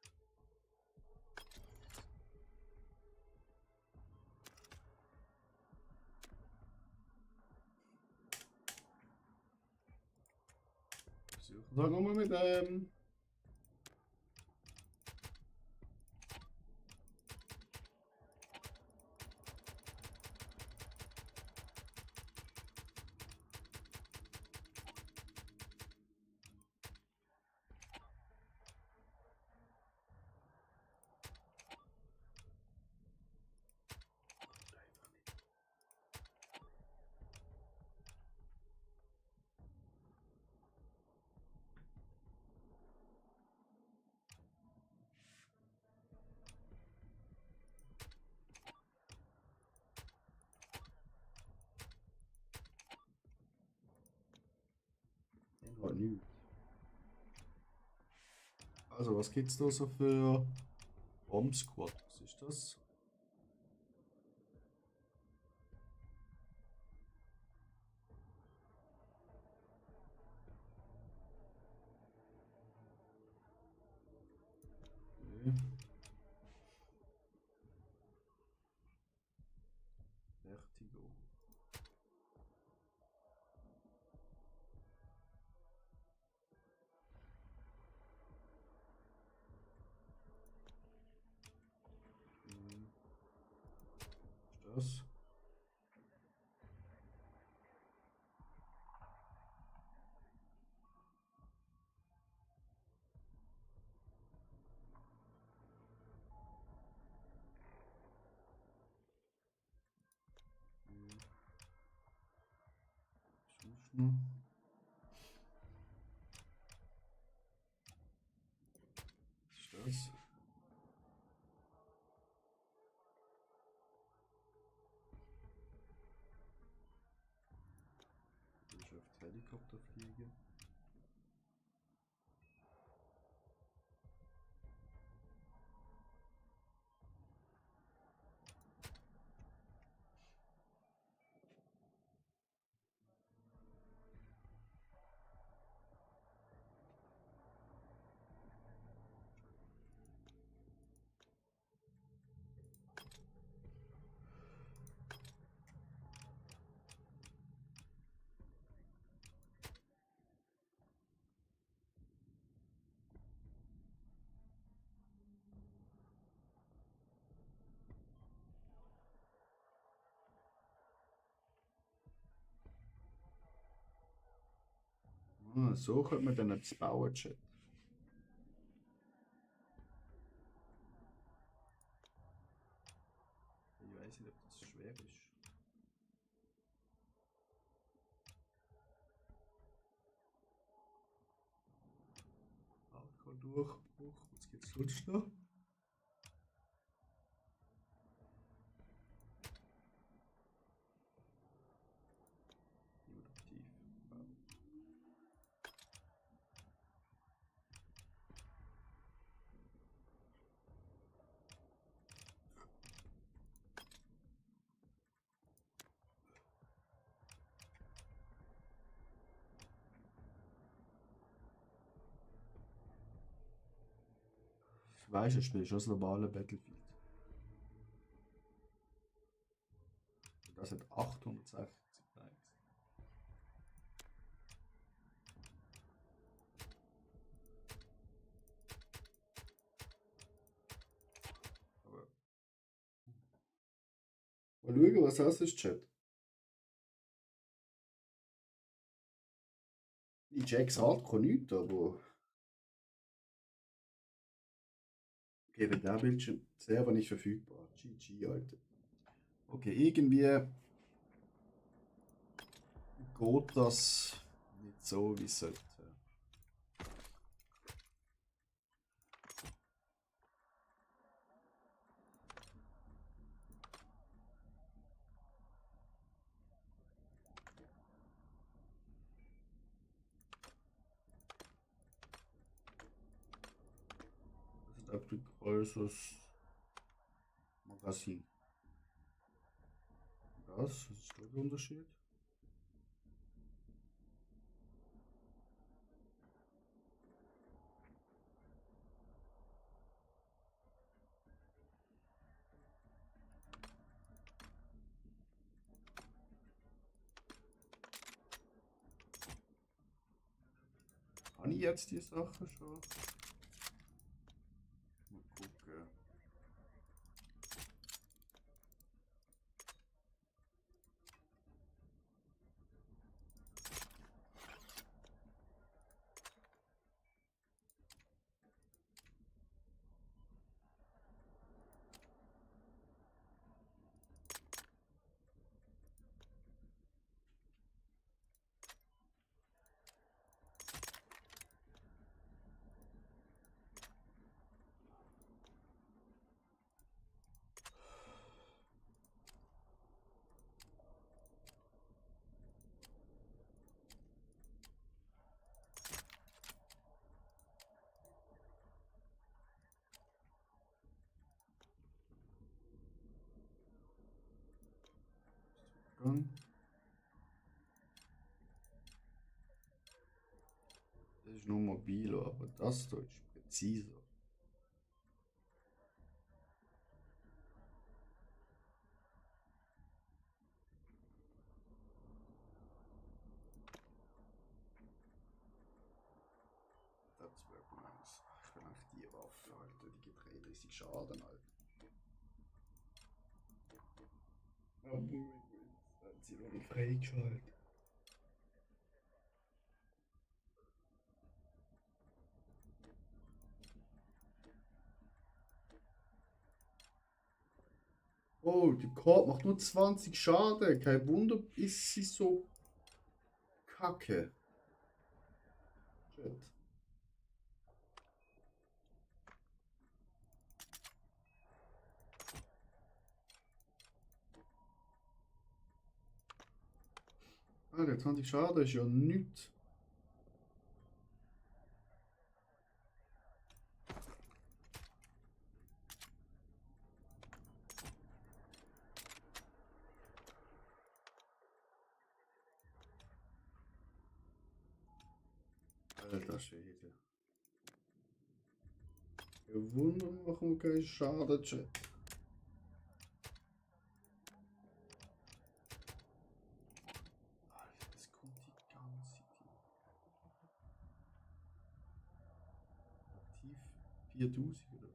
Sag mal mit dem. Also, was gibt's da so für Bomb Squad? Was ist das? Okay. Vertigo. Was ist das? Hm. Was ist das? Du bist auf den Helikopter fliegen. Ah, so könnte man dann etwas bauen, Chat. Ich weiß nicht, ob das schwer ist. Alkoholdurchbruch, was gibt's sonst noch? Produktiv. Ich weiß, ich spiele schon das normale Battlefield. Das hat 860 Likes. Aber mal schauen, was das ist, Chat. Ich check's Hardcore nicht, aber. Okay, wenn der Bildschirm selber nicht verfügbar. GG, Alter. Okay, irgendwie geht das nicht so, wie es sollte. Das ist ein größeres Magazin. Was ist da der Unterschied? Kann ich jetzt die Sache schon? Mal gucken. Dann. Das ist nur mobil, aber das da ist präziser. Das wird nice. Ich will eigentlich die Waffe, Alter. Die gibt 33 Schaden, Alter. Aber hat sie noch nicht freigeschaltet. Oh, die Korb macht nur 20 Schaden. Kein Wunder, ist sie so Kacke. Shit. Alter, 20 Schaden ist ja nichts. Alter Schwede. Ja, Wunder machen wir keinen Schaden, Chat. Alter, das kommt die ganze Zeit. Aktiv 4000 oder?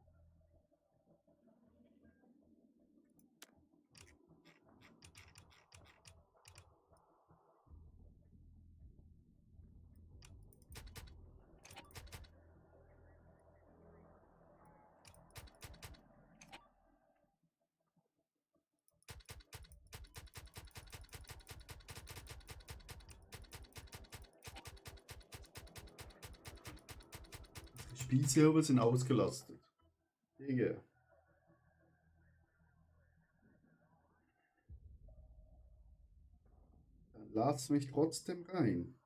Die Spielserver sind ausgelastet. Digga. Dann lass mich trotzdem rein.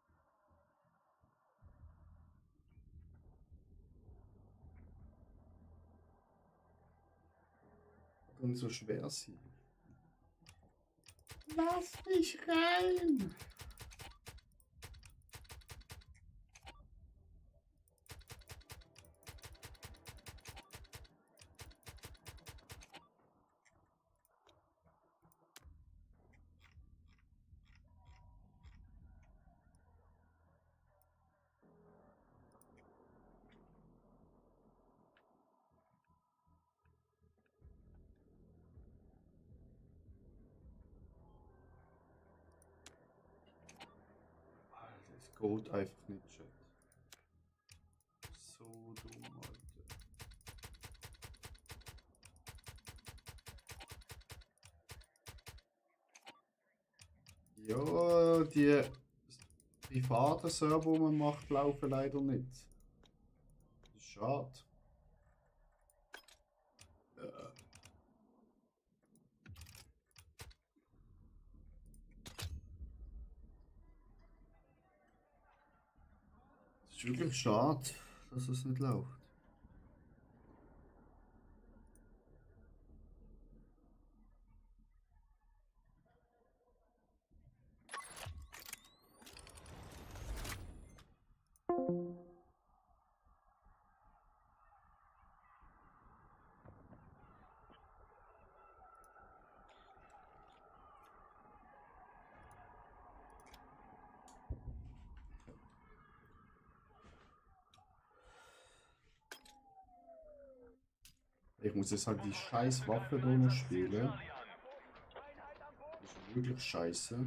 Kann nicht so schwer sein. Lass mich rein! Alter, es geht einfach nicht, Chat. So dumm, Alter. Ja, die privaten Server, die man macht, laufen leider nicht. Das ist schade. Es ist wirklich schade, dass es nicht läuft. Ich muss jetzt halt die scheiß Waffe da noch spielen. Das ist wirklich scheiße.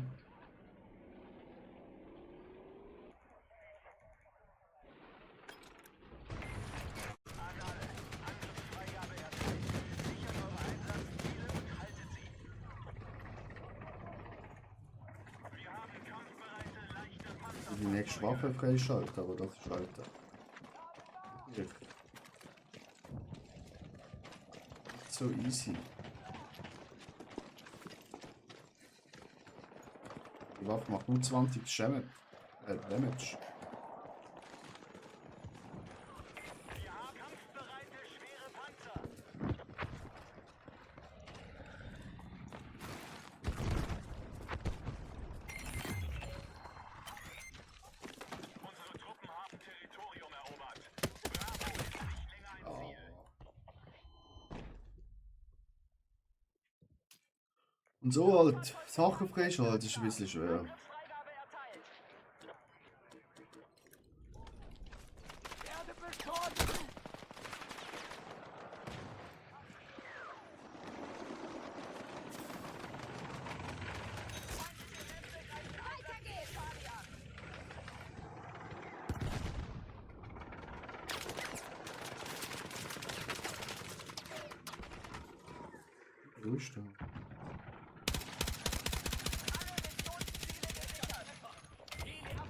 Die nächste Waffe freischalten, aber das ist Alter. Nicht so easy. Die Waffe macht nur 20 Damage. Wir haben kampfbereite schwere Panzer. Unsere Truppen haben Territorium erobert. Bravo ist nicht länger ein Ziel. Und so halt Sachen freischalten ist ein bisschen schwer. Freigabe erteilt. Weiter geht's, Fabian! Wo ist der? Alle Missionsziele gesichert.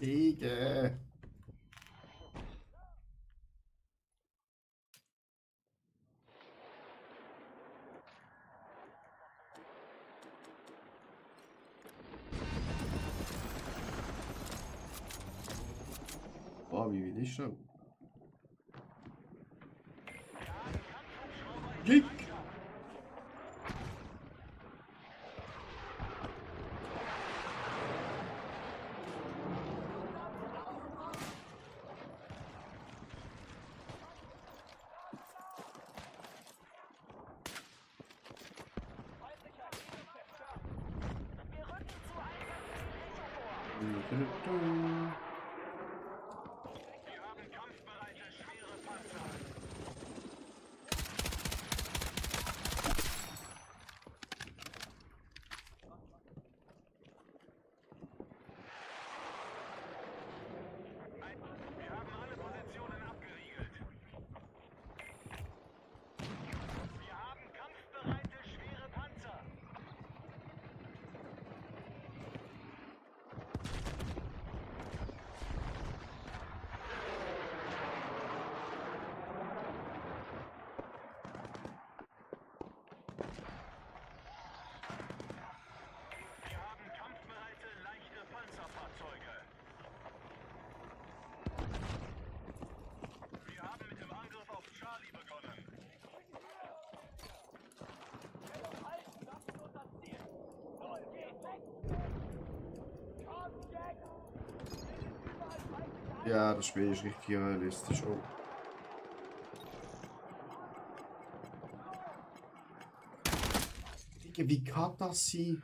Ege. Boah, wie will ich schon? Jick. Wir rücken zu Einsatzziel Echo vor. Wir haben kampfbereite schwere Panzer. Wir haben alle Positionen abgeriegelt. Wir haben kampfbereite schwere Panzer. Wir haben kampfbereite leichte Panzerfahrzeuge. Wir haben mit dem Angriff auf Charlie begonnen. Ja, das Spiel ist richtig realistisch. Oh. Digga, wie kann das sein?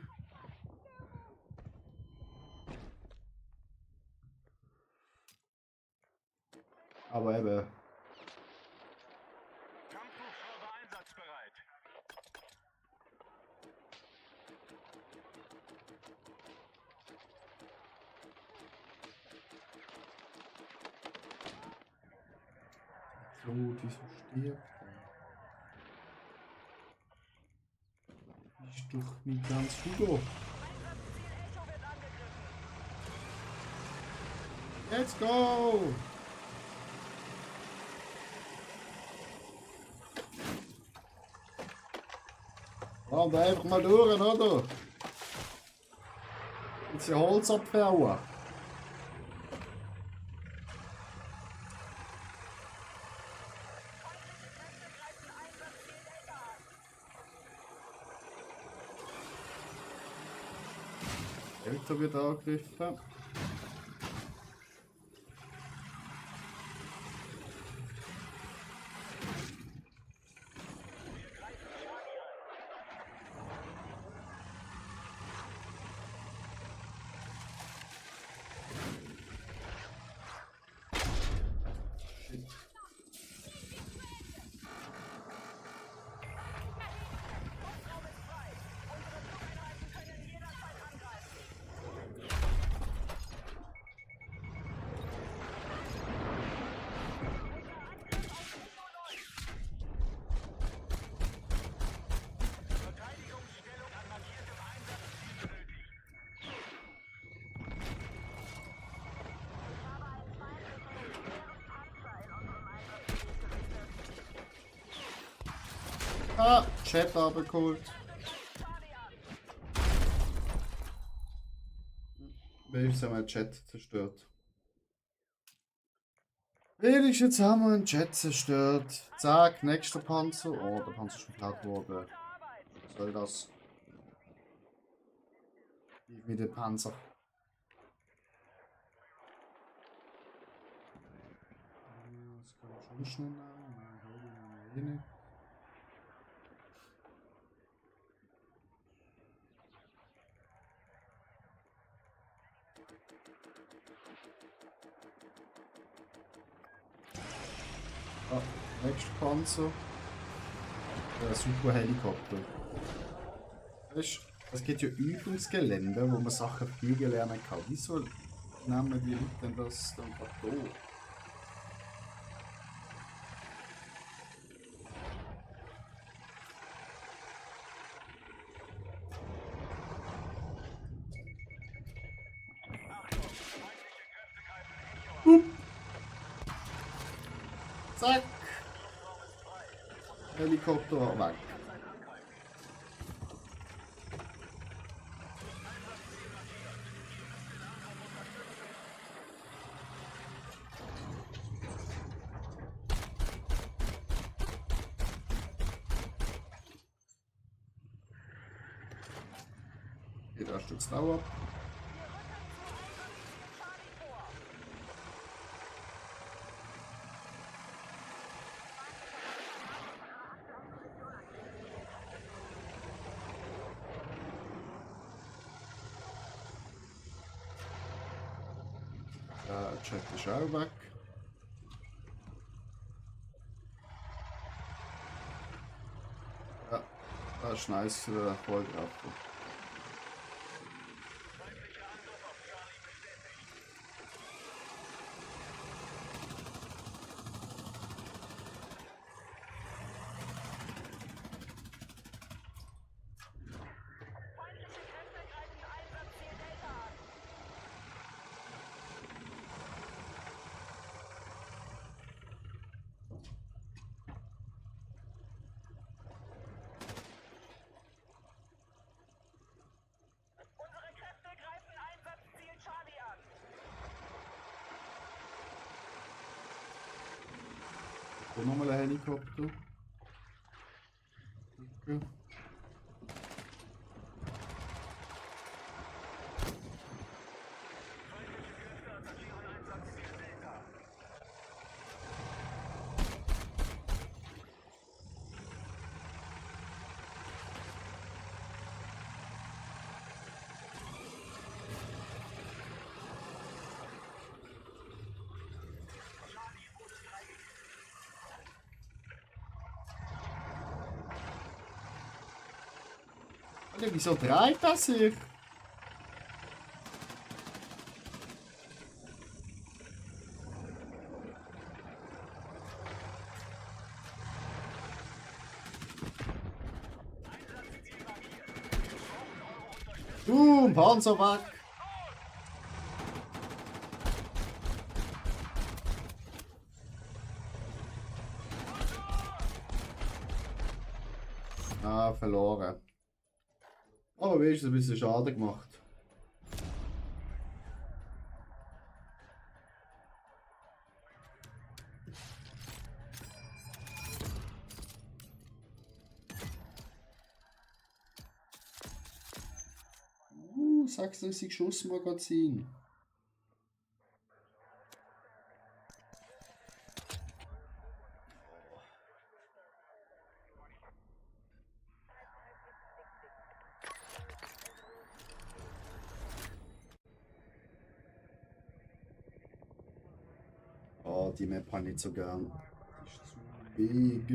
Aber eben. Kampfhubschrauber einsatzbereit. So, wieso stirbt er? Ist doch nicht ganz Hugo. Einsatzziel Echo wird angegriffen. Let's go! Kommt einfach mal durch, oder? Jetzt ja Holz abfällen. Greifen Einsatzziel Echo an. Elter wird angegriffen. Shit. Luftraum ist frei. Unsere Flugeinheiten können jederzeit angreifen. Verteidigungsstellung an markiertem Einsatzziel benötigt. Ich habe einen Feind mit einem schweren Panzer in unserem Einsatzgebiet gesichtet. Ah, Chat abgeholt. Charlie an. Wenigstens haben wir den Chat zerstört. Wenigstens haben wir den Chat zerstört. Zack, nächster Panzer. Oh, der Panzer ist schon platt worden. Gute Arbeit. Was soll das? Gib mir den Panzer. Das kann ich schon schnell nehmen. Nein, hol ihn noch nicht. Ah, nächster Panzer. Der super Helikopter. Weißt du, es gibt ja Übungsgelände, wo man Sachen fliegen lernen kann. Wieso nehmen die Leute denn das dann einfach da? Achtung, feindliche Kräfte Zack. Helikopter weg. Geht ein Stück Dauer. Der Chat ist auch weg. Ja, das ist nice für den Volltreffer. Feindliche Kräfte greifen Einsatzziel Delta an. Unsere Kräfte greifen Einsatzziel Charlie an. Und nochmal ein Helikopter. Okay. Alter, wieso dreht das sich? Panzer weg! Ah, verloren. Aber wenigstens ein bisschen Schaden gemacht. Uh, 36 Schussmagazin. Oh, die Map habe ich nicht so gern. Die ist zu big.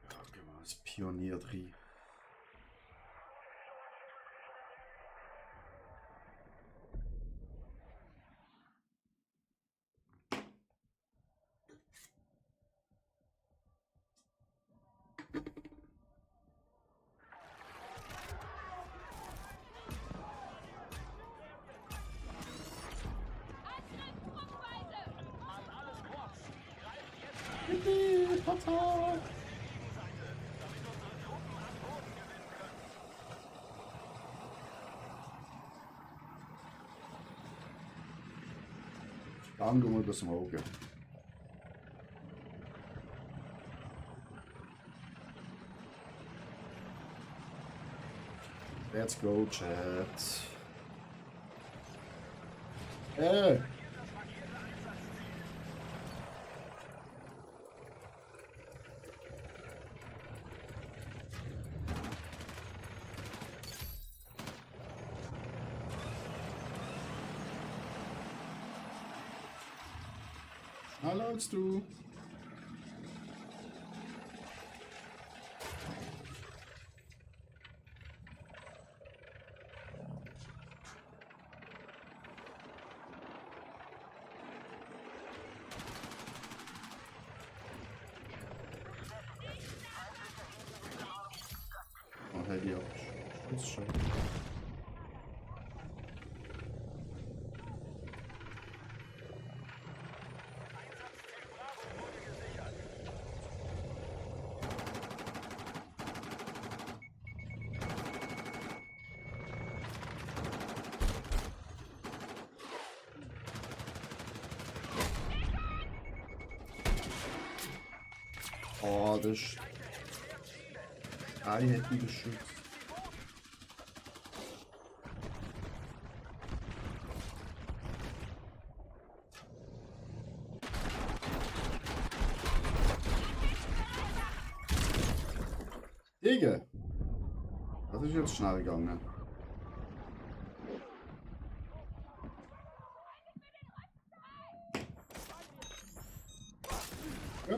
Ja, gehen wir als Pionier drin. Dann tun wir das morgen. Let's go, Chat. Hey! Schneller als du. die ab. Das ist schon. Oh, das ist... Drei hätten geschützt. Digga! Das ist jetzt schnell gegangen. Ja.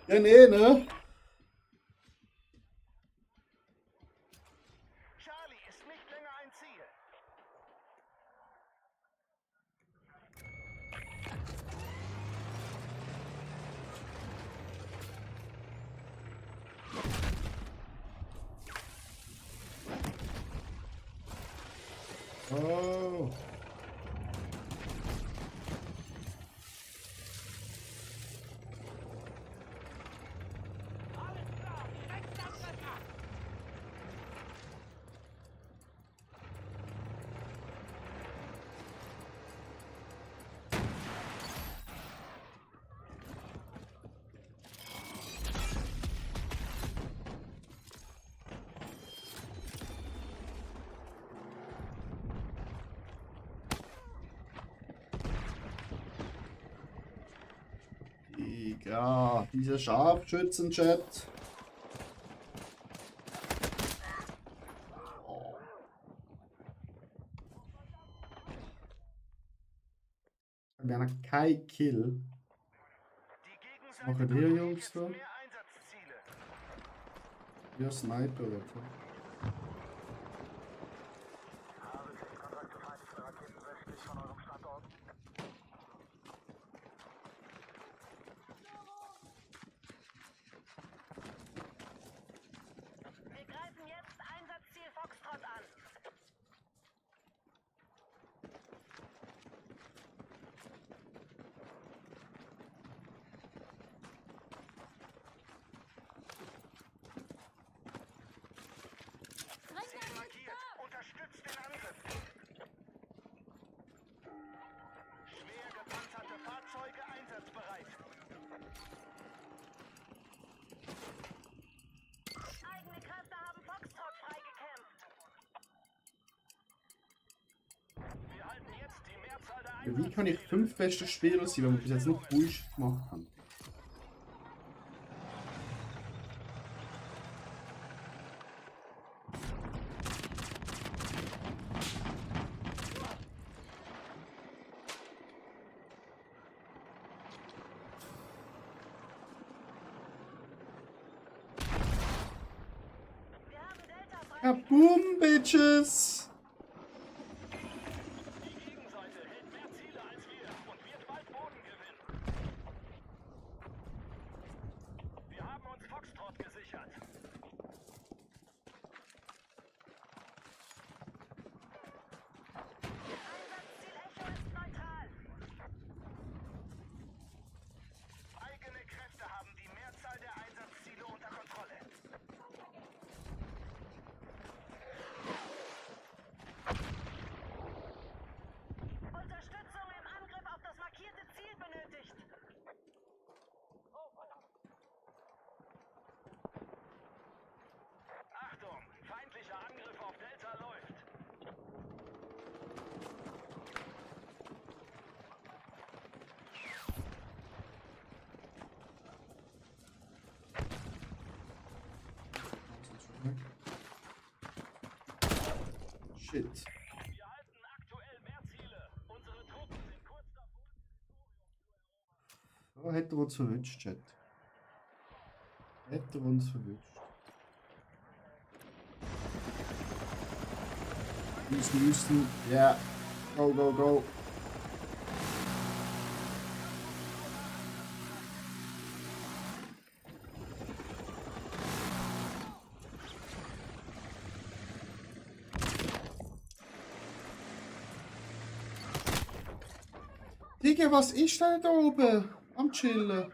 Ja, nee, ne? Charlie ist nicht länger ein Ziel. Oh. Ja, dieser Scharfschützen-Chat. Oh. Wir haben noch kein Kill. Die Was machen Gegenseite die benötigt Jungs jetzt da? mehr Einsatzziele. Ja, Sniper, Alter. Wir greifen jetzt Einsatzziel Foxtrot an. Ziel markiert. Unterstützt den Angriff. Schwer gepanzerte Fahrzeuge einsatzbereit. Eigene Kräfte haben Foxtrot freigekämpft. Wir halten jetzt die Mehrzahl der Ja, wie kann ich 5 beste Spieler sein, wenn wir bis jetzt noch Bullshit gemacht haben? Wir haben Delta frei. Kaboom, Bitches! Die Gegenseite hält mehr Ziele als wir und wird bald Boden gewinnen. Wir haben uns Foxtrot gesichert. Einsatzziel Echo ist neutral. Eigene Kräfte haben die Mehrzahl der Einsatzziele unter Kontrolle. Unterstützung im Angriff auf das markierte Ziel benötigt. Achtung, feindlicher Angriff auf Delta läuft. Shit. Wir halten aktuell mehr Ziele. Unsere Truppen sind kurz davor. Da hätte er uns verwünscht, Chat. Hätte er uns verwünscht. Houston. Ja. Go, go, go. Digga, was ist denn da oben? Am Chillen.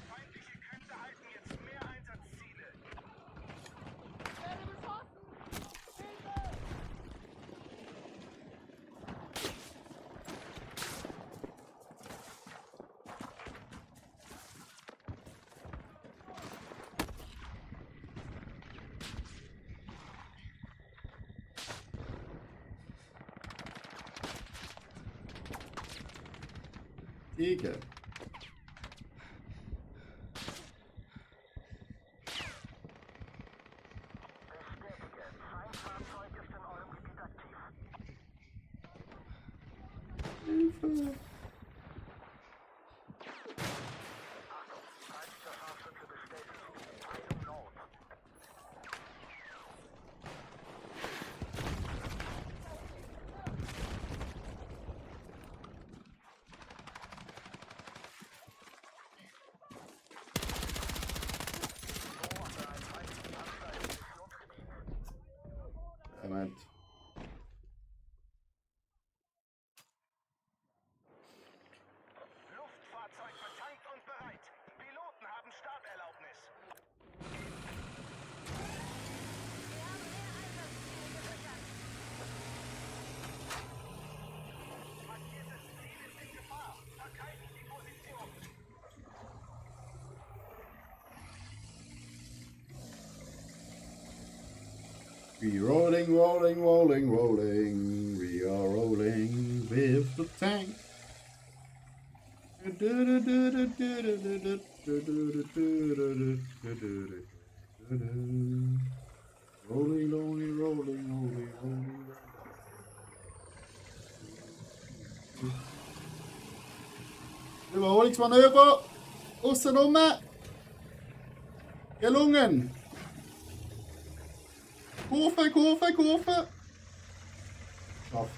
Feindliche Kräfte halten jetzt mehr Einsatzziele. Digga. Hilfe. Moment. Luftfahrzeug betankt und bereit. Piloten haben Starterlaubnis. Markiertes Ziel ist in Gefahr. Verteidigt die Position. We rolling, rolling, rolling, rolling. We are rolling with the tank. Rolling, rolling, rolling, rolling, rolling. Überholungsmanöver. Außen rum. Gelungen. Kurve, Kurve, Kurve. Schafft.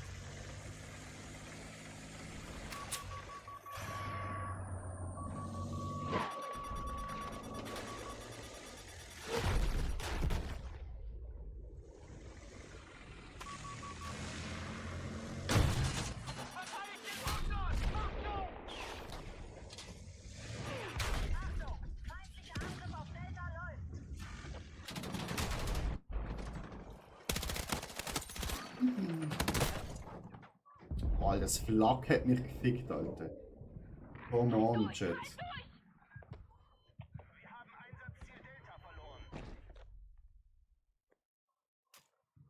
Achtung! Feindlicher Angriff auf Delta läuft! Boah, das Flak hat mich gefickt, Alter. Come on, Chat. Wir haben Einsatzziel Delta verloren.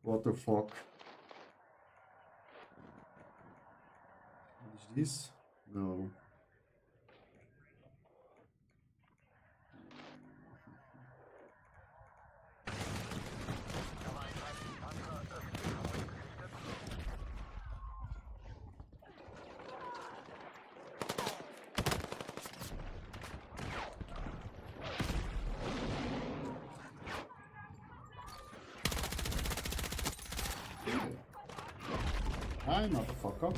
What the fuck? What is this? No. Hi, motherfucker.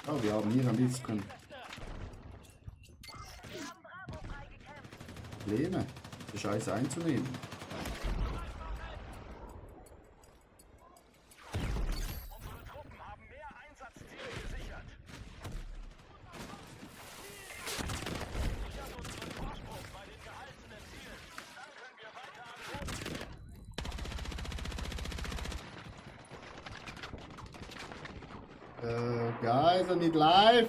Oh, wir haben hier ein bisschen Probleme, die Scheiße einzunehmen. Unsere Truppen haben mehr Einsatzziele gesichert. Sichert unseren Vorsprung bei den gehaltenen Zielen. Dann können wir weiter angreifen. Guys, I need life.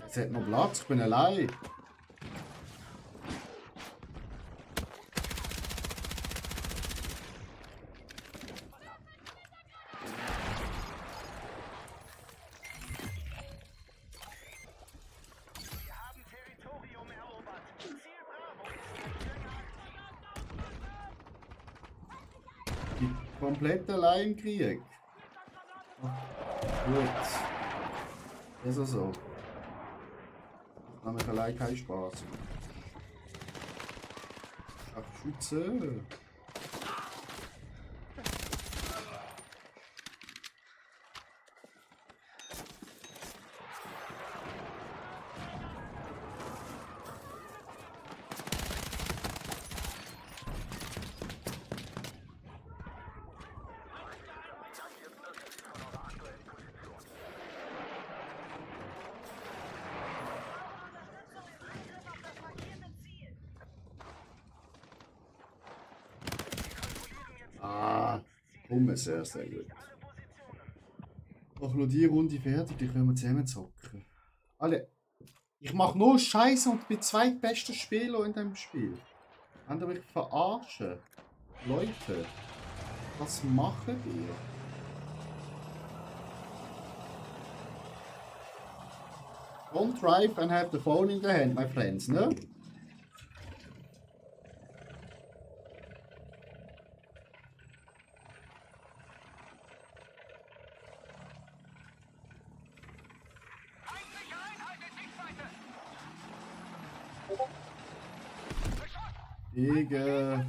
Es hat noch Platz, ich bin allein. bin komplett allein im Krieg. Gut. Also so. Das macht mich allein keinen Spaß. Ach, Schütze. Ah, sehr, sehr gut. Mach nur die Runde fertig, dann können wir zusammen zocken. Alle, ich mache nur Scheiße und bin zweitbester Spieler in diesem Spiel. Wollt ihr mich verarschen? Leute, was machen ihr? Don't drive and have the phone in the hand, my friends, ne? Digga.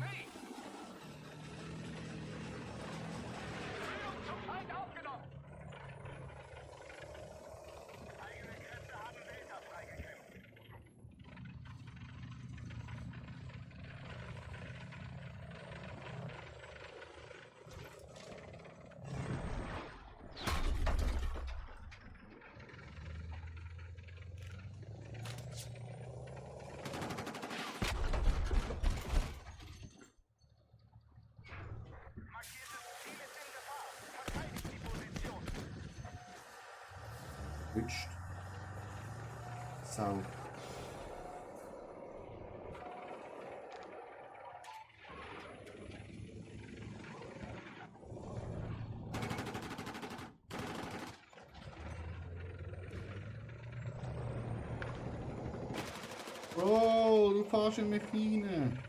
Wünscht. Sau. Bro, du fährst in mich rein.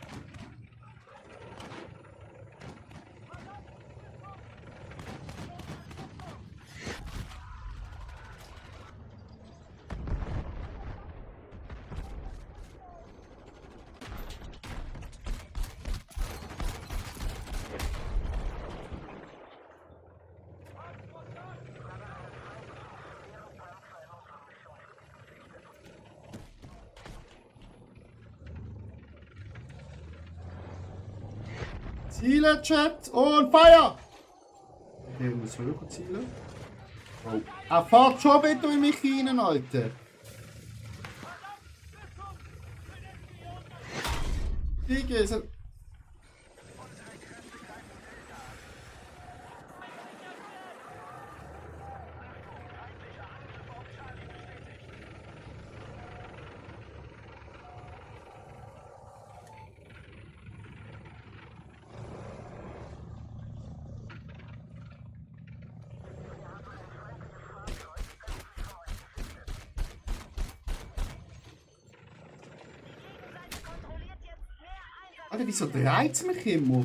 Ziele, Chat und Feuer! Okay, ich muss höher zielen. Oh. Er fährt schon wieder in mich rein, Alter. Digga, so... Alter, wieso dreht es mich immer?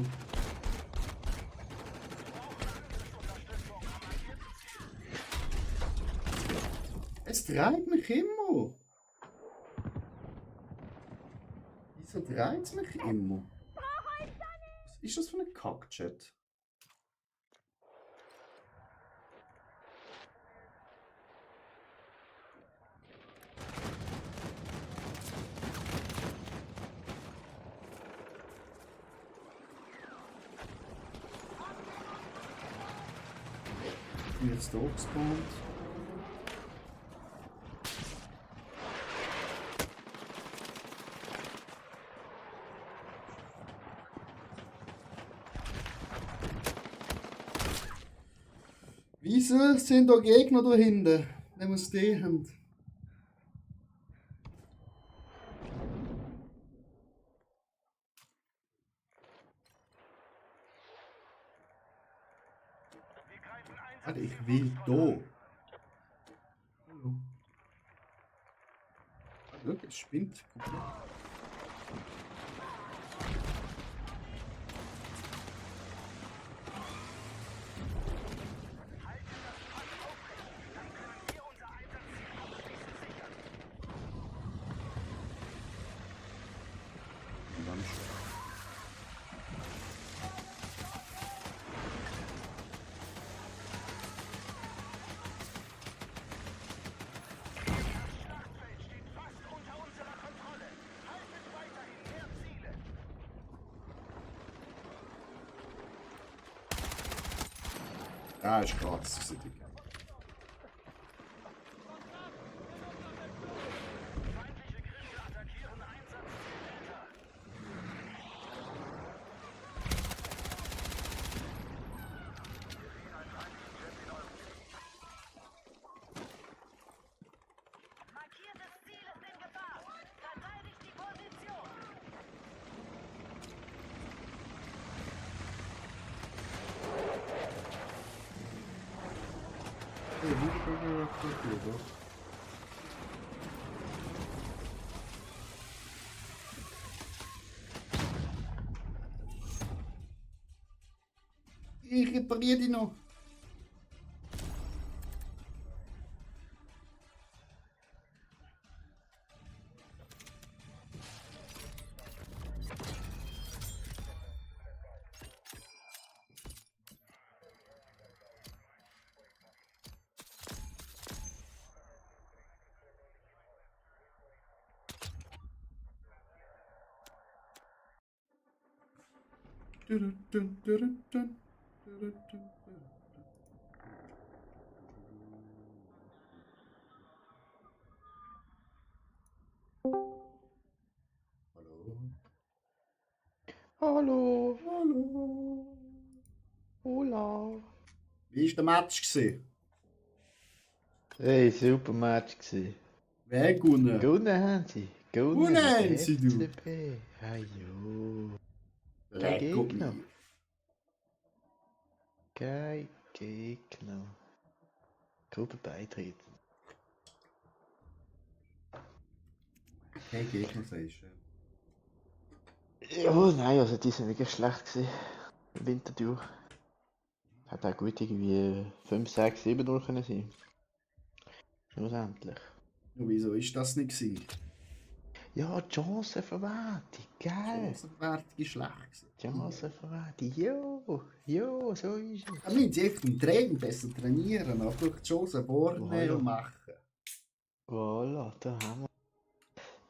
Es dreht mich immer. Wieso dreht es mich immer? Was ist das für ein Kack-Chat? Jetzt hochgespawnt. Wieso sind da Gegner da hinten? Wenn wir es die haben. Alter, ich will da. Hallo. Look, es spinnt komplett. Ja, ist gratis gewesen, Digga. Markiertes Ziel ist in Gefahr. Verteidigt die Position. Ich repariere die noch. Hallo. Hallo. Hola. Wie war der Match gewesen? Hey, super Match gewesen. Wer gewonnen? Gewonnen haben sie. Gewonnen haben sie, du. FCB. Ajo. Leck Gegner. mich. Kein Gegner. Gruppe beitreten. Kein Gegner, sagst du. Ja, nein, also die sind wirklich schlecht gewesen. Winterthur. Hat auch gut irgendwie 5, 6, 7 durch können sein. Schlussendlich. Und wieso ist das nicht gewesen? Ja, die Chancenverwertung, Die geil. Chancenverwertung ist schlecht gewesen. Chancenverwertung, jo, so ist es. Da müssen sie einfach im Training besser trainieren, aber durch die Chancen vornehmen und machen. Voilà, da haben wir.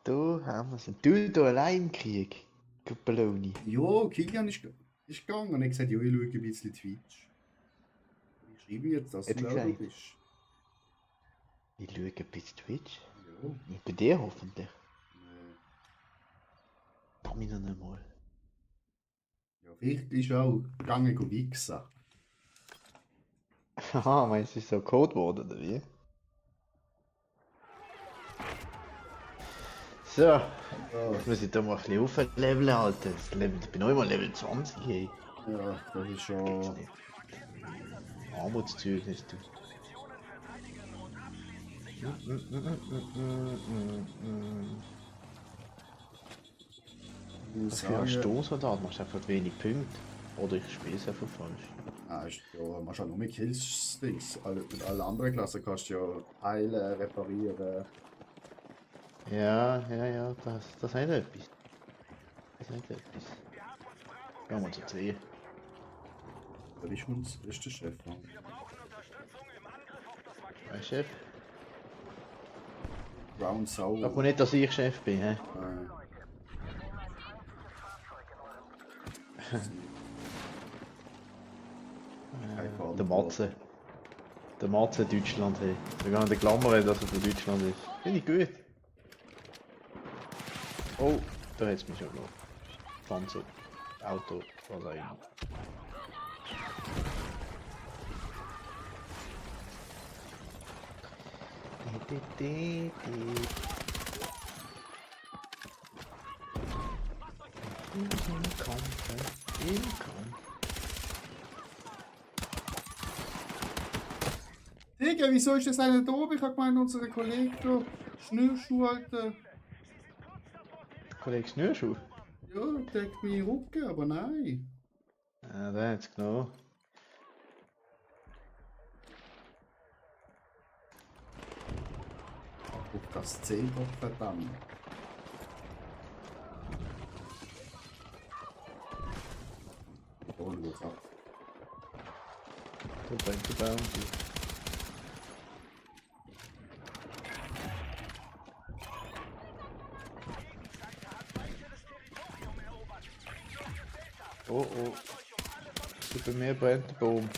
Da haben wir es. Du da allein im Krieg. Gupeloni. Ja, Kilian ist gegangen und hat gesagt, ja, ich schaue ein bisschen Twitch. Ich schreibe jetzt, dass Hat du er Laura gesagt? bist. Ich schaue ein bisschen Twitch. Ja. Und bei dir hoffentlich. Darf ich noch nicht mal. Ja, vielleicht ist auch gegangen go wichsen. Haha, meinst du, es ist so Code geworden, oder wie? So, Ja, jetzt muss ich da mal ein bisschen aufleveln, Alter. Ich bin noch immer Level 20, ey. ja, das ist schon... Armutszeugnis, du. Ich muss Was für ein sagen, Sturmsoldat machst du einfach wenig Punkte. Oder ich spiele es einfach falsch. ist, ja, man schon nur mit Kills-Dings. Mit allen anderen Klassen kannst du ja heilen, reparieren. Ja, das hat etwas. Das hat etwas. Gehen wir zu 2. Wer ist der Chef? Ja. Wer ist Chef? Ground Soul. Sag mir nicht, dass ich Chef bin, hä? Der Matze. Der Matze Deutschland, hey. Wir gehen den Klammern, dass er von Deutschland ist. Finde ich gut. Oh, da hat es mich schon noch. Panzer, Auto, was auch immer. Willkommen. Digga, wieso ist das einer da oben? Ich hab gemeint, unser Kollege da Schnürschuh, Alter. Kollege Schnürschuh? Ja, deckt meinen Rücken, aber nein. Ja, der hat's genommen. Auf das Zebra, verdammt. Oh, geht's ab. Da brennt der Bounty. Oh. Bei mir brennt der Baum.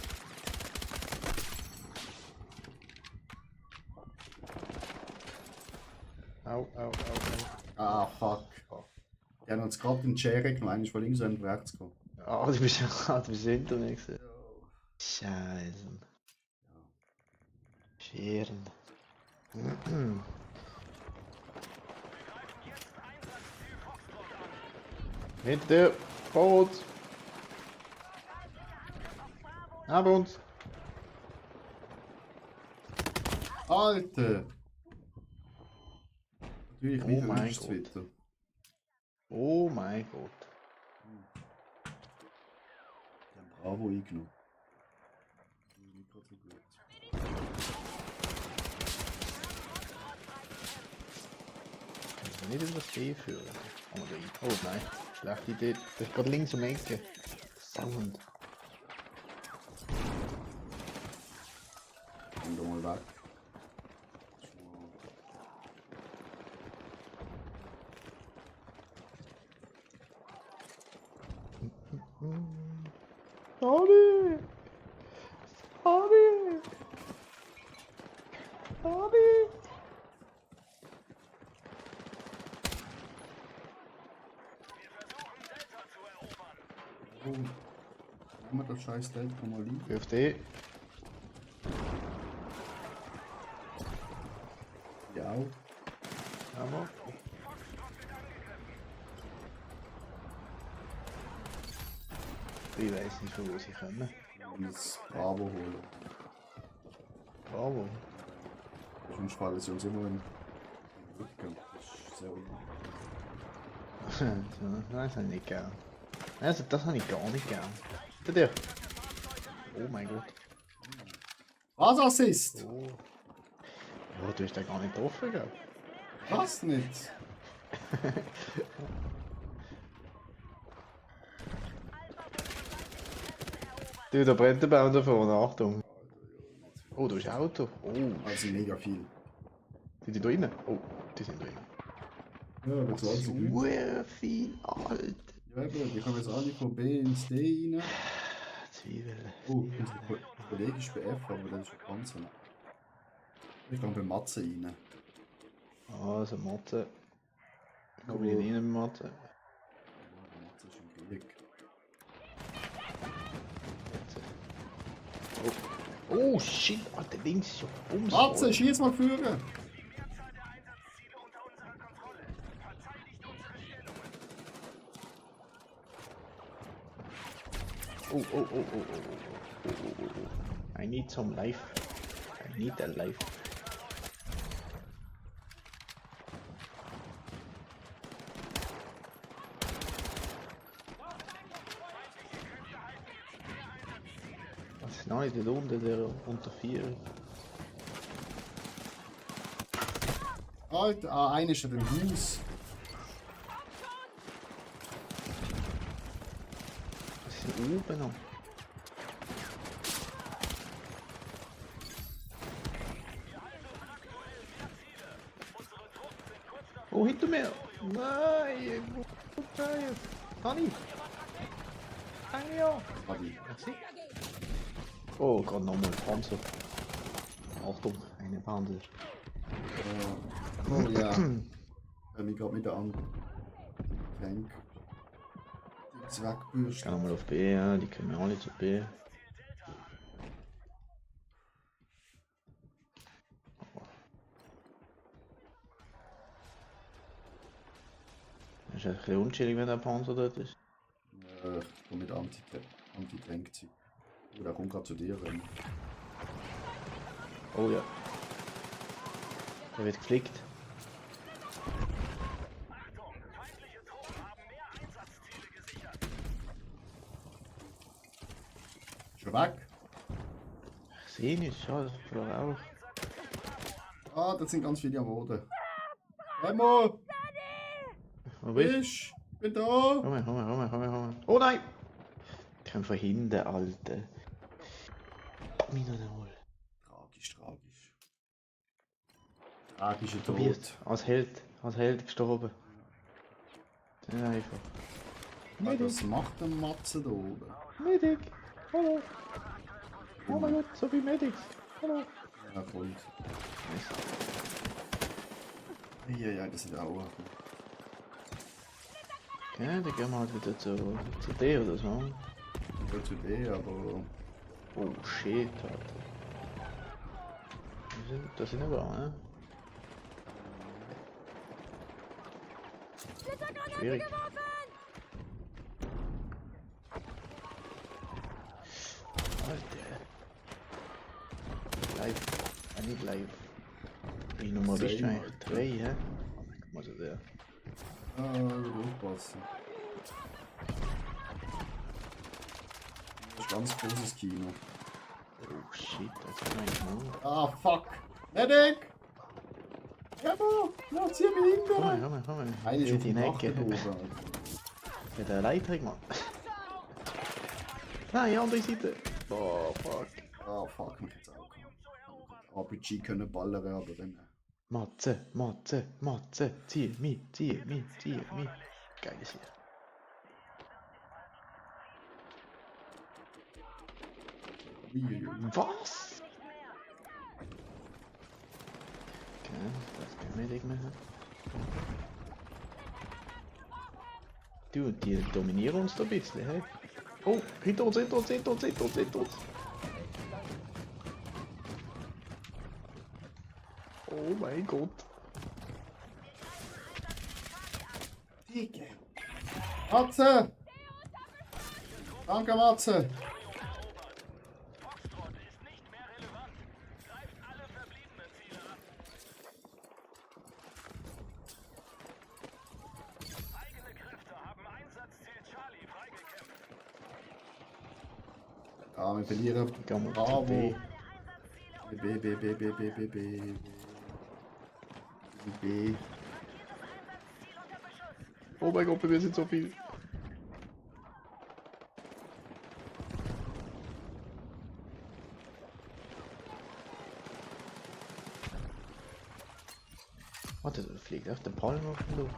Au, au, au, au. Ah, fuck. Die haben uns gerade den Schere genommen, eigentlich von links und rechts gekommen. Ah, du bist hinter mir gewesen. Scheiße. Scheren. Hinter dir! Vor uns! Neben uns! Alter! Natürlich Oh nicht mein erwischt Gott. wieder. Oh mein Gott. Die haben Bravo eingenommen. Nicht gerade so gut. Kannst du nicht in das B führen? Oh nein, schlechte Idee. Das ist gerade links um die Ecke. Sound. Komm doch mal weg. Sorry! Sorry! Sorry! Oh. Nehmen wir das scheiß Delta mal liegen. Auf D. Ja. Aber. Ich weiß nicht, von wo sie kommen. Und das Bravo holen. Bravo. Sonst fallen sie uns immer in den Rücken. Das ist sehr unangenehm. Das habe ich nicht gern. Also, das habe ich gar nicht gern. Hinter dir. Oh mein Gott. Was Assist? Oh. Ja, du hast da gar nicht getroffen, gell? Was nicht? Du, da brennt der Baum da vorne, Achtung. Oh, da ist ein Auto. Oh, Also mega viel. sind die da drinnen? Oh, die sind drinnen. Ja, aber 20 Leute. So viel, Alter. Ja, eben, die kommen jetzt alle von B ins D rein. Zwiebel. Oh, unser Kollege ist bei F, aber der ist schon ganz nah. Ich gehe bei Matze rein. Also, Mathe. Komm ich nicht rein mit Mathe? Ja, der Matze ist im Krieg. Oh, shit, Alter, links ist ja Bums. Matze, schieß mal führen! Oh, oh, oh, oh, oh, oh, oh, oh, oh, oh. I need some life. I need a life. Was ist noch nicht unter der unter 4? Alter, ah, einer ist an dem Haus. Was ist denn oben noch? Oh, hinter mir! Nein! Nein! Hanni! Hanni, ja! Adi. Oh, gerade nochmal Panzer. Achtung, eine Panzer. Oh ja. Ich gerade mit der anderen Tank. Jetzt Ich wegbürsten. kann nochmal auf B, ja, die können alle zu B. Das ist ein bisschen unchillig, wenn der Panzer dort ist. Ich komme mit Anti-Tank-Zeug. Oh, der kommt gerade zu dir. Oh ja. Der wird geflickt. Schon weg? Ich sehe nicht, schade, ich verloren auch. Ah, da sind ganz viele am Boden. Remo! Wo bist du? Ich bin da! Komm her. Oh nein! Ich kann von hinten, Alter. Mich noch einmal. Tragisch, tragisch. Tragischer Probiert. Tod. Als Held gestorben. Ja, einfach. Ah, was macht der Matze da oben? Medic! Hallo! Oh mein Gott, so viele Medics! Hallo! Ja, kommt. Ja, das sind auch. Okay, dann gehen wir halt wieder zu D oder so. Ja, zu D, aber. Oh shit, Alter. Das sind aber auch, ne? Schwierig. Alter. Live. Nicht live. Die Nummer bist du eigentlich 3, hä? Guck mal so der. Aufpassen. Das ist ganz großes Kino. Oh shit, das ist eigentlich nur. Ah, fuck! Medic! Jabo! Ja, zieh mich hinter! Komm mal. Eine ist auf die dem Ecke. Dach oben. Mit der Leiter gemacht. Nein, andere Seite. Oh fuck. Ah, fuck, mich jetzt auch. RPG können ballern, aber dann. Matze, zieh mich. Geiles hier. Was? Okay, das ist kein Medic mehr. Du, die dominieren uns da ein bisschen, hey? Oh, hinter uns. Oh mein Gott. Dicke! Matze! Danke, Matze! Foxtrot ist nicht mehr relevant. Greift alle verbliebenen Ziele an. Eigene Kräfte haben Einsatzziel Charlie freigekämpft. Ah, wir verlieren. Gehen wir Bravo! zu B. B. Oh mein Gott, wir sind so viel. Warte, da fliegt auf der Palme auf die Luft.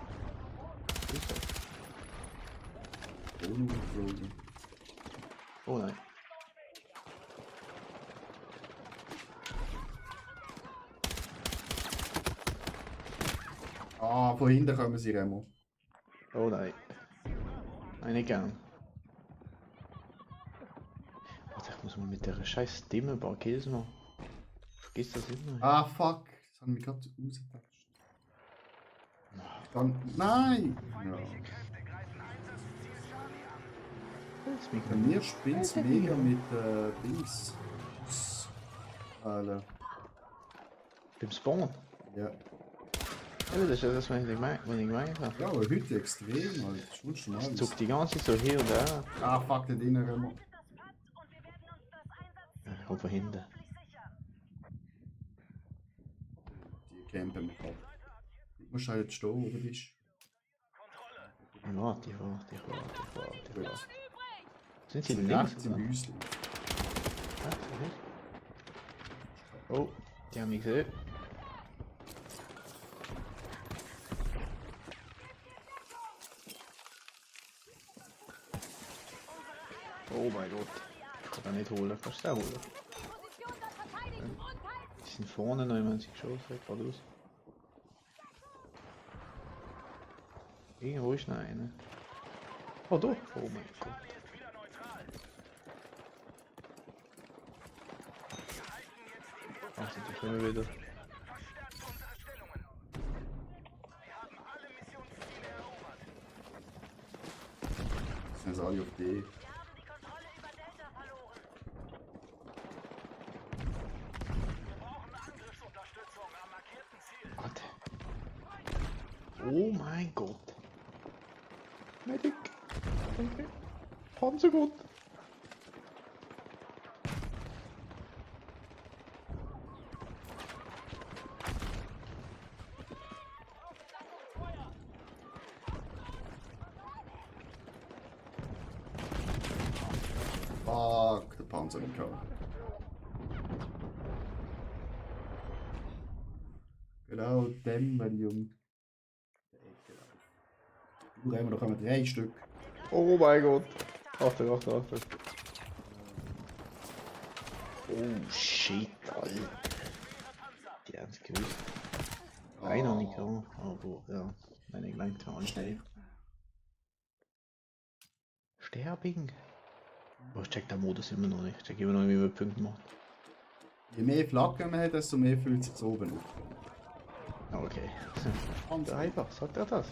Oh nein. Ah, von hinten kommen sie, Remo. Oh nein. Nein, nicht gern. Warte, ich muss mal mit der scheiß Stimme ein paar Kills machen. Vergiss das immer. Ah, fuck. Das haben wir gerade rausgetauscht. Dann. Nein! Ja. Bei mir spinnt es mega mit Dings. Alter. Beim Spawn? Ja. Ja, das ist ja das, was ich gemeint habe. Ja, aber heute extrem, Alter. Das ist schon schon Es alles. zuckt die ganze Zeit so hier und da. Ah, fuck, der Dinner, Remo. Ich komm von hinten. Die campen mich ab. Du musst halt jetzt stehen, oder bist Ich warte. du? Sind sie Sind links? rechts im oder? Müsli. Ah, so nicht. Oh, die haben mich gesehen. Oh mein Gott. Ich kann den nicht holen. Kannst du den holen? Die sind vorne noch, wenn sie geschossen haben, geradeaus. Irgendwo ist noch einer. Oh, da! Oh mein Gott. Ach, sind die kommen wieder. Sind sie alle auf D. Warte. Oh mein Gott. Medic. Danke. Panzergott. Fuck, der Panzer nicht gehabt. Genau, dem, wenn Jung. Du, Remo, da kommen 3 Stück. Oh mein Gott. Achtung. Oh shit, Alter. Die haben es gewusst. Nein, noch nicht gehabt, aber ja, wenn ich gelangt habe, anstellen. Sterbing? Oh, ich check den Modus immer noch nicht. Ich check immer noch nicht, wie man Punkte macht. Je mehr Flaggen man hat, desto mehr fühlt es sich oben auf. Okay. Ganz Einfach, sagt er das?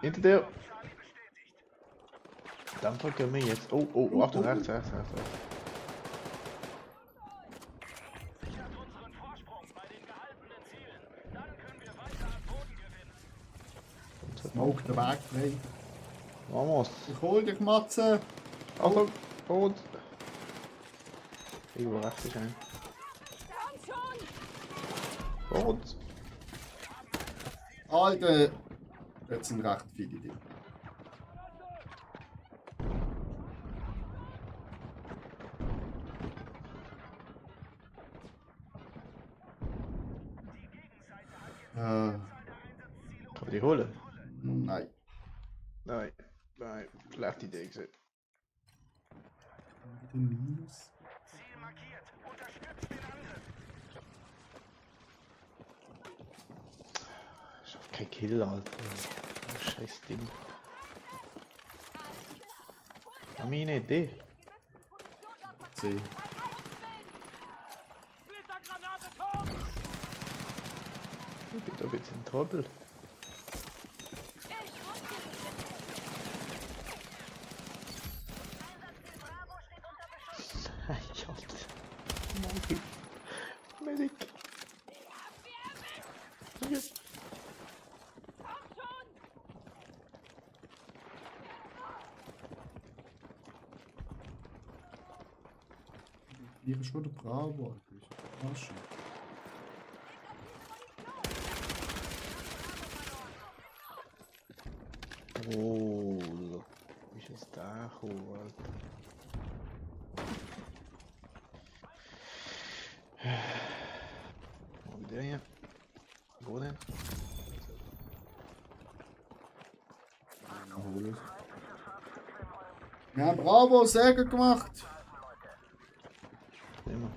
Hinter dir! Dann gehen wir jetzt. Oh, Achtung, rechts. Sichert unseren Vorsprung bei den gehaltenen Zielen. Dann können wir weiter an Boden gewinnen. Smoke den Weg frei. Vamos! Ich hol dich, Matze! Achtung! Und! Irgendwo rechts ist ein. Und! Alter! Jetzt sind recht viele drin. Kann man die holen? Nein. Nein. Schlechte Idee gesehen. Den Minus. Ziel markiert. Unterstützt den Angriff. Ich hab kein Kill, Alter. Oh, scheiß Ding. Hab ich eine Idee? C. Ich bin da ein bisschen Trottel. Medic. Hier ist schon der Bravo. Arsch. Oh, wie ist es da gekommen, Alter? Wo ist der hier? Wo denn? Hol es. Ja, Bravo, sehr gut gemacht. Immer.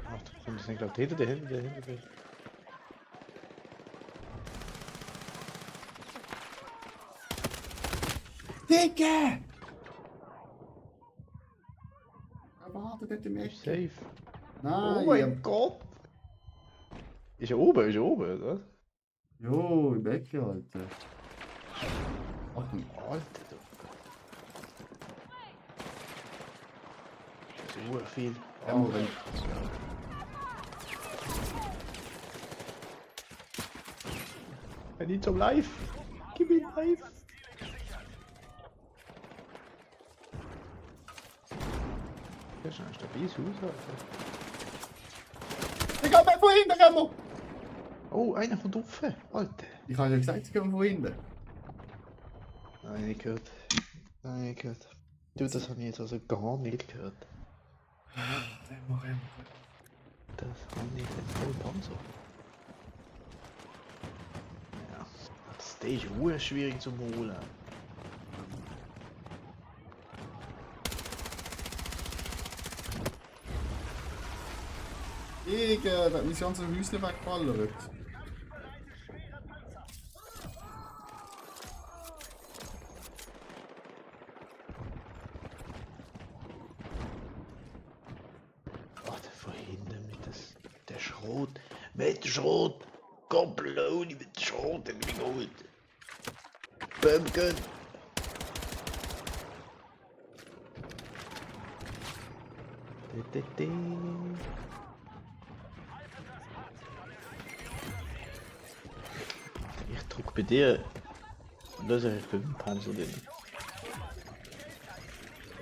Achtung, das sind gerade hinter dir. Dicke! Er wartet dort im Eck. Safe. Nein, Oh mein Gott! Ist er oben, oder? Jo, im Eck, Alter. Achtung. Alter, du. So viel. Oh, wenn... I need some life. Gib me life. Das ist ein stabiles Haus, Alter. Ich hab von hinten, Remo! Oh, einer von offen, Alter. Ich habe ja gesagt, sie kommen von hinten. Nein, nicht gehört. Du, das habe ich jetzt also gar nicht gehört. Remo. Das habe ich jetzt voll Panzer. Ja, das ist sehr schwierig zu holen. Digga, da hat mein ganzes Häuschen weggeballert. Warte, von hinten mit der Schrot. Mit der Schrot. Komploni mit der Schrot, den ich geholt. Pumpkin. Ich drück bei dir. Und da ist 5 Panzer drin.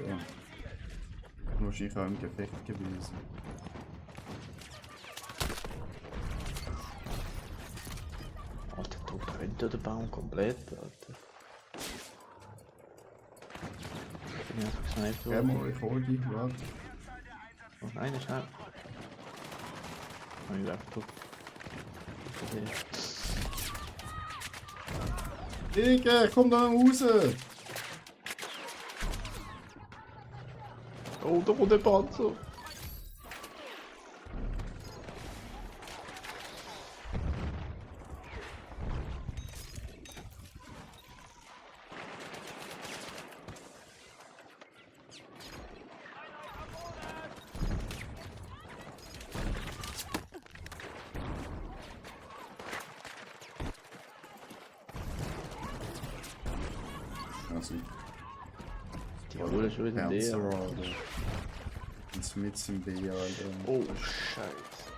Ja. Du musst ich auch im Gefecht gewesen. Alter, da brennt der Baum komplett, Alter. Ich bin jetzt gesniped worden. Remo, ich hol dich, warte. Noch eine schnell. Oh, ich werfe tot. Digga, komm da raus! Oh, da kommt der Panzer. Also, Die holen schon wieder Panzer, leer. Alter. Ins mit im B, Alter. Oh, Scheiße.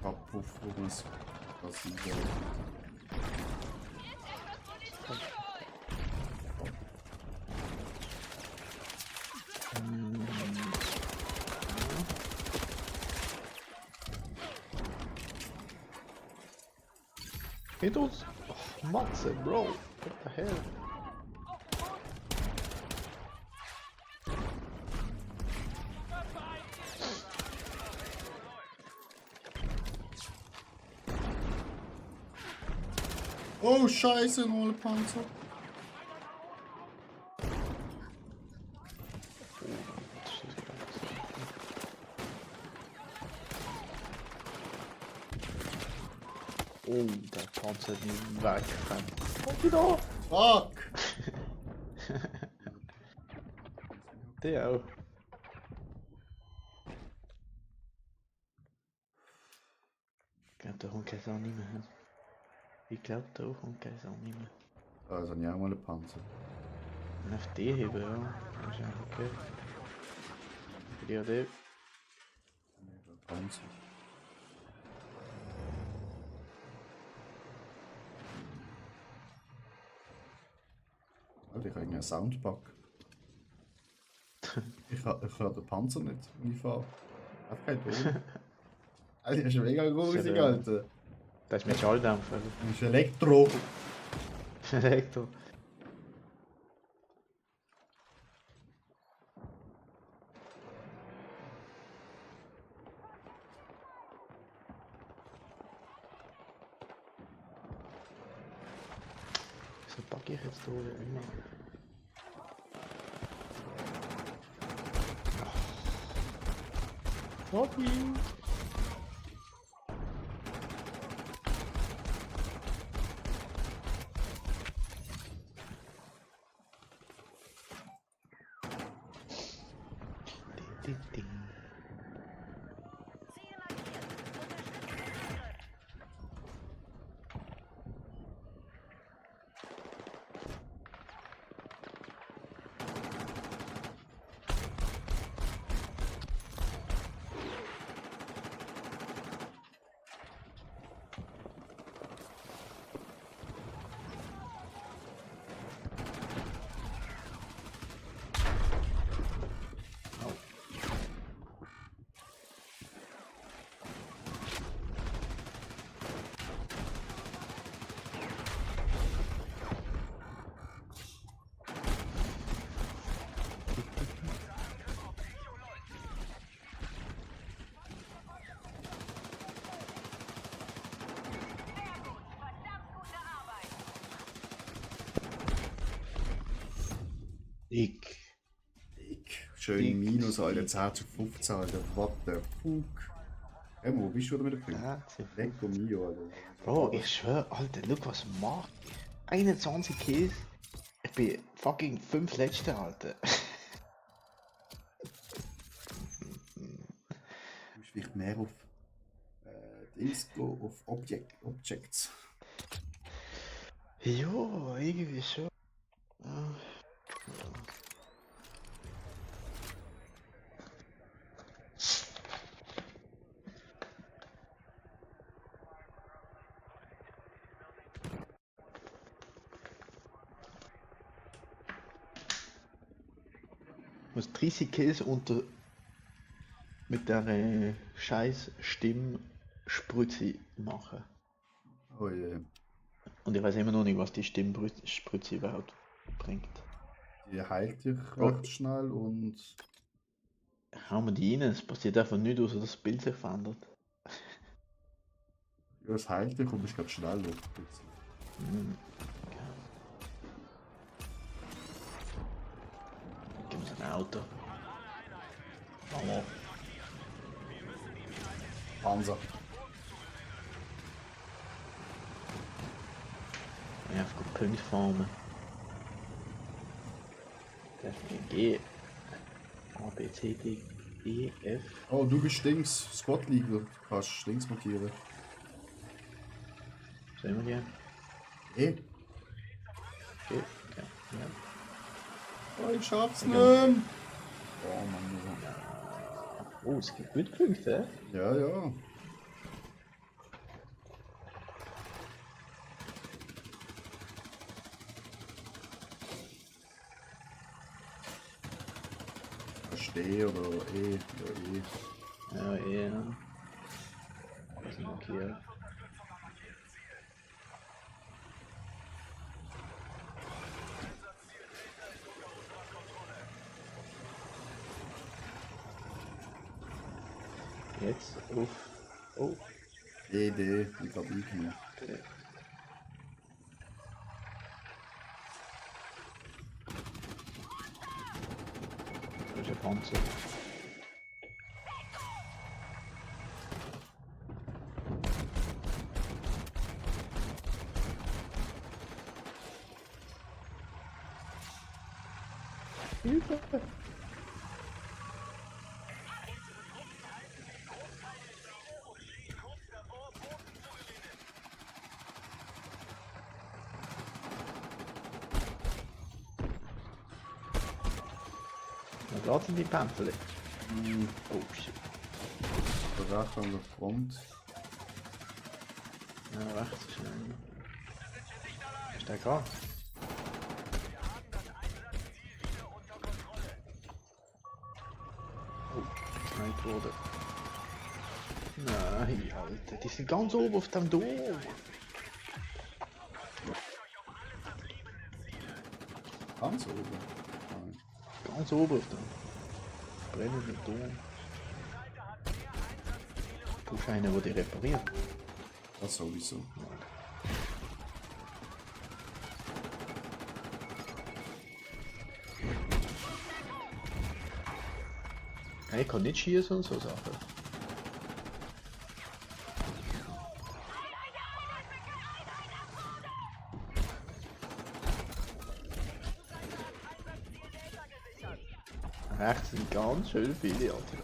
Abpuff, wo man's passiert. Hit uns! Oh, Matze, Bro! What the hell? Oh, Scheiße, noch ein Panzer. Oh, der Panzer hat mich weggefangen. Kommt wieder! Fuck! Der auch. Ich glaube, da kommt kein Sau nicht mehr hin. Ich glaube, da kommt kein Sau nicht mehr. Also, habe ich auch mal einen Panzer. Und auf die heben, ja. Wahrscheinlich okay. Ja, der. Panzer. Alter, ich habe einen Soundbug. Ich höre den Panzer nicht, wenn ich fahre. Hat keinen Ton. Alter, das ist mega gruselig, Alter. Das ist mit Schalldämpfer. Das ist Elektro. Elektro. Wieso packe ich jetzt da immer? Hobby! Ding, ding, ding. Ziel markiert. Unterstützt den Angriff. Ich. Schön Minus, Alter. 10 zu 15, Alter. What the fuck? Wo bist du wieder mit der Punkt? Ja, sie- Lecco mio, Alter. Bro, ich schwör, Alter, look was mach ich. 21 Kills. Ich bin fucking 5 Letzte, Alter. Du musst vielleicht mehr auf Dings gehen, auf Objects. Jo, irgendwie schon. Ah, muss 30 Kills unter mit der scheiß Stimmspritze machen. Oh je. Und ich weiß immer noch nicht, was die Stimmspritze überhaupt bringt. Die heilt dich Oh. recht schnell und Hauen wir die rein, es passiert einfach nichts, außer das Bild sich verändert. ja, es heilt dich und bist gerade schnell auf. Hm. Gib uns ein Auto. Aber Panzer. einfach gut Punkte farmen. Das ist G. A, B, C, D, E, F. Oh, du bist Dings. Squad Leader. Du kannst Dings markieren. Sehen wir die? Eh? Okay. Ja. Oh, ich schaff's nicht. Okay. Oh Mann. Oh, es gibt gute Punkte. Ja, ja. Verstehe oder E. Ja, ja. Was ist markiert? Jetzt auf. Oh. E, D. Ich glaube, ich nicht. Das ist ein Panzer. Hilfe! Was sind die Panzer? Oh shit. Recht an der Front. Ja, rechts ist ein. Ist der gerade? Oh, gesniped wurde. Nein, Alter, die sind ganz oben auf dem Dom. Ganz oben. Nein. Ganz oben auf dem brennenden Dom. Du bist einer, der die repariert. Das sowieso. Ich kann nicht schießen und so Sachen. Rechts sind ganz schön viele, Alter.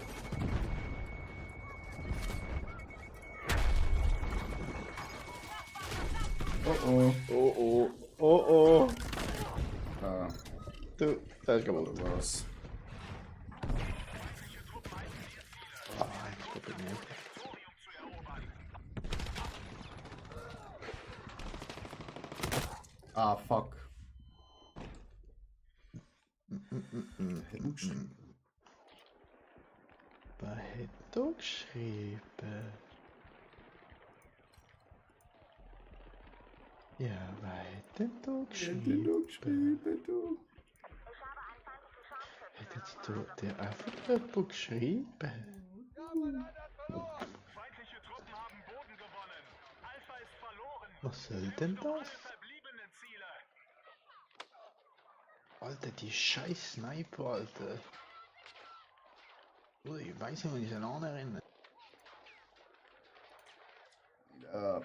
Oh oh. Oh oh, oh oh. Ah, Du, der ist kaputt. oder was? Ah, ich glaube nicht. Ah, fuck. Hätte man geschrieben. Was hat da geschrieben? Ja, was hat denn da geschrieben? Du. Hat jetzt da der einfach jemand geschrieben? Feindliche Truppen haben Boden gewonnen. Alpha ist verloren. Was soll denn das? Alle verbliebenen Ziele. Alter, die scheiß Sniper, Alter. Oh, ich weiß nicht, wenn ich an erinnere. Ja.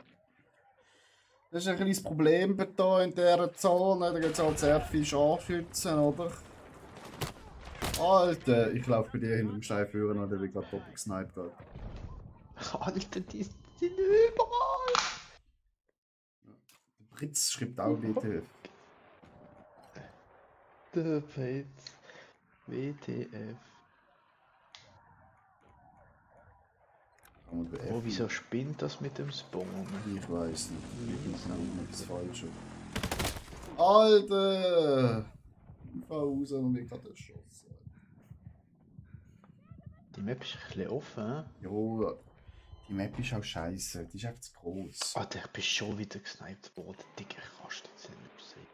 Das ist ein kleines Problem hier in dieser Zone. Da gibt es halt sehr viele Scharfschützen, oder? Alter, ich laufe bei dir hinter dem Stein führen und der wird gerade doppelt gesniped. Alter, die sind überall! Der Britz schreibt auch WTF. Der Pets. WTF. Oh, wieso spinnt das mit dem Spawn? Ich weiß nicht. Ich weiß nichts Falsches. Alter! Ich fahr raus und mir gerade erschossen. Die Map ist ein bisschen offen, hä? Jo, die Map ist auch scheiße. Die ist einfach zu groß. Alter, ich bin schon wieder gesniped worden. Digga, ich kannst jetzt nicht sehen.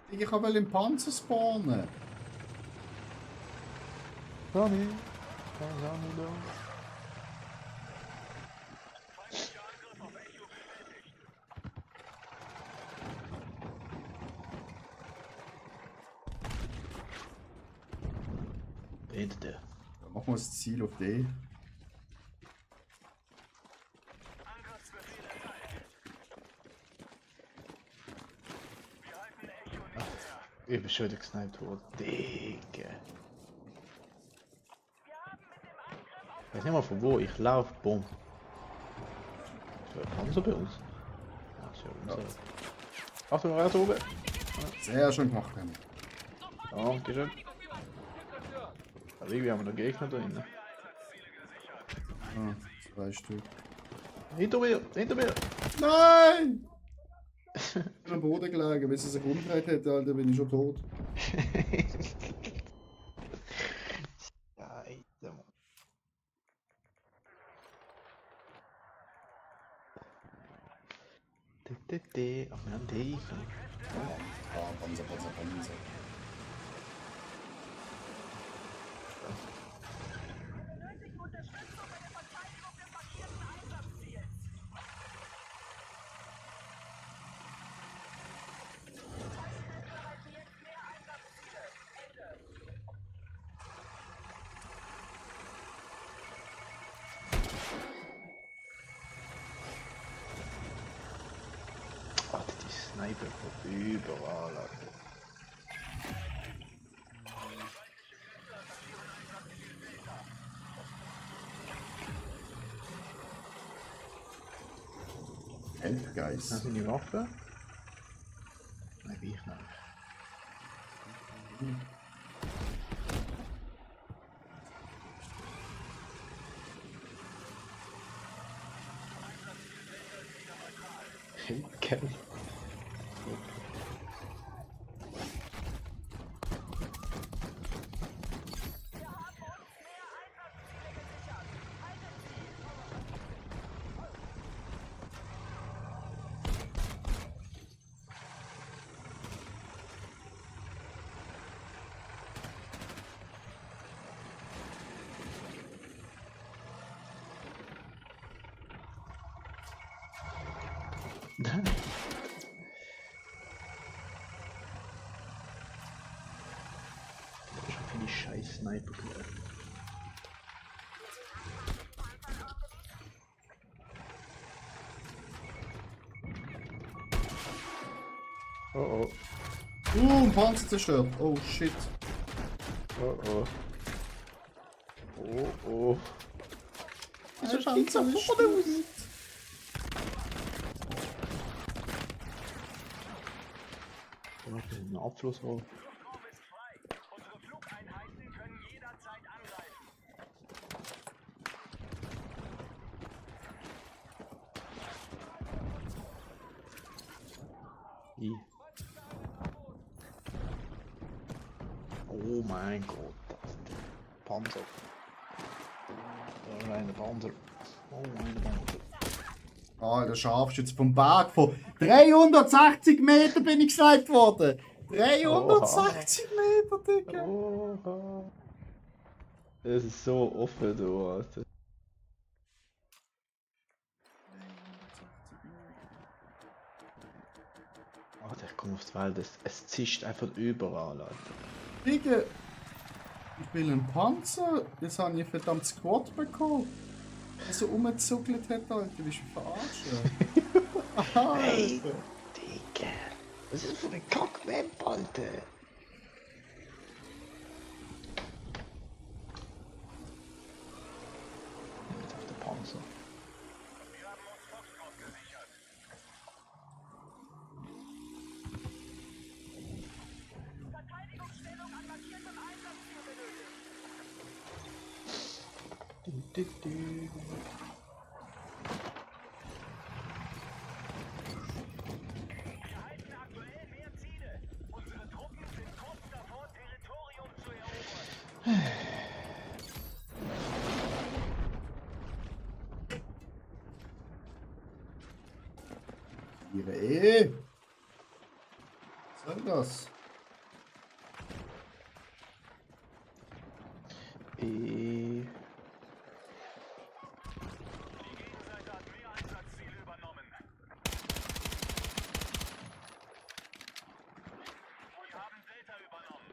Ich kann im Panzer spawnen. Tommy, was haben wir da? das Ziel auf D. Ich bin schon wieder gesniped worden. Digga. Ich weiß nicht mal von wo, ich laufe, bumm. Ist ja ein Panzer bei uns. Ja, ist ja unser. Achtung, wer ist oben? Sehr schön gemacht, Henry. Danke schön. Aber irgendwie haben wir noch Gegner da drin. Ah, 2 Stück. Hinter mir, hinter mir! Nein! Ich bin am Boden gelegen. Wenn sie sich umgedreht hätte, Alter, bin ich schon tot. Alter, Mann. Ach, wir haben die. Ah, Panzer. Benötigt Unterstützung bei der Verteidigung des markierten Einsatzziels. Erhalten jetzt mehr Einsatzziele. Ende. Alter, die Sniper von überall, Alter. Help, Guys. Das sind die Waffen. Nein, wie ich noch. Geil. Schon viele scheiß Sniper gehört. Oh oh. Ein Panzer zerstört. Oh shit. Oh oh. Oh oh. Ein Panzer zerstört. Da noch ein Abflussrohr. Turm ist frei. Unsere Flugeinheiten können jederzeit angreifen. I. Oh mein Gott. Panzer. Oh meine Panzer. Oh meine Panzer. Ah, der Scharfschütze vom Berg von 360 Meter bin ich gesniped worden. 360 Meter, Digga. Oha. Das ist so offen, du Alter. Alter, ich komme aufs Feld, es zischt einfach überall, Alter. Digga, ich will einen Panzer. Jetzt habe ich einen verdammt Squad bekommen. Der so rumgezuckelt hat, Alter. Willst du mich verarschen? Aha, Hey, Alter. Digga. Was ist das für eine Kack-Map, Alter? Jetzt auf der Panzer. Verteidigungsstellung an markiertem Einsatzziel benötigt. Du, du, du. Wir halten aktuell mehr Ziele. Unsere Truppen sind kurz davor, Territorium zu erobern. Ihre Was soll das? Die Gegenseite hat mehr Einsatzziele übernommen. Wir haben Delta übernommen.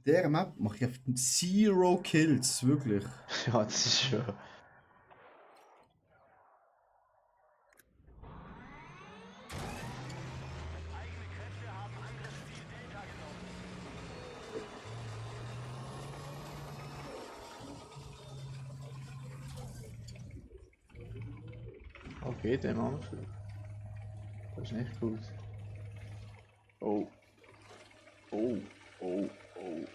dieser Map mache ich einfach 0 Kills, wirklich. Ja, das ist schon. Okay, der Mann. Das ist nicht gut. Oh. Oh, oh, oh.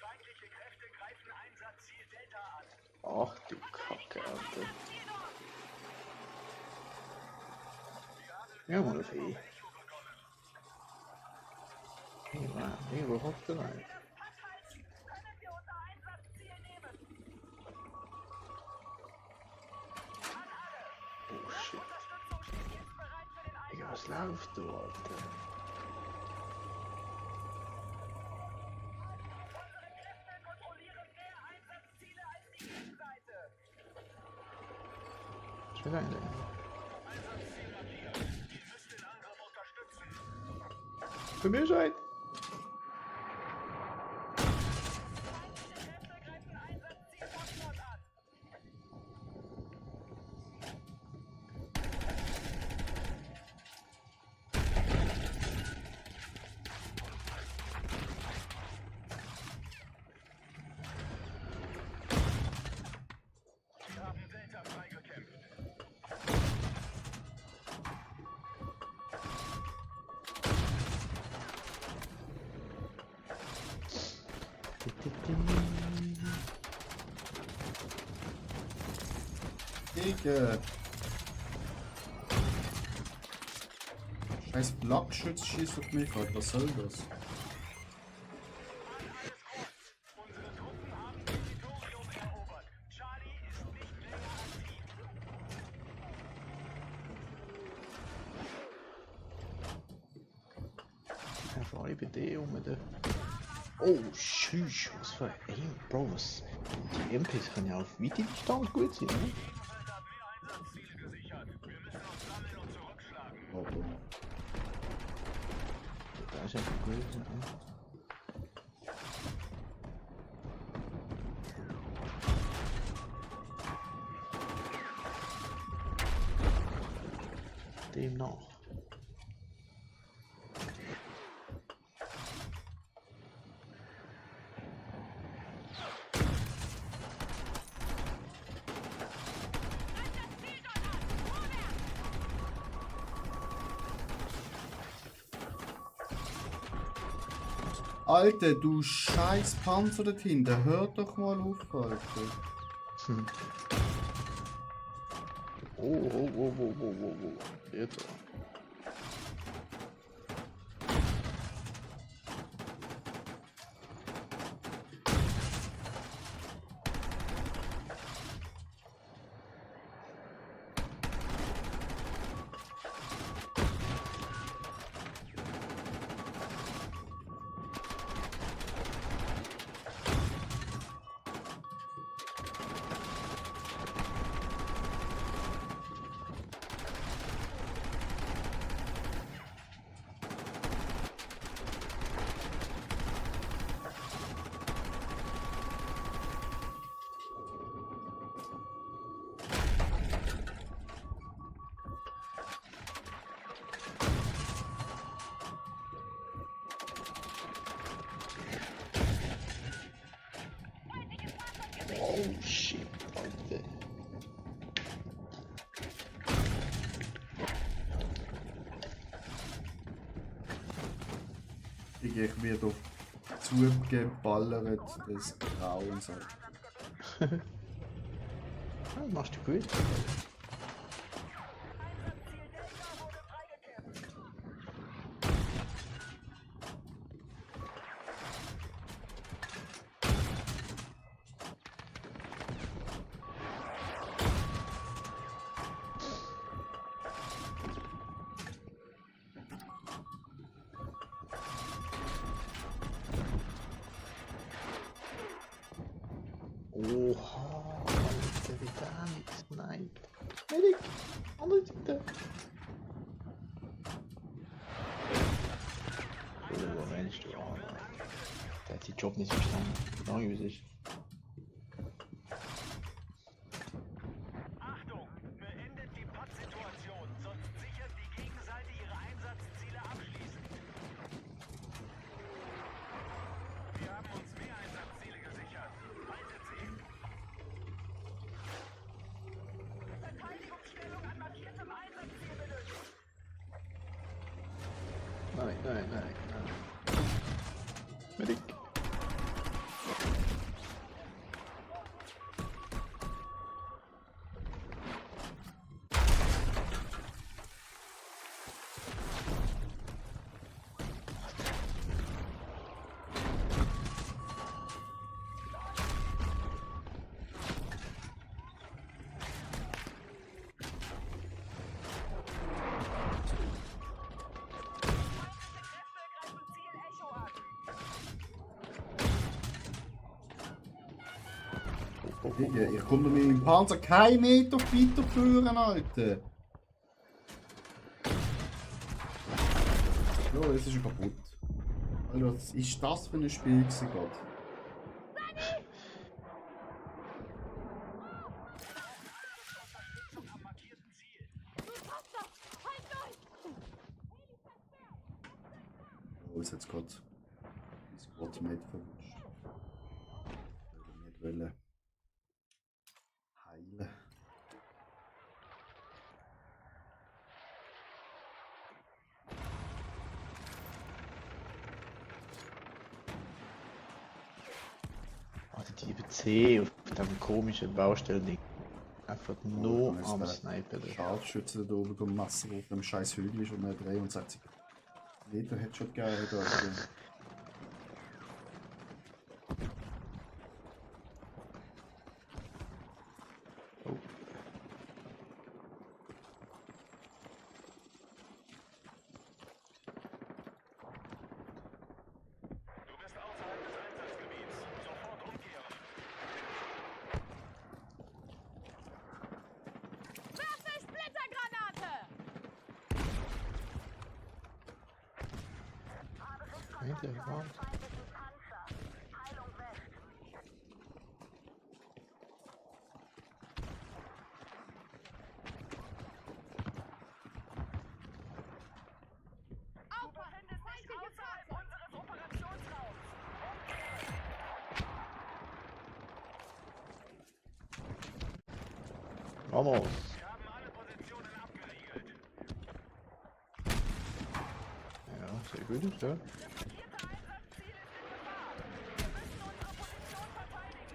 Feindliche Kräfte greifen Einsatzziel Delta an. Ach du Kacke, Alter. Ja, mal auf E. Irgendwo hofft er rein. Können wir unser Einsatzziel nehmen? Oh shit. Unterstützung steht jetzt bereit für den Digga, was läuft da, Alter? Unsere Kräfte kontrollieren mehr Einsatzziele als die Gegenseite. Was will er denn? Für mich sein! Kräfte greifen Einsatzziel Foxtrot an. Wir haben Delta freigekämpft. Digga. Scheiß Flakschütz schießt auf mich, Alter. Was soll das? Unsere Truppen haben Territorium erobert. Charlie ist nicht länger aktiv. Einfach alle bei dir rum. Oh, tschüss, was für ein Bro, was? Die MPs können ja auf Weite-Distanz gut sein, ne? Gegnerseite hat mehr Einsatzziele gesichert. Wir müssen uns sammeln und zurückschlagen. Oh, oh. Da ist einfach gut, ne? Demnach. Alter, du scheiß Panzer dort hinten. Hör doch mal auf, Alter. Hm. Oh. Jetzt. Oh shit, Alter. Ich werde auf zugeballert des Grauens. Alter. Ah, machst du gut. Einsatzziel Delta wurde freigekämpft. Oha, Alter, wie da nichts. Nein. Medic! Andere Seite. Oder wo meinst du? Der hat seinen Job nicht verstanden. Lange wie es ist. Achtung! Beendet die Pattsituation, sonst sichert die Gegenseite ihre Einsatzziele abschließend. Wir haben uns mehr Einsatzziele gesichert. Haltet sie! Verteidigungsstellung an markiertem Einsatzziel benötigt. Nein, nein, nein, nein. Medic. Greifen Ziel Echo an. Digga, ich komme mit meinem Panzer keinen Meter weiter führen, Alter. Ja, jetzt ist er kaputt. Alter, was ist das für ein Spiel gewesen gerade? Oh, ist jetzt gerade das Squadmate verwünscht. Nicht wollen heilen. Also die C auf dem komischen Baustellen einfach nur dann ist am der Sniper. Scharfschütze da oben am Messer auf dem scheiß Hügel ist und er 63 Meter Headshot gegeben. Also. Oh. Du bist außerhalb des Einsatzgebiets. Sofort umkehren. Werfe Splittergranate! Endlich, warm. Du befindest dich außerhalb unseres Operationsraums. Vamos! Wir haben alle Positionen abgeriegelt. Ja, sehr gut, ja. Das markierte Einsatzziel ist in Gefahr. Wir müssen unsere Position verteidigen.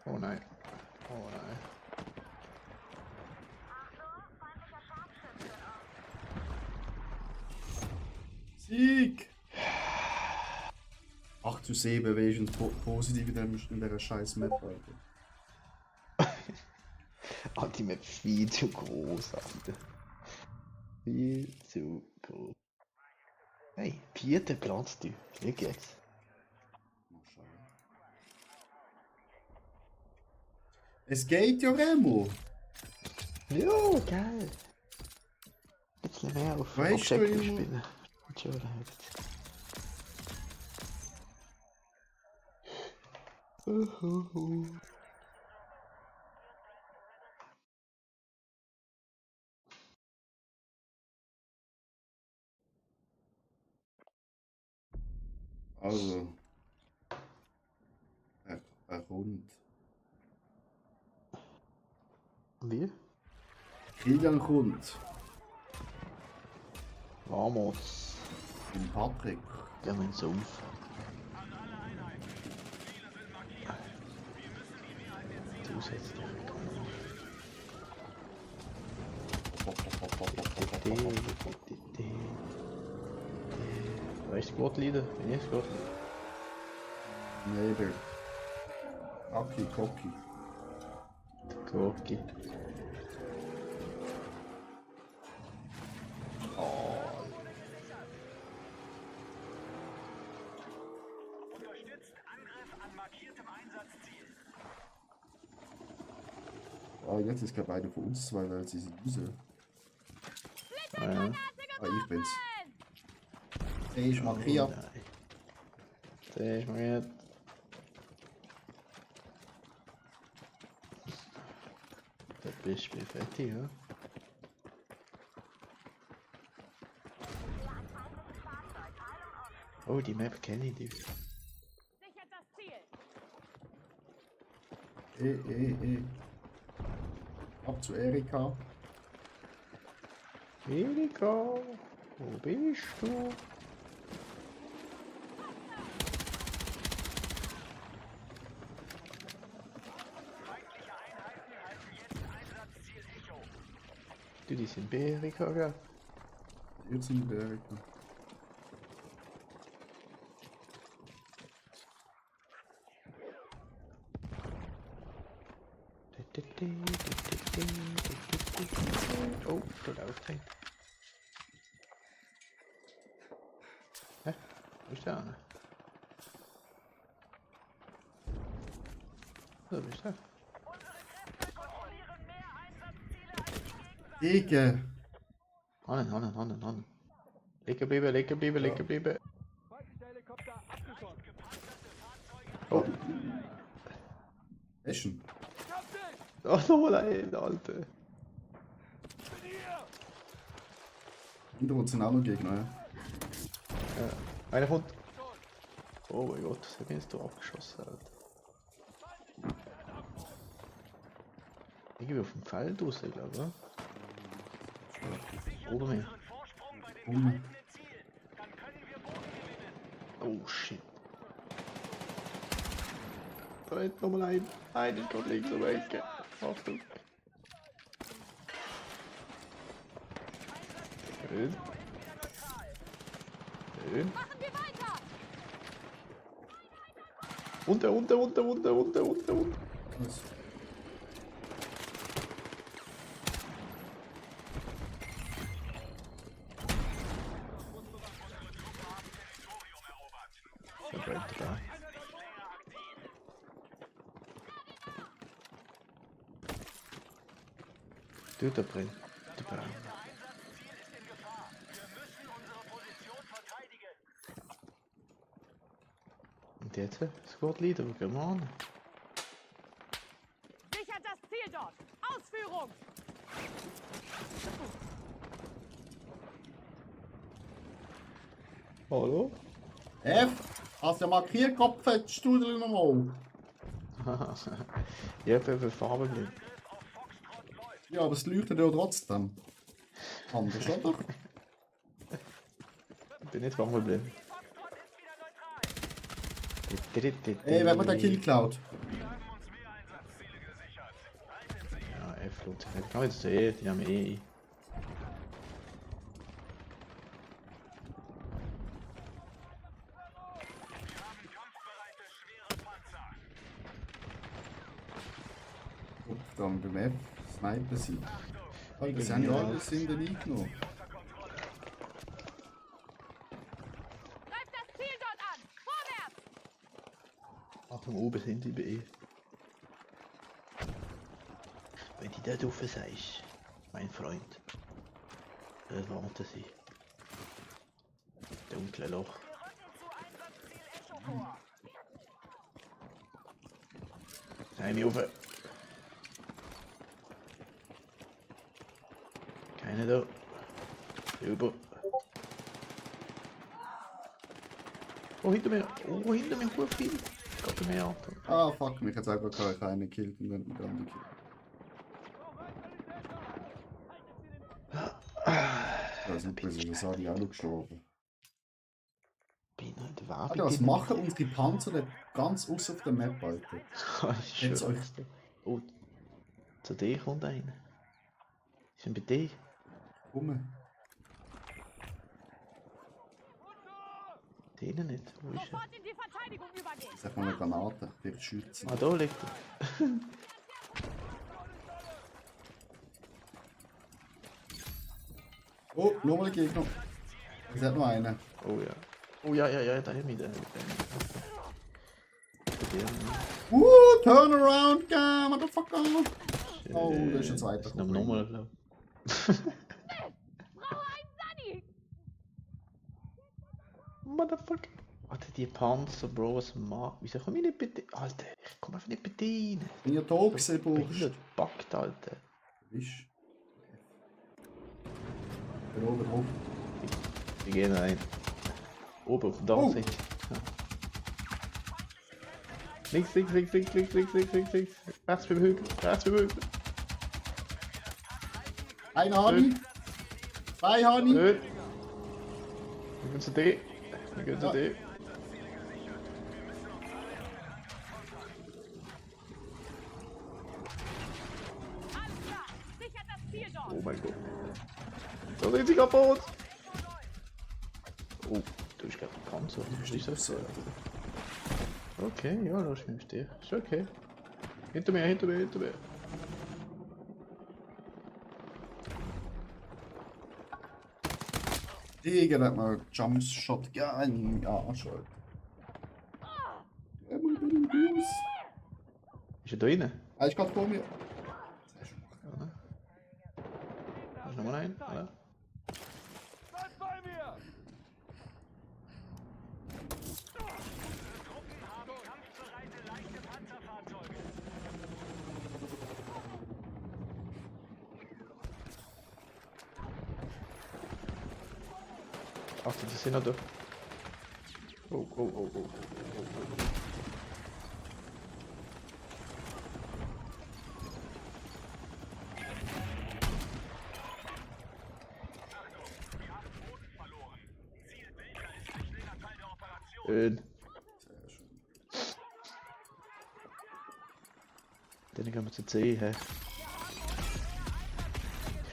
Oh nein. Oh nein. Sieg! 8:7 wenigstens positiv in dieser scheiß Map, Alter. Oh, die Map ist viel zu groß, Alter. Viel zu groß. Hey, 4. Platz, du. Schau jetzt. Mal schauen. Es geht ja, Remo! Jo, geil. Ein bisschen mehr auf Weißt du Objektiv immer- spielen. Entschuldigung. Also. Er kommt. Wie? Kilian kommt. Vamos. Und Patrick. Gehen wir ins Auf. Zusätzlich. Wer ist Squad-Leader? Bin ich Squad-Leader? Nee, der. Aki, Koki. Gorki. Unterstützt Angriff an markiertem Einsatzziel. Ah, jetzt ist gerade beide von uns zwei, weil sie sind raus. Ah, ja. Ah, ich bin's. Der ist markiert. Oh, nein. Der ist markiert. Da bist du fertig, ja? Oh, die Map kenne ich, die. Sichert das Ziel. Ab zu Erika. Erika, wo bist du? Feindliche Einheiten halten jetzt Einsatzziel Echo. Du, die sind bei Erika, gell? Jetzt sind wir bei Erika. Oh, da läuft ein. Hä? Wo ist der eine? Da bist du. Kontrollieren mehr Einsatzziele als die Gegenseite. Gegen. Hannen. Liegen bleiben. Oh, Eschen. ach, nochmal ein, Alter. Hinter uns sind auch noch Gegner. Ja. Einer kommt. Oh mein Gott, was hab ich jetzt da abgeschossen, Alter. Irgendwie auf dem Feld raus, glaube ich, oder? Oder nicht? Vorsprung bei dem Hunger. gehaltenen Ziel. Dann können wir Boden gewinnen. Oh shit. Da ist nochmal ein. Einen kommt links um die Ecke. Achtung. Schön. Schön. Machen wir weiter. Unter. Was? Der brennt da. Du, der brennt. Der brennt. Einsatzziel ist in Gefahr. Wir müssen unsere Position verteidigen. Und jetzt? Squad Leader, wo gehen wir an? Sichert das Ziel dort. Ausführung. Hallo? F! Hast du markiert, Kopf, Studel nochmal? Ich hab eben Farben. Ja, aber es leuchtet ja trotzdem. Anders, oder? Ich bin nicht Farben. Ey, wer hat den Kill geklaut? Ja, F lohnt sich nicht. Kann ich das sehen? Die haben eh. Dann beim F Sniper sind. Oh, das haben ja alles in den eingenommen. Greift das Ziel dort an. Vorwärts. Achtung, oben sind die bei. Wenn die da drauf sagst, mein Freund, dann warten sie. Dunkle Loch. Eine oben. Keine da. Über. Oh, hinter mir. Oh, hinter mir. Gut viel. Geht mehr ab. Ah, fuck, mich hat selber keinen gekillt und dann mit anderen gekillt. Ja, super, das habe ich auch noch gestorben. Bin halt Alter, was machen unsere Panzer denn ganz aus auf der Map, Alter? Jetzt euch. Oh, zu dir kommt einer. Sind bei dir? Komm. Denen nicht. Wo ist er? Sofort in die Verteidigung übergehen. Sag mal eine Granate, vielleicht schützen. Ah, da liegt er. Oh, nochmal ein Gegner. Es hat noch einen. Oh ja. Oh ja, da ist mit. Turn around, motherfucker. Oh, da ist ein zweiter. Das ist nochmal, glaube Brauche einen Sunny! Motherfucker. Alter, die Panzer, Bro, was mag. Wieso komme ich nicht bei dir? Alter, ich komme einfach nicht bei dir rein. Bin ich da gesehen, Bursch? Behindert backt, Alter. Wisch. Bin oben drauf. Wir gehen rein. Oben auf der Oh. Seite. Ja. Links. Rechts beim Hügel. Ein Hani. Zwei Hani. Nö. Wir gehen zu D. Alles klar! Sichert das Ziel dort! Oh mein Gott. Da sind sie kaputt. Oh, du bist gerade Panzer. Ist das so? Okay, ja, lass mich im Stich. Ist okay. Hinter mir. Digga, hat mal Jumpshot gegeben. Ja, schon. Ist er da rein? Er ist gerade vor mir. Da ist nochmal ein. Oder? Bleib bei mir! Truppen haben kampfbereite leichte Panzerfahrzeuge. Achtung, die sind noch da. Oh. Schön. Dann gehen wir zu C, hä?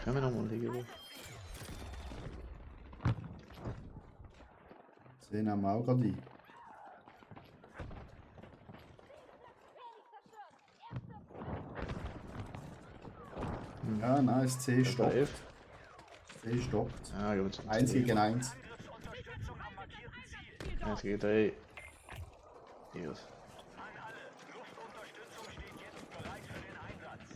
Können wir nochmal liegen? Den haben wir auch gerade ein. Ja, nice. C stoppt. C stoppt. Ah, gehen wir zu 1 C. gegen 1. Unterstützung am markierten Ziel. 1 gegen 3. Yes. An alle. Luftunterstützung steht jetzt bereit für den Einsatz.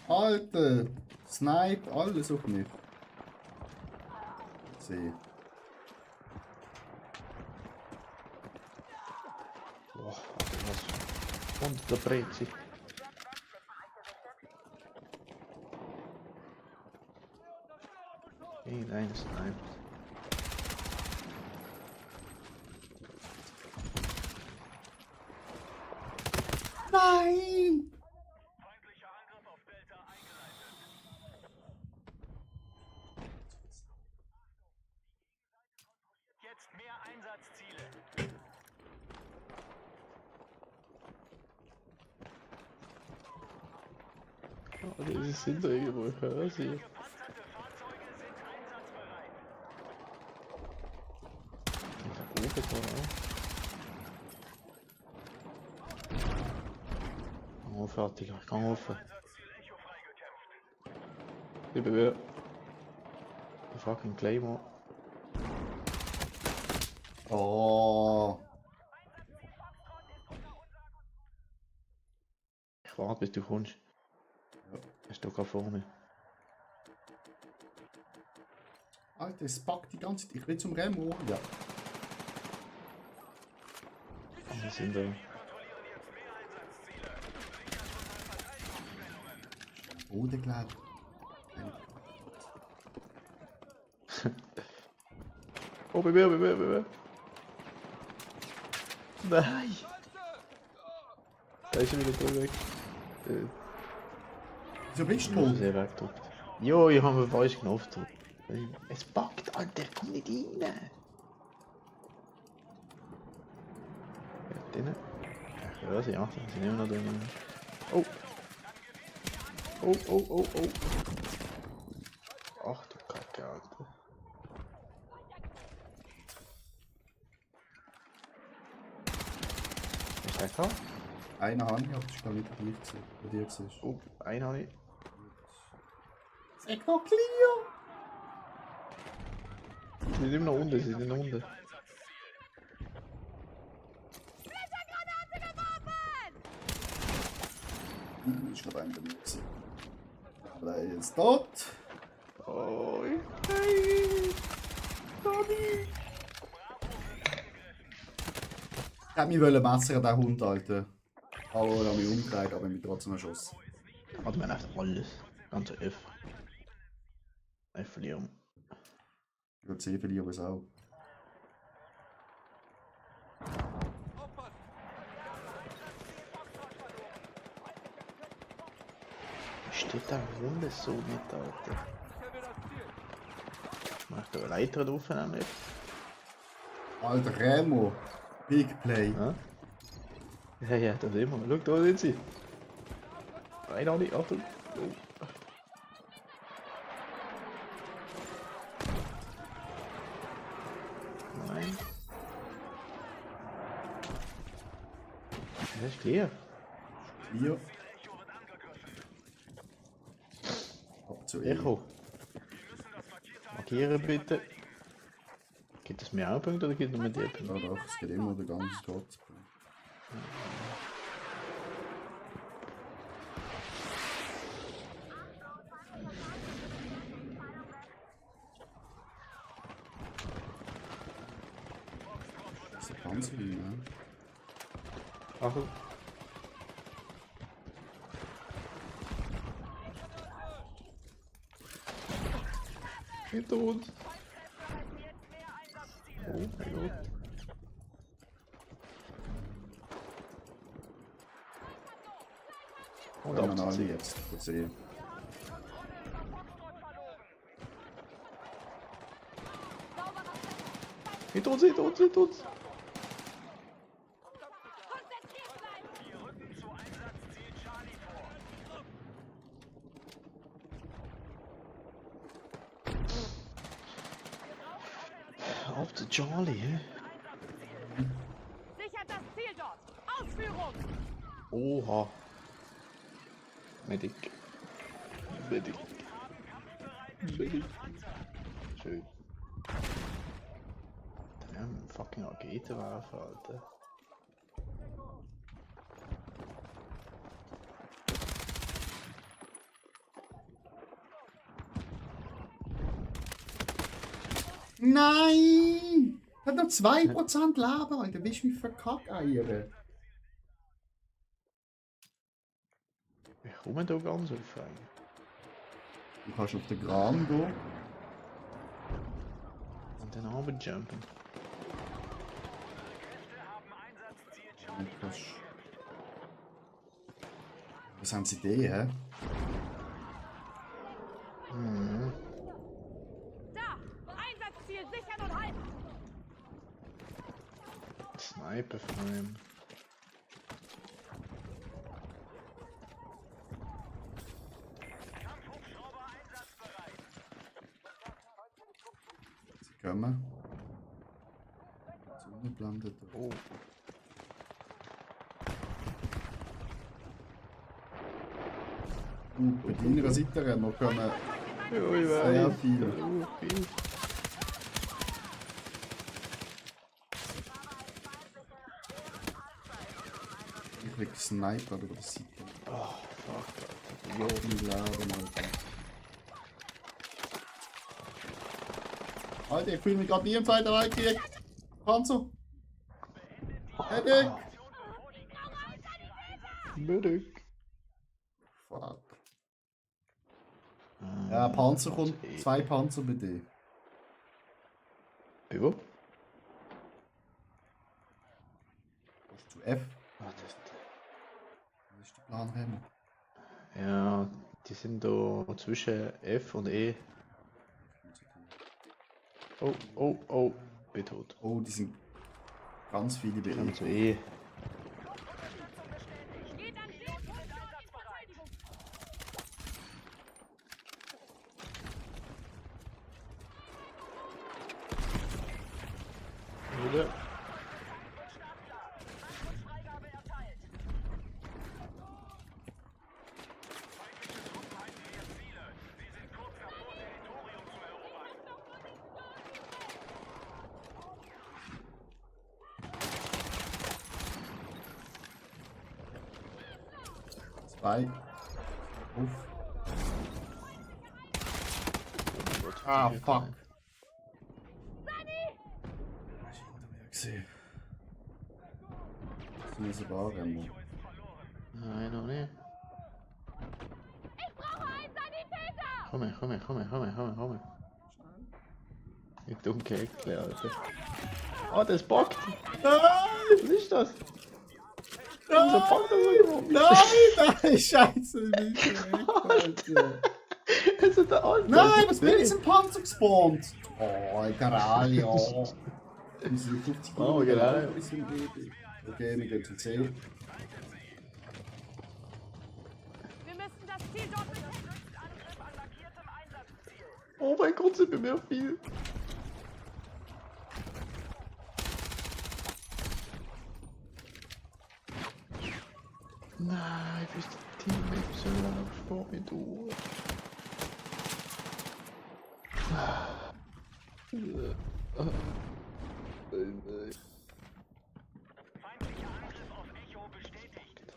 Alter! Snipe, alles auf mich. C. Boah, was? Und der Brezi. Nein, Snipe. Nein! Feindlicher Angriff auf Delta eingeleitet. Jetzt mehr Einsatzziele. Oh, die sind da irgendwo, ich höre sie. Gepanzerte Fahrzeuge sind einsatzbereit. Ich hab oben da, fertig, ich kann offen. Einsatzziel Echo freigekämpft. Ich bin wieder. Die fucking Claymore. Oh. Ich warte bis du kommst. Er steht gerade vor mir. Alter, es packt die ganze Zeit. Ich will zum Remo. Ja. Wir sind da. Boden gelegt. Oh, bei mir. Nein! Da ist er wieder da weg. Wieso bist Ich du muss tot? sehr weggedrückt. Jo, ich habe einen falschen Knopf gedrückt. Es packt, Alter, komm nicht rein! Ja, drinnen. Ich höre sie, Achtung, sie sind immer noch drinnen. Oh! Oh! Ach du Kacke, Alter. Treffer. Einer habe ich, aber das ist gar nicht bei dir gesehen. Bei dir gesehen. Oh, einen habe ich. Sag noch clear! Sie sind immer noch unten, sie sind noch unten. Ist gerade einer bei mir gewesen. Aber der ist jetzt tot. Oh, nein! Tommy! Ich hätte mich messern, der Hund, Alter. Aber er hat mich umgedreht, aber mich trotzdem erschossen. Warte mal, einfach alles. Ganze F. F verlieren. Ich würde C verlieren, aber es auch. Steht da rum so mit, Alter? Mach da eine Leiter drauf, nämlich. Alter Remo. Big Play. Ja, ja, das immer. Schau, da sind sie. Nein, auch nicht. Achtung. Oh. Nein. Das ist clear. Clear. Ab zu E. Echo. Markieren bitte. Gibt es mehr Punkte oder gibt es nur die Punkte? Ja, doch, es geht immer der ganze Gott. Das ist ein Panzerlinie, ne? Achtung. Hinter uns. Oh mein Gott. Und Ja, auf man die alle C. jetzt. Gut sehen. Hinter uns, hinter uns, hinter uns. Konzentriert bleiben! Auf zu Charlie, hä? Sichert das Ziel dort! Ausführung! Oha. Medic. Medic. Medic. Schön. Wir haben einen fucking Raketenwerfer, Alter. Nein! Hat noch 2% Leben, Alter. Willst du mich verkackeiern? Wie kommen da ganz auf einen? Du kannst auf den Kran gehen. Und dann runterjumpen. Und kannst... Was haben sie die, hä? Mhm. Da! Einsatzziel sichern und halten! Sniper von ihm. Sie kommen. Sonne blendet. Oh. Bei deiner Seite rennen wir kommen Ui, sehr viele. viel. Ich will Sniper über die Seite. Oh, fuck, Alter. Ja, mein Leben, Alter. Alter, ich fühle mich gerade wie im Zweiten Weltkrieg. Panzer. Medic! Medic. Fuck. Ja, Panzer kommt. 2 Panzer bei dir. Über? Gehst du zu F? Ah, Das ist der Plan, Remo. ja, die sind da zwischen F und E. Oh, oh, oh. Bin tot. Oh, die sind ganz viele bei Kommen E. zu E. Geht an Stehpunkt und in Verteidigung! Wieder. 2. Uff. Ah, fuck. Was ist hinter mir gesehen? Das müssen wir anrennen. Nein, noch nicht. Ich brauche einen Sanitäter! Komm her. Wie dumm Kerkel, Alter. Ah, das bockt! Nein! Was ist das? Wieso packt das so gemacht? Nein! Scheiße! Alter. Es ist der Alte! Nein, was bin ich im Panzer gespawnt? Oh, Caralho! Wir sind 50 Oh, Minuten genau. lang bis zum Baby. Okay, wir gehen zum See. Wir müssen das Ziel dort besetzen. Angriff an markiertem Einsatzziel. Oh mein Gott, sind bei mir viel! Nein, wie ist das Teammate so lang vor mir durch? Feindlicher Angriff auf Echo bestätigt.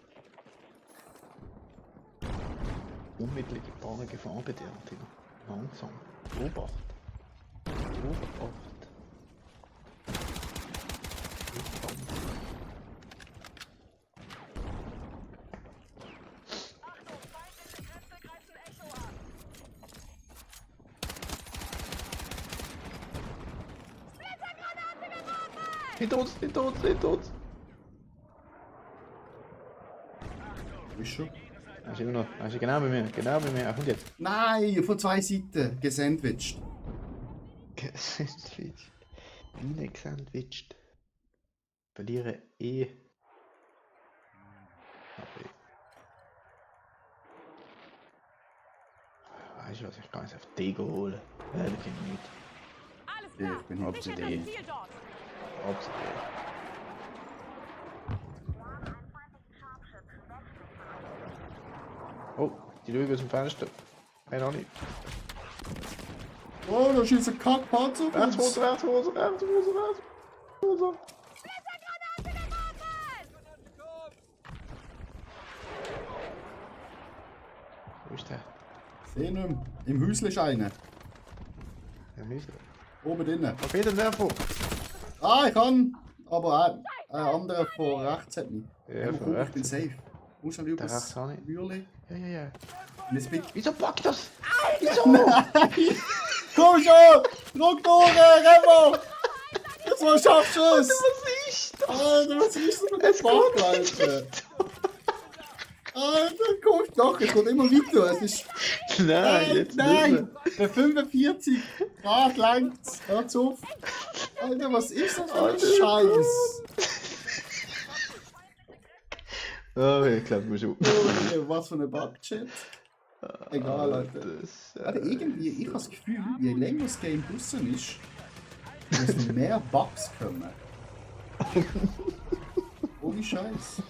Unmittelbare Gefahr bei dir, Tino. Langsam. Obacht. Obacht. Achtung, feindliche Kräfte greifen Echo an. Hinter uns! Ist schon? Er ist immer noch. Er ist genau bei mir. Er kommt jetzt. Nein, von 2 Seiten gesandwiched. Gesandwiched. Biene gesandwiched. Verliere eh. Okay. Weißt du was, ich kann jetzt auf D holen. Ehrlich nicht. Alles Ja, klar. ich bin Sichert hauptsächlich das D. Ziel dort. Absolut. Oh, die schauen aus dem Fenster. Keine Ahnung. Oh, da schießt ein Kackpanzer auf Rechts, uns. rechts. Wo ist der? Seh nicht mehr. Im Häusle ist einer. Der Müsli. Oben drinnen. Okay, dann Werfer. Ah, ich kann. Aber ein anderer von rechts hat mich. Ja, Komm, von ich bin rechts. safe. Komm schnell Der übers rechts auch nicht. Mürli. Ja. Und jetzt bitte. Wieso packt das? Komm schon! Druck durch, Remo! Jetzt mal schaffst du es! Was ist das? Alter, was ist das mit dem Bug, Alter? Alter, komm doch, es geht immer weiter. Es ist. Nein, jetzt Nein! Der 45 Grad langt. Hör auf. Alter, was ist das für ein Scheiß? Oh, ich glaube mir schon. Oh, was für eine Bugchat. Egal, Alter. Alter, irgendwie, ich habe das Gefühl, je länger das Game draussen ist, desto mehr Bugs kommen. Ohne Scheiß.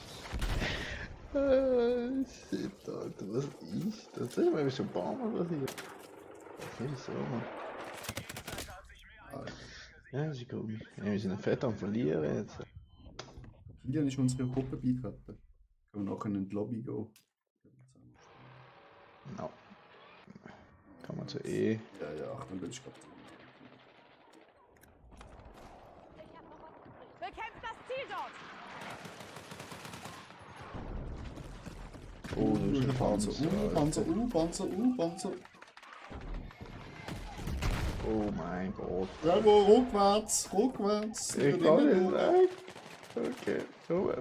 Shit, Alter, was ist das? Das ist mir schon ein paar Mal passiert. Was ist so? Ja, das ist komisch. Ja, wir sind fett am Verlieren jetzt. Kilian ist unsere Gruppe beigetreten. Können wir nachher in die Lobby gehen. No. Kann man zu E. Ja, Achtung, das ist gerade. Bekämpft das Ziel dort. Oh, das ist ein Panzer. Panzer. Oh mein Gott. Bravo, rückwärts. Ich kann nicht weg. Okay, so.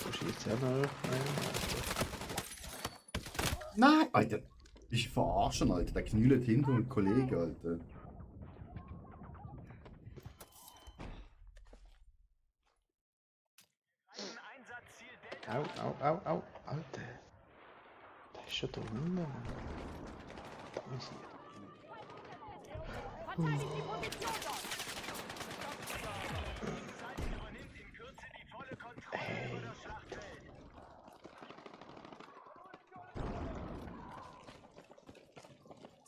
Du schießt ja noch. Nein, Alter. Ich verarschen, Alter. Der knüllt hinter einem Kollegen, Alter. Einsatzziel Delta. Au. Alter. Der ist schon da unten, Mann. Da ist er. Verteidigt die Position dort. Seite übernimmt in Kürze die volle Kontrolle über das Schlachtfeld.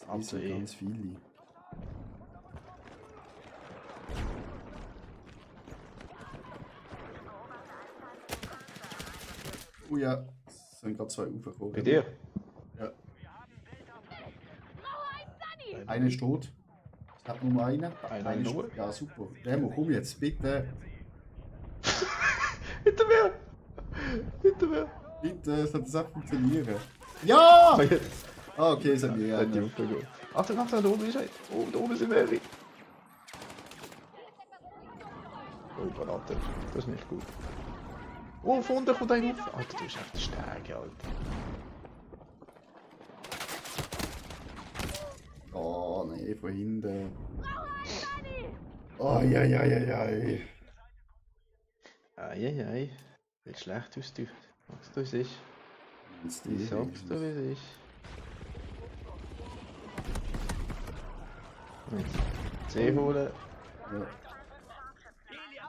Das sind ganz viele. Oh ja, es sind gerade 2 raufgekommen. Bei dir? Ja. Sunny! Einer ist tot. Ich hab nur einen. Einer Einer ist nur? Ja, super. Remo, komm jetzt, bitte. Hinter mir! Hinter mir! Bitte, es hat das auch funktionieren. Ja! Ah, jetzt. Ah, okay, es hat mir Hat die einen. aufgegeben. Achtung, Achtung, da oben ist er. Oh, da oben sind mehrere. Oh, Granate. Das ist nicht gut. Oh, von unten kommt einer auf. Alter, du bist echt stark, Alter. Oh, nee, von hinten. Oh, ja, ja, ja, ja. Eieiei. Sieht schlecht aus, du. Sagst du, wie es ist? Ich sag's dir, wie es ist. Jetzt C holen. Ja.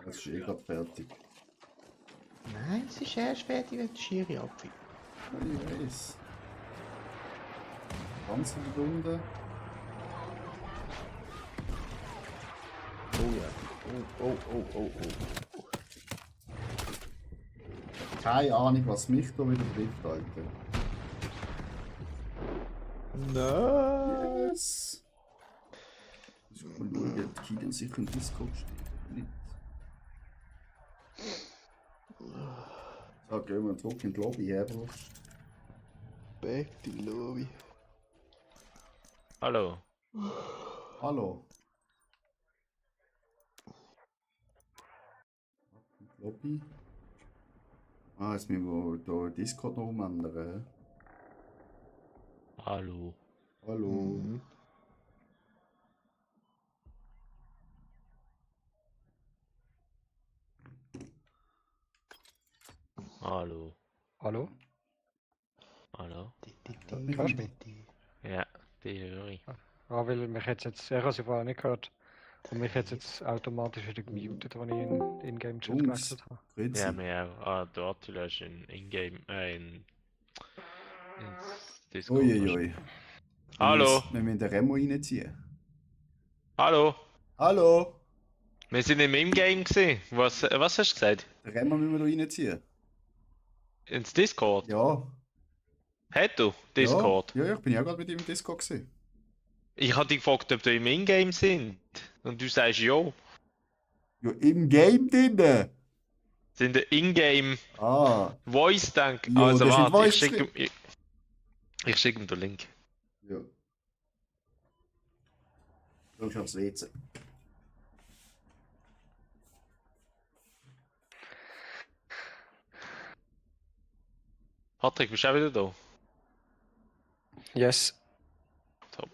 Das ist eh gerade fertig. Nein, es ist erst fertig, wenn die Schiri abfällt. Ja, ich weiß. Ganz unten. Oh ja. Oh. Keine Ahnung, was mich da wieder trifft, Alter. Nein. Yes! Ich muss mal schauen, ob die Kiden sicher im Discord steht. Nicht. So, gehen wir zurück in die Lobby, Herbst. Back to Lobby. Hallo. Hallo. Lobby. Ah, jetzt müssen wir hier Discord noch umändern. Hallo. Hallo. Mhm. Hallo. Hallo? Hallo. Hörst du mich? Ja, die höre ich. Ah, weil mich jetzt, ich habe sie vorher nicht gehört. Und mich jetzt automatisch wieder gemutet, als ich in In-Game-Chat Jungs, gewechselt habe. grüezi. Ja, mir auch. Ah, der Attila ist in Ingame, ins Discord. Uiuiui. Hallo. Wir müssen den Remo reinziehen. Hallo. Hallo! Wir sind im Ingame gesehen. Was hast du gesagt? Den Remo müssen wir hier reinziehen. Ins Discord? Ja. Hätt du Discord? Ja, ich bin ja gerade mit ihm im Discord gesehen. Ich hatte dich gefragt, ob du im Ingame sind. Und du sagst ja. Ja, im Game drin! Sind der Ingame Ah. Voice Tank? Ja, Also das sind warte, Voice ich schicke ihm den Link. Ja. Schau schon aufs WC. Patrick, bist du auch wieder da? Yes. Top.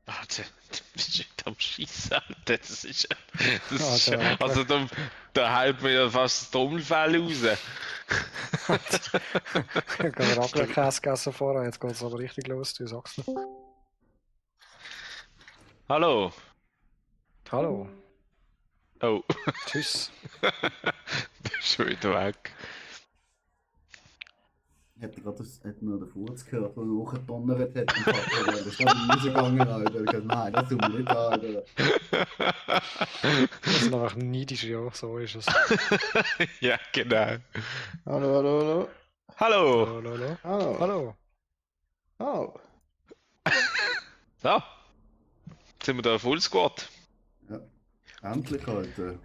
Alter, du bist nicht am Schießen, Alter. Das ist ja. Also da hält mir ja fast das Trommelfell raus. Ich habe gerade Raclette-Käse gegessen vorher, jetzt geht es aber richtig los, du sagst es. Hallo. Hallo. Oh. Tschüss. Du bist schon wieder weg. Ich hätte gerade nur den Furz gehört, der hochgedonnert hat. Und der ist gerade rausgegangen, Alter. Ich dachte, nein, das tun wir nicht an, Alter. Das sind einfach neidisch, ja, so ist es. Ja, genau. Hallo. Hallo. Hallo. Hallo. Hallo. Oh. So. Jetzt sind wir da Full Squad. Ja. Endlich, Alter.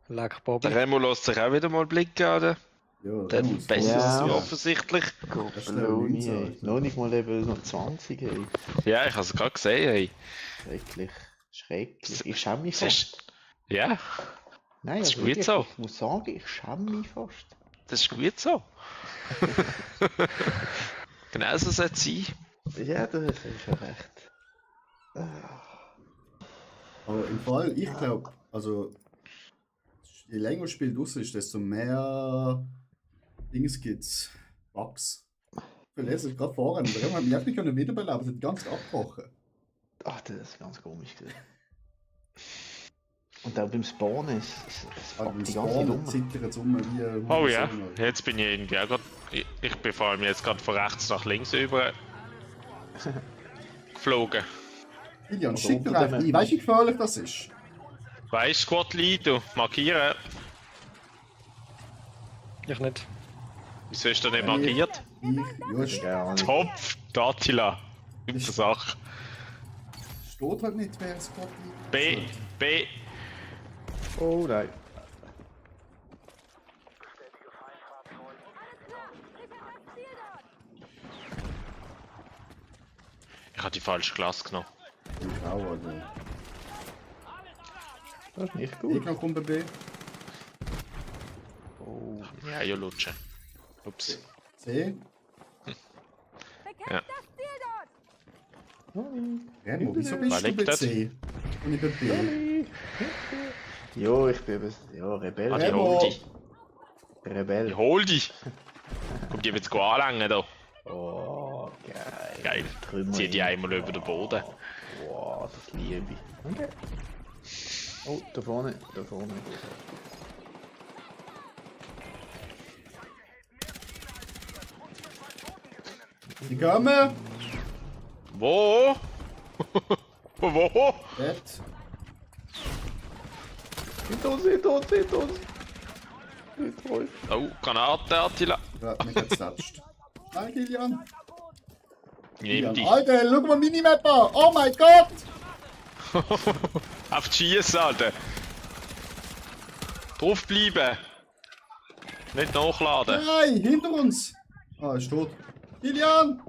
Leck Der Bobby. Remo lässt sich auch wieder mal blicken, oder? Ja, Der muss besser Ja. ja. Offensichtlich. Gopeloni, ey. Noch nicht mal Level noch 20, ey. Ja, ich habe es gerade gesehen, hey. Schrecklich. Schrecklich. Ich schäme mich Das fast. ist, ja, Nein, das ist also gut wirklich, so. ich muss sagen, ich schäme mich fast. das ist gut so. Genau so soll es sein. Ja, das ist schon recht. Aber im Fall, ich glaube, also je länger das Spiel aus ist, desto mehr Dings gibt's. Bugs. Ich lese gerade vorhin, wir haben mich nicht wiederbeleben, sind ganz abgebrochen. Ach, das ist ganz komisch gewesen. Und auch beim Spawnen ist es Also fuckt die die ganze Zeit Spawn um. zittert jetzt um wie Oh ja, Sonne. jetzt bin ich irgendwie auch gerade. Ich bin vor allem jetzt gerade von rechts nach links über geflogen. Kilian, Oder schick doch unter einfach dem- ein, weißt du, wie gefährlich das ist? Weißt du, Squad Lead, du markieren. Ich nicht. Wieso ist der nicht markiert? Ja, Gerne. Topf, der Attila. Super Sache. steht halt nicht, wer es gerade B, B. Oh nein. Ich habe die falsche Klasse genommen. Ich auch, Alter. Das ist nicht gut. Gegner kommt bei B. Oh. Ja, ja, lutsche. Ups. C. Bekämpft Ja. das Ziel dort! Remo, wieso bist Wer du liegt bei dort? C? Und ich bei B. Jo, ich bin eben. Ja, Rebell. Ah, die Remo. hol dich. Rebell. Die hol dich. Komm, die jetzt anlängen da. Oh, geil. Geil. Trümmer Zieh die hin. einmal über den Boden. Wow, das liebe ich. Okay. Oh, da vorne, da vorne. Die kommen. Wo? Wo? Dort. Hinter uns, hinter uns, hinter uns. Hinter uns. Oh, Granate, Attila. Ja, mich hat's getatscht. Nein, Kilian. Nimm die. Alter, schau mal Minimap an. Oh mein Gott. Auf die Schiessen, Alter. Draufbleiben. Nicht nachladen. Nein, hinter uns. Ah, ist tot. Kilian.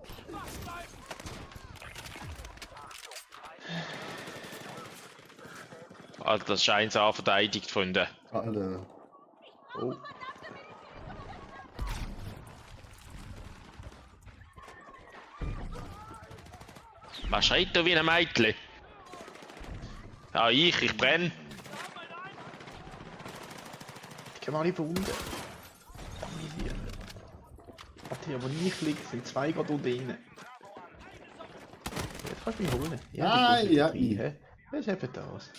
Alter, das ist 1A verteidigt, Freunde. Alter. Oh. Was schreit da wie ein Mädchen? Ja, ich brenne. Ich kann mal nicht verwunden. Familie. Warte, aber nicht liegen, sind zwei gerade unten drin. Jetzt kannst du mich holen. Nein, die ja, Kusse nie. hä? Was ist eben das?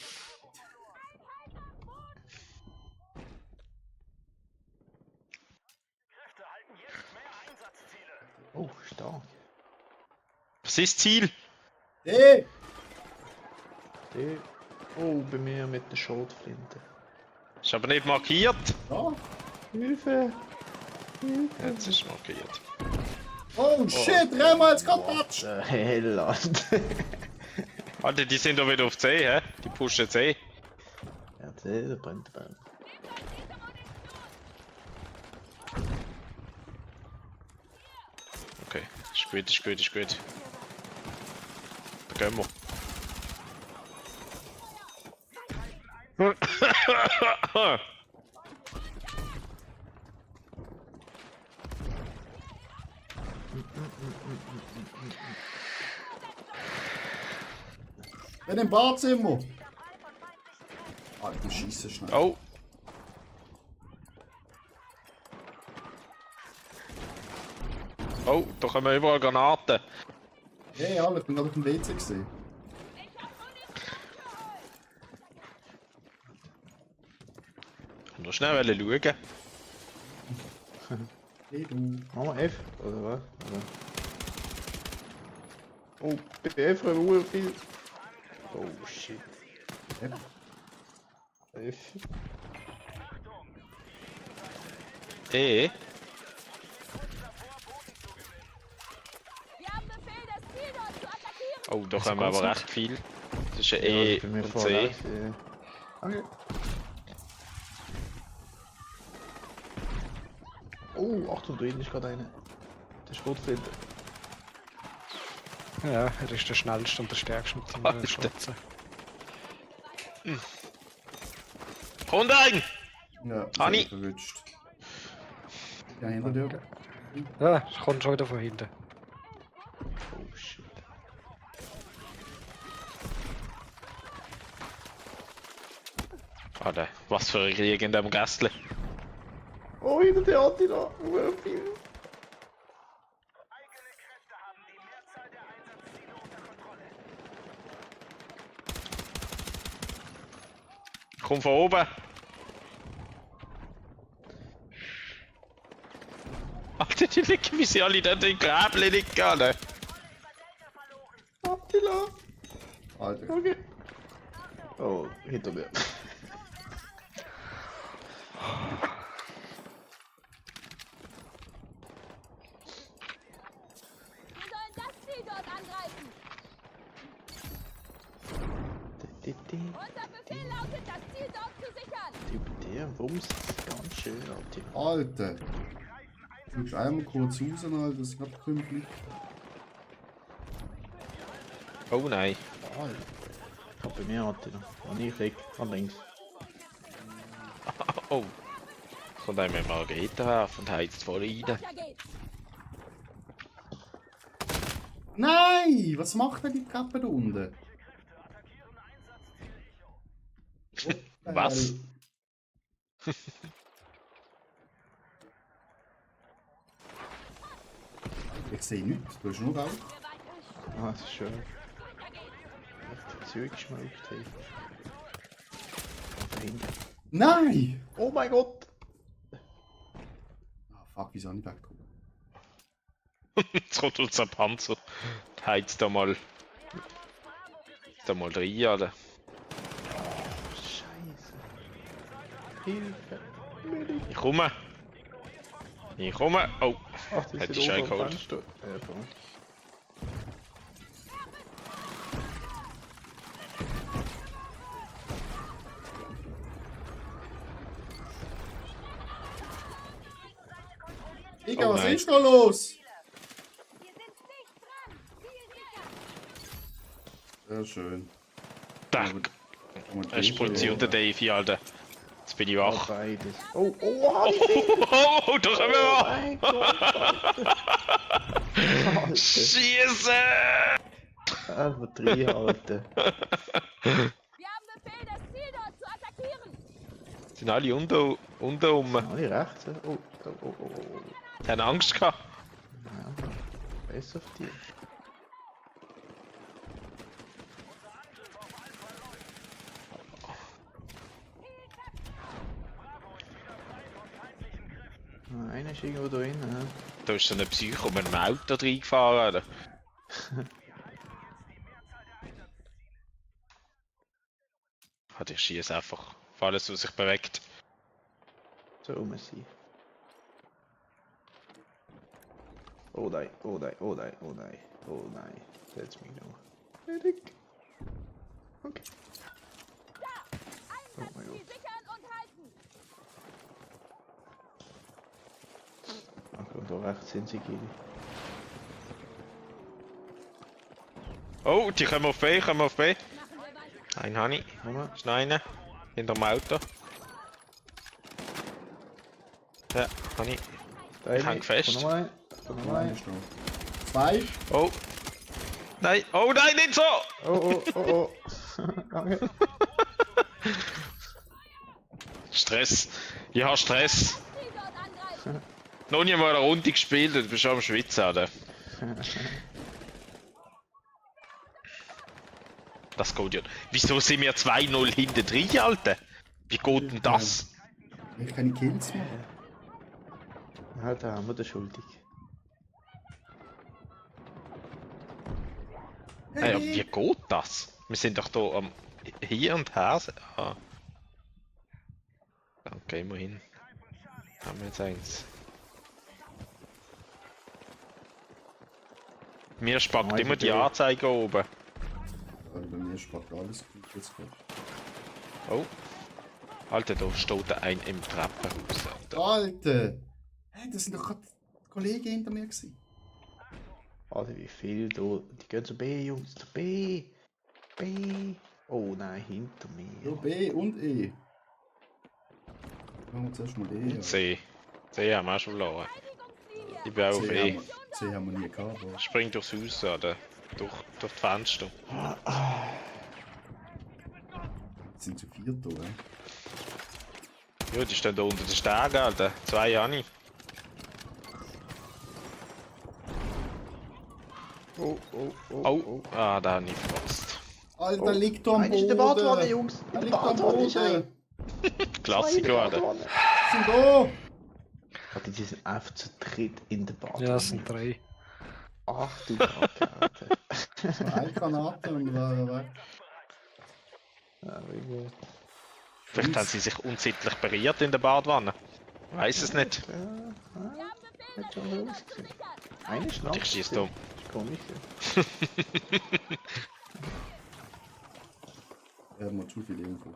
Oh, stark. Was ist das Ziel? Hey. Der. Oh, bei mir mit der Schrotflinte. Ist aber nicht markiert. Ja. Hilfe! Jetzt ist es markiert. Oh shit, Remo hat's getatscht. Hell, Alter. Alter, die sind doch wieder auf C, hä? Die pushen C. Ja, der brennt der Baum. Okay, ist gut, ist gut, ist gut. Da gehen wir. In dem Badzimmer. Alter, schieße schnell. Oh! Oh, da kommen überall Granaten. Hey, Alter, ich bin gerade auf dem WC gesehen. Nur schnell schauen. Hey, du. Machen wir F, oder was? Oder? Oh, bitte F, Ruhe, viel. Oh shit. F. F. E. Wir haben Befehl, das Ziel dort zu attackieren! Oh, da Ist kommen ganz aber gut. recht viel. Das ist ein Ja, E bei mir und vorne C. rechts, Okay. Oh, Achtung, da hinten ist gerade einer. Der Schrotflinte. Ja, er ist der schnellste und der stärkste mit seinen Alter. Schlotzen. Kommt ein! Ja, Hani. verwünscht. Ja, hinter dir. Ja, es kommt schon wieder von hinten. Oh shit. Alter, was für ein Krieg in dem Gästle. Oh, hinter der Attila. Viel. Eigene Kräfte haben die Mehrzahl der Einsatzziele unter Kontrolle. Komm von oben. Alter, die liegen, wie sie alle dort in Gräbchen liegen, Alter. Attila. Alter. Okay. Oh, hinter mir. Unser Befehl lautet, das Ziel dort zu sichern. Der Wumms ist ganz schön, Alter. Alter! Du musst einmal kurz raus, Alter, das ist gerade Konflikt. Oh nein. Alter. Kommt bei mir, Alter. Und ich leg von links. Oh. Kommt einem eine Margarete werfen und heizt voll rein. Weiter geht's. Nein! Was macht denn die Treppe da unten? Was? Ich sehe nichts, du hast nur Rauch. Ah, das ist schön. Echt Zeug geschmeckt, hey. Da hinten. Nein! Oh mein Gott! Ah, fuck, wieso habe ich weggekommen? Jetzt kommt unser Panzer. Heizt da mal. Da mal rein, Alter. Scheiße. Hilfe. Ich komme. Ich komme. Oh. Ach, das Hätte ist ich schon oben am geholt. Fenster. Ja, voll. Digga, Oh was nein. ist da los? Wir sind dicht dran. Ziel sicher. Sehr schön. Dank. Es ist Polizei unter Davey, Alter. Jetzt bin ich Oh, wach. beides. Oh, oh, wie viel? Oh, da kommen wir Oh an. mein Gott, Alter. Schieße! Einfach 3, Alter. Wir haben Befehl, das Ziel dort zu attackieren. Sind alle unter um. Alle rechts? Oh, oh, oh, oh, oh. Die haben Angst gehabt. Ja, besser auf die. Einer ist irgendwo da drin. Ja. Da ist so ein Psycho mit einem Auto reingefahren, Alter. Ich schieße einfach auf alles, was sich bewegt. So muss sie. Oh nein, oh nein, oh nein, oh nein, oh nein. Setz mich noch. Fertig. Okay. Oh mein Ziel Gott. sichern und halten. Ach, und da rechts sind sie, Gili. Oh, die kommen auf B, kommen auf B. Machen wir weiter. Einen habe ich. Nochmal. Ist noch einer. Hinter dem Auto. Ja, habe ich. Ich häng fest. Nochmal ein. Nochmal Nein, ein. ist da. 2. Oh. Nein, oh nein, nicht so! Oh, oh, oh, oh. Danke. Stress. Ich habe Stress. Ziel dort angreifen. Noch nie mal eine Runde gespielt und du bist am Schwitzen, Alter. Das geht ja. Wieso sind wir 2-0 hinten drin, Alter? Wie geht denn das? Ich kann Kills machen. Ja, da haben wir den Schuldig. Naja, wie geht das? Wir sind doch da am hier und her. Ah. Danke, immerhin. Haben wir jetzt eins. Mir spackt immer die Anzeige oben. Also bei mir spart alles gut jetzt gerade. Oh. Alter, da steht ein im Treppenhaus. Alter. Alter! Hey, das sind doch gerade Kollegen hinter mir gewesen. Alter, wie viel da. Die gehen zu B, Jungs. Zu B. B. Oh nein, hinter Ja, mir. B und E. Machen wir zuerst mal E. Ja. C. C haben wir auch schon verloren. Verteidigungslinie. Ich bin auch auf C, E. haben wir nie gehabt. aber- Spring durchs Haus, oder? Durch die Fenster. Jetzt sind zu 4 da, ey. Ja, die stehen da unter den Stegen, Alter. 2 habe ich. Oh, oh, oh. Oh, ah, da habe ich verpasst. Alter, Oh, liegt da am einer ist in Boden! der Badwanne, Jungs. In Er der liegt am Badwanne ist Boden! ein. Klassiker, Alter. Badwanne. Sind da! Alter, die sind einfach zu dritt in der Badwanne. Ja, es sind 3. Ach du Kacke, Alter. Eine Granate und wäre weg. Ja, wie gut. Vielleicht haben sie sich unsittlich berührt in der Badwanne. Weiß es nicht. Ja, Wir haben Befehl, hat das schon Ziel so dort zu ausgesehen. sichern. Eine Schnaps. Ich schieße da. Komisch. Ja. Er hat mal zu viele Infos.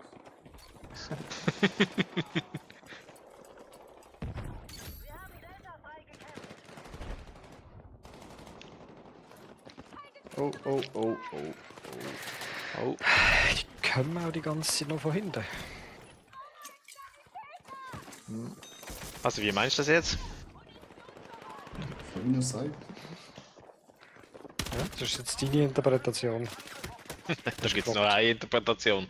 Oh, oh, oh, oh, Oh. Die kommen auch die ganze Zeit noch von hinten. Also, wie meinst du das jetzt? Von wie es sagt. Ja, das ist jetzt deine Interpretation. Da gibt es noch eine Interpretation.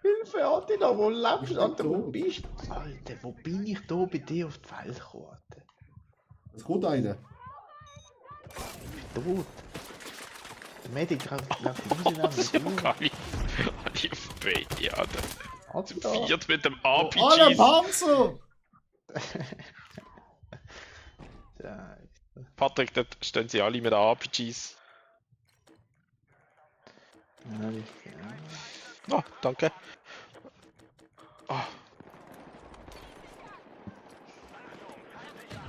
Hilfe, Attila, wo lebst Ich du? Alter, bin wo tot. bist du? Alter, wo bin ich da bei dir auf die Feld gekommen, Alter? Es kommt einer. Tot. Der Medic läuft raus Was in ja den gar nicht. Alle auf B, ja. Attila. Viert mit dem Oh, alle RPG. Panzer! Ja, Patrick, dort stehen sie alle mit RPGs. Oh, danke. Oh,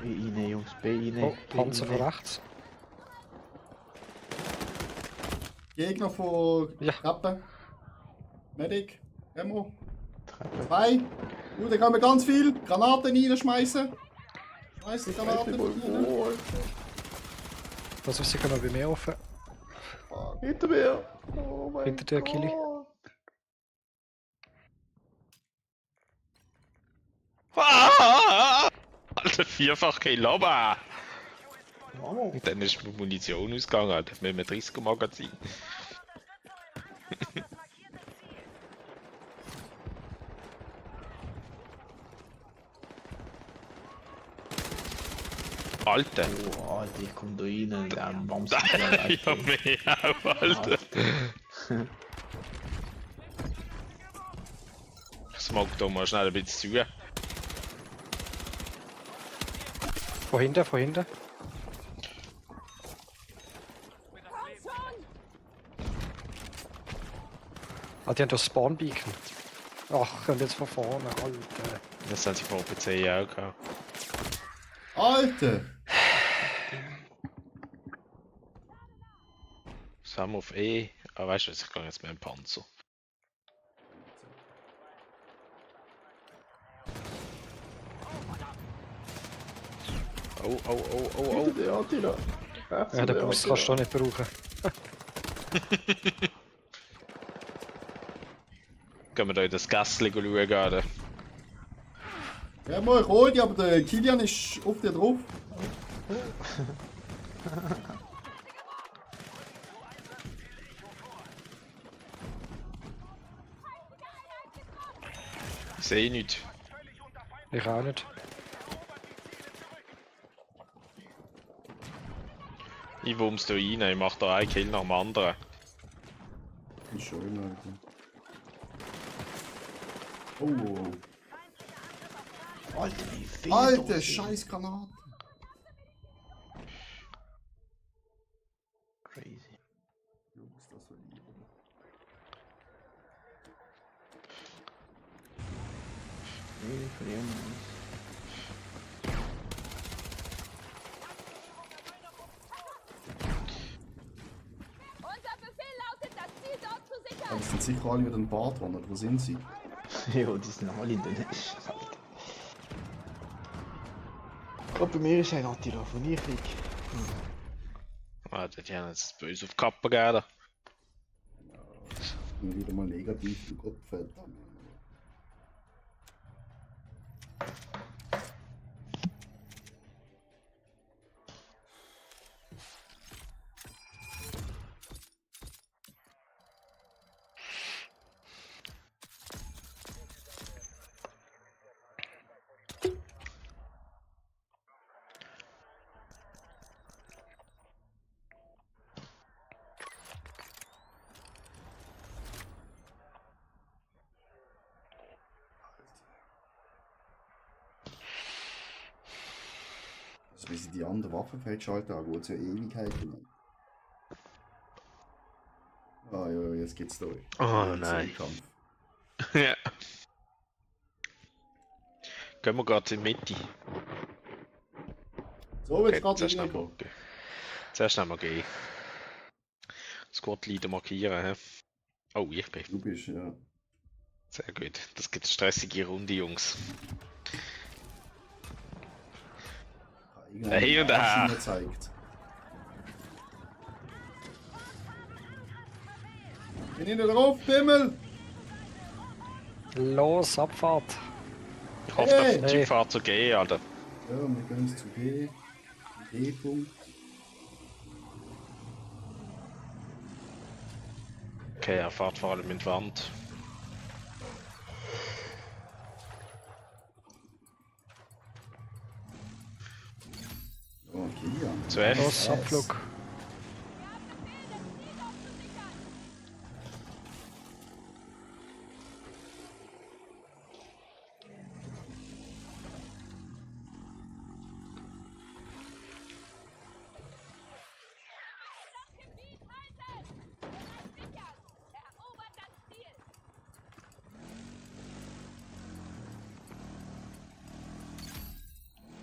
B rein, Jungs, B rein. Oh, Panzer von rechts. Gegner von Ja. Treppe. Medic. Remo. Treppe. 2. Da kann man ganz viel Granaten reinschmeißen. Schmeiß die Granaten rein. Was ist sicher noch bei mir offen? Hinter mir! Oh mein Hinter dir, Kili. Ah! Alter, vierfach Kill, aber! Wow. Und dann ist mir Munition ausgegangen, Alter, mit einem 30er Magazin. Alter! Oh, Alter, ich komm da rein und dann bamst Ja, mehr auch, Alter! Ich smoke da mal schnell ein bisschen zu. Von hinten, von hinten. Komm schon! Ah, die haben das Spawn-Beacon. Ach, und jetzt von vorne, Alter. Das haben sie vor PC auch gehabt. Alter! Sam auf E. Ah, weißt du was, ich gehe jetzt mit dem Panzer. Oh, oh, oh, oh, oh. Der Attila. Ja, den Bus kannst du auch nicht brauchen. Gehen wir da in das Gässchen schauen gerade. Remo, ich hol dich, aber der Kilian ist auf dir drauf. Ich sehe nichts. Ich auch nicht. Ich wumms da rein, ich mach da einen Kill nach dem anderen. Wie schön, Alter. Oh, Alter, wie viel Alter, da sind. scheiß Granaten. Crazy. Jungs, das war lieb, oder? Nee, verlieren wir nicht. Unser Befehl lautet, das Ziel dort zu sichern! Aber es sind sicher alle wieder ein Bad dran, oder wo sind sie? Ja, die sind alle in der Nähe. Oh, bei mir ist ein Attila von ich lieg. Alter, die haben jetzt böse auf die Kappe gegeben. Ich bin wieder mal negativ, du Gottfett. Also wie sie die andere Waffe freischalten, aber geht es ja Ewigkeiten lang. Ah ja, jetzt geht's durch. Oh nein. Kampf. Ja. Gehen wir gerade in die Mitte. So, jetzt Okay, gerade zuerst reinkommen. nochmal gehen. Zuerst nochmal gehen. Squad-Leader markieren, hä? Oh, ich bin. Du bist, ja. Sehr gut. Das gibt eine stressige Runde, Jungs. Hey und da. Zeigt. Bin ich nicht drauf, Bimmel? Los, Abfahrt! Ich hoffe, Hey. der Typ fährt zu G, Alter. Ja, wir gehen zu G. G-Punkt. Okay, er fährt vor allem in die Wand. Oh, Kilian. Zu F. Los, Abflug! Gebiet halten! Bereich sichern! Erobert das Ziel!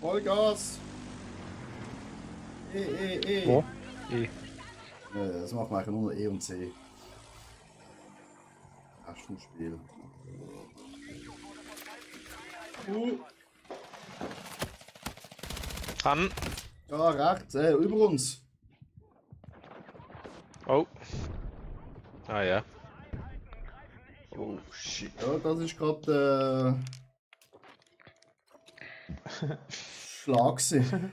Vollgas! E. Wo? E. Das machen wir eigentlich nur E und C. Hast du ein Spiel. An. Ja, rechts, über uns. Oh. Ah ja. Oh shit. Ja, das ist gerade Schlag gewesen.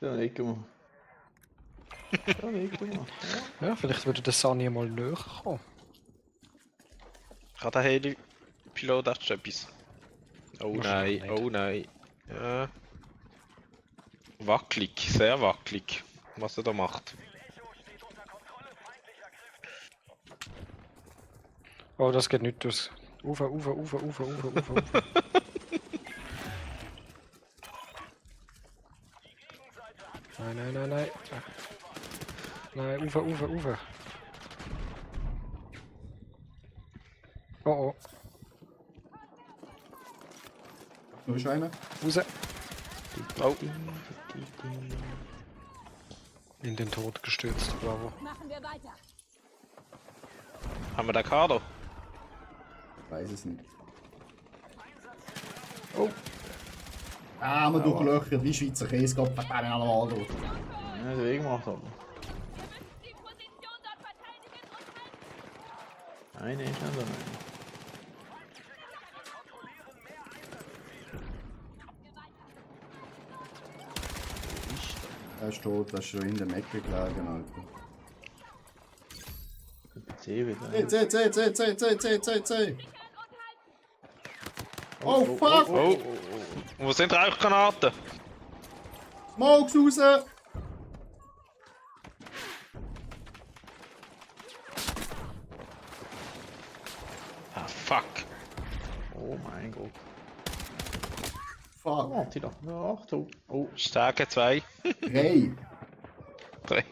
Ja, nicht gemacht. Ja, nicht gemacht. Ja, vielleicht würde der Sunny mal näher kommen. Kann der Heli-Pilot echt schon etwas? Oh Wahrscheinlich nein, nicht. oh nein. Ja. Wackelig, sehr wackelig, was er da macht. Oh, das geht nicht aus. Ufer. Nein. Nein, Ufer. Oh. Nur ist einer. Raus. Oh. In den Tod gestürzt, bravo. Machen wir weiter! Haben wir den Kader? Ich weiß es nicht. Oh! Ah, wir durchlöchert wie Schweizer Käse, Gott verdammt allemal durch. Ja, das Weg gemacht aber. Wir müssen die Position dort verteidigen und halten! Nein, ist nicht so. Er ist tot, das ist schon in der Mecke gelegen, Alter. C wieder. C. Oh fuck! Oh. Wo sind Rauchgranaten? Smokes raus! Ah, fuck. Oh mein Gott. Fuck. Oh, Tila. Ja, Achtung. Oh, Stärke 2. 3. 3.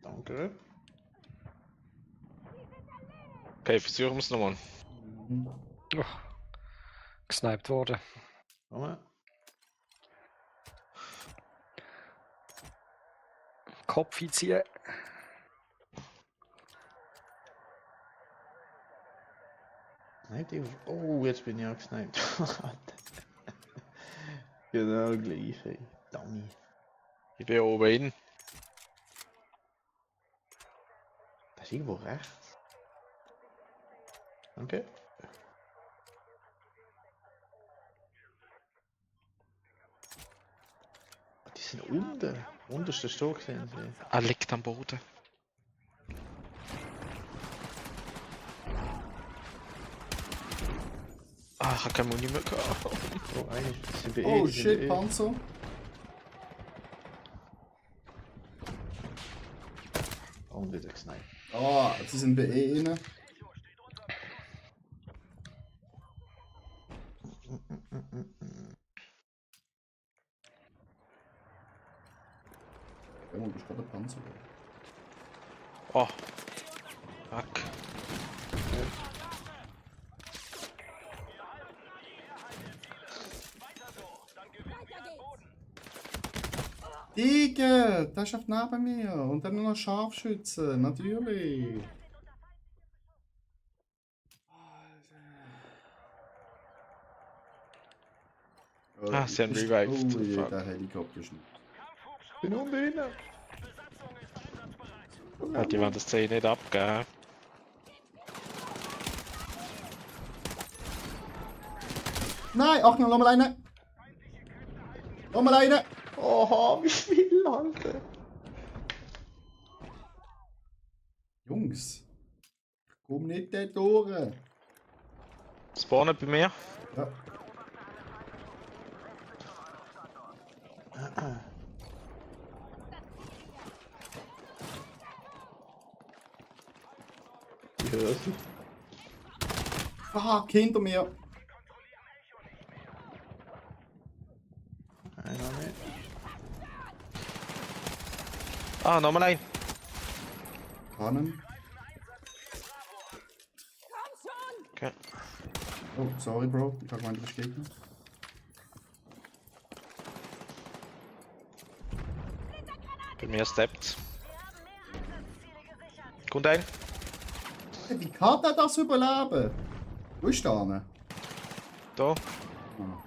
danke. Okay, versuchen wir es nochmal. Oh. Gesniped worden. Komm mal. Kopf einziehen. Sniped ich auf. Oh, jetzt bin ich auch gesniped. Genau gleich, ey. Dummy. Ich bin oben hin. Das ist irgendwo rechts. Danke. Die sind unten. Unterster Stock sind sie. Er liegt am Boden. Ah, ich habe keine Muni mehr gehabt. Oh, eigentlich sind wir Oh die sind shit, eh- Panzer. Und wieder gesniped. Ah, sie sind bei E rein. Ja, du bist gerade ein Panzer. Oh. Fuck. Digga, der schafft neben mir. Und dann noch Scharfschützen, natürlich. Ah, sie haben revived. Oh je, Fuck. der Helikopter ist nicht. Bin unten drin. Ja, die wollen das C nicht abgeben. Nein, Achtung, lass mal rein! Lass mal rein! Oha, wie viel, Alter. Jungs, komm nicht dort durch! Spawnen bei mir. Ja. Ich höre sie. Fuck, hinter mir! Nein, noch nicht. Ah, nochmal ein. Kannen. Okay. Oh, sorry, Bro. Ich hab gemeint, du bist Gegner. Bei mir steppt. Kommt ein. Wie kann der das überleben? Wo ist der denn? Da. Ah.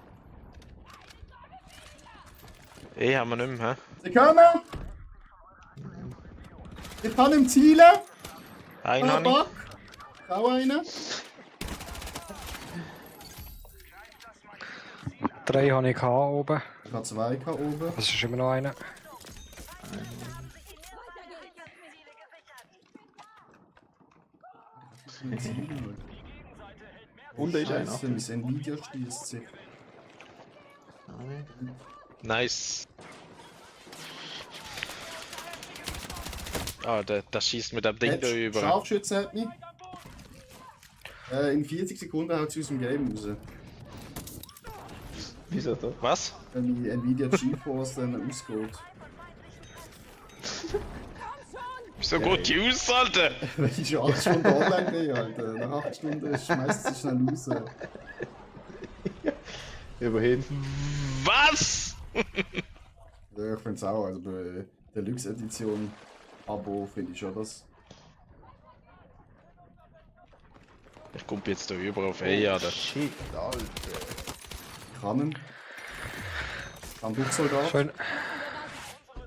Haben wir nicht mehr, hä? Sie kommen! Ich kann ihm zielen! Einen habe ich. Bug! Auch einen! 3 habe ich oben. Ich habe 2 oben. Das ist immer noch einer. Und da ist einer. Scheiße, mein Nvidia schließt sich. Nice. Ah, der schießt mit dem Ding da über. Scharfschütze hat mich. In 40 Sekunden haut es aus dem Game raus. Wieso da? Was? Wenn die Nvidia GeForce dann ausgeht. So gut die aus, Alter! Weil ich schon 8 Stunden online bin, Alter. Nach 8 Stunden schmeißt sie schnell raus. Immerhin. Was? Ja, ich finde es auch. Also bei der Deluxe-Edition Abo finde ich schon das. Ich komme jetzt da über auf E, Alter. Shit, Alter. Kannen. Kann Ducksoldat. Schön.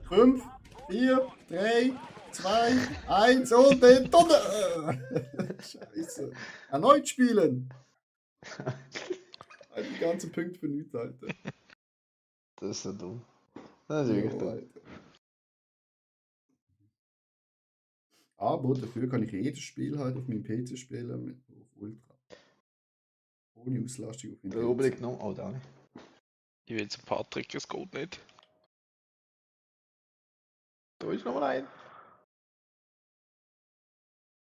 5, 4, 3, 2, 1 und den Tonne! Scheiße. Erneut spielen! Die ganzen Punkte für nichts, Alter. Das ist so dumm. Das ist wirklich dumm. Alter. Aber dafür kann ich jedes Spiel halt auf meinem PC spielen mit auf Ultra. Ohne Auslastung auf meinem Der oben liegt noch. Oh, da nicht. Ich will zum Patrick, es geht nicht. Da ist noch mal ein.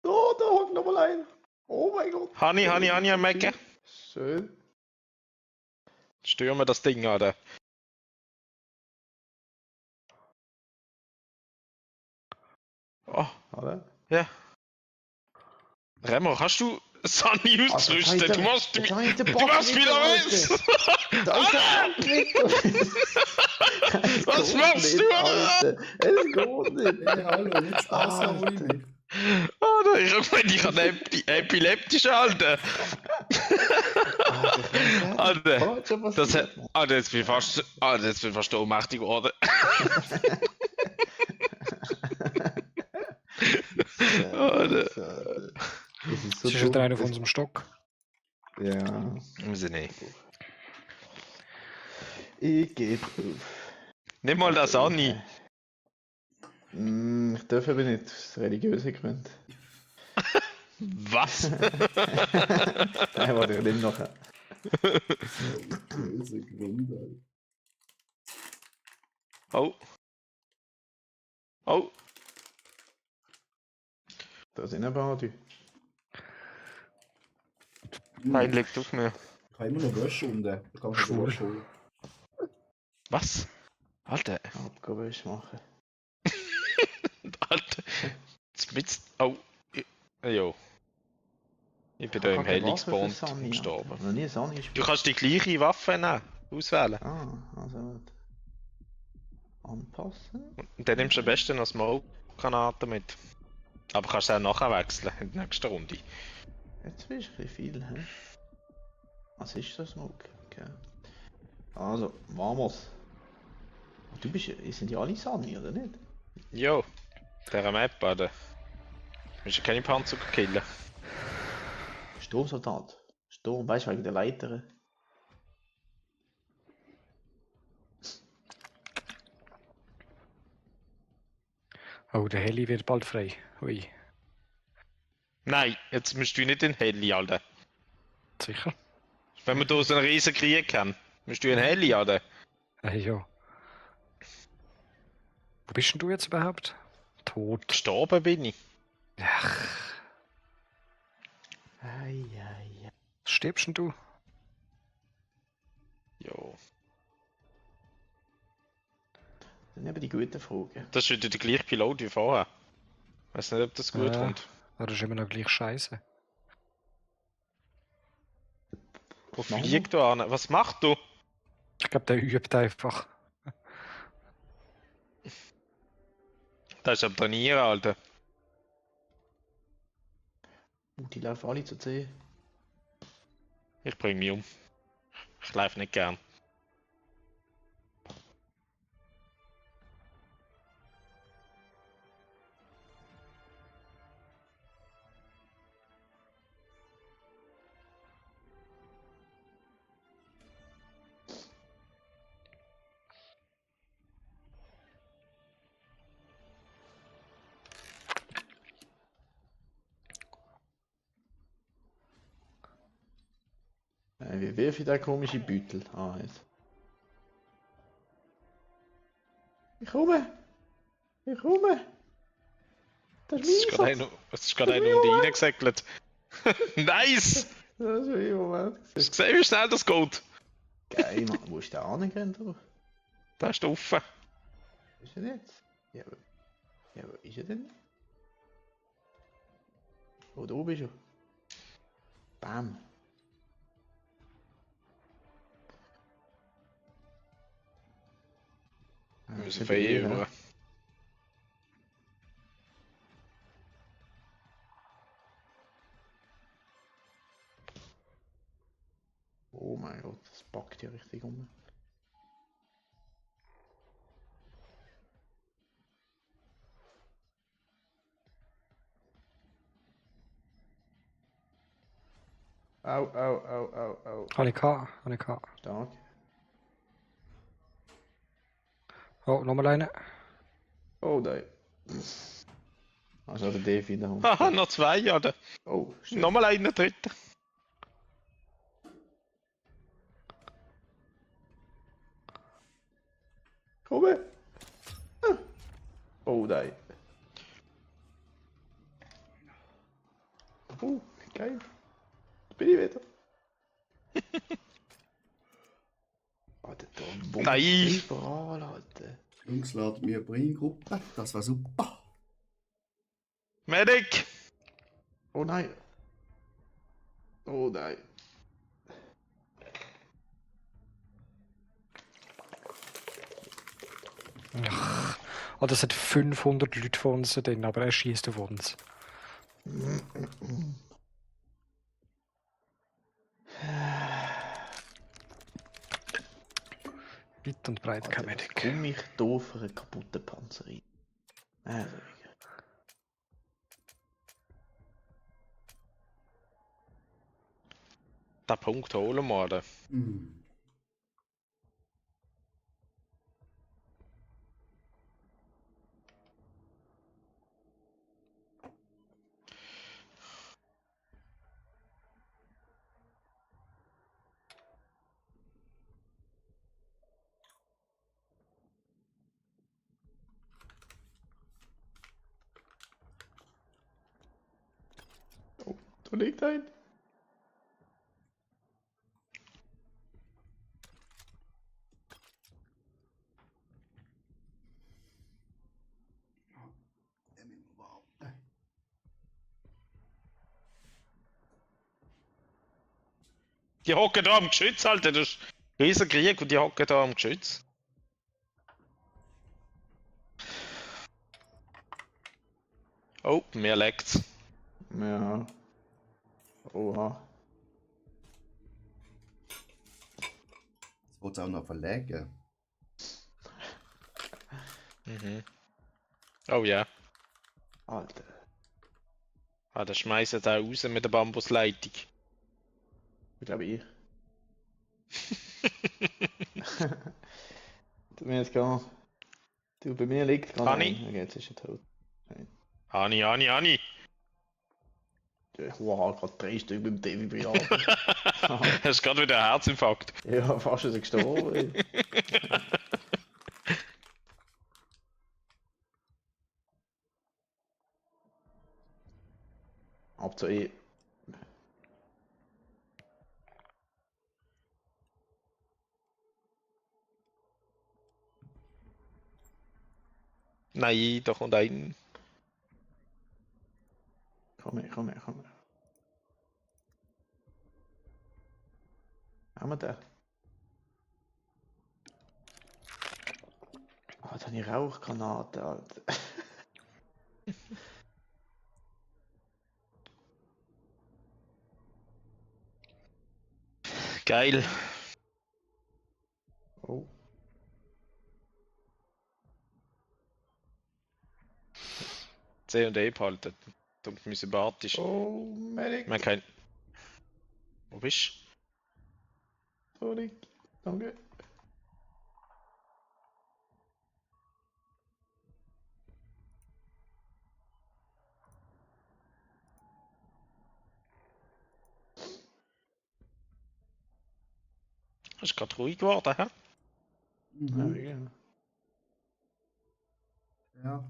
Oh, da hockt noch mal ein. Oh mein Gott. Hani am Mecken. Schön. Stürmen das Ding, Alter. Oh, Oder? ja. Remo, kannst du Sunny ausrüsten? Du machst wieder was! Da ist er. Was machst du, Alter? Es geht nicht. Hey, hallo, nicht Spaß haben ohne mich. Alter, ich hab gemeint, ich hab epileptisch, Alter. Alter, das hat... Alter, jetzt bin ich fast... Alter, jetzt bin ich fast ohnmächtig geworden. Alter. Das ist halt einer auf unserem Stock. Ja. Weiß ich nicht. Ich geh drauf. Nicht mal das Anni. Ich darf aber nicht das religiöse Grund. Was? Nein, warte, ich nehme nachher. Böse Gründe, Alter. Oh. Oh. Da sind ein paar die. Nein, liegt auf mir. Ich habe immer noch Wäsche unten. Da kann man schon Wäsche holen. Was? Alter. Abgabewäsche machen. Alter. Jetzt mit... Oh. Jo. Ich bin da im Heli gespawnt und gestorben. Noch nie Sunny gespielt. Du kannst die gleiche Waffe nehmen. Auswählen. Ah, also gut. Anpassen. Und dann nimmst du am besten noch Smoke-Granaten mit. Aber kannst du auch nachher wechseln in der nächsten Runde. Jetzt bist du ein bisschen viel, hä? Was ist das, Smoke? Okay. Also, vamos. Du bist, sind ja alle Sami, oder nicht? Jo, der Map, oder? Willst du keine Panzer killen? Sturmsoldat. Sturm, weißt du, wegen der Leiter. Oh, der Heli wird bald frei. Ui, Nein, jetzt musst du nicht in Heli, Alter. sicher? Wenn wir hier so einen riesen Krieg haben, musst du in Heli, Alter. Ja. Wo bist denn du jetzt überhaupt? Tot. Gestorben bin ich. Ach, Eieiei. stirbst denn du? Jo. Das sind eben die guten Fragen. Das ist wieder der gleiche Pilot wie vorher. Weiß nicht, ob das gut Ja. kommt. Aber das ist immer noch gleich scheiße. Wo machen wir? fliegt du an? Was macht du? Ich glaube, der übt einfach. Das ist am Trainieren, Alter. Die laufen alle zu C. Ich bring mich um. Ich laufe nicht gern. Wie wirf ich da komische Beutel? Ah, jetzt. Ich komme! Ich komme! Das Es ist ist mein gerade Einsatz! einer, es ist gerade einer unten reingesäckelt. Nice! Das ist mein Moment. Hast du gesehen, wie schnell das geht? Geil, Mann. Wo ist der angerannt? Da ist er offen. Wo ist er jetzt? Ja, wo ist er denn? Oh, da oben ist er. Bam. Wir müssen verheben. Ja. Oh mein Gott, das packt ja richtig um. Au, au, au, au, au. Habe ich gehabt, habe ich gehabt. Stark. Oh, nochmal eine. Oh, nein. Also der Dave in der Hand. Haha, noch zwei, oder? Oh, shit. Nochmal einer dritten. Komme! Ah. Oh, nein. Oh, geil. Da bin ich wieder. Alter, da bombt Nein. überall, Alter. Jungs, laden mir Brain-Gruppe. Das war super. Medic! Oh nein. Oh nein. Ach. Oh, das sind 500 Leute von uns drin, aber er schießt auf uns. Weit und breit kein Alter, was Medic. komme ich da für einen kaputten Panzer rein? Also, Den Punkt holen wir, oder? Hm. da liegt ein. Die hocken da am Geschütz, Alter. Das ist ein riesen Krieg und die hocken da am Geschütz. Oh, mir leckt's. Ja. Oha. Das Geht es auch noch verlegen? Mhm. Oh ja. Alter. Ah, der schmeißt da raus mit der Bambusleitung. Ich glaube ich. Du mir jetzt gehen. Du, bei mir liegt gar Hani? nicht. Okay, jetzt ist er tot. Hani, Hani, Hani! Wow, gerade 3 Stück mit dem Defibrillator. Hast gerade wieder einen Herzinfarkt. Ja, fast ist er gestorben. Ey. Ab zu E. Nein, da kommt ein. Komm her, komm her, komm her. Haben wir den? Ah, jetzt habe ich Rauchgranaten, Alter. Geil. Oh. C und E behalten. Dumm sympathisch. Oh, Medic. Man kann. Wo bist Sorry. Danke. du? Ist gerade ruhig geworden, hä? Ja, ja. Ja.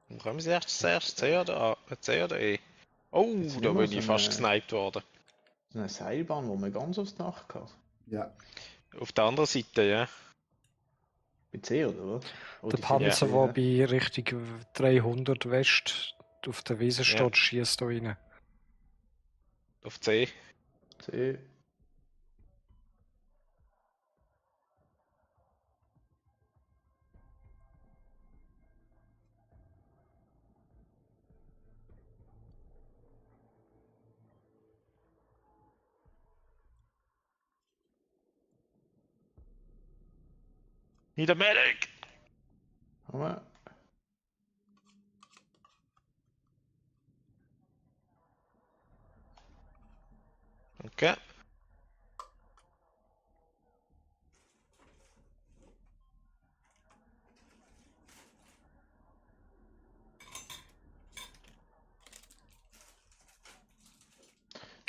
Dann kommen sie erst zuerst C oder A? C oder E? Oh, Jetzt sind da immer bin so ich fast eine- gesniped worden. So eine Seilbahn, wo man ganz aufs Dach kann. Ja. Auf der anderen Seite, ja. Bei C, oder was? Oh, Der die sind Panzer, C, der ja. bei Richtung 300 West auf der Wiese Ja. steht, schießt da rein. Auf C. C. Need a medic! Haben wir. Okay.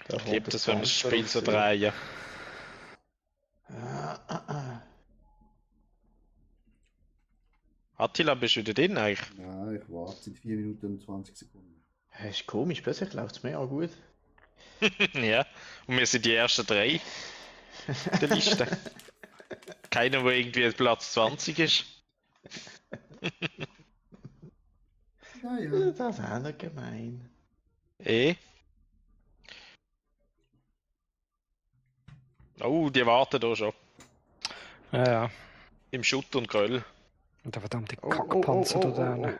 Da Ich liebe kommt das, wenn wir das Spiel so raus. drehen. Attila, bist du wieder drin eigentlich? Ja, ich warte seit 4 Minuten und 20 Sekunden. Das ist komisch, plötzlich läuft es mir auch gut. Ja. Und wir sind die ersten 3 der Liste. Keiner, der irgendwie Platz 20 ist. Ja, ja. Das ist auch noch gemein. Eh. Oh, die warten da schon. Ja, ja. Im Schutt und Gröll. Und der verdammte Oh, Kackpanzer da drinnen.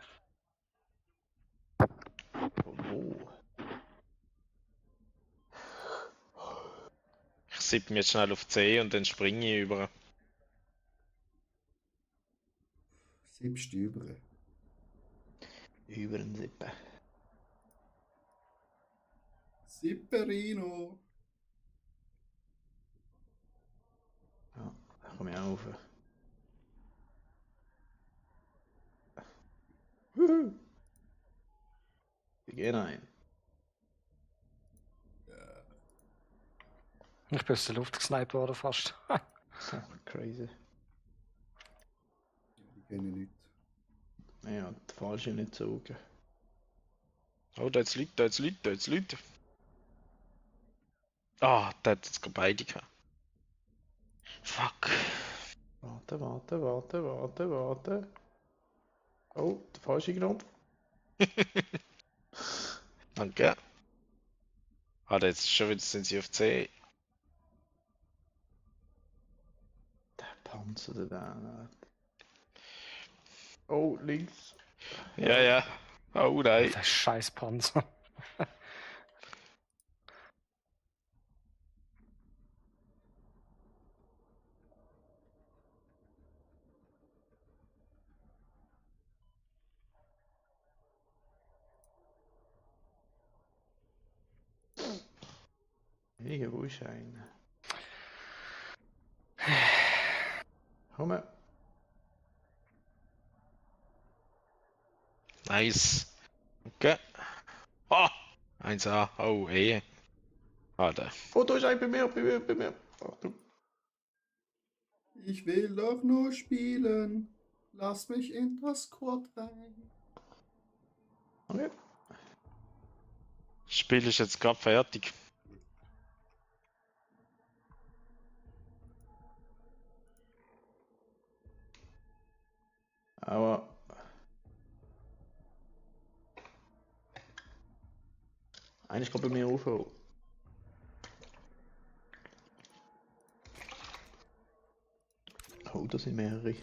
Oh. Ich sippe mir jetzt schnell auf C und dann springe ich über. Siebst über. Über den Sippe. Sipperino. Ja, da komme ich auch rauf. Wir gehen rein. Ich bin aus der Luft gesniped worden fast. Oh, crazy. Die kennen nicht. Ja, die falsche nicht zogen. Oh, da jetzt Leute, da jetzt Leute, da jetzt Leute. Ah, da hat jetzt gerade beide gehabt. Fuck. Warte, warte, warte, warte, warte. Oh, der falsche Knopf. Danke. Ah, da jetzt schon wieder sind sie auf C. Der Panzer da. Oh, links. Ja, ja. Oh nein. Der scheiß Panzer. Irgendwo ist einer. Komm. Nice. Okay. Oh! 1A. Oh, eh. Alter. Oh, da ist einer bei mir. Achtung. Ich will doch nur spielen. Lass mich in das Squad rein. Okay. Das Spiel ist jetzt gerade fertig. Aber... Einer ist gerade bei mir rauf. Oh, da sind mehrere.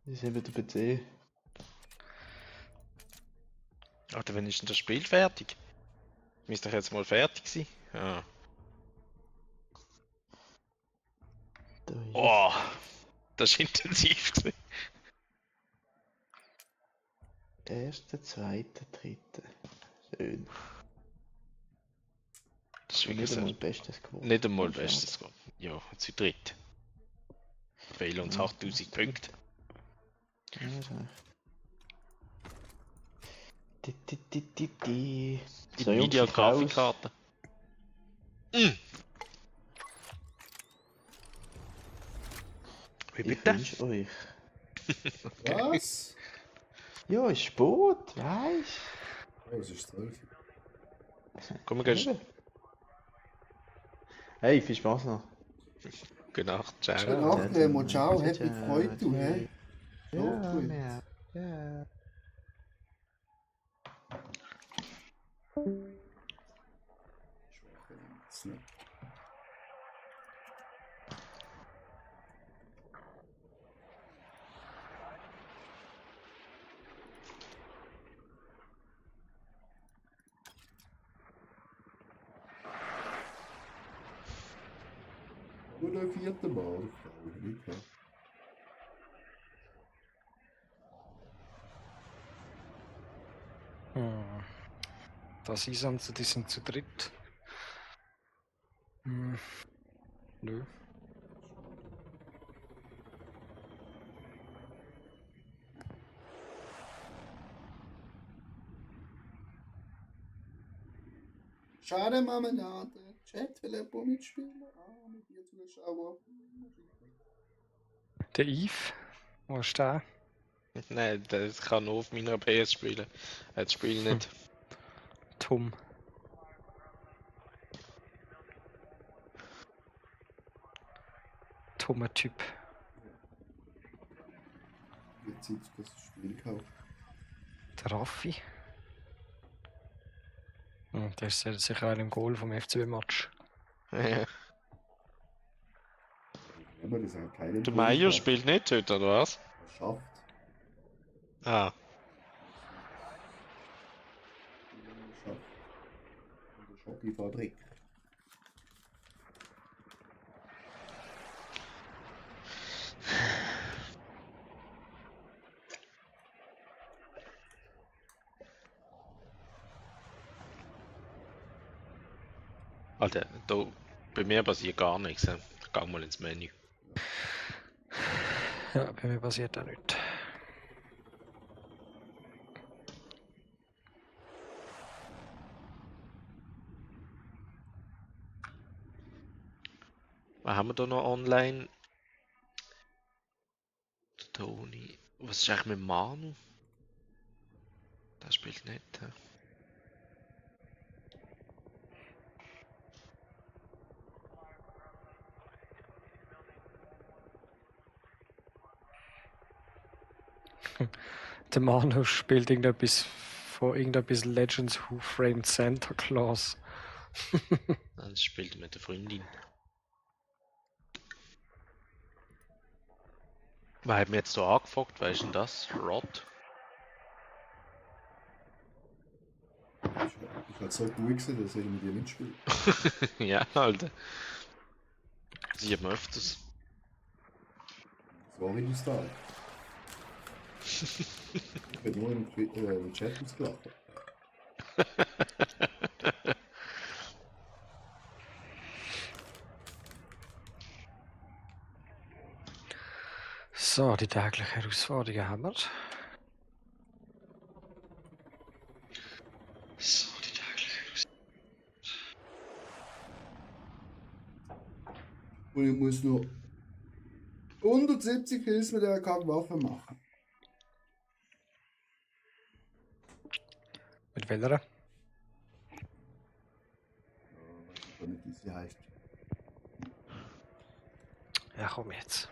Die sind wieder PC. Alter, wann ist denn das Spiel fertig? Müsste doch jetzt mal fertig sein. Ja. Da ist Oh! Das ist intensiv gewesen. erster, zweiter, dritter. Schön. Das ist Nicht wirklich einmal so. das Bestes geworden. Nicht einmal Schade. bestes geworden. Ja, zu dritt. Fehlen uns Ja, 8000 Punkte. Ja, ist recht. Die Nvidia-Grafikkarte. Wie Ich bitte? wünsche euch. Was? Ja, ist Sport, weißt Oh, es ist 12. Komm, wir du? gehen. Hey, viel Spaß noch. Gute Nacht, ciao. Gute Nacht, Remo. Ciao. Hat mich gefreut, du, hä? Ja, gut. ja. Ja. Schwach, nicht. Nur der vierte Mal, nicht wahr? Das Isanze, die sind zu dritt. Nö. Schade, Marmelade. Chat will jemand mitspielen? Ah, mit dir Zuschauer. Der Eve, wo ist der? Nein, das kann nur auf meiner PS spielen. Das Spiel nicht. Tom. Tommer Typ. Jetzt sitzt das Spiel gekauft. Der Raffi. Der ist sicher auch im Goal vom FCB-Match. Ja. Aber das hat keinen Der Grund Meier gehabt. spielt nicht heute, oder was? Er schafft. Ah. Er schafft. Und der Schocki-Fabrik. Alter, da, bei mir passiert gar nichts. Geh mal ins Menü. Ja, bei mir passiert auch nichts. Was haben wir da noch online? Toni. Was ist eigentlich mit Manu? Der spielt nicht. Hä? Der Manu spielt irgendetwas von irgendetwas Legends Who Framed Santa Claus. Das spielt er mit der Freundin. Wer hat mir jetzt da angefragt? Wer ist denn das? Rod? Ich hatte so gut gesehen, dass ich mit dir mitspiele. Ja, Alter. Sieht man öfters. Sorry, du Star. Ich bin nur im Chat ausgelacht. So, die täglichen Herausforderungen haben wir. So, die tägliche Und ich muss noch 170 Kills mit der Waffe machen. Mit welcher? Ich weiß nicht, wie sie heißt. Ja, komm jetzt.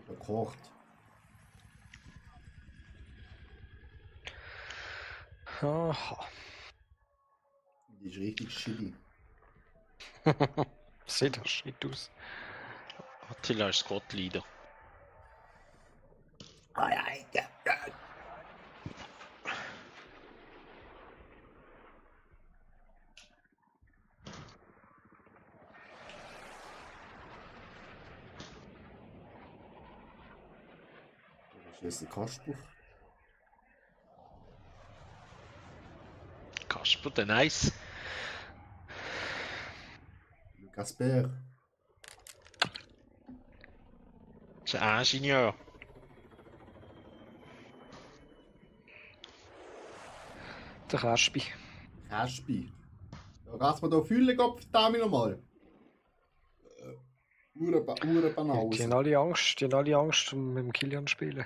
Gekocht. Aha. Die ist richtig shitty. Sieht doch shit aus. Attila ist Squad Leader. Das ist jetzt ein Kasper. Kasper, der Nice. Gasper. Das ist ein Ingenieur. Der Kaspi. Kaspi. Da kannst man da fühlen, Kopf, da nochmal. Uhrenbanause. Die haben alle Angst, um mit dem Kilian zu spielen.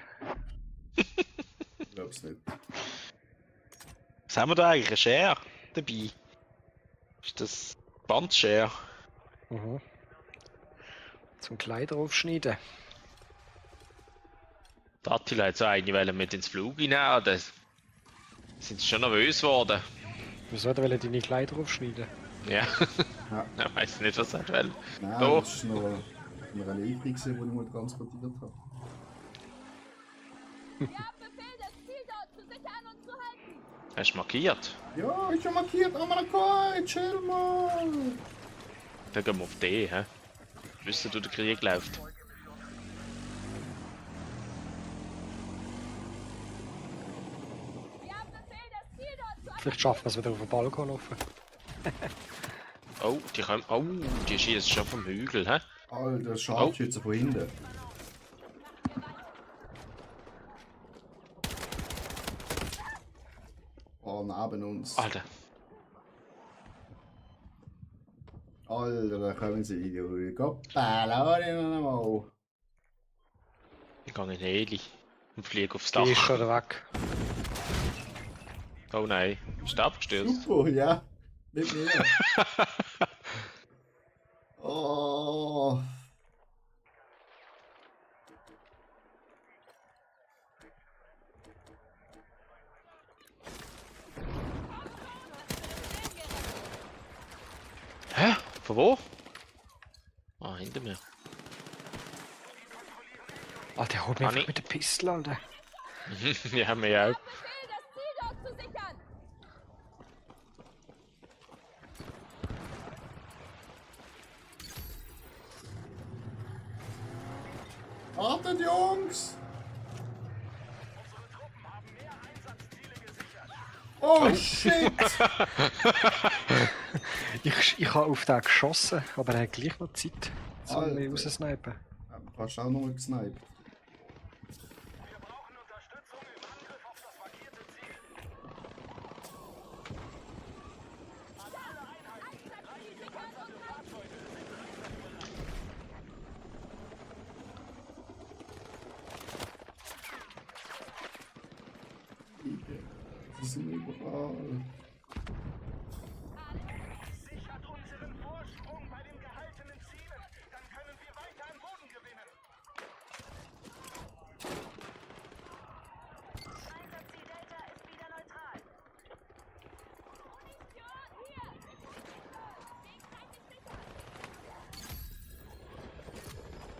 Ich glaub's nicht. Was haben wir da eigentlich? Ein Share dabei? Ist das Bandshare? Mhm. Zum Kleider aufschneiden. Der Attila hat so eine mit ins Flug hinein. Da sind sie schon nervös geworden. Wieso hat er deine Kleider aufschneiden? Ja. Ja. Ich weiß nicht, was er will. Nein, Da. das ist noch eine Lieferung, die ich mal transportiert habe. Wir haben Befehl, das Ziel dort zu sichern und zu halten. Hast du markiert? Ja, ich habe markiert, Amerikai, chill mal. Dann gehen wir auf D, hä? Wissen du, der Krieg läuft. Wir haben Befehl, das Ziel dort zu Vielleicht schaffen wir es wieder auf den Balkon rauf. Oh, die kommen. Oh, die schießen schon vom Hügel, hä? Alter, Scharfschütze von hinten. Oh, neben uns. Alter. Alter, da kommen sie in die Ruhe. Gott, Ballon nochmal. Ich gehe in Heli und fliege aufs Die ist Dach. schon weg. Oh nein, ist der abgestürzt? Super, ja. Nicht mehr. Oh. Hä? Von wo? Ah, hinter mir. Ah, der holt mich Anni. einfach mit der Pistole, Alter. Ja, mir auch. Befehl, das Ziel dort zu sichern. Wartet, Jungs! Oh, shit! Ich habe auf den geschossen, aber er hat gleich noch Zeit, um Alter. mich rauszusnipen. Du hast auch noch mal gesniped. Wir brauchen Unterstützung im Angriff auf das markierte Ziel. Sie sind überall. Sichert unseren Vorsprung bei den gehaltenen Zielen. Dann können wir weiter an Boden gewinnen. Einsatzziel Delta ist wieder neutral.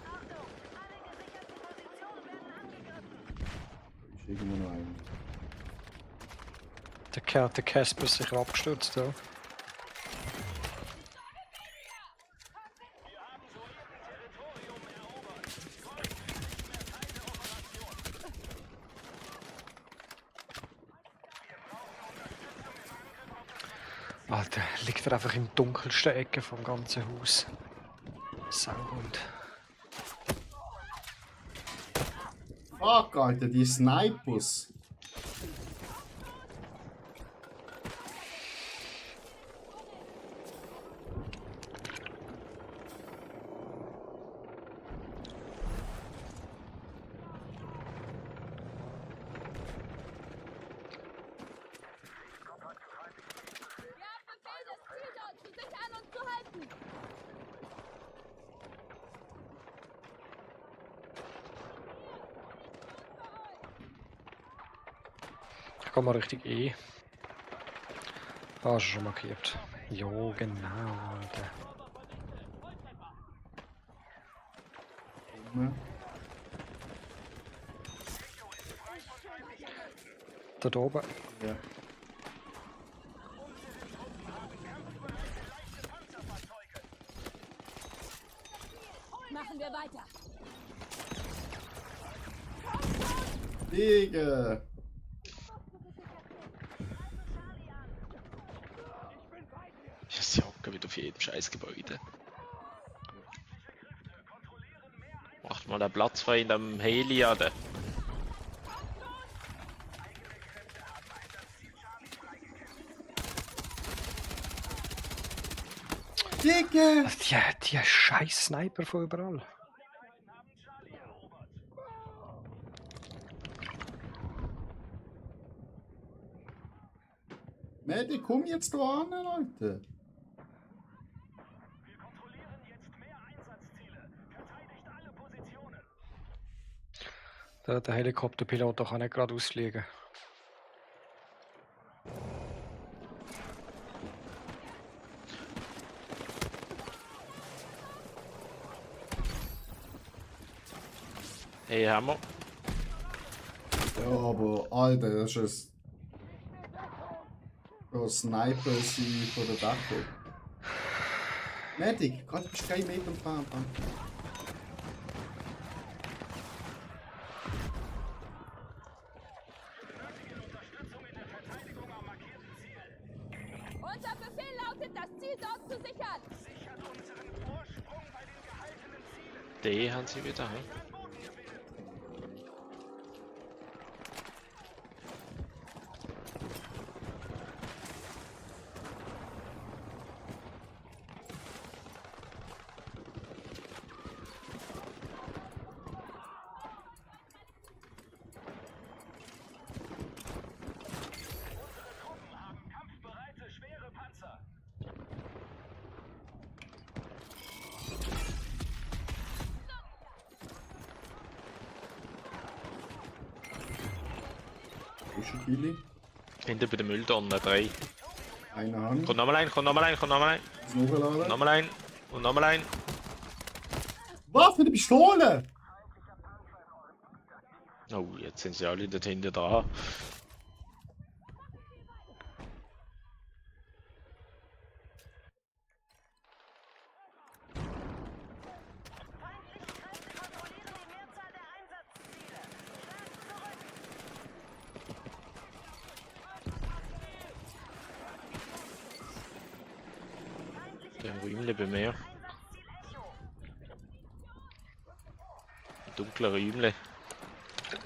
Achtung, alle gesicherten Positionen werden angegriffen. Ist irgendwo noch einer. Der Casper ist sicher abgestürzt, ja. Ah, Alter, liegt er einfach im dunkelsten Ecke vom ganzen Haus. Sauhund. Fuck, Alter, die Snipers. Wir haben Befehl, das Ziel dort zu sichern und zu halten. Ich komm mal richtig E. Ah, ist schon markiert. Jo, genau, Alter. Da oben. Ja. Machen wir weiter. Digga. Ich hocke wieder auf jedem scheiß Gebäude. Macht mal den Platz frei in dem Heli, Alter. Digga. Die scheiß Sniper von überall. Mädel, komm jetzt da an, Leute. Wir kontrollieren jetzt mehr Einsatzziele. Verteidigt alle Positionen. Der Helikopterpilot kann nicht gerade ausfliegen. Hey, haben wir. Ja, aber Alter, das ist ein Sniper sie von der Dachel. Medic, gerade bist du 3 Meter entfernt. Unser Befehl lautet, das Ziel dort zu sichern. Sichert unseren Vorsprung bei den gehaltenen Zielen. D haben sie wieder, hm? Truppen haben kampfbereite schwere Panzer. Ist ein Kili. Hinter bei der Mülltonne, 3. Eine Hand. Kommt nochmal ein, kommt nochmal ein, kommt nochmal ein. Das Nachladen. Nochmal ein. Und nochmal ein. Was für eine Pistole? Oh, jetzt sind sie alle dort hinten da. Feindliche Kräfte kontrollieren die Mehrzahl der Einsatzziele. Schlagt zurück. Der Rühmle bei mir. Einsatzziel Echo. Dunkler Rühmle.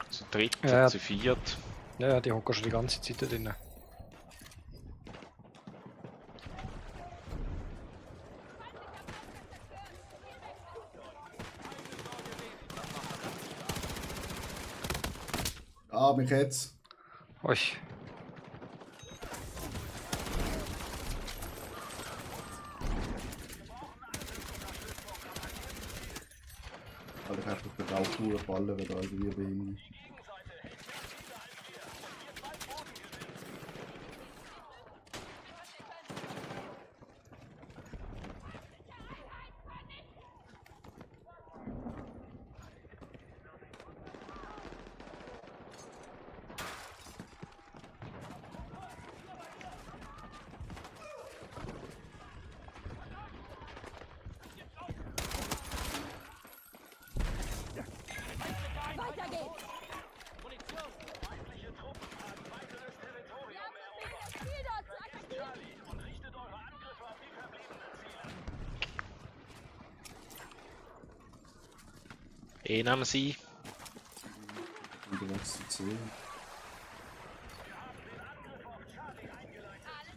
Zu dritt, Ja. zu viert. Ja, die hocken schon die ganze Zeit da drin. Ah, mich jetzt. Ui. Alter, ich hab auf den Rauchtour ballen, wieder, Alter, wie bei ihm. Weiter geht's. E nehmen sie. Und du wachst zu C. Alles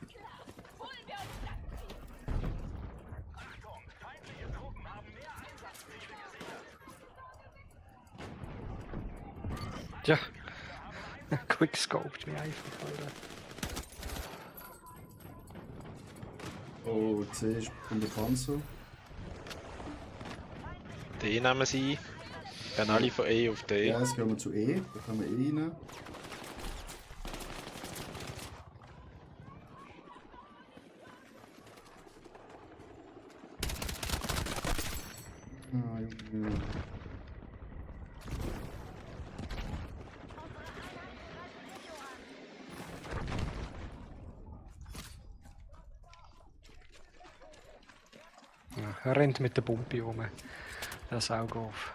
klar. Holen wir uns das Ziel. Achtung, feindliche Truppen haben mehr Einsatzziele gesichert. Tja. Quickscoped mich einfach, Alter. Oh, C ist unter Panzer. D nehmen sie. Gehen alle von E auf D. Ja, jetzt gehen wir zu E. Da können wir E rein. Ah, Junge. Ja, er rennt mit der Pumpe rum. Das Auge auf.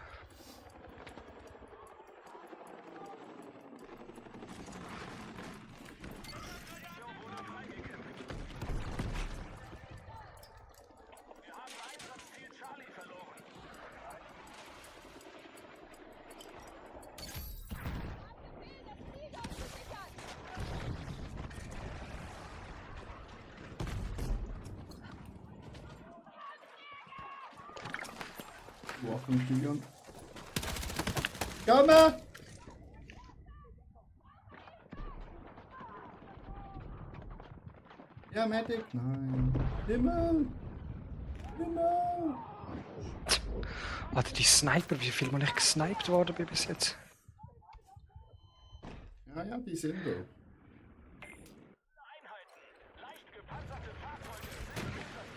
Walking Gigan. Komme! Ja, Medic. Nein. Himmel! Himmel! Alter, die Sniper, wie viel man nicht gesniped worden bin bis jetzt? Ja, ja, die sind da. Einheiten, leicht gepanzerte Fahrzeuge sind einsatzbereit.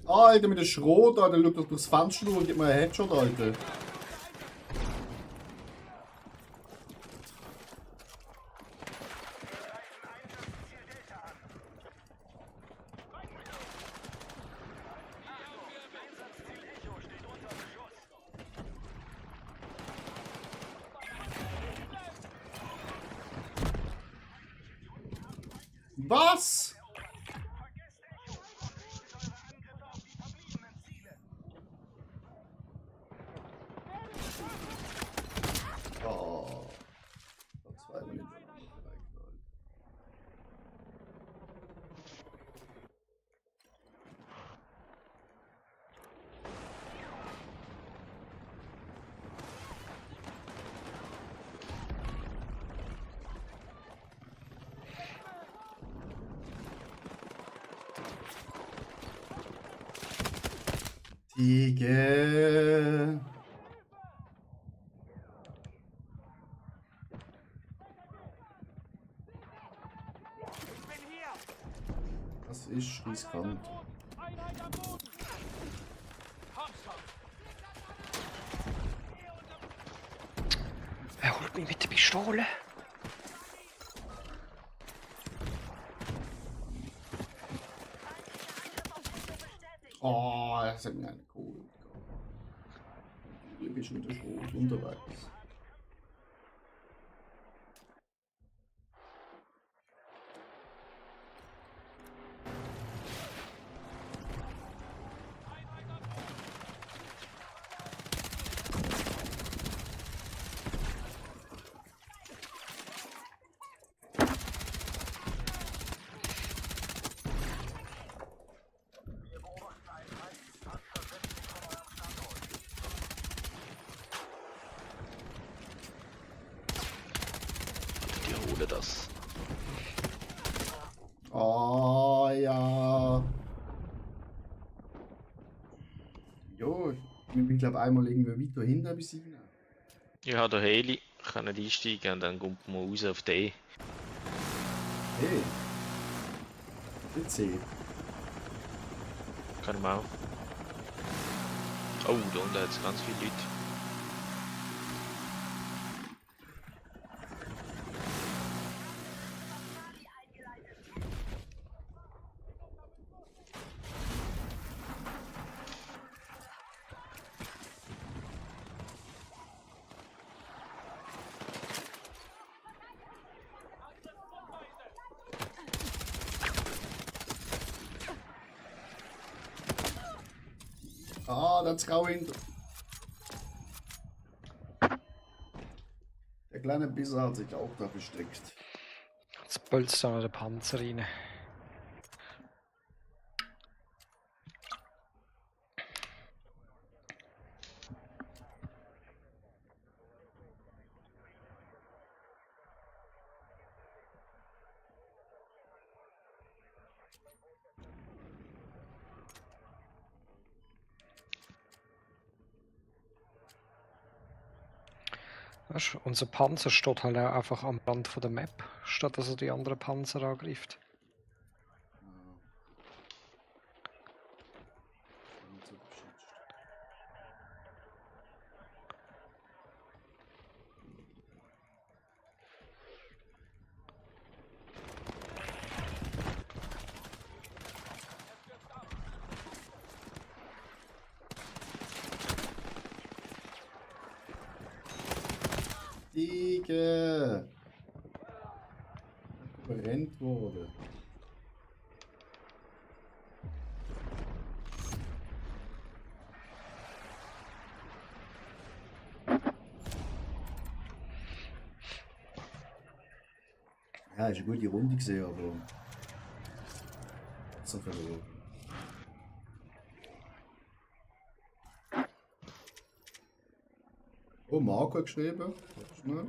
Alter, mit der Schrot, Alter, schau doch durchs Fenster durch und gib mir einen Headshot, Alter. Was? Oh. Noch 2 Minuten. Tiger. Das ist riskant. Er holt mich mit der Pistole. Oh, das hat mir eine Kohle. Du bist mit der Schrot unterwegs. Die holen das. Oh ja. Jo, ich glaube einmal irgendwie weiter hinten bis rein. Ich habe den Heli, können einsteigen und dann kommt man raus auf D. Hey. Nicht C. Können wir auch. Oh, da unten hat es ganz viele Leute. Ah, das Grau hinter. Der kleine Bisser hat sich auch da versteckt. Jetzt pölzt da noch der Panzer rein. Weißt du, unser Panzer steht halt auch einfach am Rand von der Map, statt dass er die anderen Panzer angreift. Digga! Überrennt wurde. Ja, ist eine gute Runde gesehen, aber. So verloren. Oh, Marco hat geschrieben. Warte mal.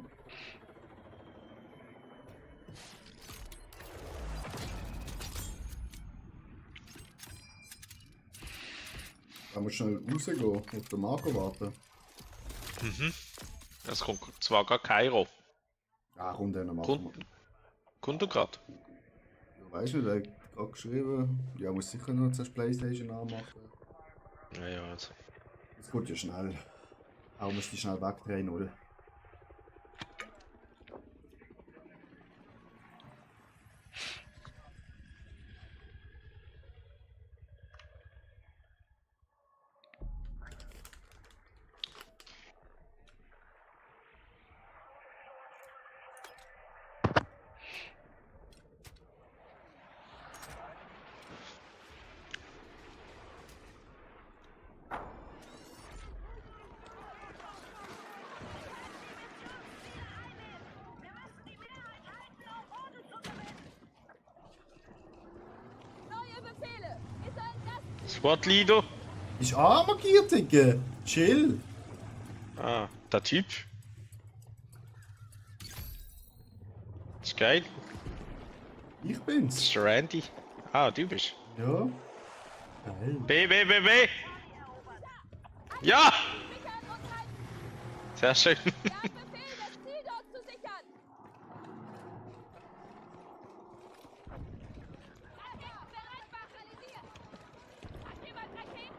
Da muss schnell rausgehen, auf den Marco warten. Mhm. Es kommt zwar gar Kairo. Ja, komm, dann machen wir. Kommt er gerade? Ich weiß nicht, er hat gerade geschrieben. Ja, muss sicher noch zuerst PlayStation anmachen. Ja, also. Das geht ja schnell. Auch muss die schnell weg 3-0. Neue Befehle. Wir sollen das Squad Leader? Ist markiert, Digga. Chill. Ah, der Typ. Ist geil. Ich Das bin's. ist der Randy. Ah, du bist. Ja. Geil. B, B, B, B! Ja! sichern und halten. Sehr schön. Wir haben Befehl, das Ziel dort zu sichern. Bereit materialisiert. Hat jemand Raketen?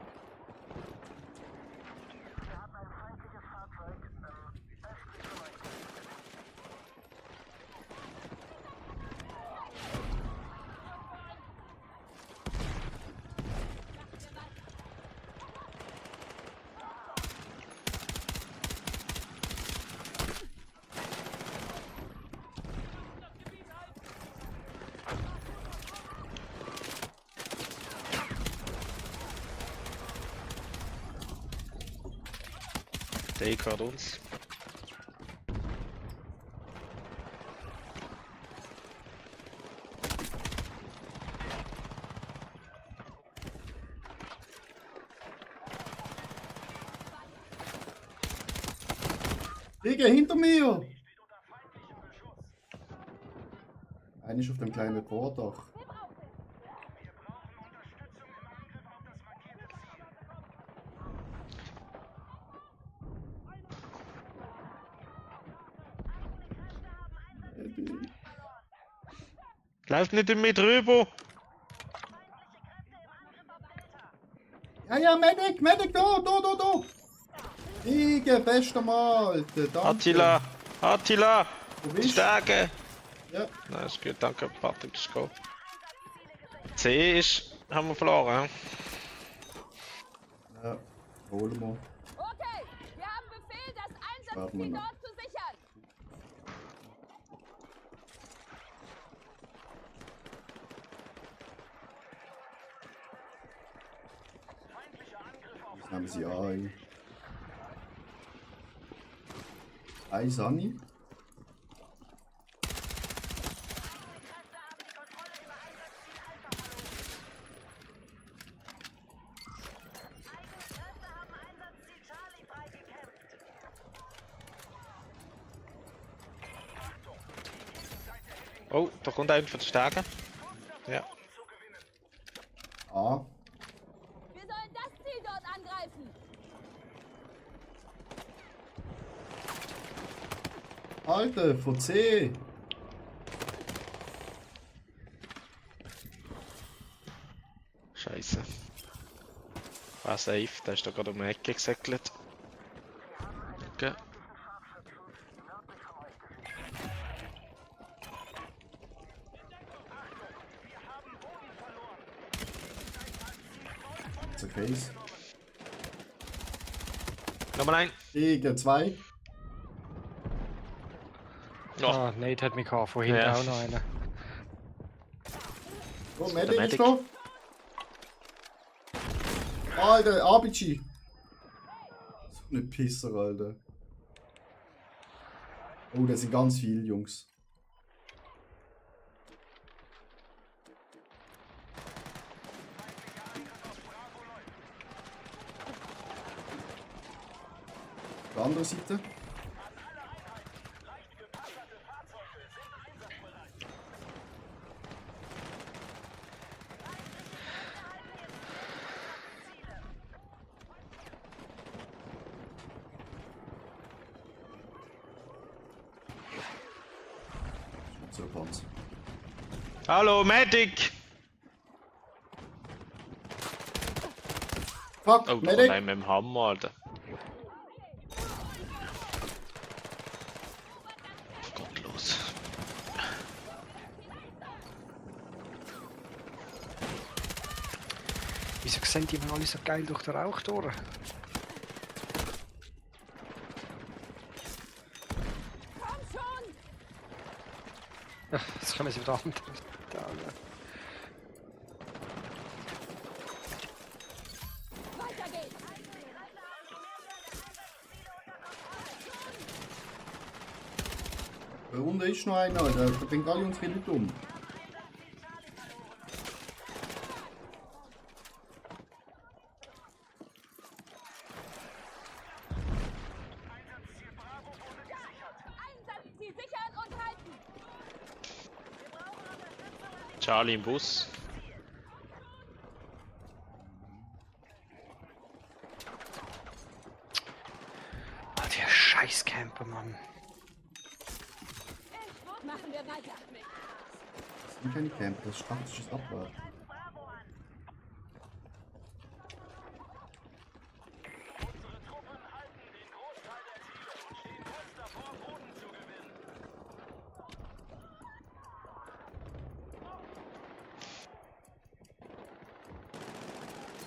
Der gehört uns. Digga, hinter mir! Einer ist auf dem kleinen Vordach. Lauf nicht in mir drüber! Ja, ja, Medic, Medic, da! Digga, bester Mal, Alter, danke. Attila! Wo bist du? Stärke! Ja. Nein, ist gut, danke, Patrick, das ist gut. C ist, haben wir verloren. Ja, holen wir. Okay, wir haben Befehl, das Warten wir Einsatzziel noch. dort zu sichern. Nehmen sie ein. Ein Sani. Oh, da kommt einer von der Stärke. Ja. A. Wir sollen das Ziel dort angreifen. Alter, von C. Scheiße. War safe, der ist da gerade um die Ecke gesäckelt. Okay. Das ist ein Case. Nochmal ein. Gegen 2. Oh, Ah, Nate hat mich gehabt, vorhin Ja. auch noch einer. Oh, der Medic ist Medic. da. Alter, RPG. So eine Pisser, Alter. Oh, da sind ganz viele Jungs. Auf der anderen Seite. So, Panzer. hallo, Medic! Fuck, Oh, da kommt Medic! einer mit dem Hammer, Alter. Gottlos. Wieso sehen die mir alle so geil durch den Rauch durch? Komm schon! Ja, jetzt können sie wieder an. Weiter geht's! Da unten ist noch einer, der bringt alle unsere Leute um. Einsatzziel sichern und halten! Charlie im Bus. Ah, der Scheiß-Camper, Mann. Machen wir weiter! Das sind keine Camper, das ist taktisches Abwehr. Unsere Truppen halten den Großteil der Ziele und stehen kurz davor, Boden zu gewinnen.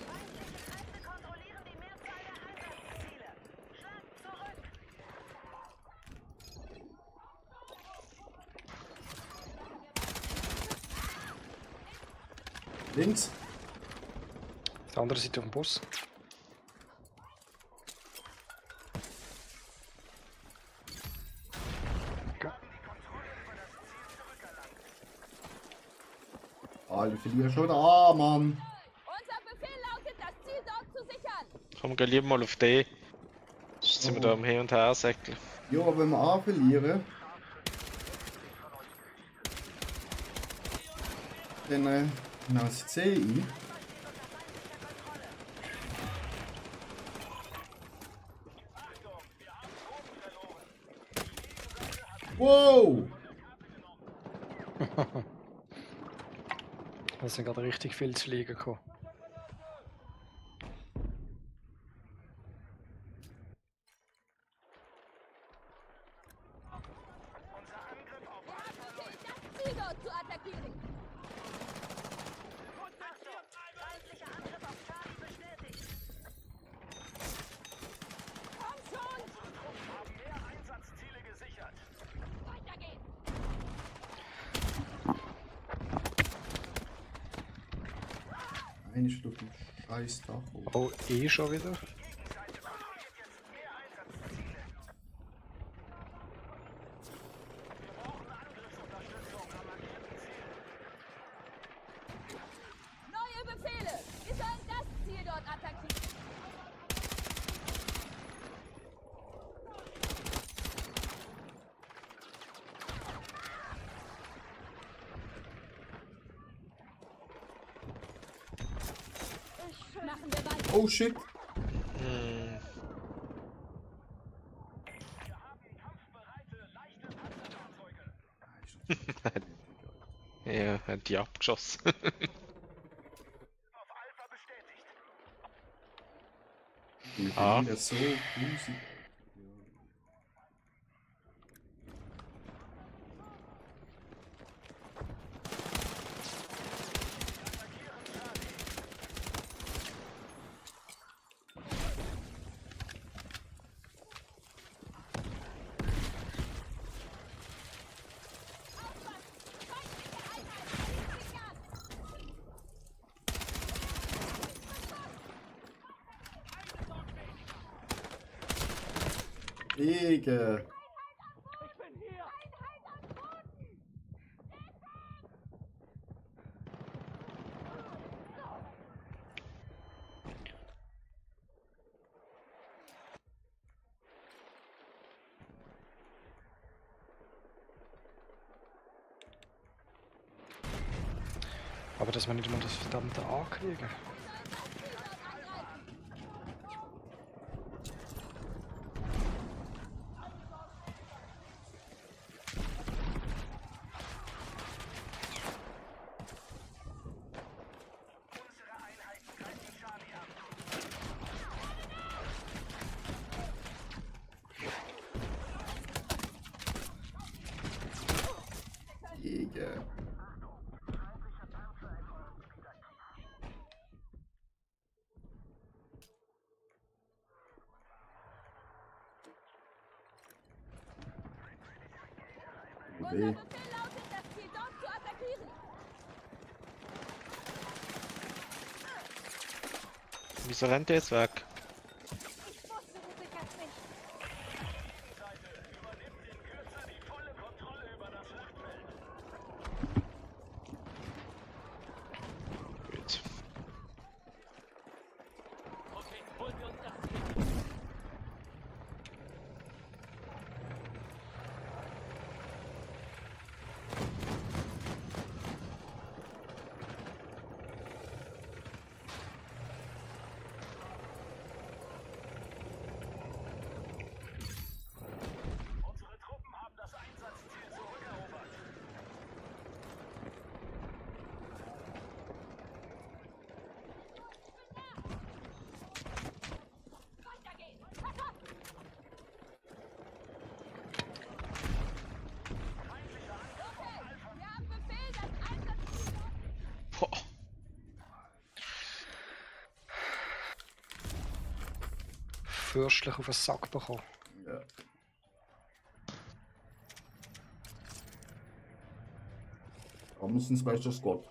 Feindliche Kräfte kontrollieren die Mehrzahl der Einsatzziele. Schlag zurück! Links. Auf der anderen Seite vom Bus. Okay. Ah, wir verlieren schon wieder. Ah, Mann. Unser Befehl lautet, das Ziel dort zu sichern! Komm, geh lieber mal auf D. Sonst sind wir da am Hin und Her säckeln. Ja, aber wenn wir A verlieren, dann nehmen sie C ein. Wow! Da sind gerade richtig viel zu liegen gekommen. Das Ziel dort zu attackieren! Feindlicher Angriff auf Charlie bestätigt. Komm schon! Haben mehr Einsatzziele gesichert. Weiter geht's! Eine Stufe. Eis Tacho. Oh, eh schon wieder. Neue Befehle! Wir sollen das Ziel dort attackieren. Machen wir weiter. Oh shit! Hm. Ja, hat die abgeschossen. Wir Ah. finden das so grusig. Ege. Aber dass wir nicht mal das verdammte A kriegen. Ege. Unser Okay. Befehl lautet, das Ziel dort zu attackieren. Wieso rennt der jetzt weg? Ich wusste, du sicherst mich. Gut. Unsere Truppen haben das Einsatzziel zurückerobert. Weiter geht's. Attack! Okay, wir haben Befehl, das Einsatzziel dort. Boah. Fürstlich auf den Sack bekommen. Ja. Andersens weiß das Gott.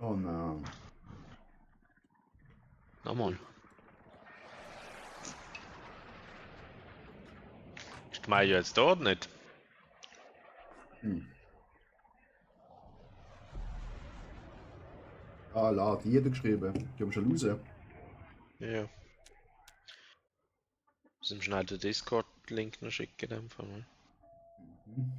Oh nein. Nochmal. Ist die Mayo jetzt dort nicht? Hm. Ah, la, die hat er geschrieben. Die haben schon raus. Ja. Muss ihm schnell den Discord-Link noch schicken, in dem Fall. Ne? Mhm.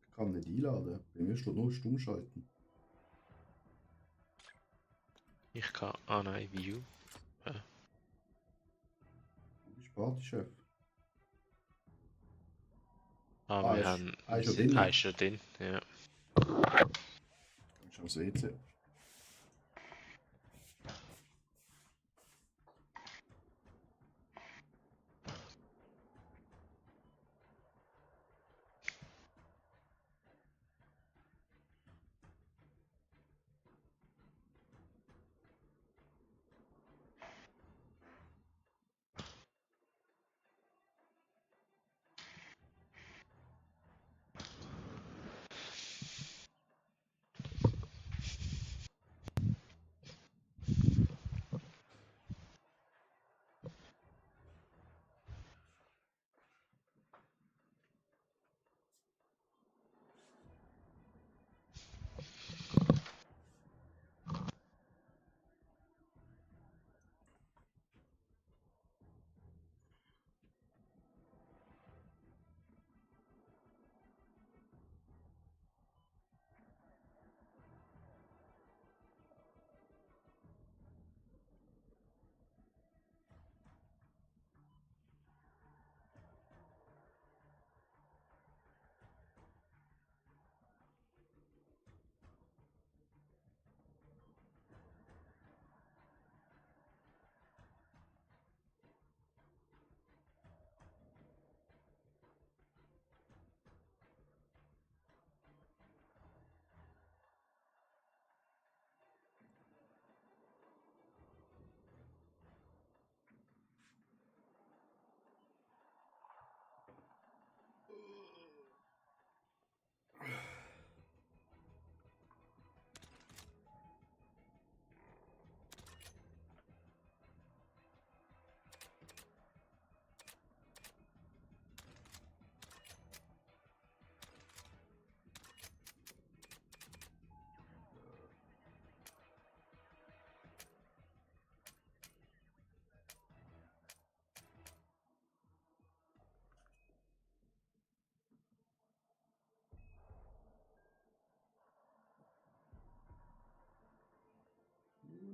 Ich kann nicht einladen. Bei mir steht nur stumm schalten. Ich kann. Ah nein, View. Du bist Partychef. Ah, wir haben. Ist schon drin. Ist schon drin, ja. Ist aufs WC.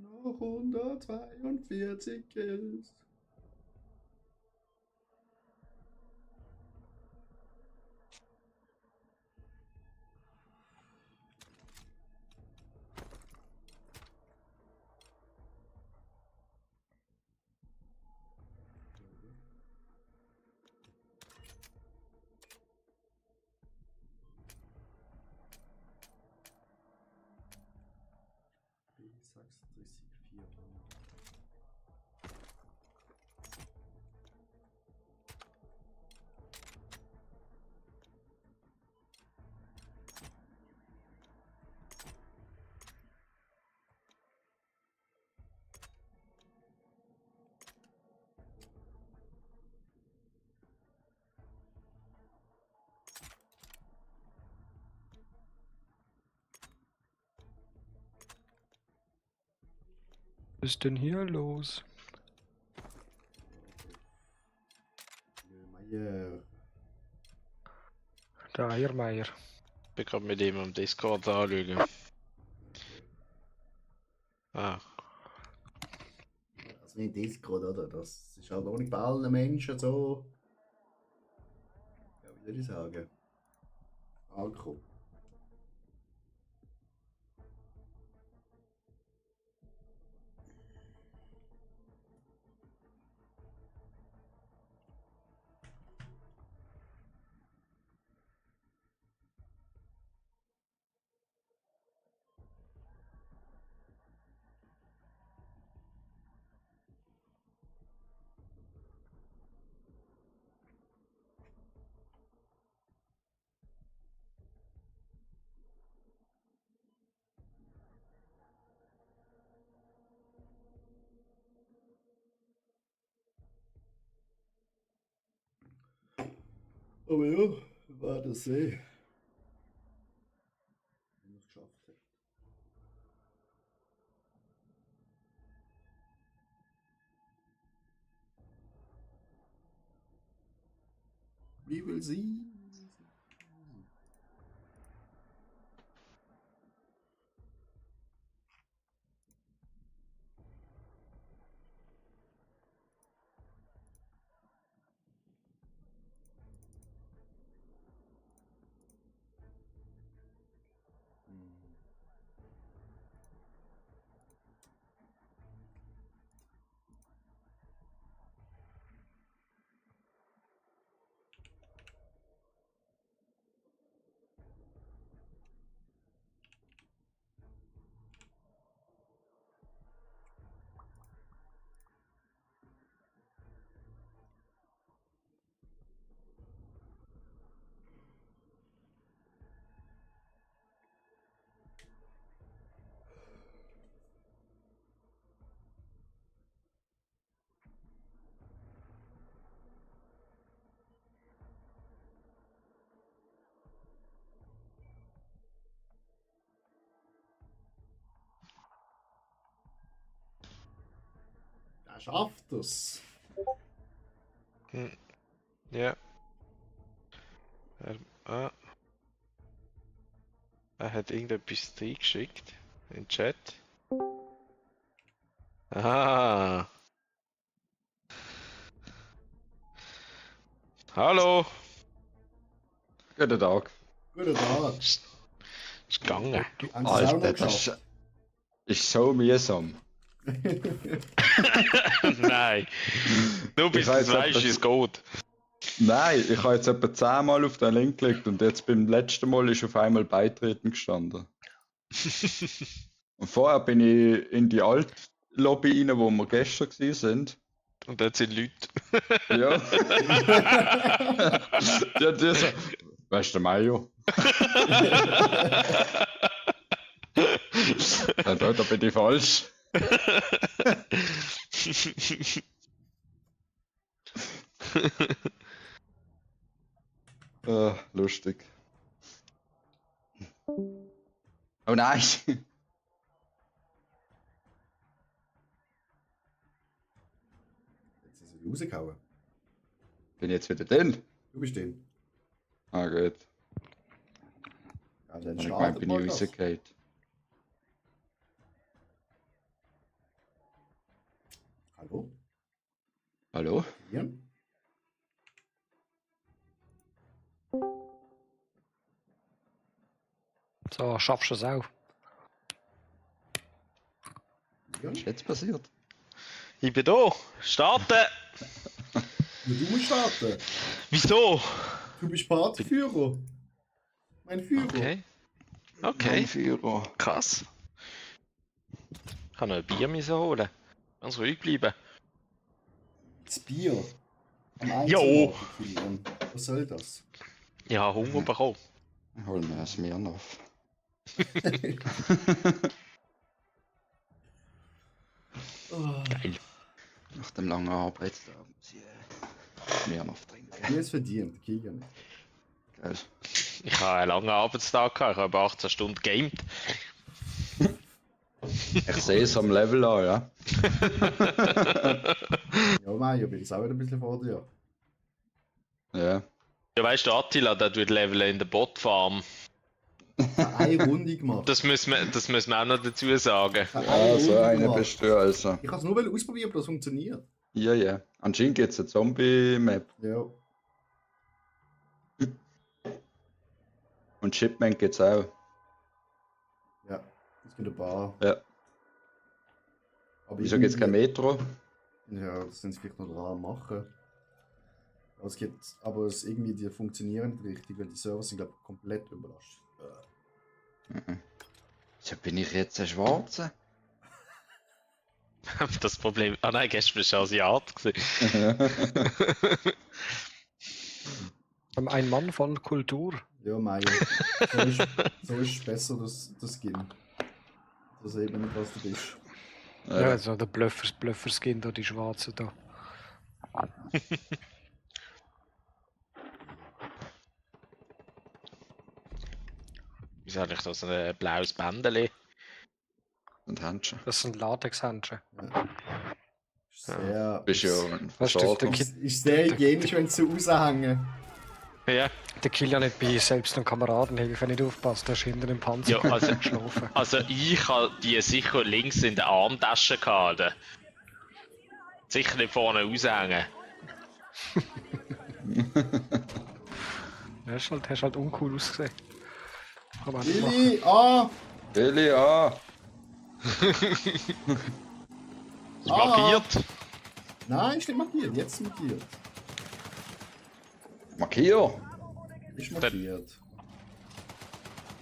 Nur noch 142 Kills. B36 400. Was ist denn hier los? Meier. Der Eiermeier. Ich bin gerade mit ihm am Discord anschauen. Ah, Also nicht Discord, oder? Das ist halt auch nicht bei allen Menschen so. Ja, wie soll ich sagen? Alkohol. Aber ja, wir werden sehen. Wie man es geschafft hat. Wie will sie? Er schafft es. Ja. Er hat irgendetwas reingeschickt. In den Chat. Aha. Hallo. Guten Tag. Guten Tag. Ist gegangen. Haben Sie es auch Alter, noch das geschafft? ist so mühsam. Nein. Nur bis Ich weiß du weißt, etwas- wie es geht. Nein, ich habe jetzt etwa 10 Mal auf den Link geklickt und jetzt beim letzten Mal ist auf einmal Beitreten gestanden. Und vorher bin ich in die alte Lobby rein, wo wir gestern sind. Und dort sind Leute. Ja. Die so, weißt du, Mario? Ja, da bin ich falsch. Lustig. Oh nein! Jetzt ist sie rausgehauen. Bin ich jetzt wieder drin? Du bist drin. Ah, gut. Ja, dann Ich meine, startet bin mal ich das. rausgefallen. Hallo? Hallo? Hier? So, schaffst du es auch. Hier? Was ist jetzt passiert? Ich bin da. Starten. Ja, du musst starten. Wieso? Du bist Partyführer. Mein Führer. Okay. Okay. Mein Führer. Krass. Ich kann noch ein Bier müssen holen. Ganz ruhig bleiben. Das Bier. Am Jo. Einzelmarkenkilian. Was soll das? Ich habe Hunger bekommen. Hol mir ein Smirnoff. Oh, Geil. Nach dem langen Arbeitstag muss ich Smirnoff trinken. wie es verdient, Kilian. Geil. Ich habe einen langen Arbeitstag gehabt. Ich habe 18 Stunden gamed. Ich sehe es am Level an, ja. Ja, Mario, ich bin jetzt auch wieder ein bisschen vor dir. Ja. Ja, weißt du, Attila, der tut Leveln in der Botfarm. Eine Runde gemacht. Das müssen wir auch noch dazu sagen. Ja, so eine bist du also. Ich habe es nur ausprobieren, ob das funktioniert. Ja, ja. Anscheinend gibt es eine Zombie-Map. Ja. Und Shipment gibt es auch. Ja, es gibt ein paar. Ja. Aber Wieso gibt es kein irgendwie- Metro? Ja, das sind sie vielleicht noch dran am machen. Aber es irgendwie, die funktionieren nicht richtig, weil die Server sind, glaube ich, komplett überlastet. So bin ich jetzt ein Schwarzer? Das Problem. Ah nein, gestern bist du Asiat gewesen. Ein Mann von Kultur. Ja, Mario. So ist besser, das Skin. Das eben nicht, was du bist. Ja, also der Bluffer-Skin da, die Schwarzen da. Wieso habe ich da so ein blaues Bändeli? Und Händchen. Das sind Latex-Händchen. Ja. Ist sehr, Bist ja ein Weißt du, Versager. ist sehr hygienisch, wenn sie so raushängen. Ja. Der Kilian nicht bei selbst und Kameraden helfen, wenn nicht aufpasst, der ist hinter dem Panzer Ja, also- geschlafen. Also ich habe die sicher links in der Armtasche gehabt. Sicher nicht vorne raushängen. Ja, hast halt uncool ausgesehen. Kann man nicht machen. Willi, ah! Willi, ah! Ist markiert. Nein, ist nicht markiert, jetzt markiert. Markier! Ist markiert.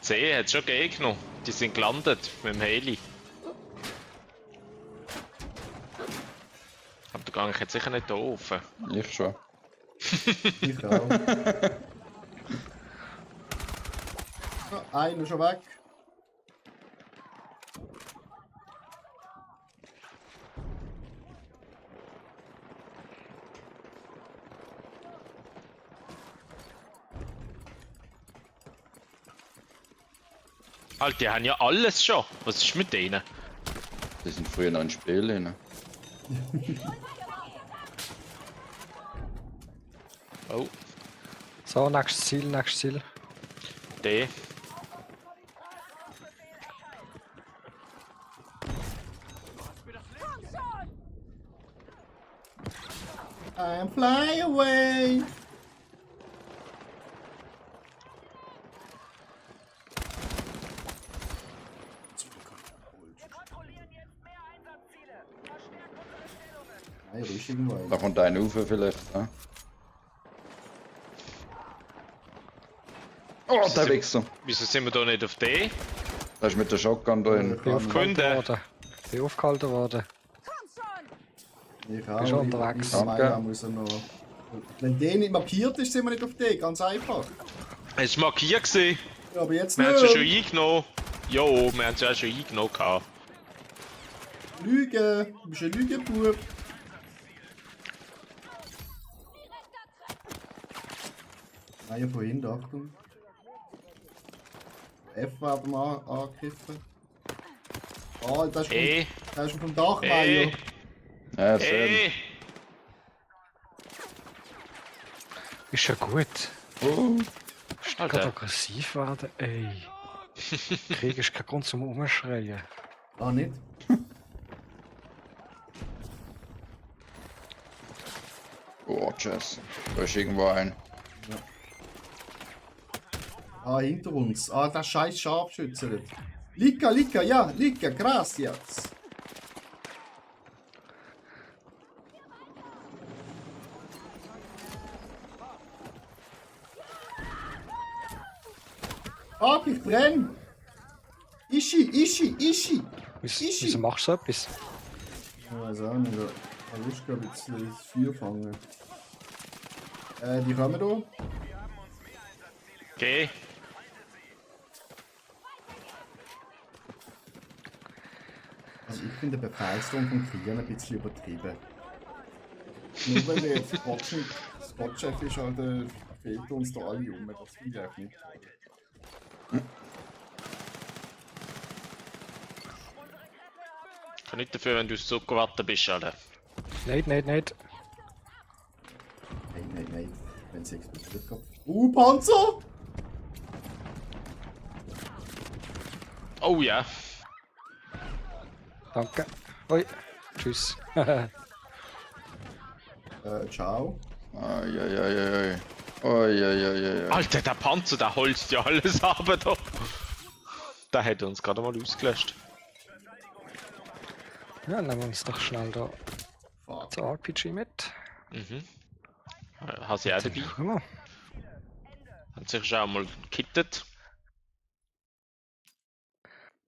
C hat schon Gegner. Die sind gelandet mit dem Heli. Aber da gehe ich jetzt sicher nicht da rauf. Ich schon. Ich auch. Ah, einer schon weg. Alter, die haben ja alles schon. Was ist mit denen? Die sind früher noch ein Spiel rein. Oh, So, nächstes Ziel, nächstes Ziel. D. Komm schon! I'm fly away! Wir kontrollieren jetzt mehr Einsatzziele. Verstärkt unsere Stellungen. Nein, ruhig irgendwo. Da kommt einer rauf vielleicht. Ne? Oh, der Wichser. Wieso sind wir da nicht auf D? Der ist mit der Shotgun drin. Bin aufgehalten Kunde. worden. Bin aufgehalten worden. Komm schon! Ich auch. Bist unterwegs. Danke. Muss er noch... Wenn der nicht markiert ist, sind wir nicht auf D. Ganz einfach. Es war markiert gewesen. Ja, aber jetzt Wir haben sie schon nicht. eingenommen. Jo, wir haben sie auch schon eingenommen. Gehabt. Lüge. Du bist ein Lügenbub. Nein, von hinten, Achtung. F werden wir angegriffen. Ah, das ist E. das ist vom Dach, E. Meier. Ja, schön. Ey! Ist ja gut. Oh. Ist gerade Alter. aggressiv werden, ey. Krieg ist kein Grund zum Umschreien. Ah, nicht? Oh, tschüss. Da ist irgendwo ein. Ah, hinter uns. Ah, das scheiß Scharfschütze. Lika, Lika, ja, Lika, gracias. Fuck, ich brenn! Ishi! Wieso machst du so etwas? Ich weiß auch nicht. Ich Lust gehabt, jetzt das Feuer fangen. Die kommen da. Geh. Also ich finde den Befehlston von Kriegern ein bisschen übertrieben. Nur weil wir jetzt Spotchef ist, halt, fehlt uns da alle um. Das finde ich auch nicht toll. Ich kann nicht dafür, wenn du zurückgewartet bist, Alter. Nein. Nein. Wenn es explodiert kommt. Panzer! Oh ja. Danke. Oi. Tschüss. Ciao. Eieieiei. Eieieiei. Alter, der Panzer, der holzt ja alles ab da. Der hat uns gerade mal ausgelöscht. Ja, nehmen wir uns doch schnell da Fuck. das RPG mit. Mhm. Hat sie auch dabei. Ja. Hat sich schon mal gekittet.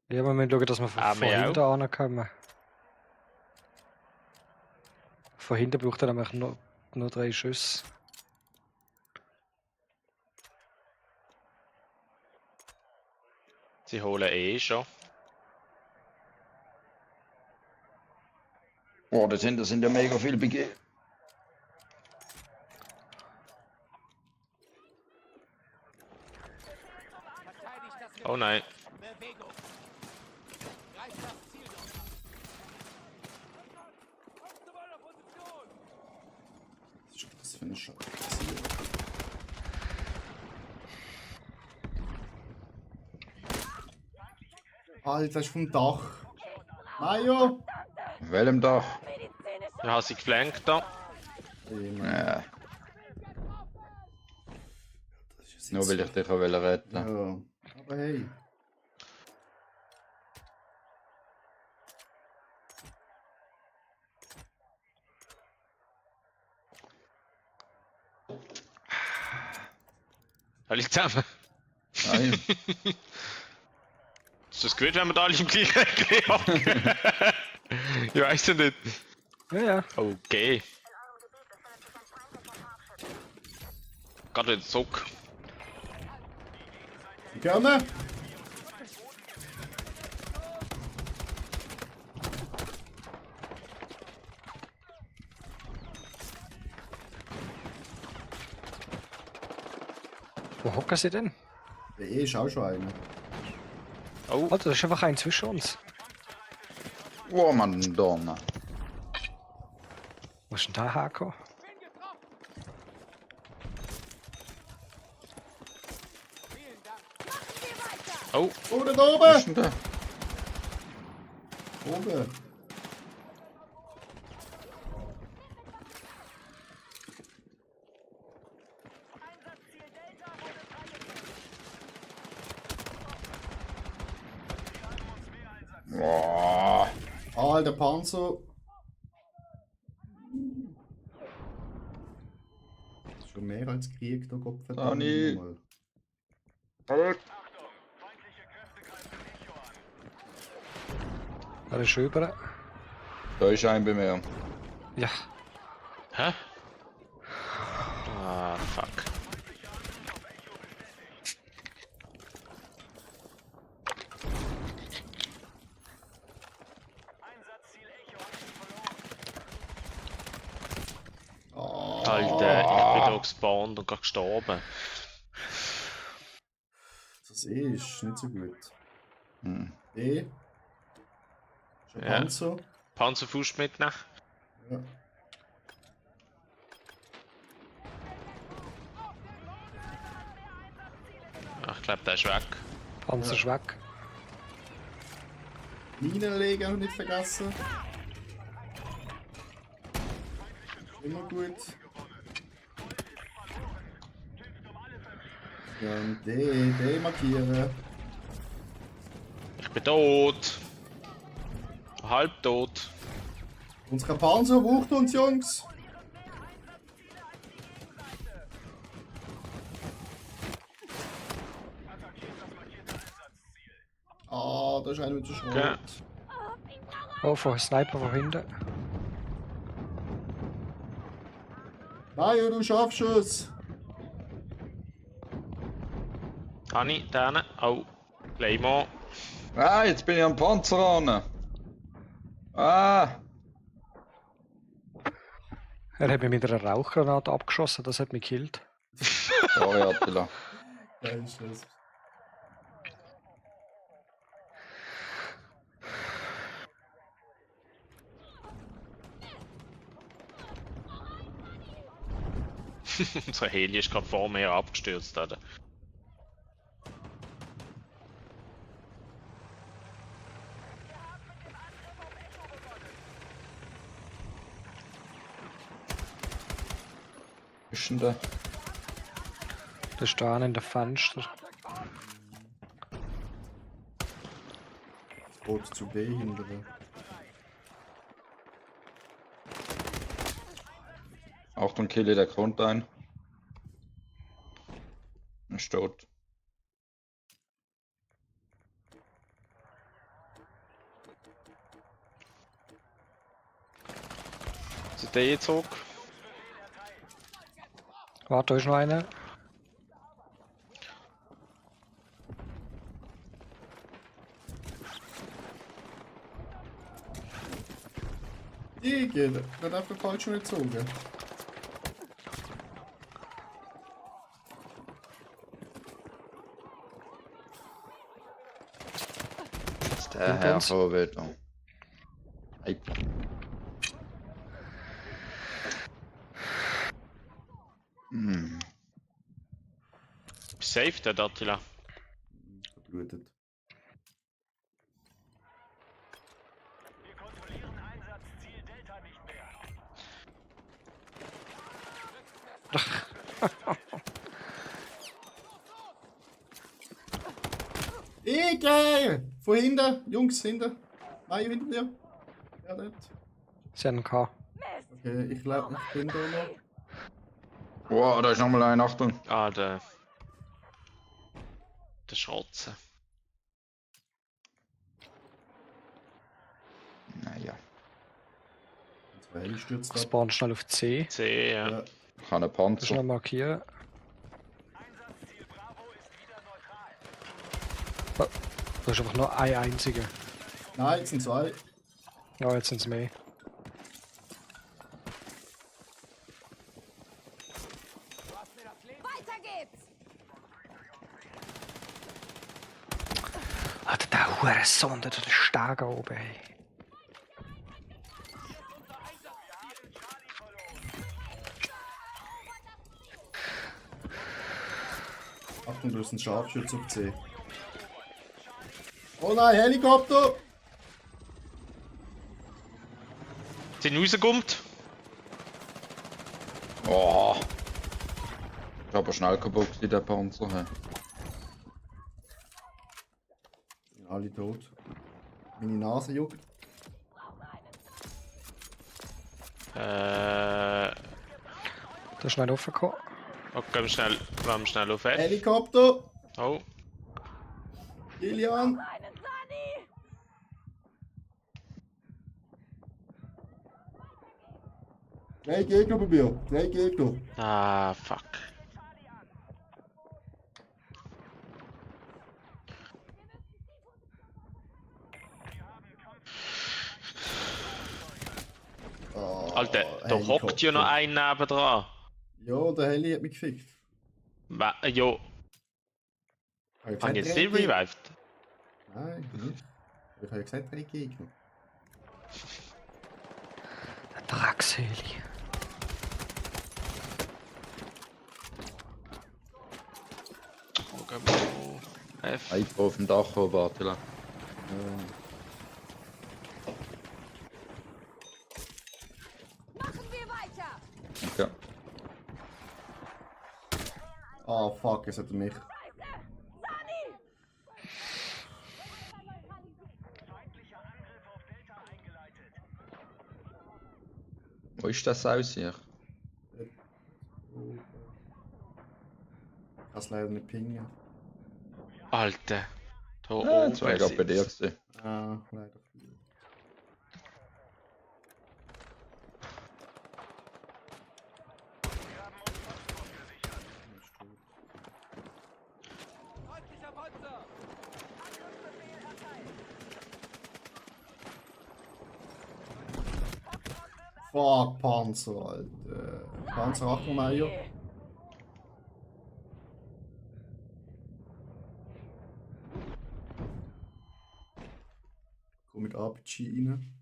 Ja, wir müssen schauen, dass wir von wir hinten ankommen. Von hinten braucht er nämlich nur 3 Schüsse. Sie holen eh schon. Oh, das sind ja mega viele BG. Oh nein. Was ist das für eine Scheiße? Alter, das ist vom Dach. Mayo! Auf welchem Dach? Ich habe sie geflankt da. Ja. Nur weil ich dich auch retten wollte. Ja, aber hey. Alle zusammen. Nein. Ist das gut, wenn wir da alle im gleichen Eck haben? Ich weiß ja nicht. Ja. Okay. Gerade wieder zurück. Die kommen! Wo hocken sie denn? Der E ist auch schon einer. Oh, Alter, da ist einfach ein zwischen uns. Oh Mann, Donner. Wo ist denn der hergekommen? Oh, Oh, da Wo oben! ist denn der? Oben. Einsatzziel Delta wurde freigegeben. Boah. Alter Panzer. Das ist schon mehr als Krieg, da Gott verdammt Dani. nochmal. Er ist über. Da ist ein bei mir. Ja. hä? Ah, fuck. Alter, ich bin da gespawnt und gerade gestorben. Das ist nicht so gut. Hm. B. Schon Ja. Panzer. Panzerfuß mitnehmen. Ja. Ach, ich glaube, der ist weg. Panzer ist weg. Minen legen auch nicht vergessen. Immer gut. Ja, und D markieren. Ich bin tot. Halb tot. Unsere Panzer braucht uns, Jungs. Ah, da ist einer mit der Schrot. Okay. Oh, von Sniper von hinten. Nein, du Scharfschuss. Hani, da hinten. Oh, Claymore. Ah, jetzt bin ich am Panzer ran. Ah. Er hat mich mit einer Rauchgranate abgeschossen, das hat mich gekillt. Sorry, Attila. Geil ist das. Unser Heli ist gerade vor mir abgestürzt. Oder? Was ist denn da? Da ist da in der Fenster. Boot zu B hinterher. Achtung, Kille, der kommt ein. Er ist tot. Zu D zog. Warte, da ist noch einer. Die geht. Der darf der falsch nicht zogen. Ist der Herr wieder. Hey. Hm. Safe, der Attila. Verblutet. Wir kontrollieren Einsatzziel Delta nicht mehr. Geil! Von hinten, Jungs, hinten. Nein, hinter dir. Ja, dort. Sie haben einen K. Okay, ich glaube, ich bin da noch. Wow, da ist nochmal ein, Achtung. Ah, der Schrotzen. Naja, Zwei stürzt ab. Spawn schnell auf C. C, ja. Ja. ich habe einen Das Panzer. schnell markieren. Einsatzziel Bravo ist wieder neutral. Da ist einfach nur ein einziger. Nein, jetzt sind zwei. Ja, jetzt sind es mehr. Weiter geht's! Alter, der Hurensohn, der Steg oben, ey. Achtung, du hast einen Scharfschütze auf C. Oh nein, Helikopter! Sind rausgekommen? Oh. Ich hab aber schnell kaputt in der Panzer. He. Sind alle tot. Meine Nase juckt. Da ist schnell raufgekommen. Okay, wir haben schnell auf F. Helikopter! Oh. Kilian! Einen Sani! Drei Gegner bei mir. Drei Gegner. Ah, fuck. Oh, Alter, da hockt ja noch ein nebendran. Ja, der Heli hat mich gefickt. Jo, Habe ich habe ich gesagt, jetzt drei nicht Gegner? revived? Nein, nicht. Ich habe ja gesagt, drei Gegner. Ein Drecksheli. F. Ich bin auf dem Dach oben, Attila. Machen wir weiter! Okay. Ah, fuck, es hat mich. Sani! Feindlicher Angriff auf Delta eingeleitet. Wo ist das aus hier? Ich kann es leider nicht pingen. Alter. Da Ja, das war oben gerade bei dir sitzt. gewesen. Ah, leider. Fuck, Panzer, Alter. Panzer Achtermeier. Komm mit RPG rein.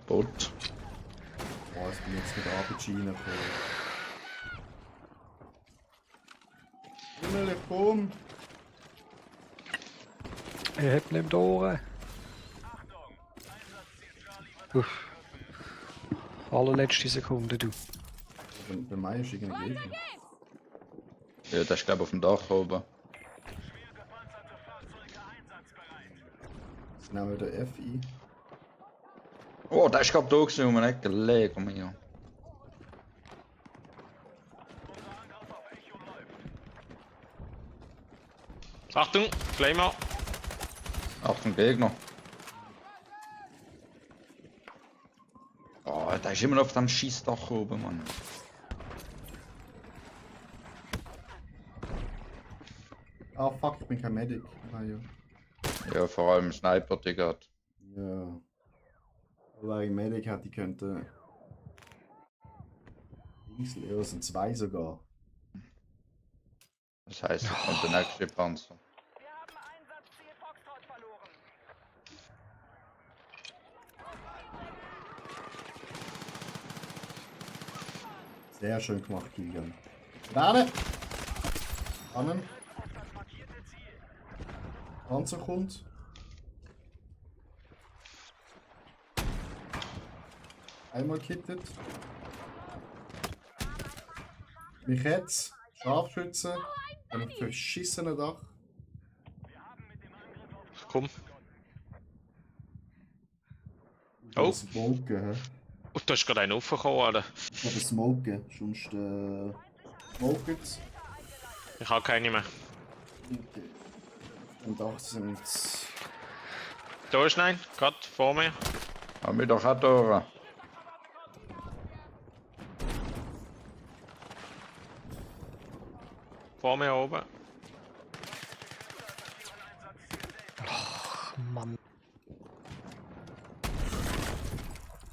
Bot. Oh, ich bin jetzt mit RPG reingekommen. Himmel, komm! Er hat neben die Ohren. Uff. Allerletzte Sekunde, du. Bei mir ist irgendein Gegner. Ja, das ist glaube ich auf dem Dach oben. Jetzt nehmen wir den F ein. Oh, der ist gerade da gewesen, um eine Ecke legen wir. Achtung, Flamer. Achtung, Gegner. Oh, der ist immer noch auf dem Schießdach oben, Mann. Ah, fuck, ich bin kein Medic. Ah, ja. Ja, vor allem Sniper, Digga. Ja. Weil ich Medic hätte, ich könnte. Insel, ja, sind zwei sogar. Das heißt, es kommt der nächste Panzer. Wir haben Einsatzziel Foxtrot verloren. Sehr schön gemacht, Kilian. Rane! Annen! Panzer kommt. Einmal kittet. Mich jetzt. Scharfschütze. Einem verschissenen Dach. Komm. Oh. Oh. Smoken, hä? Und da ist gerade einer raufgekommen, Alter. Ich glaube Smoken. Sonst smoken's. Ich habe keine mehr. Okay. Und Dach sind. Da ist nein, gerade vor mir. Haben wir doch auch da. Vor mir oben. Mann.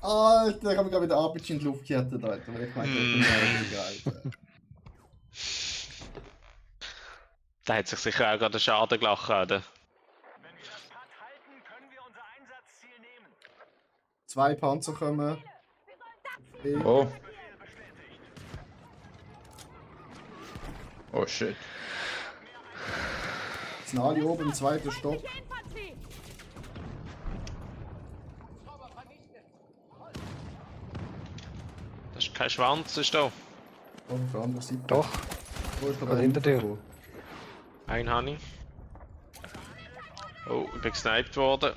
Alter, ich habe mich gerade mit der RPG in die Luft gejettet, Alter. Weil ich meinte, ich bin Alter. Da hat sich sicher auch gerade einen Schaden gelacht, Alter. Wenn wir das Pad halten, können wir unser Einsatzziel nehmen. 2 Panzer kommen. Oh, Oh shit. Sind alle oben im zweiten Stock. Die Infanterie! Das ist kein Schwanz, ist da. Oh, auf der anderen Seite. Doch, Wo ist gerade hinter dir. gekommen? Ein Honey. Oh, ich bin gesniped worden.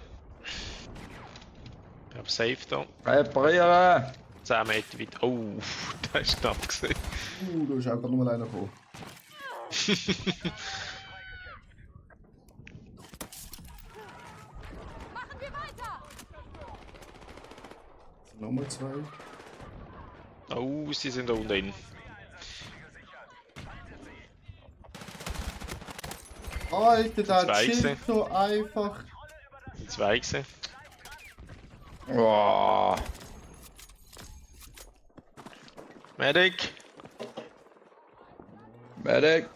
Ich hab safe da. Reparieren! 10 Meter weit. Oh, da ist knapp gesehen. Da ist auch gerade nur einer gekommen. Machen wir weiter! Sind nochmal zwei. Oh, sie sind da unten drin. Alter, der Zwei chillt gesehen. so einfach. Die 2 gesehen. Oh. Medic! Medic!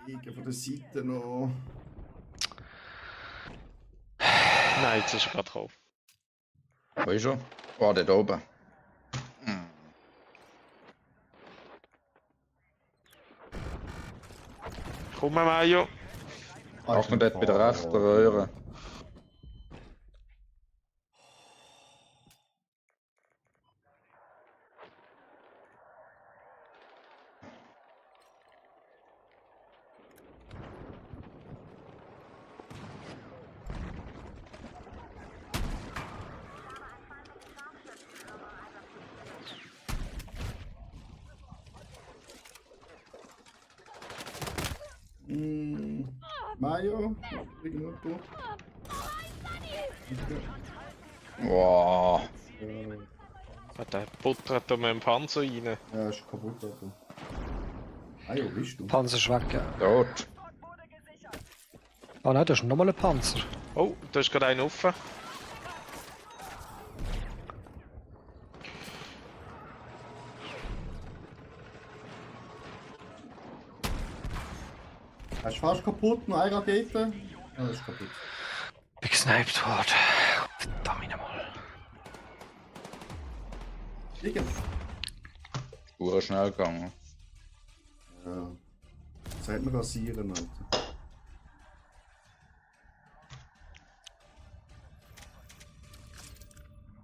Liegen von der Seite noch. Nein, jetzt ist er gerade gekommen. Wo ist er? Oh, dort oben. Komm, Mario. Achtung, dort bei der rechten Röhre. Mario, irgendwo. Wow. Der buttert da mit dem Panzer rein. Ja, ist kaputt. Alter. Mario, bist du? Panzer ist weg, ja. Tot. Oh nein, das ist nochmal ein Panzer. Oh, da ist gerade einer offen. Er ist fast kaputt, noch eine Rakete. Ja, ist kaputt. Bin gesniped worden. Verdammt nochmal. Liegen. Uhr schnell gegangen. Ja. Sagt man rasieren, Alter.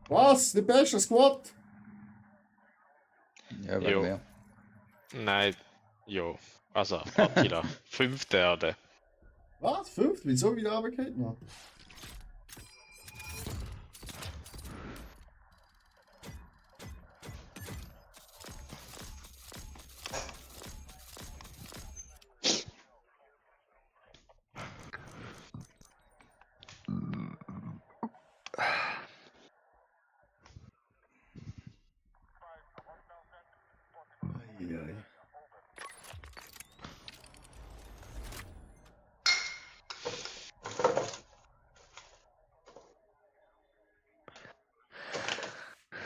Was? Der beste Squad? Ja, Jo. wegen mir. Nein, jo. Also, Attila. 5. Erde. Was? 5? Wieso wieder runtergefallen, Mann? Eieiei.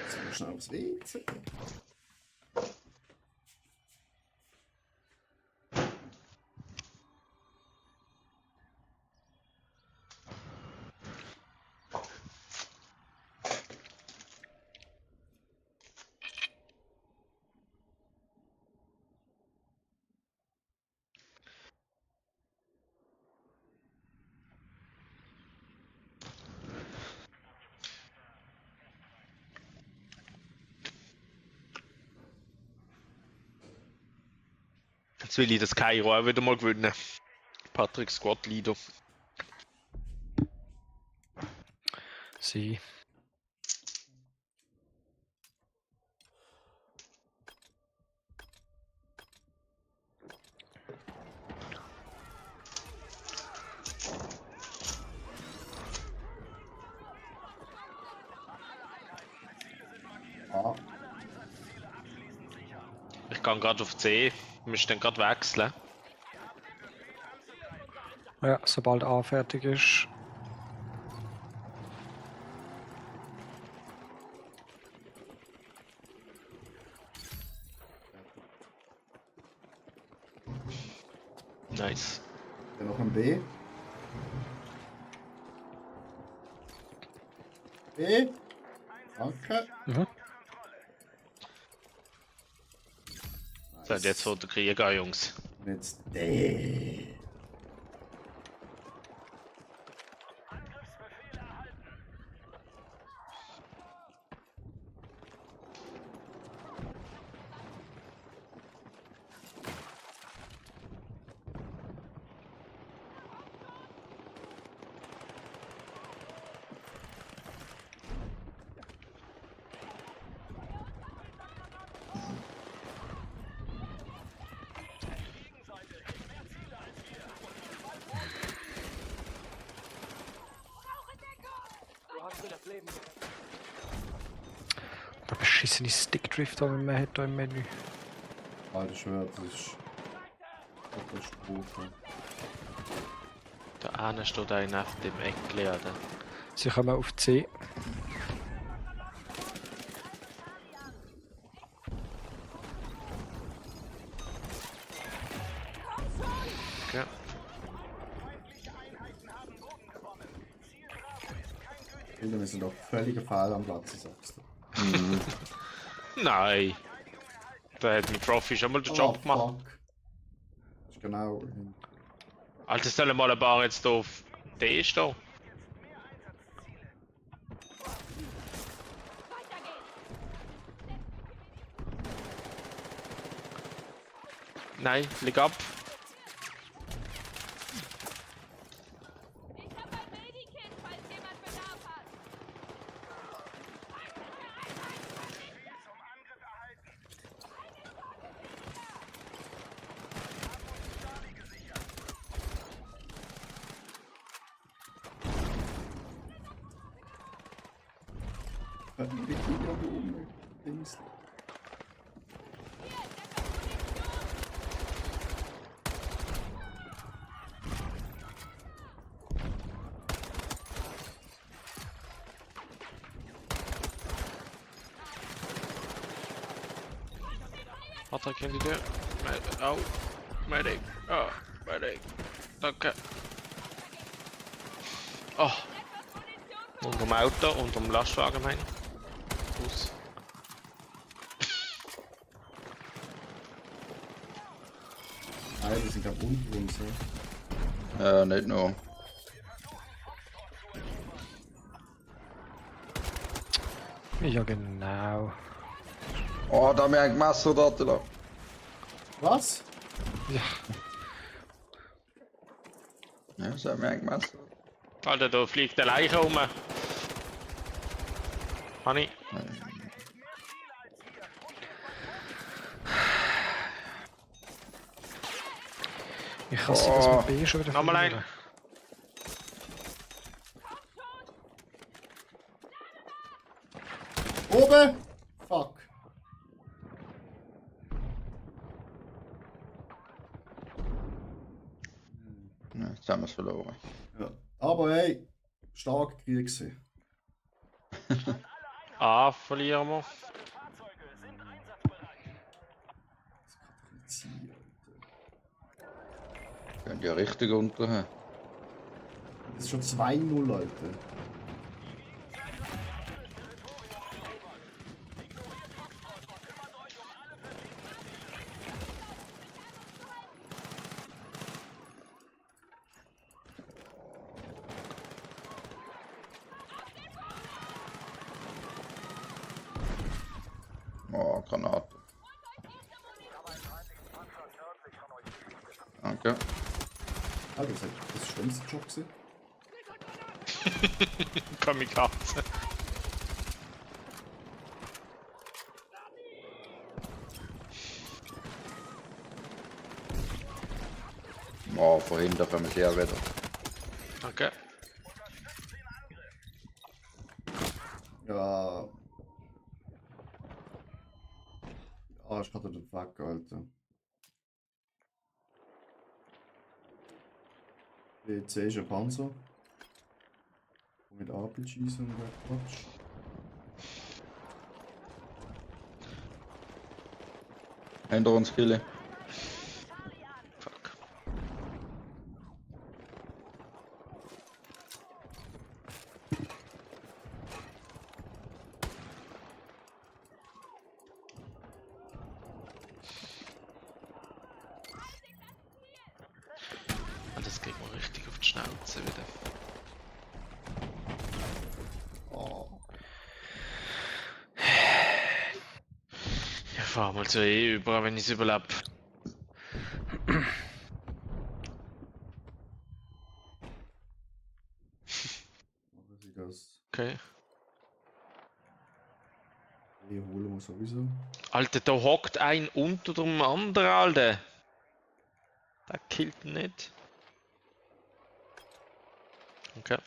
So schnell aufs WC. Jetzt will ich das Kairo auch wieder mal gewinnen. Patrick Squad Leader. Sie. Ah, Ich kann gerade auf C. Wir müssen dann gerade wechseln. Ja, sobald A fertig ist. Nice. dann noch ein B. B. Danke. Mhm. So, und jetzt holt der Krieg an, Jungs. Und jetzt der. Der beschissene Stickdrift, den man hat hier im Menü. Alter Schwert, das ist. Katastrophe. Da eine steht einer auf dem Eckli, oder? Sie kommen auf C. Okay. Wir sind doch völliger Fall am Platz, sagst du. Nein. Da hat mein Profi schon mal den Job gemacht. Fuck. Das ist genau. Alter, sollen mal ein paar jetzt hier auf D stehen? Nein, leg ab. Ich hab ein Medikit, falls jemand Bedarf hat. Die Krieger da oben. Dings. Wat kan die doen? Oh, medic. Oh, medic. Danke. Oh. Unterm Auto, unterm Lastwagen, meine ich. Fuß. Nein, die sind gerade unter uns. Ja, nicht nur. Ja, genau. Oh, da haben wir ein Messer dort. Da. Was? Ja. Ja, das haben wir ein Messer. Alter, da fliegt der Leiche rum. Honey. Ich hasse das mit B schon wieder. Nochmal ein. verlieren. Oben! Fuck. Ja, jetzt haben wir es verloren. Ja. Aber hey, stark Krieg gewesen. A verlieren wir. Könnt ihr richtig unter. Das ist schon 2-0, Leute. Oh, Granate. Danke. Ah, das ist das schlimmste Job gewesen. Kamikaze. Oh, von hinten kommen sie ja wieder. Danke. Ja. Ah, ich hatte den Fuck, Alter. WC ist ein Panzer. Mit Apel schießen und der Quatsch. Hinter uns Kille. Fuck. Ah, das geht mir richtig auf die Schnauze wieder. Oh. Ich fahr mal so über, wenn ich es überlebe. Wie sieht das? Okay. Die holen wir sowieso. Alter, da hockt ein unter dem anderen, Alter. Der killt ihn nicht. Okay.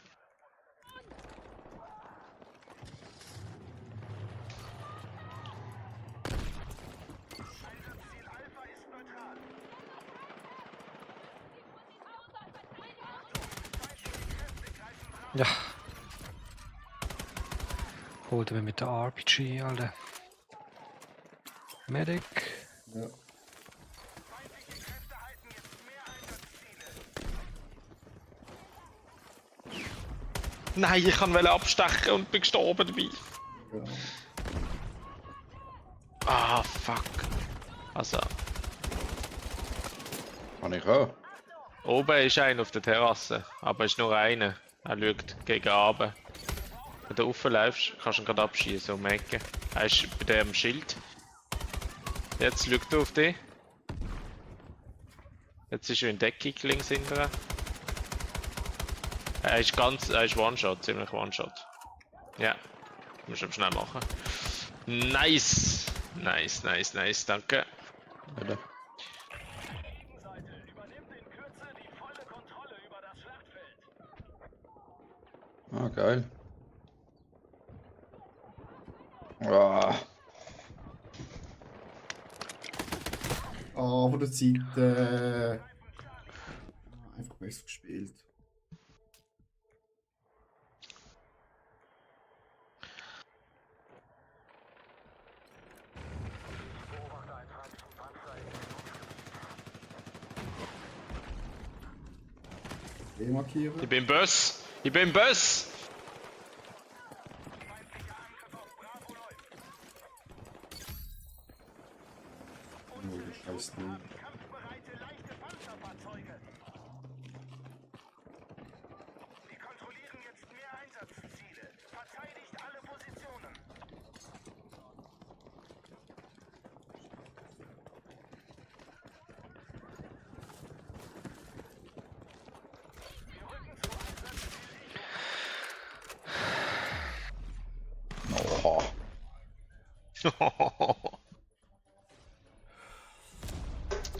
Ja. Holen wir mit der RPG, Alter. Medic. Ja. Nein, ich kann abstechen und bin gestorben dabei. Ja. Ah, fuck. Also, Kann ich auch. oben ist einer auf der Terrasse, aber ist nur einer. Er schaut gegen Abend. Wenn du raufläufst, kannst du ihn gerade abschießen um die Ecke. Er ist bei dem Schild. Jetzt schaut er auf dich. Jetzt ist er in Deckung links hinterher. Er ist One-Shot, ziemlich One-Shot. Ja, muss ich schnell machen. Nice! Nice, nice, nice, danke. Bitte. Ah, geil. Ah, Ah, von der Zeit. Einfach besser gespielt. Markieren. Ich bin Boss! Ich bin Boss! Oh, du scheiß Ding. Wir kontrollieren jetzt mehr Einsatzziele. Verteidigt alle Positionen. oh.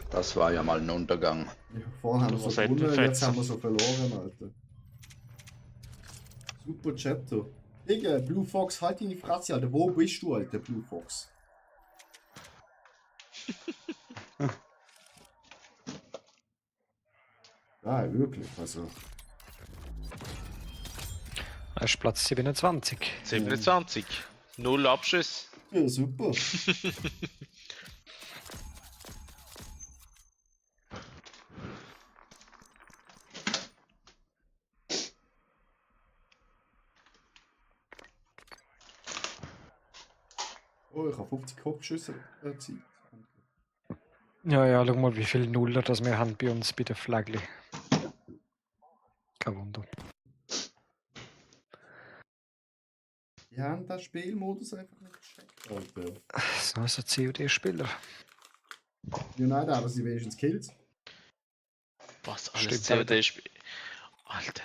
Das war ja mal ein Untergang. Ja, vorhin haben wir so Was hat gewonnen, der jetzt Fetzer? haben wir so verloren, Alter. Super Chatto. Digga, Blue Fox, halt deine Fresse, Alter. Wo bist du, Alter, Blue Fox? Ja, wirklich, also. Er ist Platz 27. 27. 0 Abschüsse. Ja, super. Oh, ich habe 50 Kopfschüsse erzielt. Ja, ja, schau mal, wie viele Nuller das wir haben bei uns bei der Flagli. Kein Wunder. Die haben den Spielmodus einfach nicht gecheckt, Alter. So ist ein COD-Spieler. Ja, nein, da haben sie wenigstens Kills. Was alles Stimmt, COD-Spiel. Alter.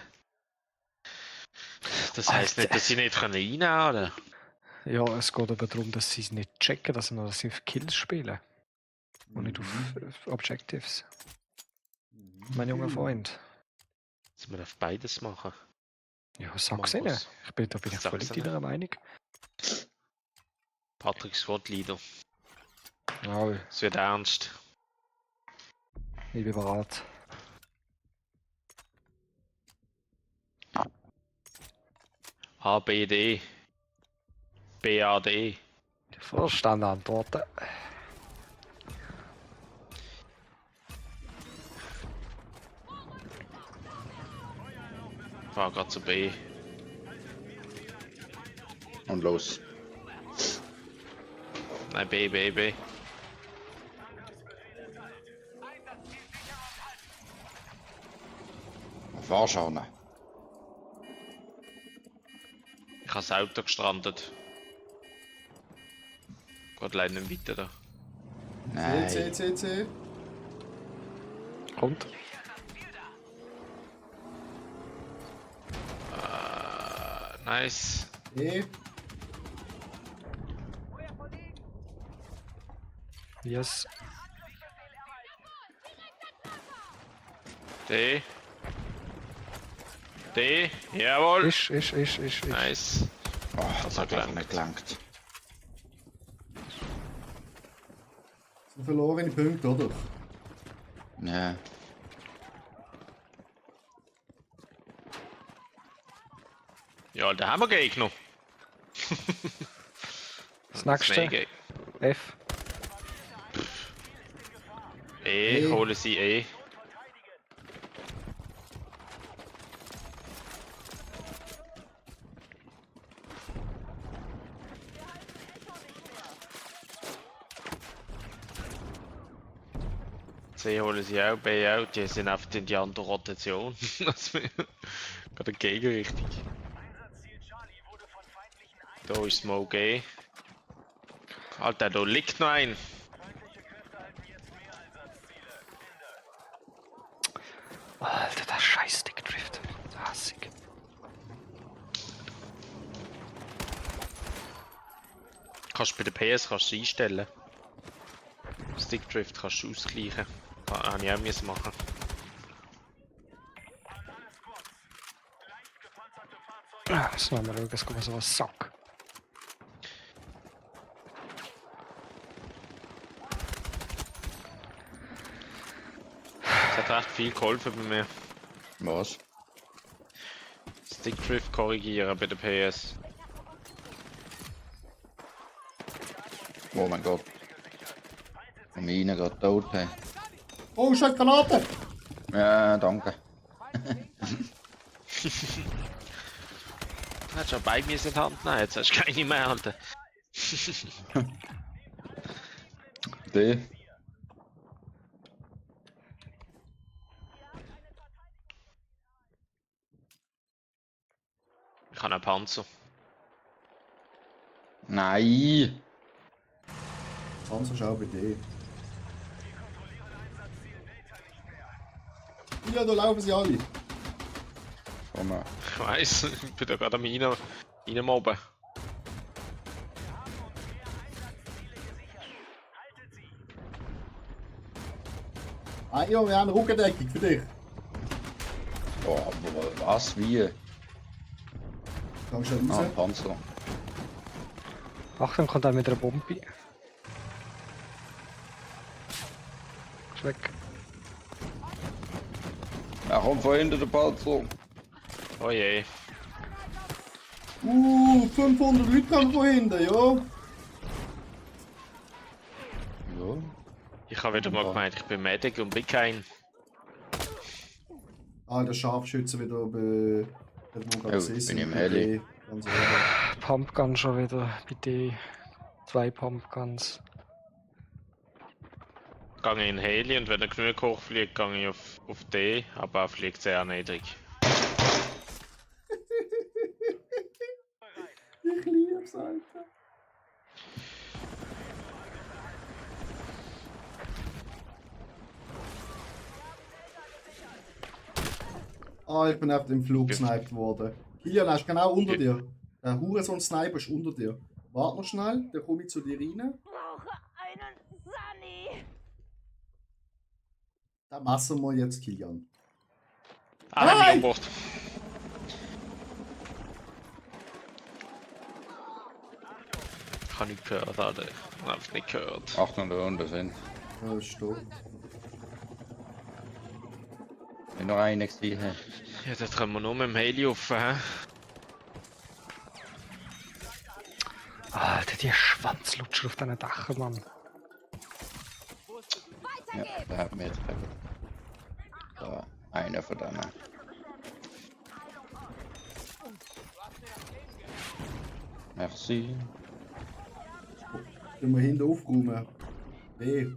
Das heisst nicht, dass sie nicht reinnehmen können, oder? Ja, es geht aber darum, dass sie es nicht checken, dass sie auf Kills spielen. Und nicht auf Objectives. Mein junger Freund. Sollen wir auf beides machen? Ja, sag's ihnen. Markus. Da bin ich Sag's völlig ihnen. deiner Meinung. Patrick Squad Leader. Ja, Es wird ernst. ich bin bereit. ABD. BAD. Verstanden antworten. Fahr grad zu B. Und los. Nein, B, B, B. Fahr schon. Ich habe das Auto gestrandet. Geht leider nicht weiter da. Nein. C. Kommt. Nice. E. Yes. D. Jawohl. Ist. Nice. Oh, das hat gelangt. einfach nicht gelangt. So verlorene Punkte, oder? Ja. Ja, da haben wir Gegner. Das nächste. F. Hole sie E. C holen sie auch, B auch, die sind einfach in die andere Rotation. Gerade Gegenrichtung. Da ist Smoke E. Alter, da liegt noch ein. Alter, der scheiß Stickdrift. Das hasse ich. Kannst bei der PS kannst du einstellen. Stickdrift kannst du ausgleichen. Habe ich auch müssen machen. Müssen wir mal schauen, es kommt so ein Sack. Das hat recht viel geholfen bei mir. Was? Stickdrift korrigieren bei der PS. Oh mein Gott. Und meine gerade tot. Hey. Oh, scheiß Granate! Ja, danke. Du hättest schon bei mir in die Hand nehmen, jetzt hast du keine mehr, Alter. D. Ich habe einen Panzer. Nein. Panzer ist auch bei D. Ja, da laufen sie alle. Komm mal. Ich weiss, ich bin da gerade am reinmobben. Ah ja, wir haben eine Rückendeckung für dich. Oh, aber was? Wie? Kannst du Ah, raus? Panzer. Achtung, kommt auch mit einer Bombe. Ist weg. Er kommt von hinten, der Panzer. Oh je. 500 Leute kommen von hinten, ja. Ja. Ich habe wieder mal gemeint, ich bin Medic und bin kein. Ah, der Scharfschütze wieder bei... bin ich im Heli. Ganz ehrlich. Pumpgun schon wieder bei D. 2 Pumpguns. Gehe in Heli und wenn er genug hochfliegt, gehe ich auf D, aber er fliegt sehr niedrig. Ich lieb's, Alter. Ah, ich bin auf dem Flug gesniped worden. Kilian, er ist genau unter dir. Der Hurensohn-Sniper ist unter dir. Warte noch schnell, der komme ich zu dir rein. Ich brauche einen Sunny. Da messen wir jetzt Kilian. Ah, Hey! mich umgebracht. Ich habe nicht gehört, Alter. Ich habe einfach nicht gehört. Achtung, da unten sind. Ja, ist tot. Wenn noch einer gesehen. Ja, da können wir nur mit dem Heli rauf, hä? Alter, die Schwanzlutscher auf diesen Dächern, Mann. Ja, der hat mir jetzt getroffen. Da, einer von denen. Merci. Können wir hinten aufräumen? Nee.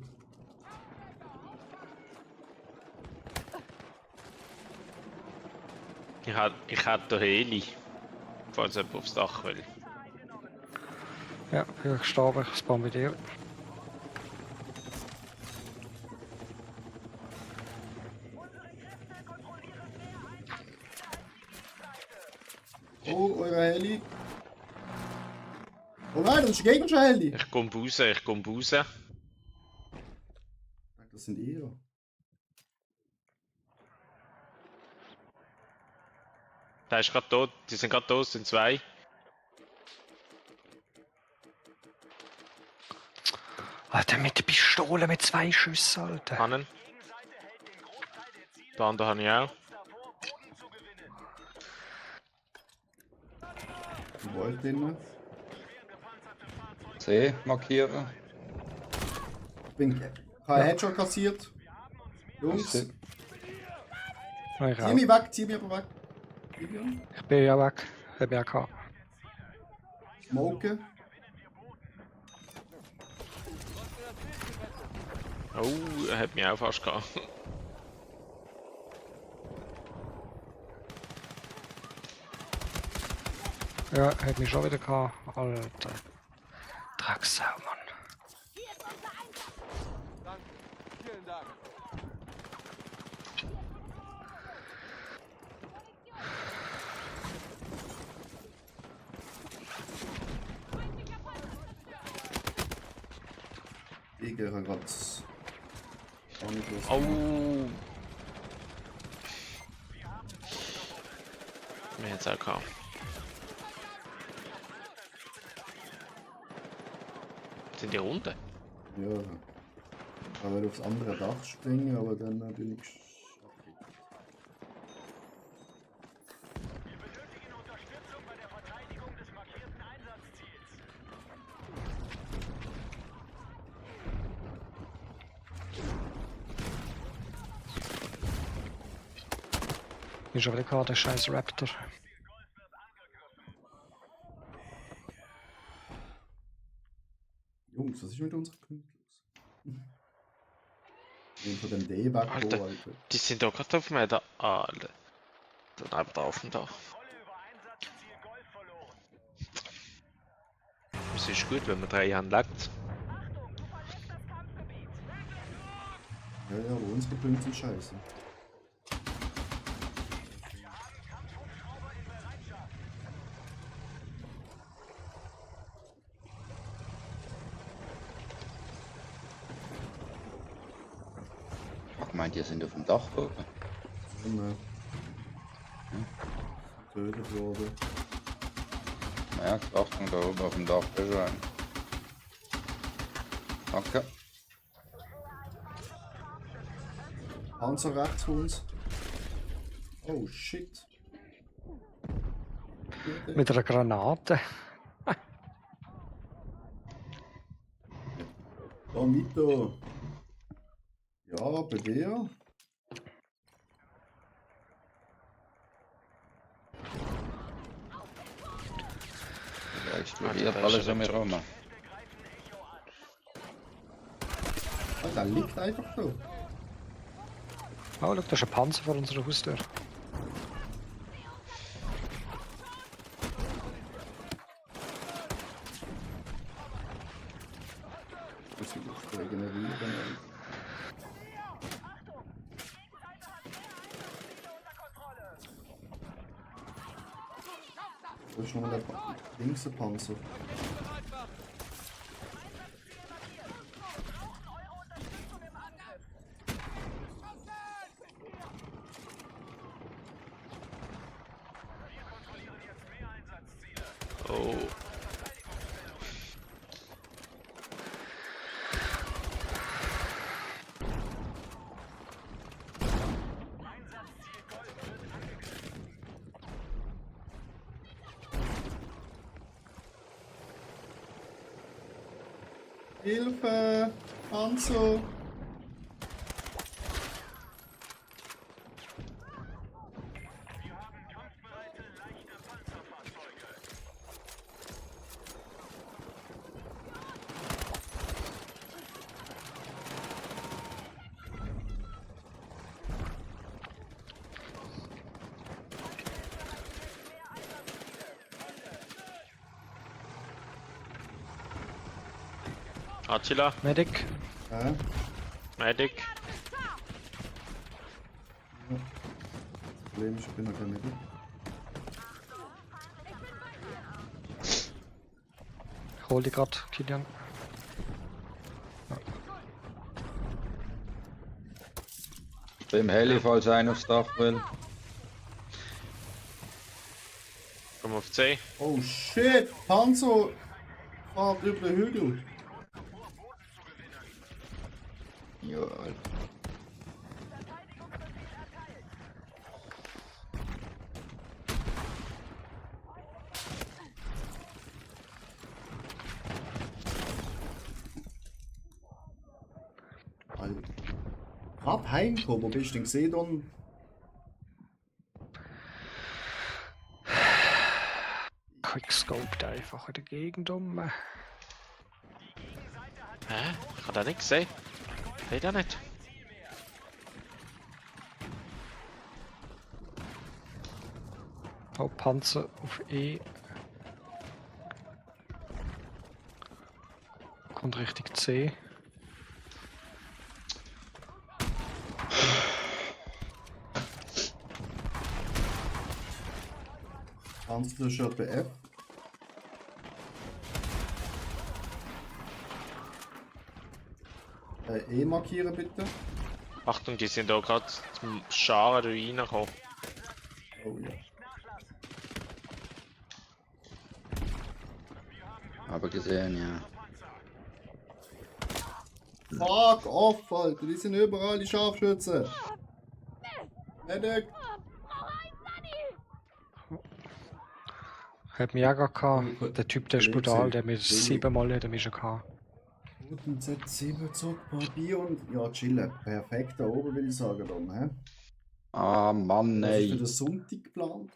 Ich hätte Heli, falls jemand aufs Dach will. Ja, bin gestorben, ich spawn bei dir. Oh, eure Heli. Oh nein, das ist ein gegnerischer Heli. Ich komme raus. Das sind ihr. Der ist gerade tot, die sind gerade tot, es sind 2. Alter, mit der Pistole mit 2 Schüssen, Alter. Hannen. Den anderen habe ich auch. Im Wald drinnen. C markieren. Ich habe einen Headshot kassiert. Jungs, C. Ja, ich zieh auch. mich weg, zieh mich aber weg. Ich bin ja weg. Ich bin ja gehabt. Smoken. Oh, er hat mich auch fast gehabt. Ja, hat mich schon wieder gehabt. Alter. Drecksau, Mann. Hier ist unser Einsatz. Danke. Vielen Dank. Ich gehe gerade gar nicht los. Oh! Mir hat's auch gehabt. Sind die runter? Ja. Ich wollte aufs andere Dach springen, aber dann bin ich geschafft. Wir benötigen Unterstützung bei der Verteidigung des markierten Einsatzziels. Bin schon wieder gehabt, der scheiß Raptor. Jungs, was ist mit unseren Künstlern los? Den von dem D weg, Alter. Alter. Die sind doch gerade auf mir da. Alter. Da neben da auf dem Dach. Kontrolle über Einsatzziel Golf verloren. Es ist gut, wenn wir 3 haben, leckt. Achtung, du verlässt das Kampfgebiet. Ja, ja, aber unsere Punkte sind scheiße. Ich meinte, ihr sind auf dem Dach oben. Und, getötet wurde. Ja, Achtung, da oben auf dem Dach ist ein. Danke. Panzer rechts von uns. Oh shit. Mit einer Granate. Da mit da. Ja, bei dir. Da explodiert alles um mich herum. Ah, der liegt einfach da. Oh, schau, da ist ein Panzer vor unserer Haustür. Das will ich regenerieren. Da ist noch der linkse Panzer. Oh. Hilfe! Panzer! Attila, Medic. Medic. Das Problem ist, ich bin noch gar nicht. Ich hol die grad, Kilian. Dem Heli, falls einer aufs Dach will. Komm auf C. Oh shit! Panzer fährt über den Hügel. Ja, Alter. Alter. Grad heimgekommen, wo bist du denn gesehen dann? Quickscoped einfach in der Gegend um. Hä? Ich hab da nicht gesehen. Seht ihr nicht? Oh, Panzer auf E. Kommt Richtung C. Panzer ist ja bei F. E markieren bitte. Achtung, die sind da gerade zum Scharen da reingekommen. Oh ja. Aber gesehen, ja. Fuck off, Alter, die sind überall die Scharfschützen. Medic! Hat mich auch gehabt. Der Typ, der ist brutal, der mit 7-mal hat er mich schon gehabt. Guten Z7 zurück, Papier und ja, chillen. Perfekt da oben, will ich sagen. Dann, hä? Ah, Mann, Was ist für ey. den Sonntag geplant?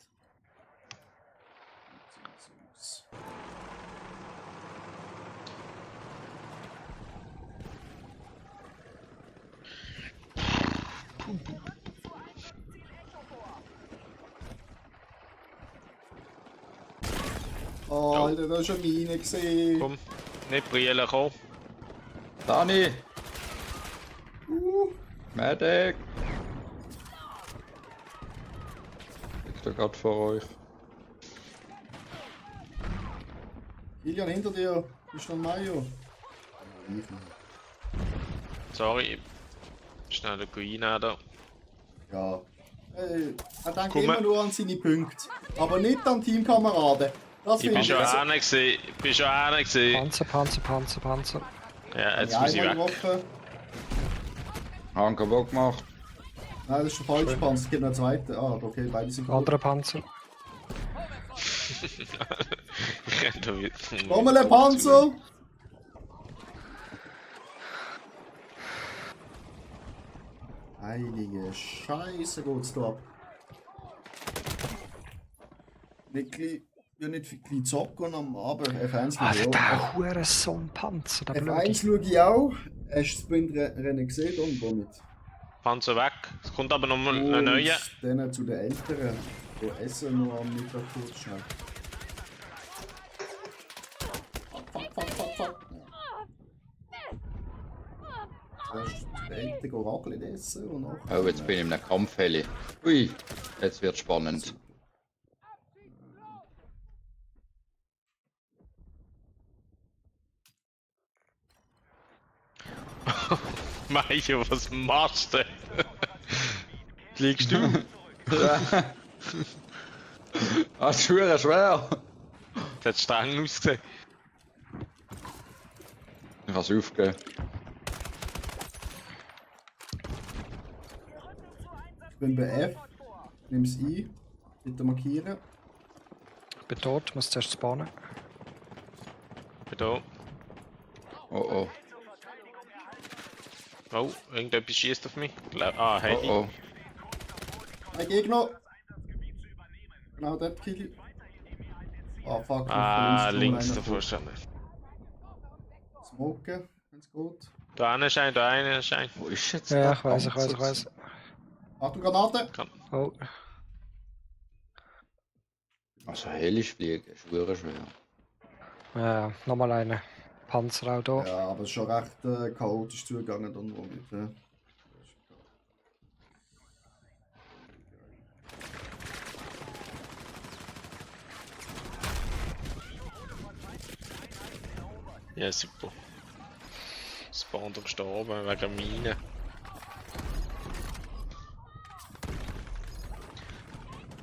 Oh, Alter, da ist eine Mine gesehen. Komm, nicht brillen, komm. Dani! Medic! Liegt da gerade vor euch. Kilian, hinter dir ist noch ein Mayo. Sorry. Schnell den Green da. Ja. Er denkt Komm. immer nur an seine Punkte. Aber nicht an Teamkameraden. Das Ich finde bin schon einer gesehen. Ich bin schon einer gesehen. Panzer, Panzer, Panzer, Panzer. Ja, jetzt muss ich einmal weg. getroffen. Anker Bock gemacht. Nein, das ist der falsche Panzer. Es gibt noch einen zweiten. Ah, okay, beide sind gut. Anderer Panzer. Ich renn da wieder. Nochmal ein Panzer! Heilige Scheiße geht's da ab. Ja, nicht viel zocken am Abend. F1 Alter, schaue ich auch. der Hurensohn-Panzer, der Blöde. F1 schaue ich auch. Hast du das Sprintrennen gesehen und womit? Panzer weg. Es kommt aber noch mal ein neuer. Dann zu den Älteren. Die essen noch am Mittag kurz schnell. Fuck. Zuerst zu den Älteren Raclette essen und nachher... Oh, jetzt bin ich in einem Kampfheli. Ui, jetzt wird spannend. Mario, was machst du? Liegst du? Ah, das ist verdammt schwer. Das hat streng ausgesehen. Ich kann es aufgeben. Ich bin bei F. Nimm es ein. Bitte markieren. Ich bin tot, muss zuerst spawnen. Bin da. Oh oh. Oh, irgendetwas schießt auf mich. Ah, Heli. Oh oh. Ein Gegner! Genau, dort kill ich. Ah, fuck. Ah, von links einer davor tot. schon. Smoken, wenn's geht. Da einer scheint, da einer scheint. Wo ist jetzt Ja, der ich weiß, ich Panzer? weiß. Achtung, Granate! Oh, Also Heli fliegen ist verdammt schwer. ja, nochmal eine. Panzer auch da. Ja, aber es ist schon recht chaotisch zugegangen dann womit. Ja. Ja, super. Spawn gestorben wegen Mine.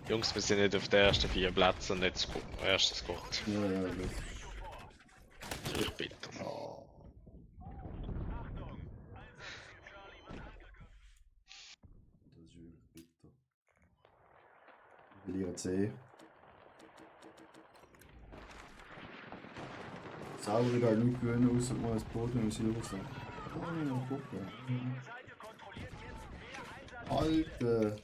Jungs, wir sind nicht auf den ersten 4 Plätzen und nicht erstes Squad. Ja, ja, das Das ist bitter. Oh. Das ist wirklich bitter. Wir verlieren C. Sauber wieder nicht gewinnen, außer mal das Boden und Silber sein. Oh, gucken. Alter!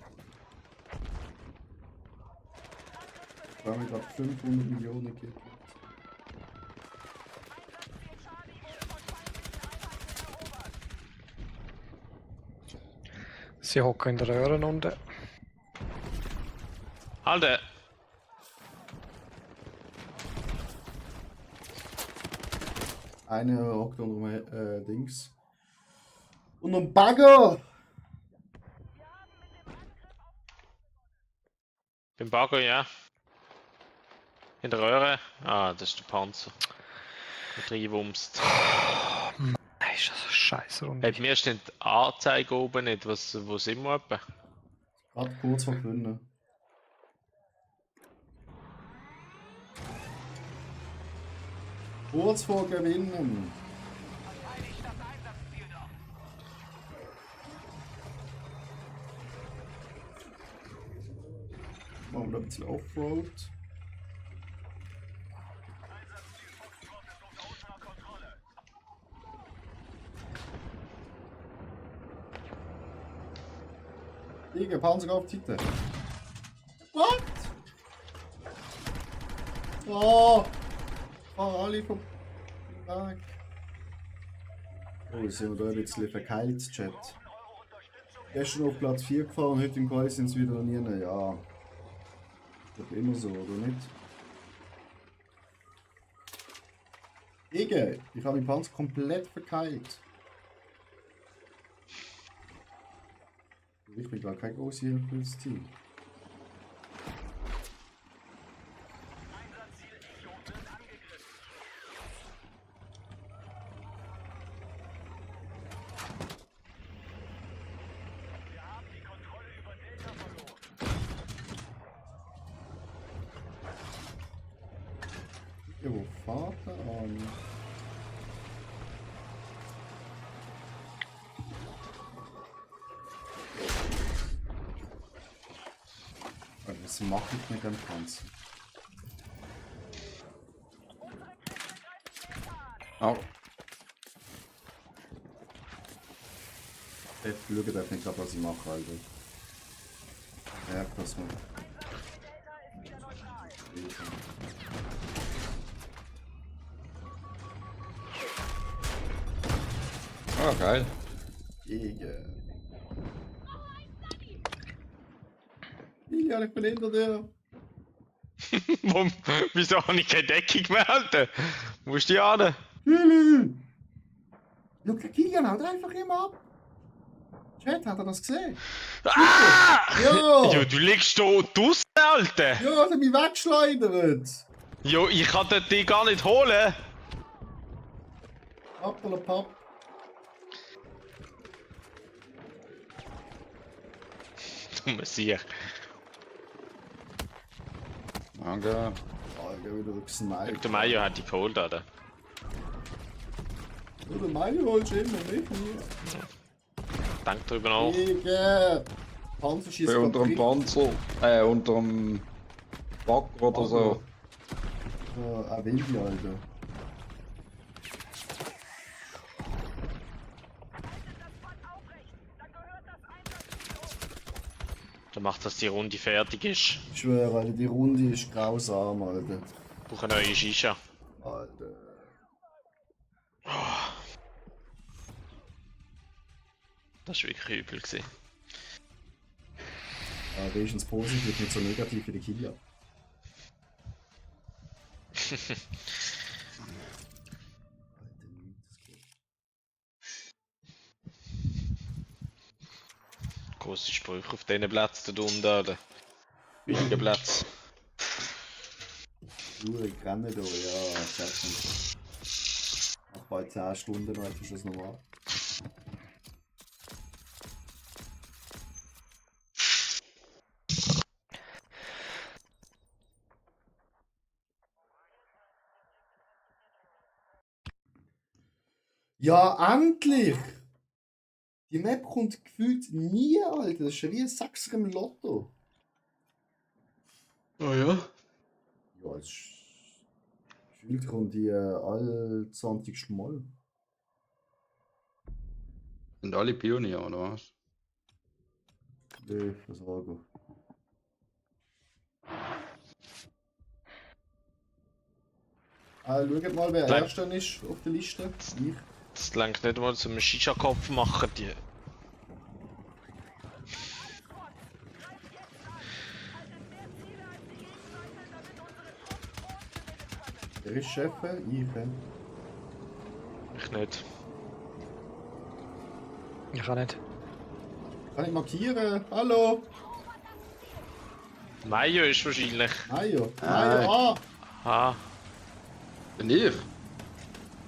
Da haben wir gerade 500 Millionen gekriegt. Sie hocken in der Röhren unten. Alter! Einer hockt unter dem Dings. Und ein Bagger! Beim Bagger, ja. In der Röhre. Ah, das ist der Panzer. Der reinwumst. Nein, ist das eine scheiße Runde. Hat mir steht die Anzeige oben nicht, wo sind wir etwa? Gerade kurz vor Gewinnen. Kurz vor Gewinnen. Machen wir ein bisschen Offroad. Digga, Panzer auf die Seite. What? Oh! Alle vom Weg. Oh, jetzt sind wir da ein bisschen verkeilt, Chat. Gestern auf Platz 4 gefahren, heute im Quali sind es wieder nie. Ja. Das ist immer so, oder nicht? Digga, ich habe meinen Panzer komplett verkeilt. Ich bin gar kein großes Hilfe für das Team. Ja, wo fahrt er an? Was mache ich mit dem Panzer? Au. Ich schaue darf nicht gerade, was ich mache, Alter. Ja, pass mal. Ah, geil. Digga. Ilian, ich bin hinter dir. Wieso habe ich keine Deckung mehr, Alter? Wo ist die an? Lili! Schau, der Kilian haut einfach immer ab. Chat, hat er das gesehen? Ah! Ja! Jo, du liegst da draussen, Alter! Ja, er hat mich weggeschleudert! Jo, ich kann die gar nicht holen! Papp oder Papp? Dumme Sieg. Danke. Alter, wieder gesniped. Der Mayo hat die geholt, oder? Ja, der Mario holst du immer mit mir. Denk drüber nach. Digga! Panzer schießt Bin unter dem Panzer, unter dem Bagger oder so. Ein Wildi, Alter. Dann macht dass die Runde fertig ist. Ich schwöre, Alter, die Runde ist grausam, Alter. Ich brauche eine neue Shisha. Alter. Das war wirklich übel gewesen. Ja, wenigstens positiv, nicht so negativ wie die Kilian. grosse Sprüche auf diesen Plätzen da unten, oder? Billigen Platz. Du, ich renne da, ja, check nicht. Nach bald 10 Stunden noch ist das normal. Ja, endlich! Die Map kommt gefühlt nie, Alter. Das ist schon wie ein Sechser im Lotto. Oh ja? Ja, es gefühlt kommt die alle 20. Mal. Sind alle Pionier, oder was? Nee, das war gut. Schaut mal, wer Nein. Erster ist auf der Liste. Ich. Das langt nicht mal zum Shisha-Kopf machen, die. Wer ist Chef? Ich. Ich nicht. Ich kann nicht. Kann ich markieren? Hallo? Mayo ist wahrscheinlich. Mayo. Mayo, Ah, Bin ich?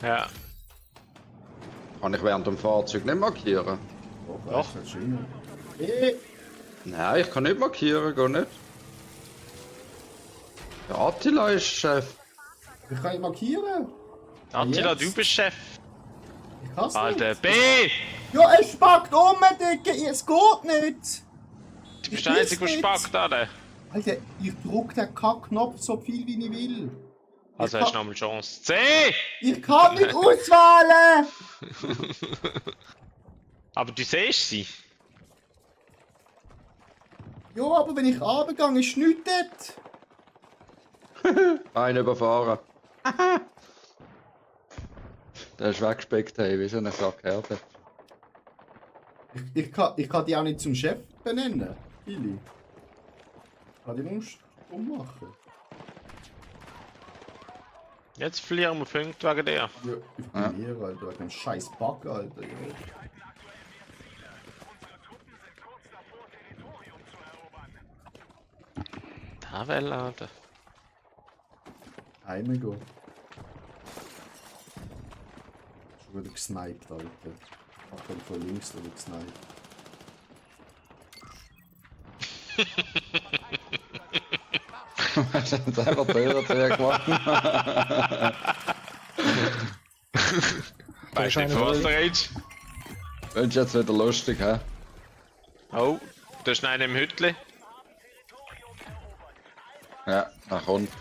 ja. Kann ich während dem Fahrzeug nicht markieren? Doch. Das ist schön. Hey. Nein, ich kann nicht markieren, gar nicht. Der Attila ist Chef. Wie kann ich markieren? Attila, Jetzt? du bist Chef. Ich kann's Alter, nicht. B! Ja, es spackt Dicke! Es geht nicht! Du bist der Einzige, der spackt, Alter. Alter, ich drück den Kackknopf so viel wie ich will. Also Ich hast du kann- nochmal Chance. C! Ich kann nicht auswählen! Aber du siehst sie. Ja, aber wenn ich runtergehe, ist nichts dort. Einen überfahren. Der ist weggespeckt, hey, wie so ein Sack Erde. Ich kann die auch nicht zum Chef benennen. Billy. Ich kann die nur ummachen. Jetzt verlieren wir Punkte wegen dir. Ja, ich bin hier, Alter. Wegen dem scheiß Bug, Alter. Ja. Da will Alter. Heimgehen. Schon wieder gesniped, Alter. Ach, dann von links wieder gesniped. Was hat einfach Türen zu ihr gemacht? Weißt du, Forster Rage? Findest du jetzt wieder lustig, hä? Oh, da ist einer im Hütli. Ja, nach unten.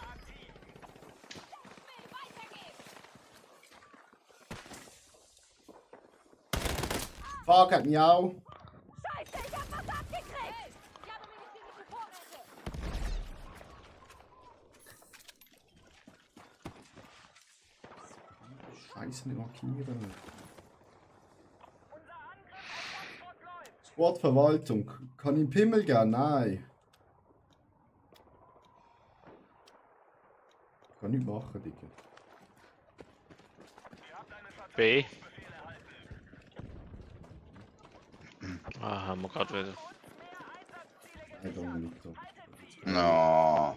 Fuck, hat mich auch. Scheiße, ich hab was abgekriegt! Ich habe medizinische Vorräte! Scheiße, nicht markieren. Squad-Verwaltung. Kann ich Pimmel gehen? Nein. Kann nicht machen, Digga. B. Ah, haben wir gerade wieder. Nein, Dominik. So. No.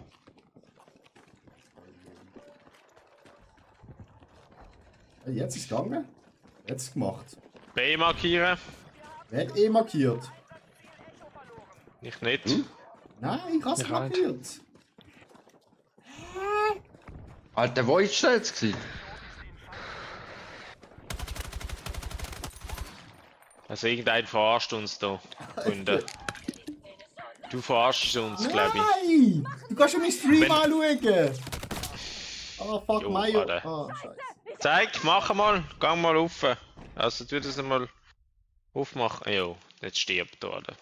Hey, jetzt ist es gegangen. Jetzt gemacht. B markieren. Wer hat markiert? Ich nicht. Nein, ich hab's Ich auch nicht. markiert. Alter, wo ist der jetzt gewesen? Also irgendein verarscht uns da, Freunde. Du verarschst uns, glaube ich. Nein! Du kannst ja meinen Stream Wenn- anschauen! Ah, fuck, Jo, Mayo. Alter. Ah, scheiße. Zeig, mach mal, gang mal rauf. Also tu das einmal aufmachen. Jo, jetzt stirbt er, oder?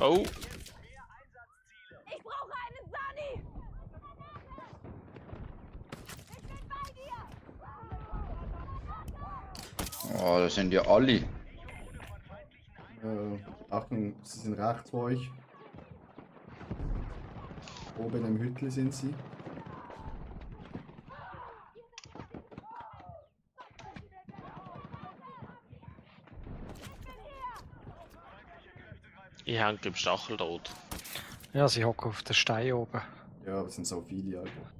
Oh, Ich brauche einen Sani! Ich bin bei dir! Oh, das sind ja alle. Achtung, sie sind rechts vor euch. Oben im Hüttel sind sie. Ich hänge im Stacheldraht. Ja, sie hocken auf den Stein oben. Ja, aber es sind so viele, Alter.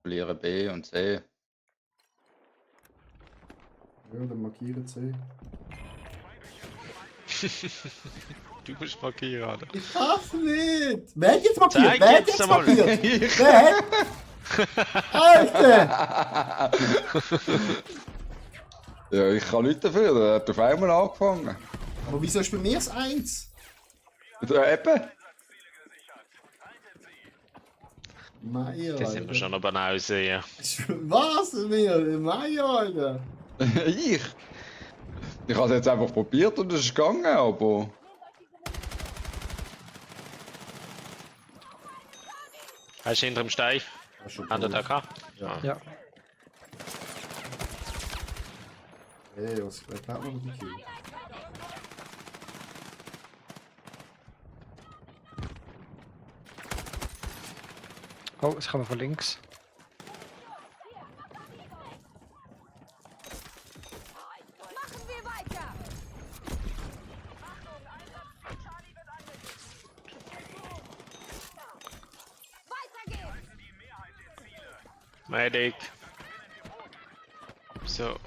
Verliere B und C. Ja, dann markieren sie. Du musst markieren, Alter. Ich kann's nicht! Wer hat jetzt markiert? Zeig Wer hat jetzt jetzt einmal. markiert? Wer hat? Alter! Ja, ich kann nichts dafür, der hat auf einmal angefangen. Aber wieso ist bei mir das 1? Ja, eben. Meier, Das sind wir schon aber auch sehen. Was? Mir? Meier, Alter! Ich habe es jetzt einfach probiert und es ist gegangen, aber... Hast du hinter dem Stein? Hat er da gehabt? Ja. Ja. Hey, was hat man mit dem Kill? Oh, jetzt kommen wir von links. Machen wir weiter! Weiter geht's! Medic. So.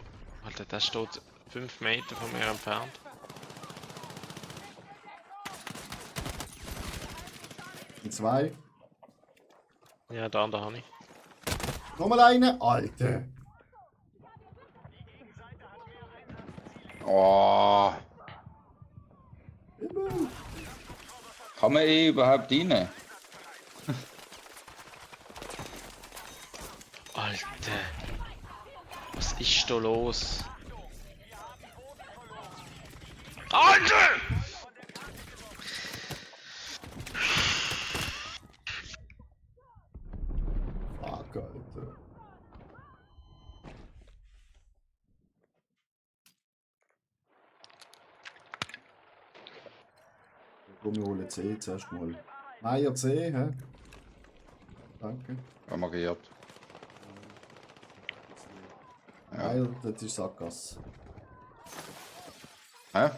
Alter, das steht 5 Meter von mir entfernt. Und 2. Ja, da habe ich. Nochmal eine. Alter! Oh. Kann man überhaupt rein? Alter. Was ist da los? Alter! Fuck, Alter. Komm, wir holen C zuerst mal. Meier C, hä? Danke. Ja, markiert. Ja. Meier, das ist Sackgasse. Hä?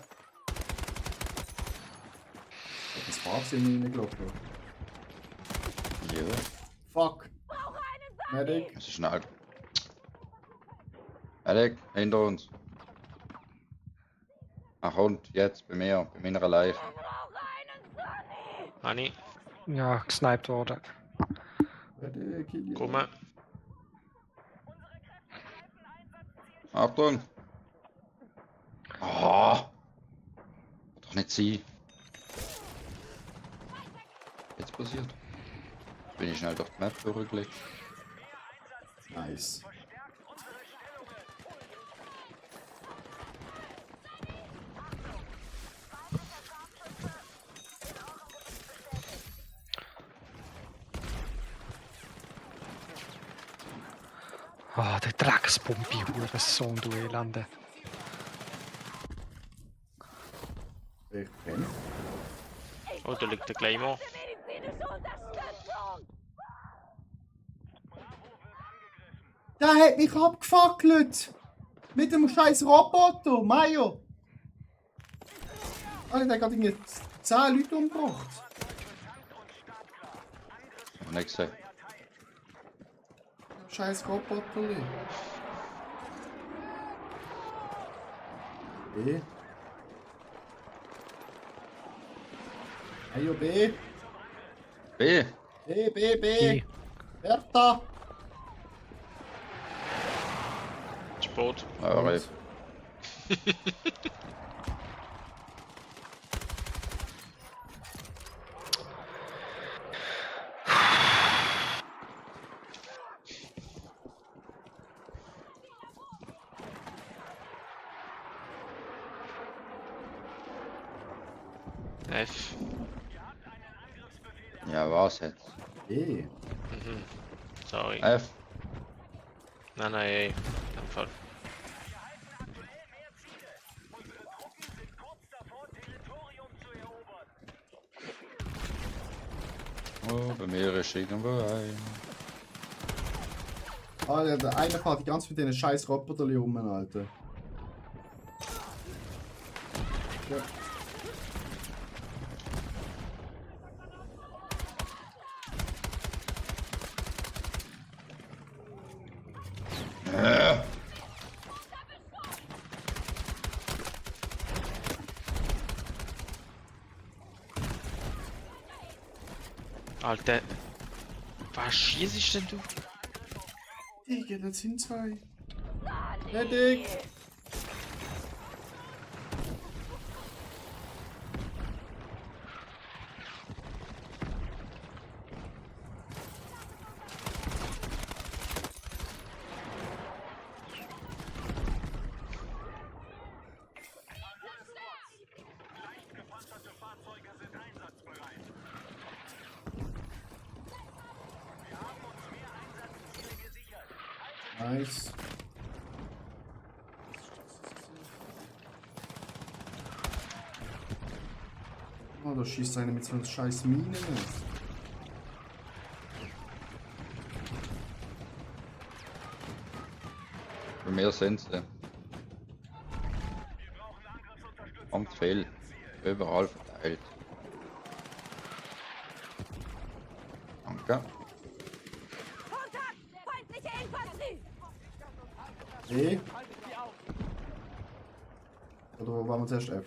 Das Fahrsinn reingelaufen. Ja. Fuck! Medic! Es ist schnell. Alec, hinter uns. Ach und jetzt bei mir, bei meiner Leiche. Anni, Ja, gesniped worden. Medic, Kili. komm. Achtung! Oh. Doch nicht sie. Jetzt passiert. Bin ich schnell durch die Map durchgelegt. Nice. Ah, der Dreckspumpi, Hurensohn, du Elende. Ich brenne. Oh, da liegt der Claymore. Medizinische Unterstützung! Der hat mich abgefackelt! Mit dem scheiß Roboter, Mayo! Alter, der hat gerade irgendwie 10 Leute umgebracht. Nicht gesehen. Scheiß Roboter. B. Mayo B. B! B, B, B. B. Bertha. Sport. Ja, Reif. F. Ja, was jetzt? B. Mhm. Sorry. F. Nein, nein, ey. In dem Fall. Oh, bei mir ist irgendwo ein. Alter, der eine fährt die ganze Zeit mit diesen scheiß Roboterli rum, Alter. Ja. Alter. Was schießt denn du? Digga, das sind zwei. Fertig! Gepanzerte Fahrzeuge sind einsatzbereit. Wir haben uns mehr Einsatzziele gesichert. Nice. Oh, da schießt einer mit so einer scheiß Mine. Bei mir sind sie. Kommt viel. Überall verteilt. Danke. Kontakt! Feindliche Infanterie! E? Oder wo waren wir zuerst? F?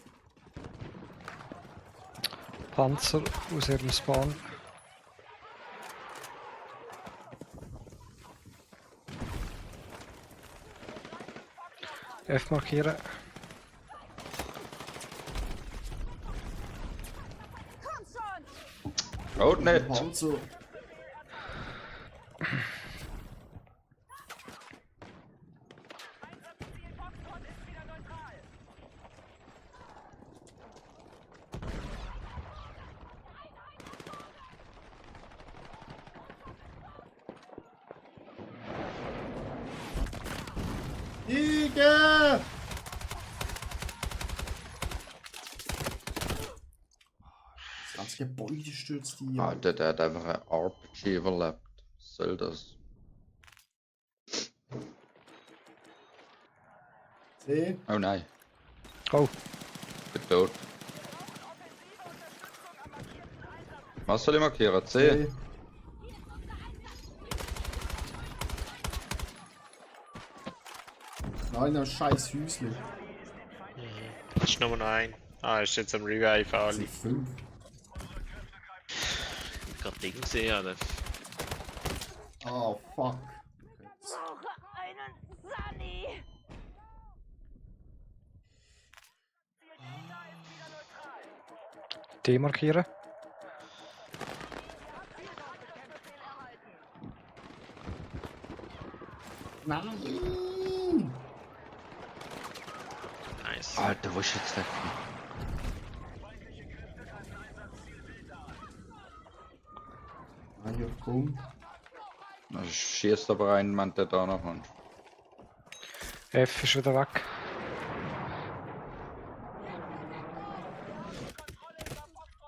Panzer aus ihrem Spawn. F markieren. Komm schon! Oh, nicht! Panzer. Einsatzziel Foxtrot ist wieder neutral. Digga! Das ganze Gebäude stürzt die. Alter, der hat einfach ein RPG überlebt. Was soll das? C. Oh nein. Oh, Bin tot. Was soll ich markieren? C? C. Nein, ein scheiß Häusli. Ist nur noch ein. Ah, ist jetzt am Revive Das alle. sind 5. Gerade Ding gesehen, oder? Oh, fuck. Ich brauche einen Sunny! D markieren. Nein! Nice. Alter, wo ist jetzt der? Ah, ja, komm. Da schießt aber ein Mann, der da noch an. F ist wieder weg.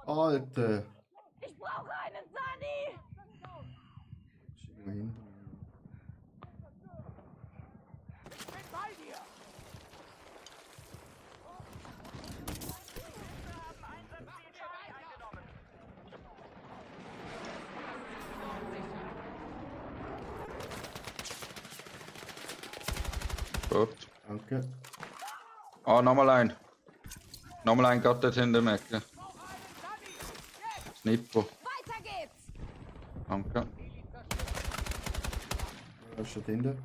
Alter. Ich brauche einen Sunny! Schick mal hin. Gut. Danke. Ah, nochmal ein. Nochmal ein Gott dort hinter der Ecke. Snippo. Weiter geht's! Danke. Was steht hinter?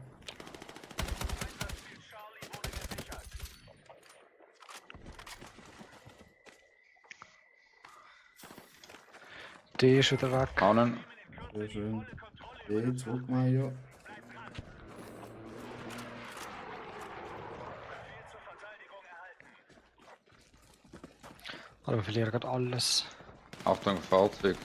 D ist wieder weg. Ahnen. Sehr schön. B, zurück mal hier. Aber wir verlieren gerade alles. Achtung, Fahrzeug.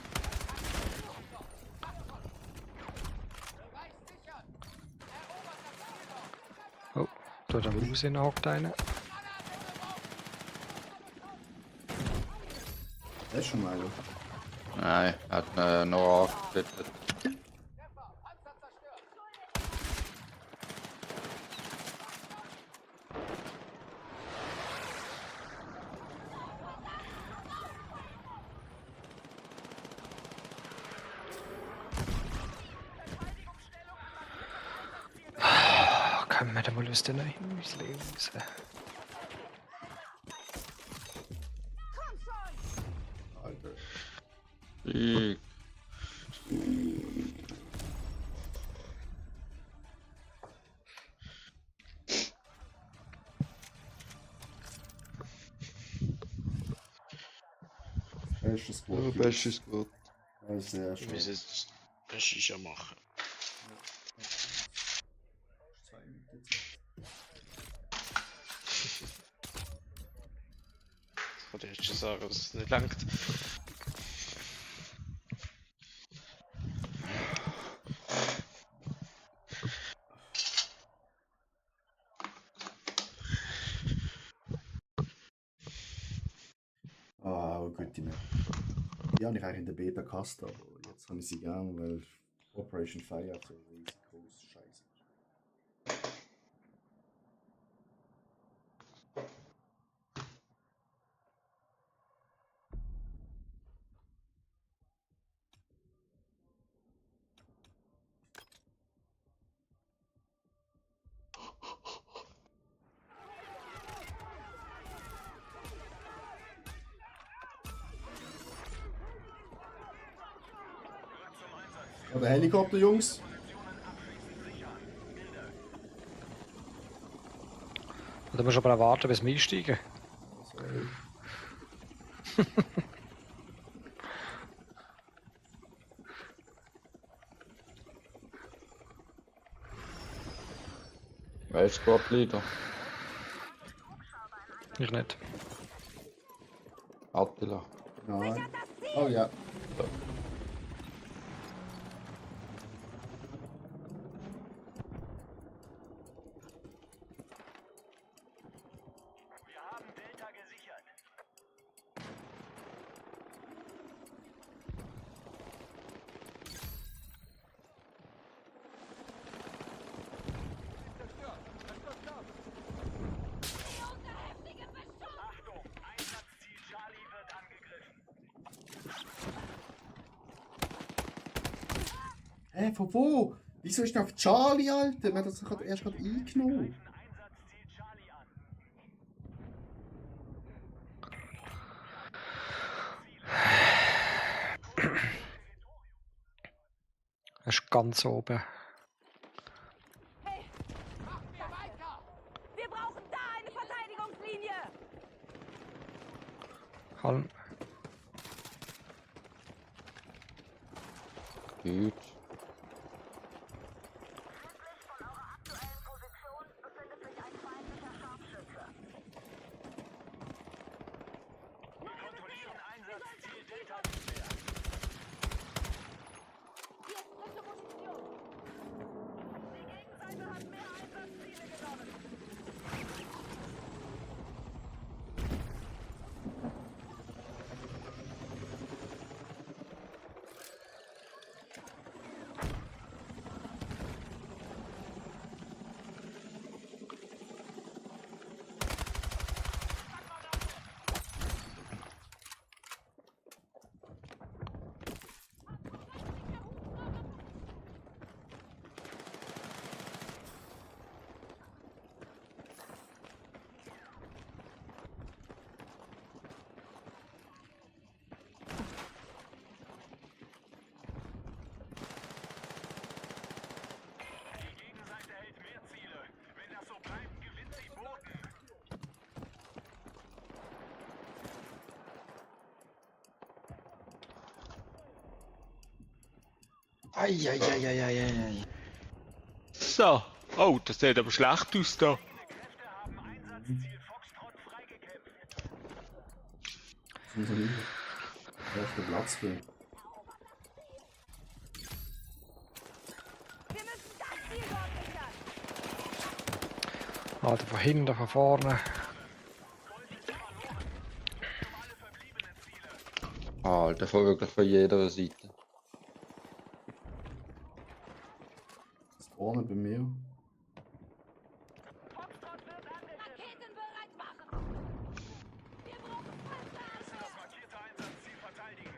Oh, da der Maus hockt einer. Das ist schon mal. Nein, er hat noch angeklettert. Können wir da mal aus den Haus lesen? Alter. Ich. Bestes Gut. Bestes gut. Ja, sehr Ich schön. muss jetzt eine Shisha machen. Oder hättest du sagen, dass es nicht langt? Ah, oh Gott, die Map. Die habe ich eigentlich in der Beta gehasst, aber jetzt habe ich sie gern, weil Operation Fire so riesig groß scheiße. Ja, der Helikopter, Jungs. Da musst du aber auch warten, bis wir einsteigen. Sorry. Wer ist Squad Leader? Ich nicht. Attila. Nein. Oh ja. Wir haben Delta gesichert. Achtung, Einsatzziel Charlie wird angegriffen. Hä, von wo? Wieso ist der auf Charlie, Alter? Wir haben das erst gerade eingenommen. Einsatzziel Charlie an. Er ist ganz oben. Hey, machen wir weiter! Wir brauchen da eine Verteidigungslinie! Halt. Gut. Kontrollieren Einsatzziel Delta nicht mehr. Hier ist frische Munition! Die Gegenseite hat mehr Einsatzziele genommen. Die Gegenseite hält mehr Ziele. Wenn das so bleibt, gewinnt sie Boden. Eieieiei. So. Oh, das sieht aber schlecht aus da. Kräfte haben Einsatzziel Foxtrot freigekämpft. Das muss er nicht. Da ist der Platz für. Wir müssen das Ziel dort sichern! Alter, von hinten, von vorne. Ah, der voll wirklich von jeder Seite. Das vorne bei mir. Raketen bereit machen! Wir brauchen Panzerabwehr! Das markierte Einsatzziel verteidigen.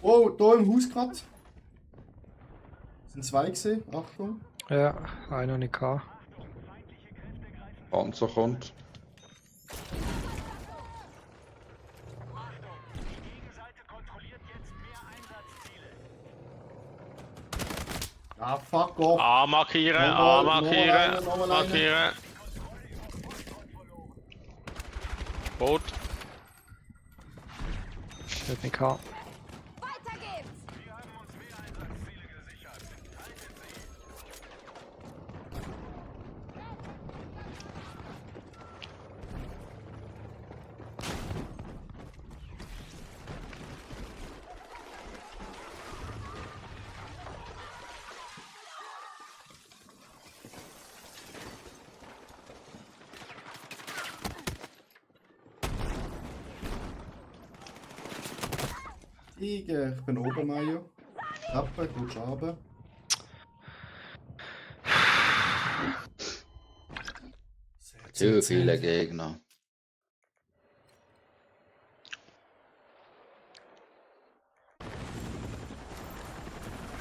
Oh, da im Haus gerade. Sind zwei gesehen, Achtung. Ja, einer nicht gehabt. Panzer kommt. Die Gegenseite kontrolliert jetzt mehr Einsatzziele. Ah, fuck off. A markieren, Nochmal, A markieren, nochmal eine. markieren. Boot. Wird nicht gehabt. Weiter geht's! Wir haben uns mehr Einsatzziele gesichert. Haltet sie. Ich bin oben, Mario. Treppe, gut runter. Zu viele Gegner.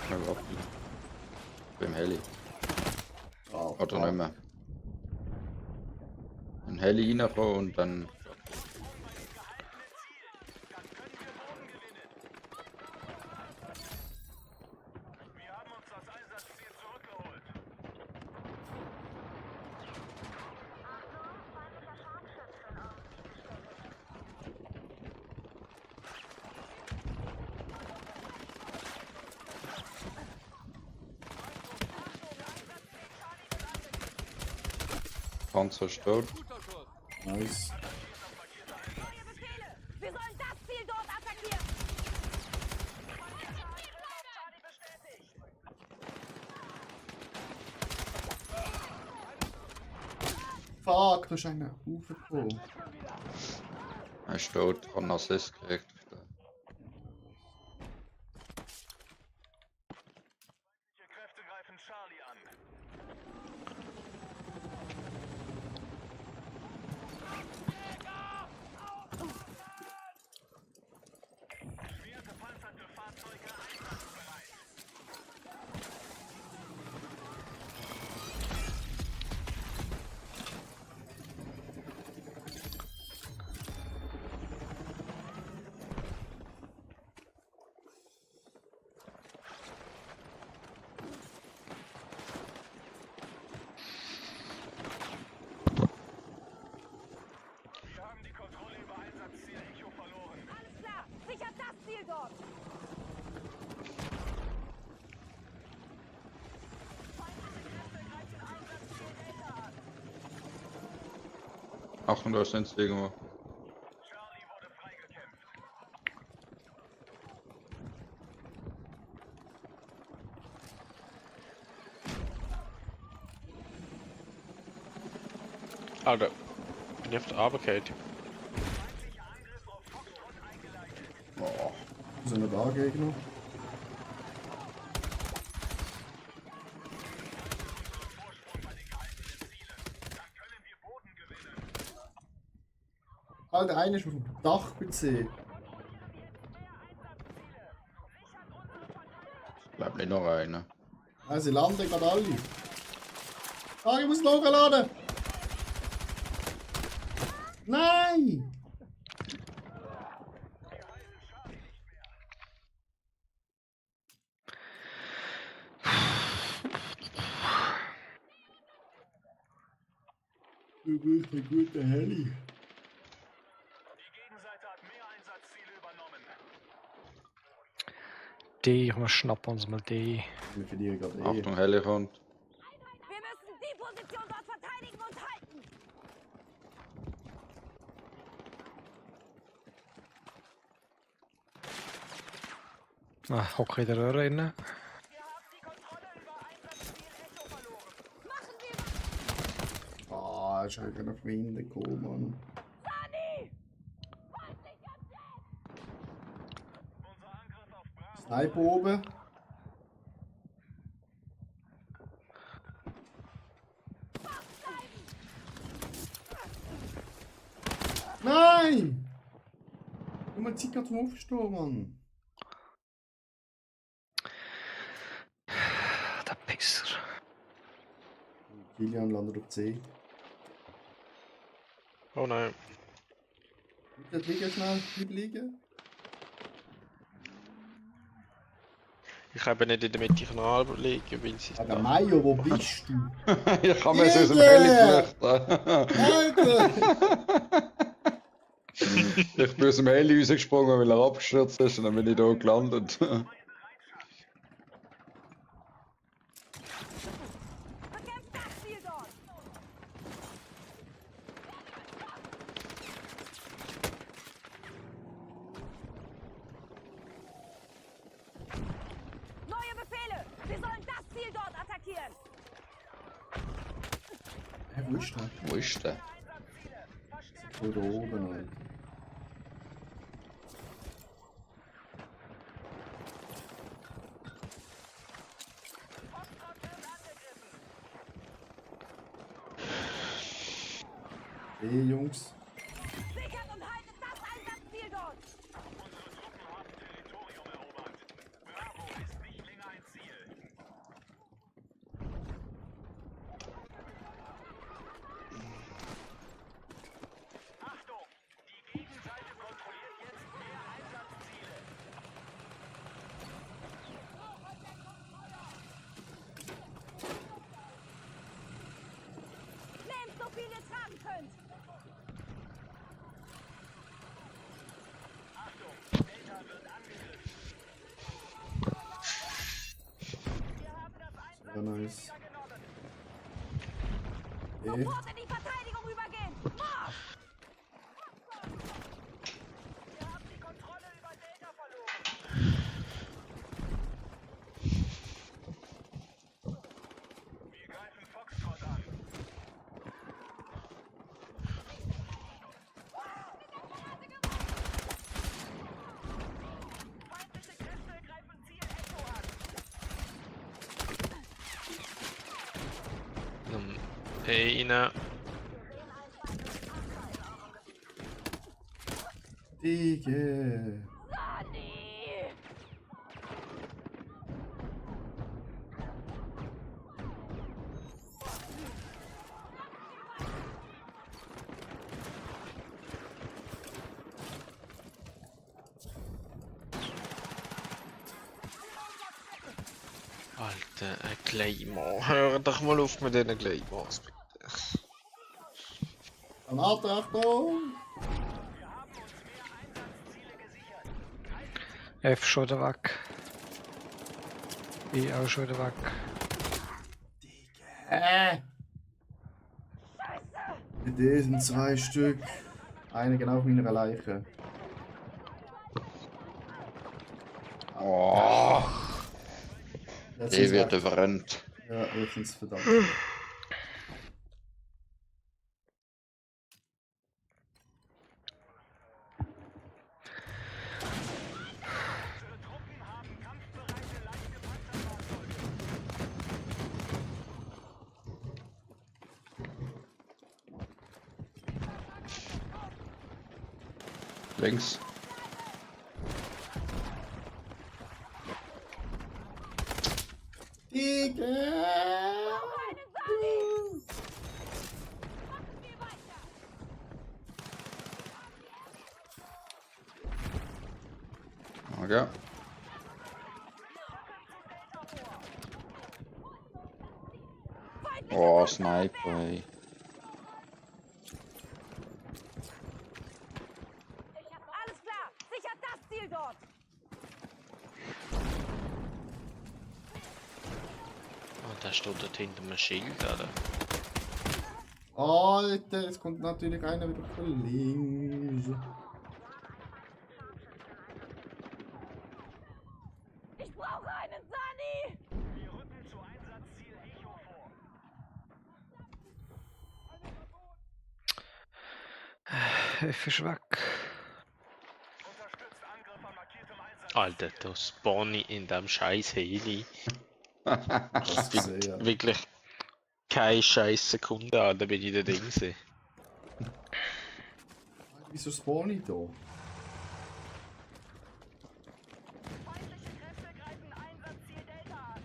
Ja, warte. Beim Heli. Ah, Oder nicht mehr. Ein Heli reinkommen und dann. Wir haben uns das Einsatzziel zurückgeholt. Panzer ist tot. Nice. Neue Befehle! Wir sollen das Ziel dort attackieren! Charlie bestätigt. Fuck, da ist einer raufgekommen. Er ist tot, hat einen Assist gekriegt. Die Kräfte greifen Charlie an. Schwer gepanzerte Fahrzeuge einsatzbereit. Wir haben die Kontrolle über Einsatzziel Echo verloren. Alles klar! Sichert das Ziel dort! Achtung, da ist ein irgendwo. Charlie wurde freigekämpft. Alter. Bin ich auf der Arbeit? Oh. So eine da Gegner. Alter, einer ist auf dem Dach bezählt. Bleibt nicht noch einer. Ah, sie landen gerade alle. Ah, ich muss nachladen. Nein! Du bist ein guter Heli. Die Gegenseite hat mehr Einsatzziele übernommen. Die, wir schnappen uns mal die. Wir verlieren gerade Achtung, Heli kommt. Wir müssen die Position dort verteidigen und halten! Ah, hocke in der Röhre rein. Wir haben die Kontrolle über Einsatzziel Echo verloren. Machen wir Ah, ist eigentlich noch hinten gekommen, Mann. Sani! Sniper oben. Nein! Du mal Zeit zum Aufstehen, Mann. Der Pisser. Kilian landet auf C. Oh nein. Bleib liegen schnell, bleib liegen. Ich habe nicht in der Mitte liegen, weil sie Aber Mayo, wo bist du? Ich kann mir aus dem Heli flüchten. Alter! Ich bin aus dem Heli rausgesprungen, weil er abgestürzt ist und dann bin ich da gelandet. Bekämpft das Ziel dort! Neue Befehle! Wir sollen das Ziel dort attackieren! Hä, wo ist der? Wo ist der? Oh, da oben, Alter. Hey, Jungs. Sichert und haltet das Einsatzziel dort! Territorium erobert. Bravo ist nicht länger ein Ziel. Achtung! Die Gegenseite kontrolliert jetzt mehr Einsatzziele. Nehmt so viel ihr tragen könnt! Achtung! Delta wird angegriffen. Wir haben das Sehr nice. genommen! Hey. Sofort in die Verteidigung übergehen! Marsch! Wir haben die Kontrolle über Delta verloren! Wir greifen Foxtrot an. Feindliche Kräfte greifen Ziel Echo an! Eine. Digga. Sani! Alter, ein Claymore. Hör doch mal auf mit diesen Claymores, bitte. Granate, Achtung! F schon wieder weg. E auch schon wieder weg. Mit diesen 2 Stück. Eine genau auf meiner Leiche. Oh, Jetzt die ist wird weg. überrannt. Ja, jetzt ist verdammt. Links. Digga! Einen Sani! Geh weiter! Okay. Oh, Sniper, ey. Alles klar! Sichert das Ziel dort! Oh, der steht dort hinter einem Schild, oder? Alter, jetzt kommt natürlich einer wieder von links. Ich brauche einen Sani! Wir rücken zu Einsatzziel Echo vor. F ist weg. Unterstützt Angriff an markiertem Alter, da spawn ich in dem scheiß Heli. Das gesehen, ja. Wirklich keine scheiß Sekunde an, da bin ich der Ding gewesen. Wieso spawn ich da? Feindliche Kräfte greifen Einsatzziel Delta an.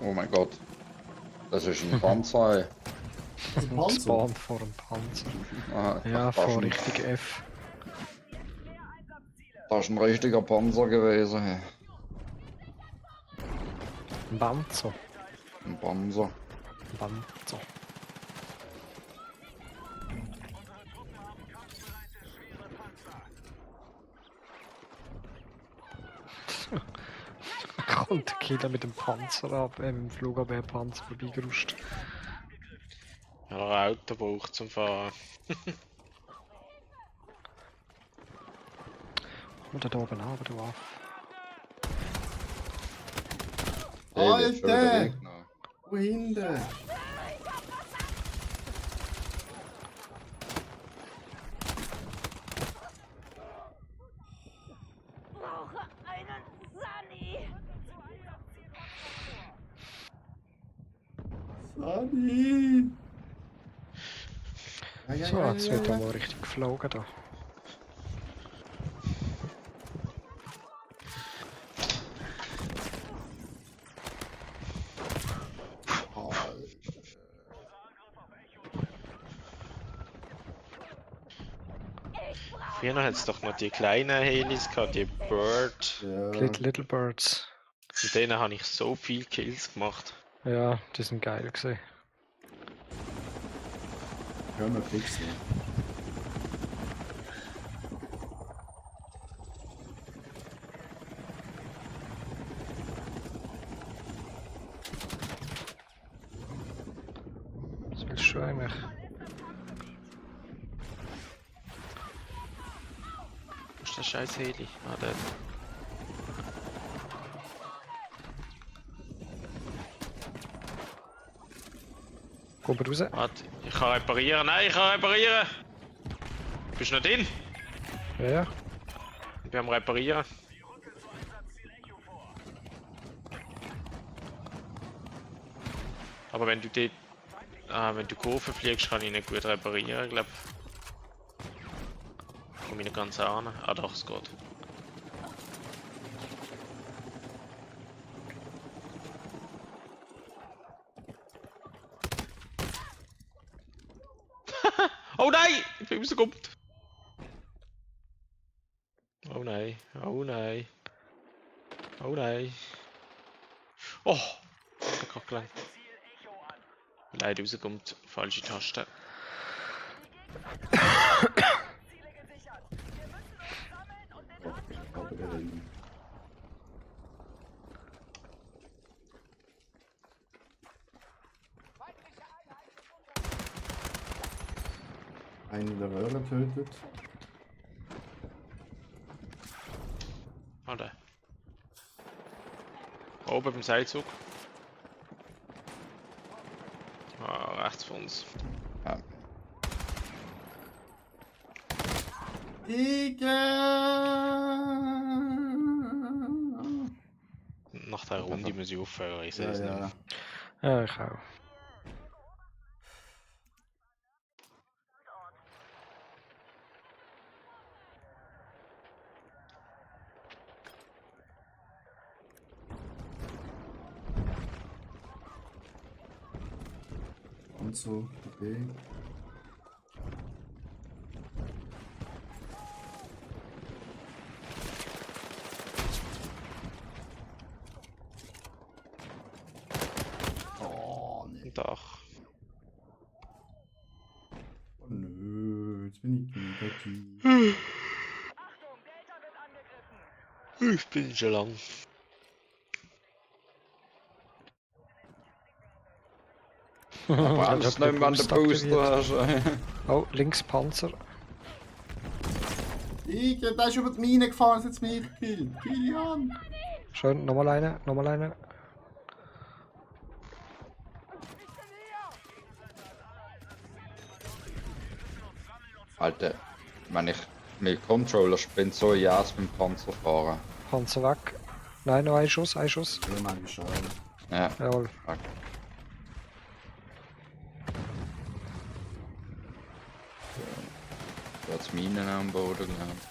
Oh mein Gott. Das ist ein Panzer, ey. Das ist ein Panzer. Spawn vor dem Panzer. Ah, Ja, das, vor ist ein, Richtung F. das ist ein richtiger Panzer gewesen, ey. Ein Panzer. Ein Panzer. Ein Panzer. Kommt der Killer mit dem Panzer ab, mit dem Flugabwehrpanzer vorbeigeruscht. Ja, ein Auto braucht zum Fahren. Oder da oben an, du Affe. Der wird schon wieder Alter! weggenommen. Wo hinten? Brauche einen Sunny. Sunny! Ja, So, jetzt wird er mal richtig geflogen da. Früher hat es doch noch die kleinen Helis gehabt, die Bird. Ja, Little Birds. Mit denen habe ich so viel Kills gemacht. Ja, die sind geil gewesen. können wir fixen. Was willst du eigentlich? Wo ist der scheiß Heli? Ah, der. Kommt raus. Warte, ich kann reparieren. Nein, ich kann reparieren! Bist du noch drin? Ja. Ich bin am Reparieren. Aber wenn du die. Wenn du Kurve fliegst, kann ich nicht gut reparieren, glaube ich. Komme ich nicht ganz an. Ah doch, es geht. Oh nein! Ich bin rausgekommen! Oh nein, oh nein. Oh nein. Oh! Der kann gelangt. Leider rauskommt, falsche Taste. Einen der Röhre tötet. Alter. Oben beim Seilzug. Ah, rechts von uns. Ja. Nach der Runde muss ich aufhören, ich sehe Ja, es nicht ja. mehr. Ja, ich auch. Und so, okay. Oh, nee. Dach. Oh, nö, jetzt bin ich negativ. Achtung, Delta wird angegriffen. Ich bin schon lang. Aber Ich alles hab nicht mehr an den Booster hast. Oh, links Panzer. Der ist über die Mine gefahren, jetzt mich gekillt. Kilian! Schön, nochmal eine, nochmal eine. Alter, wenn ich mit Controller bin, so ja beim Panzer fahren. Panzer weg. Nein, noch ein Schuss, ein Schuss. Ja, manchmal schon. Ja. Jawohl. Fuck. Da hat's Minen am Boden gehabt.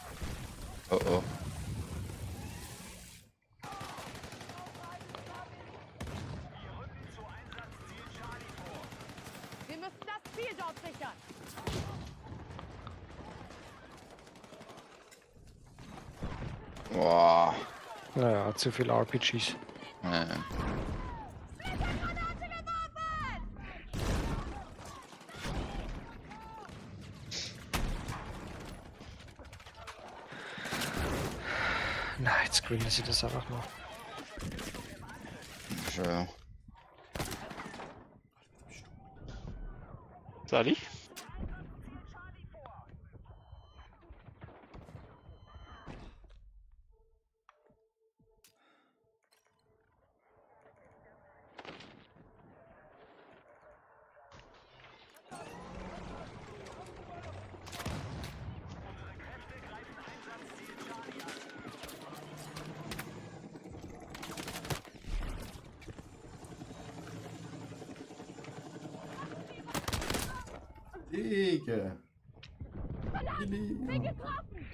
Oh oh. Wir müssen das Ziel dort sichern. Wow. Naja, zu viel RPGs. Nein, jetzt gewinnen sie das einfach noch. Schön. Sali? Digga. Bin getroffen.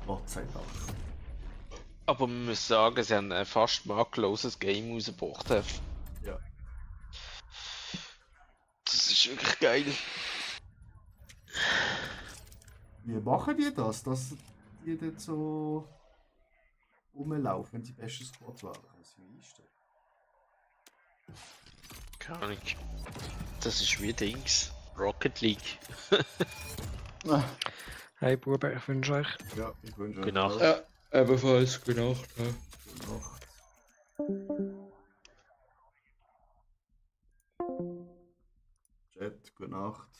Gott sei Dank. Aber man muss sagen, sie haben ein fast makelloses Game rausgebracht. Ja. Das ist wirklich geil. Wie machen die das, dass die dort so rumlaufen, wenn sie bestes Squad waren? Also, wie ist das? Keine Ahnung. Das ist wie Dings. Rocket League. Hey Buben, ich wünsche euch. Ja, ich wünsche euch Gute Nacht. Ja, ebenfalls. Gute Nacht. Ja. Gute Nacht. Chat, gute Nacht.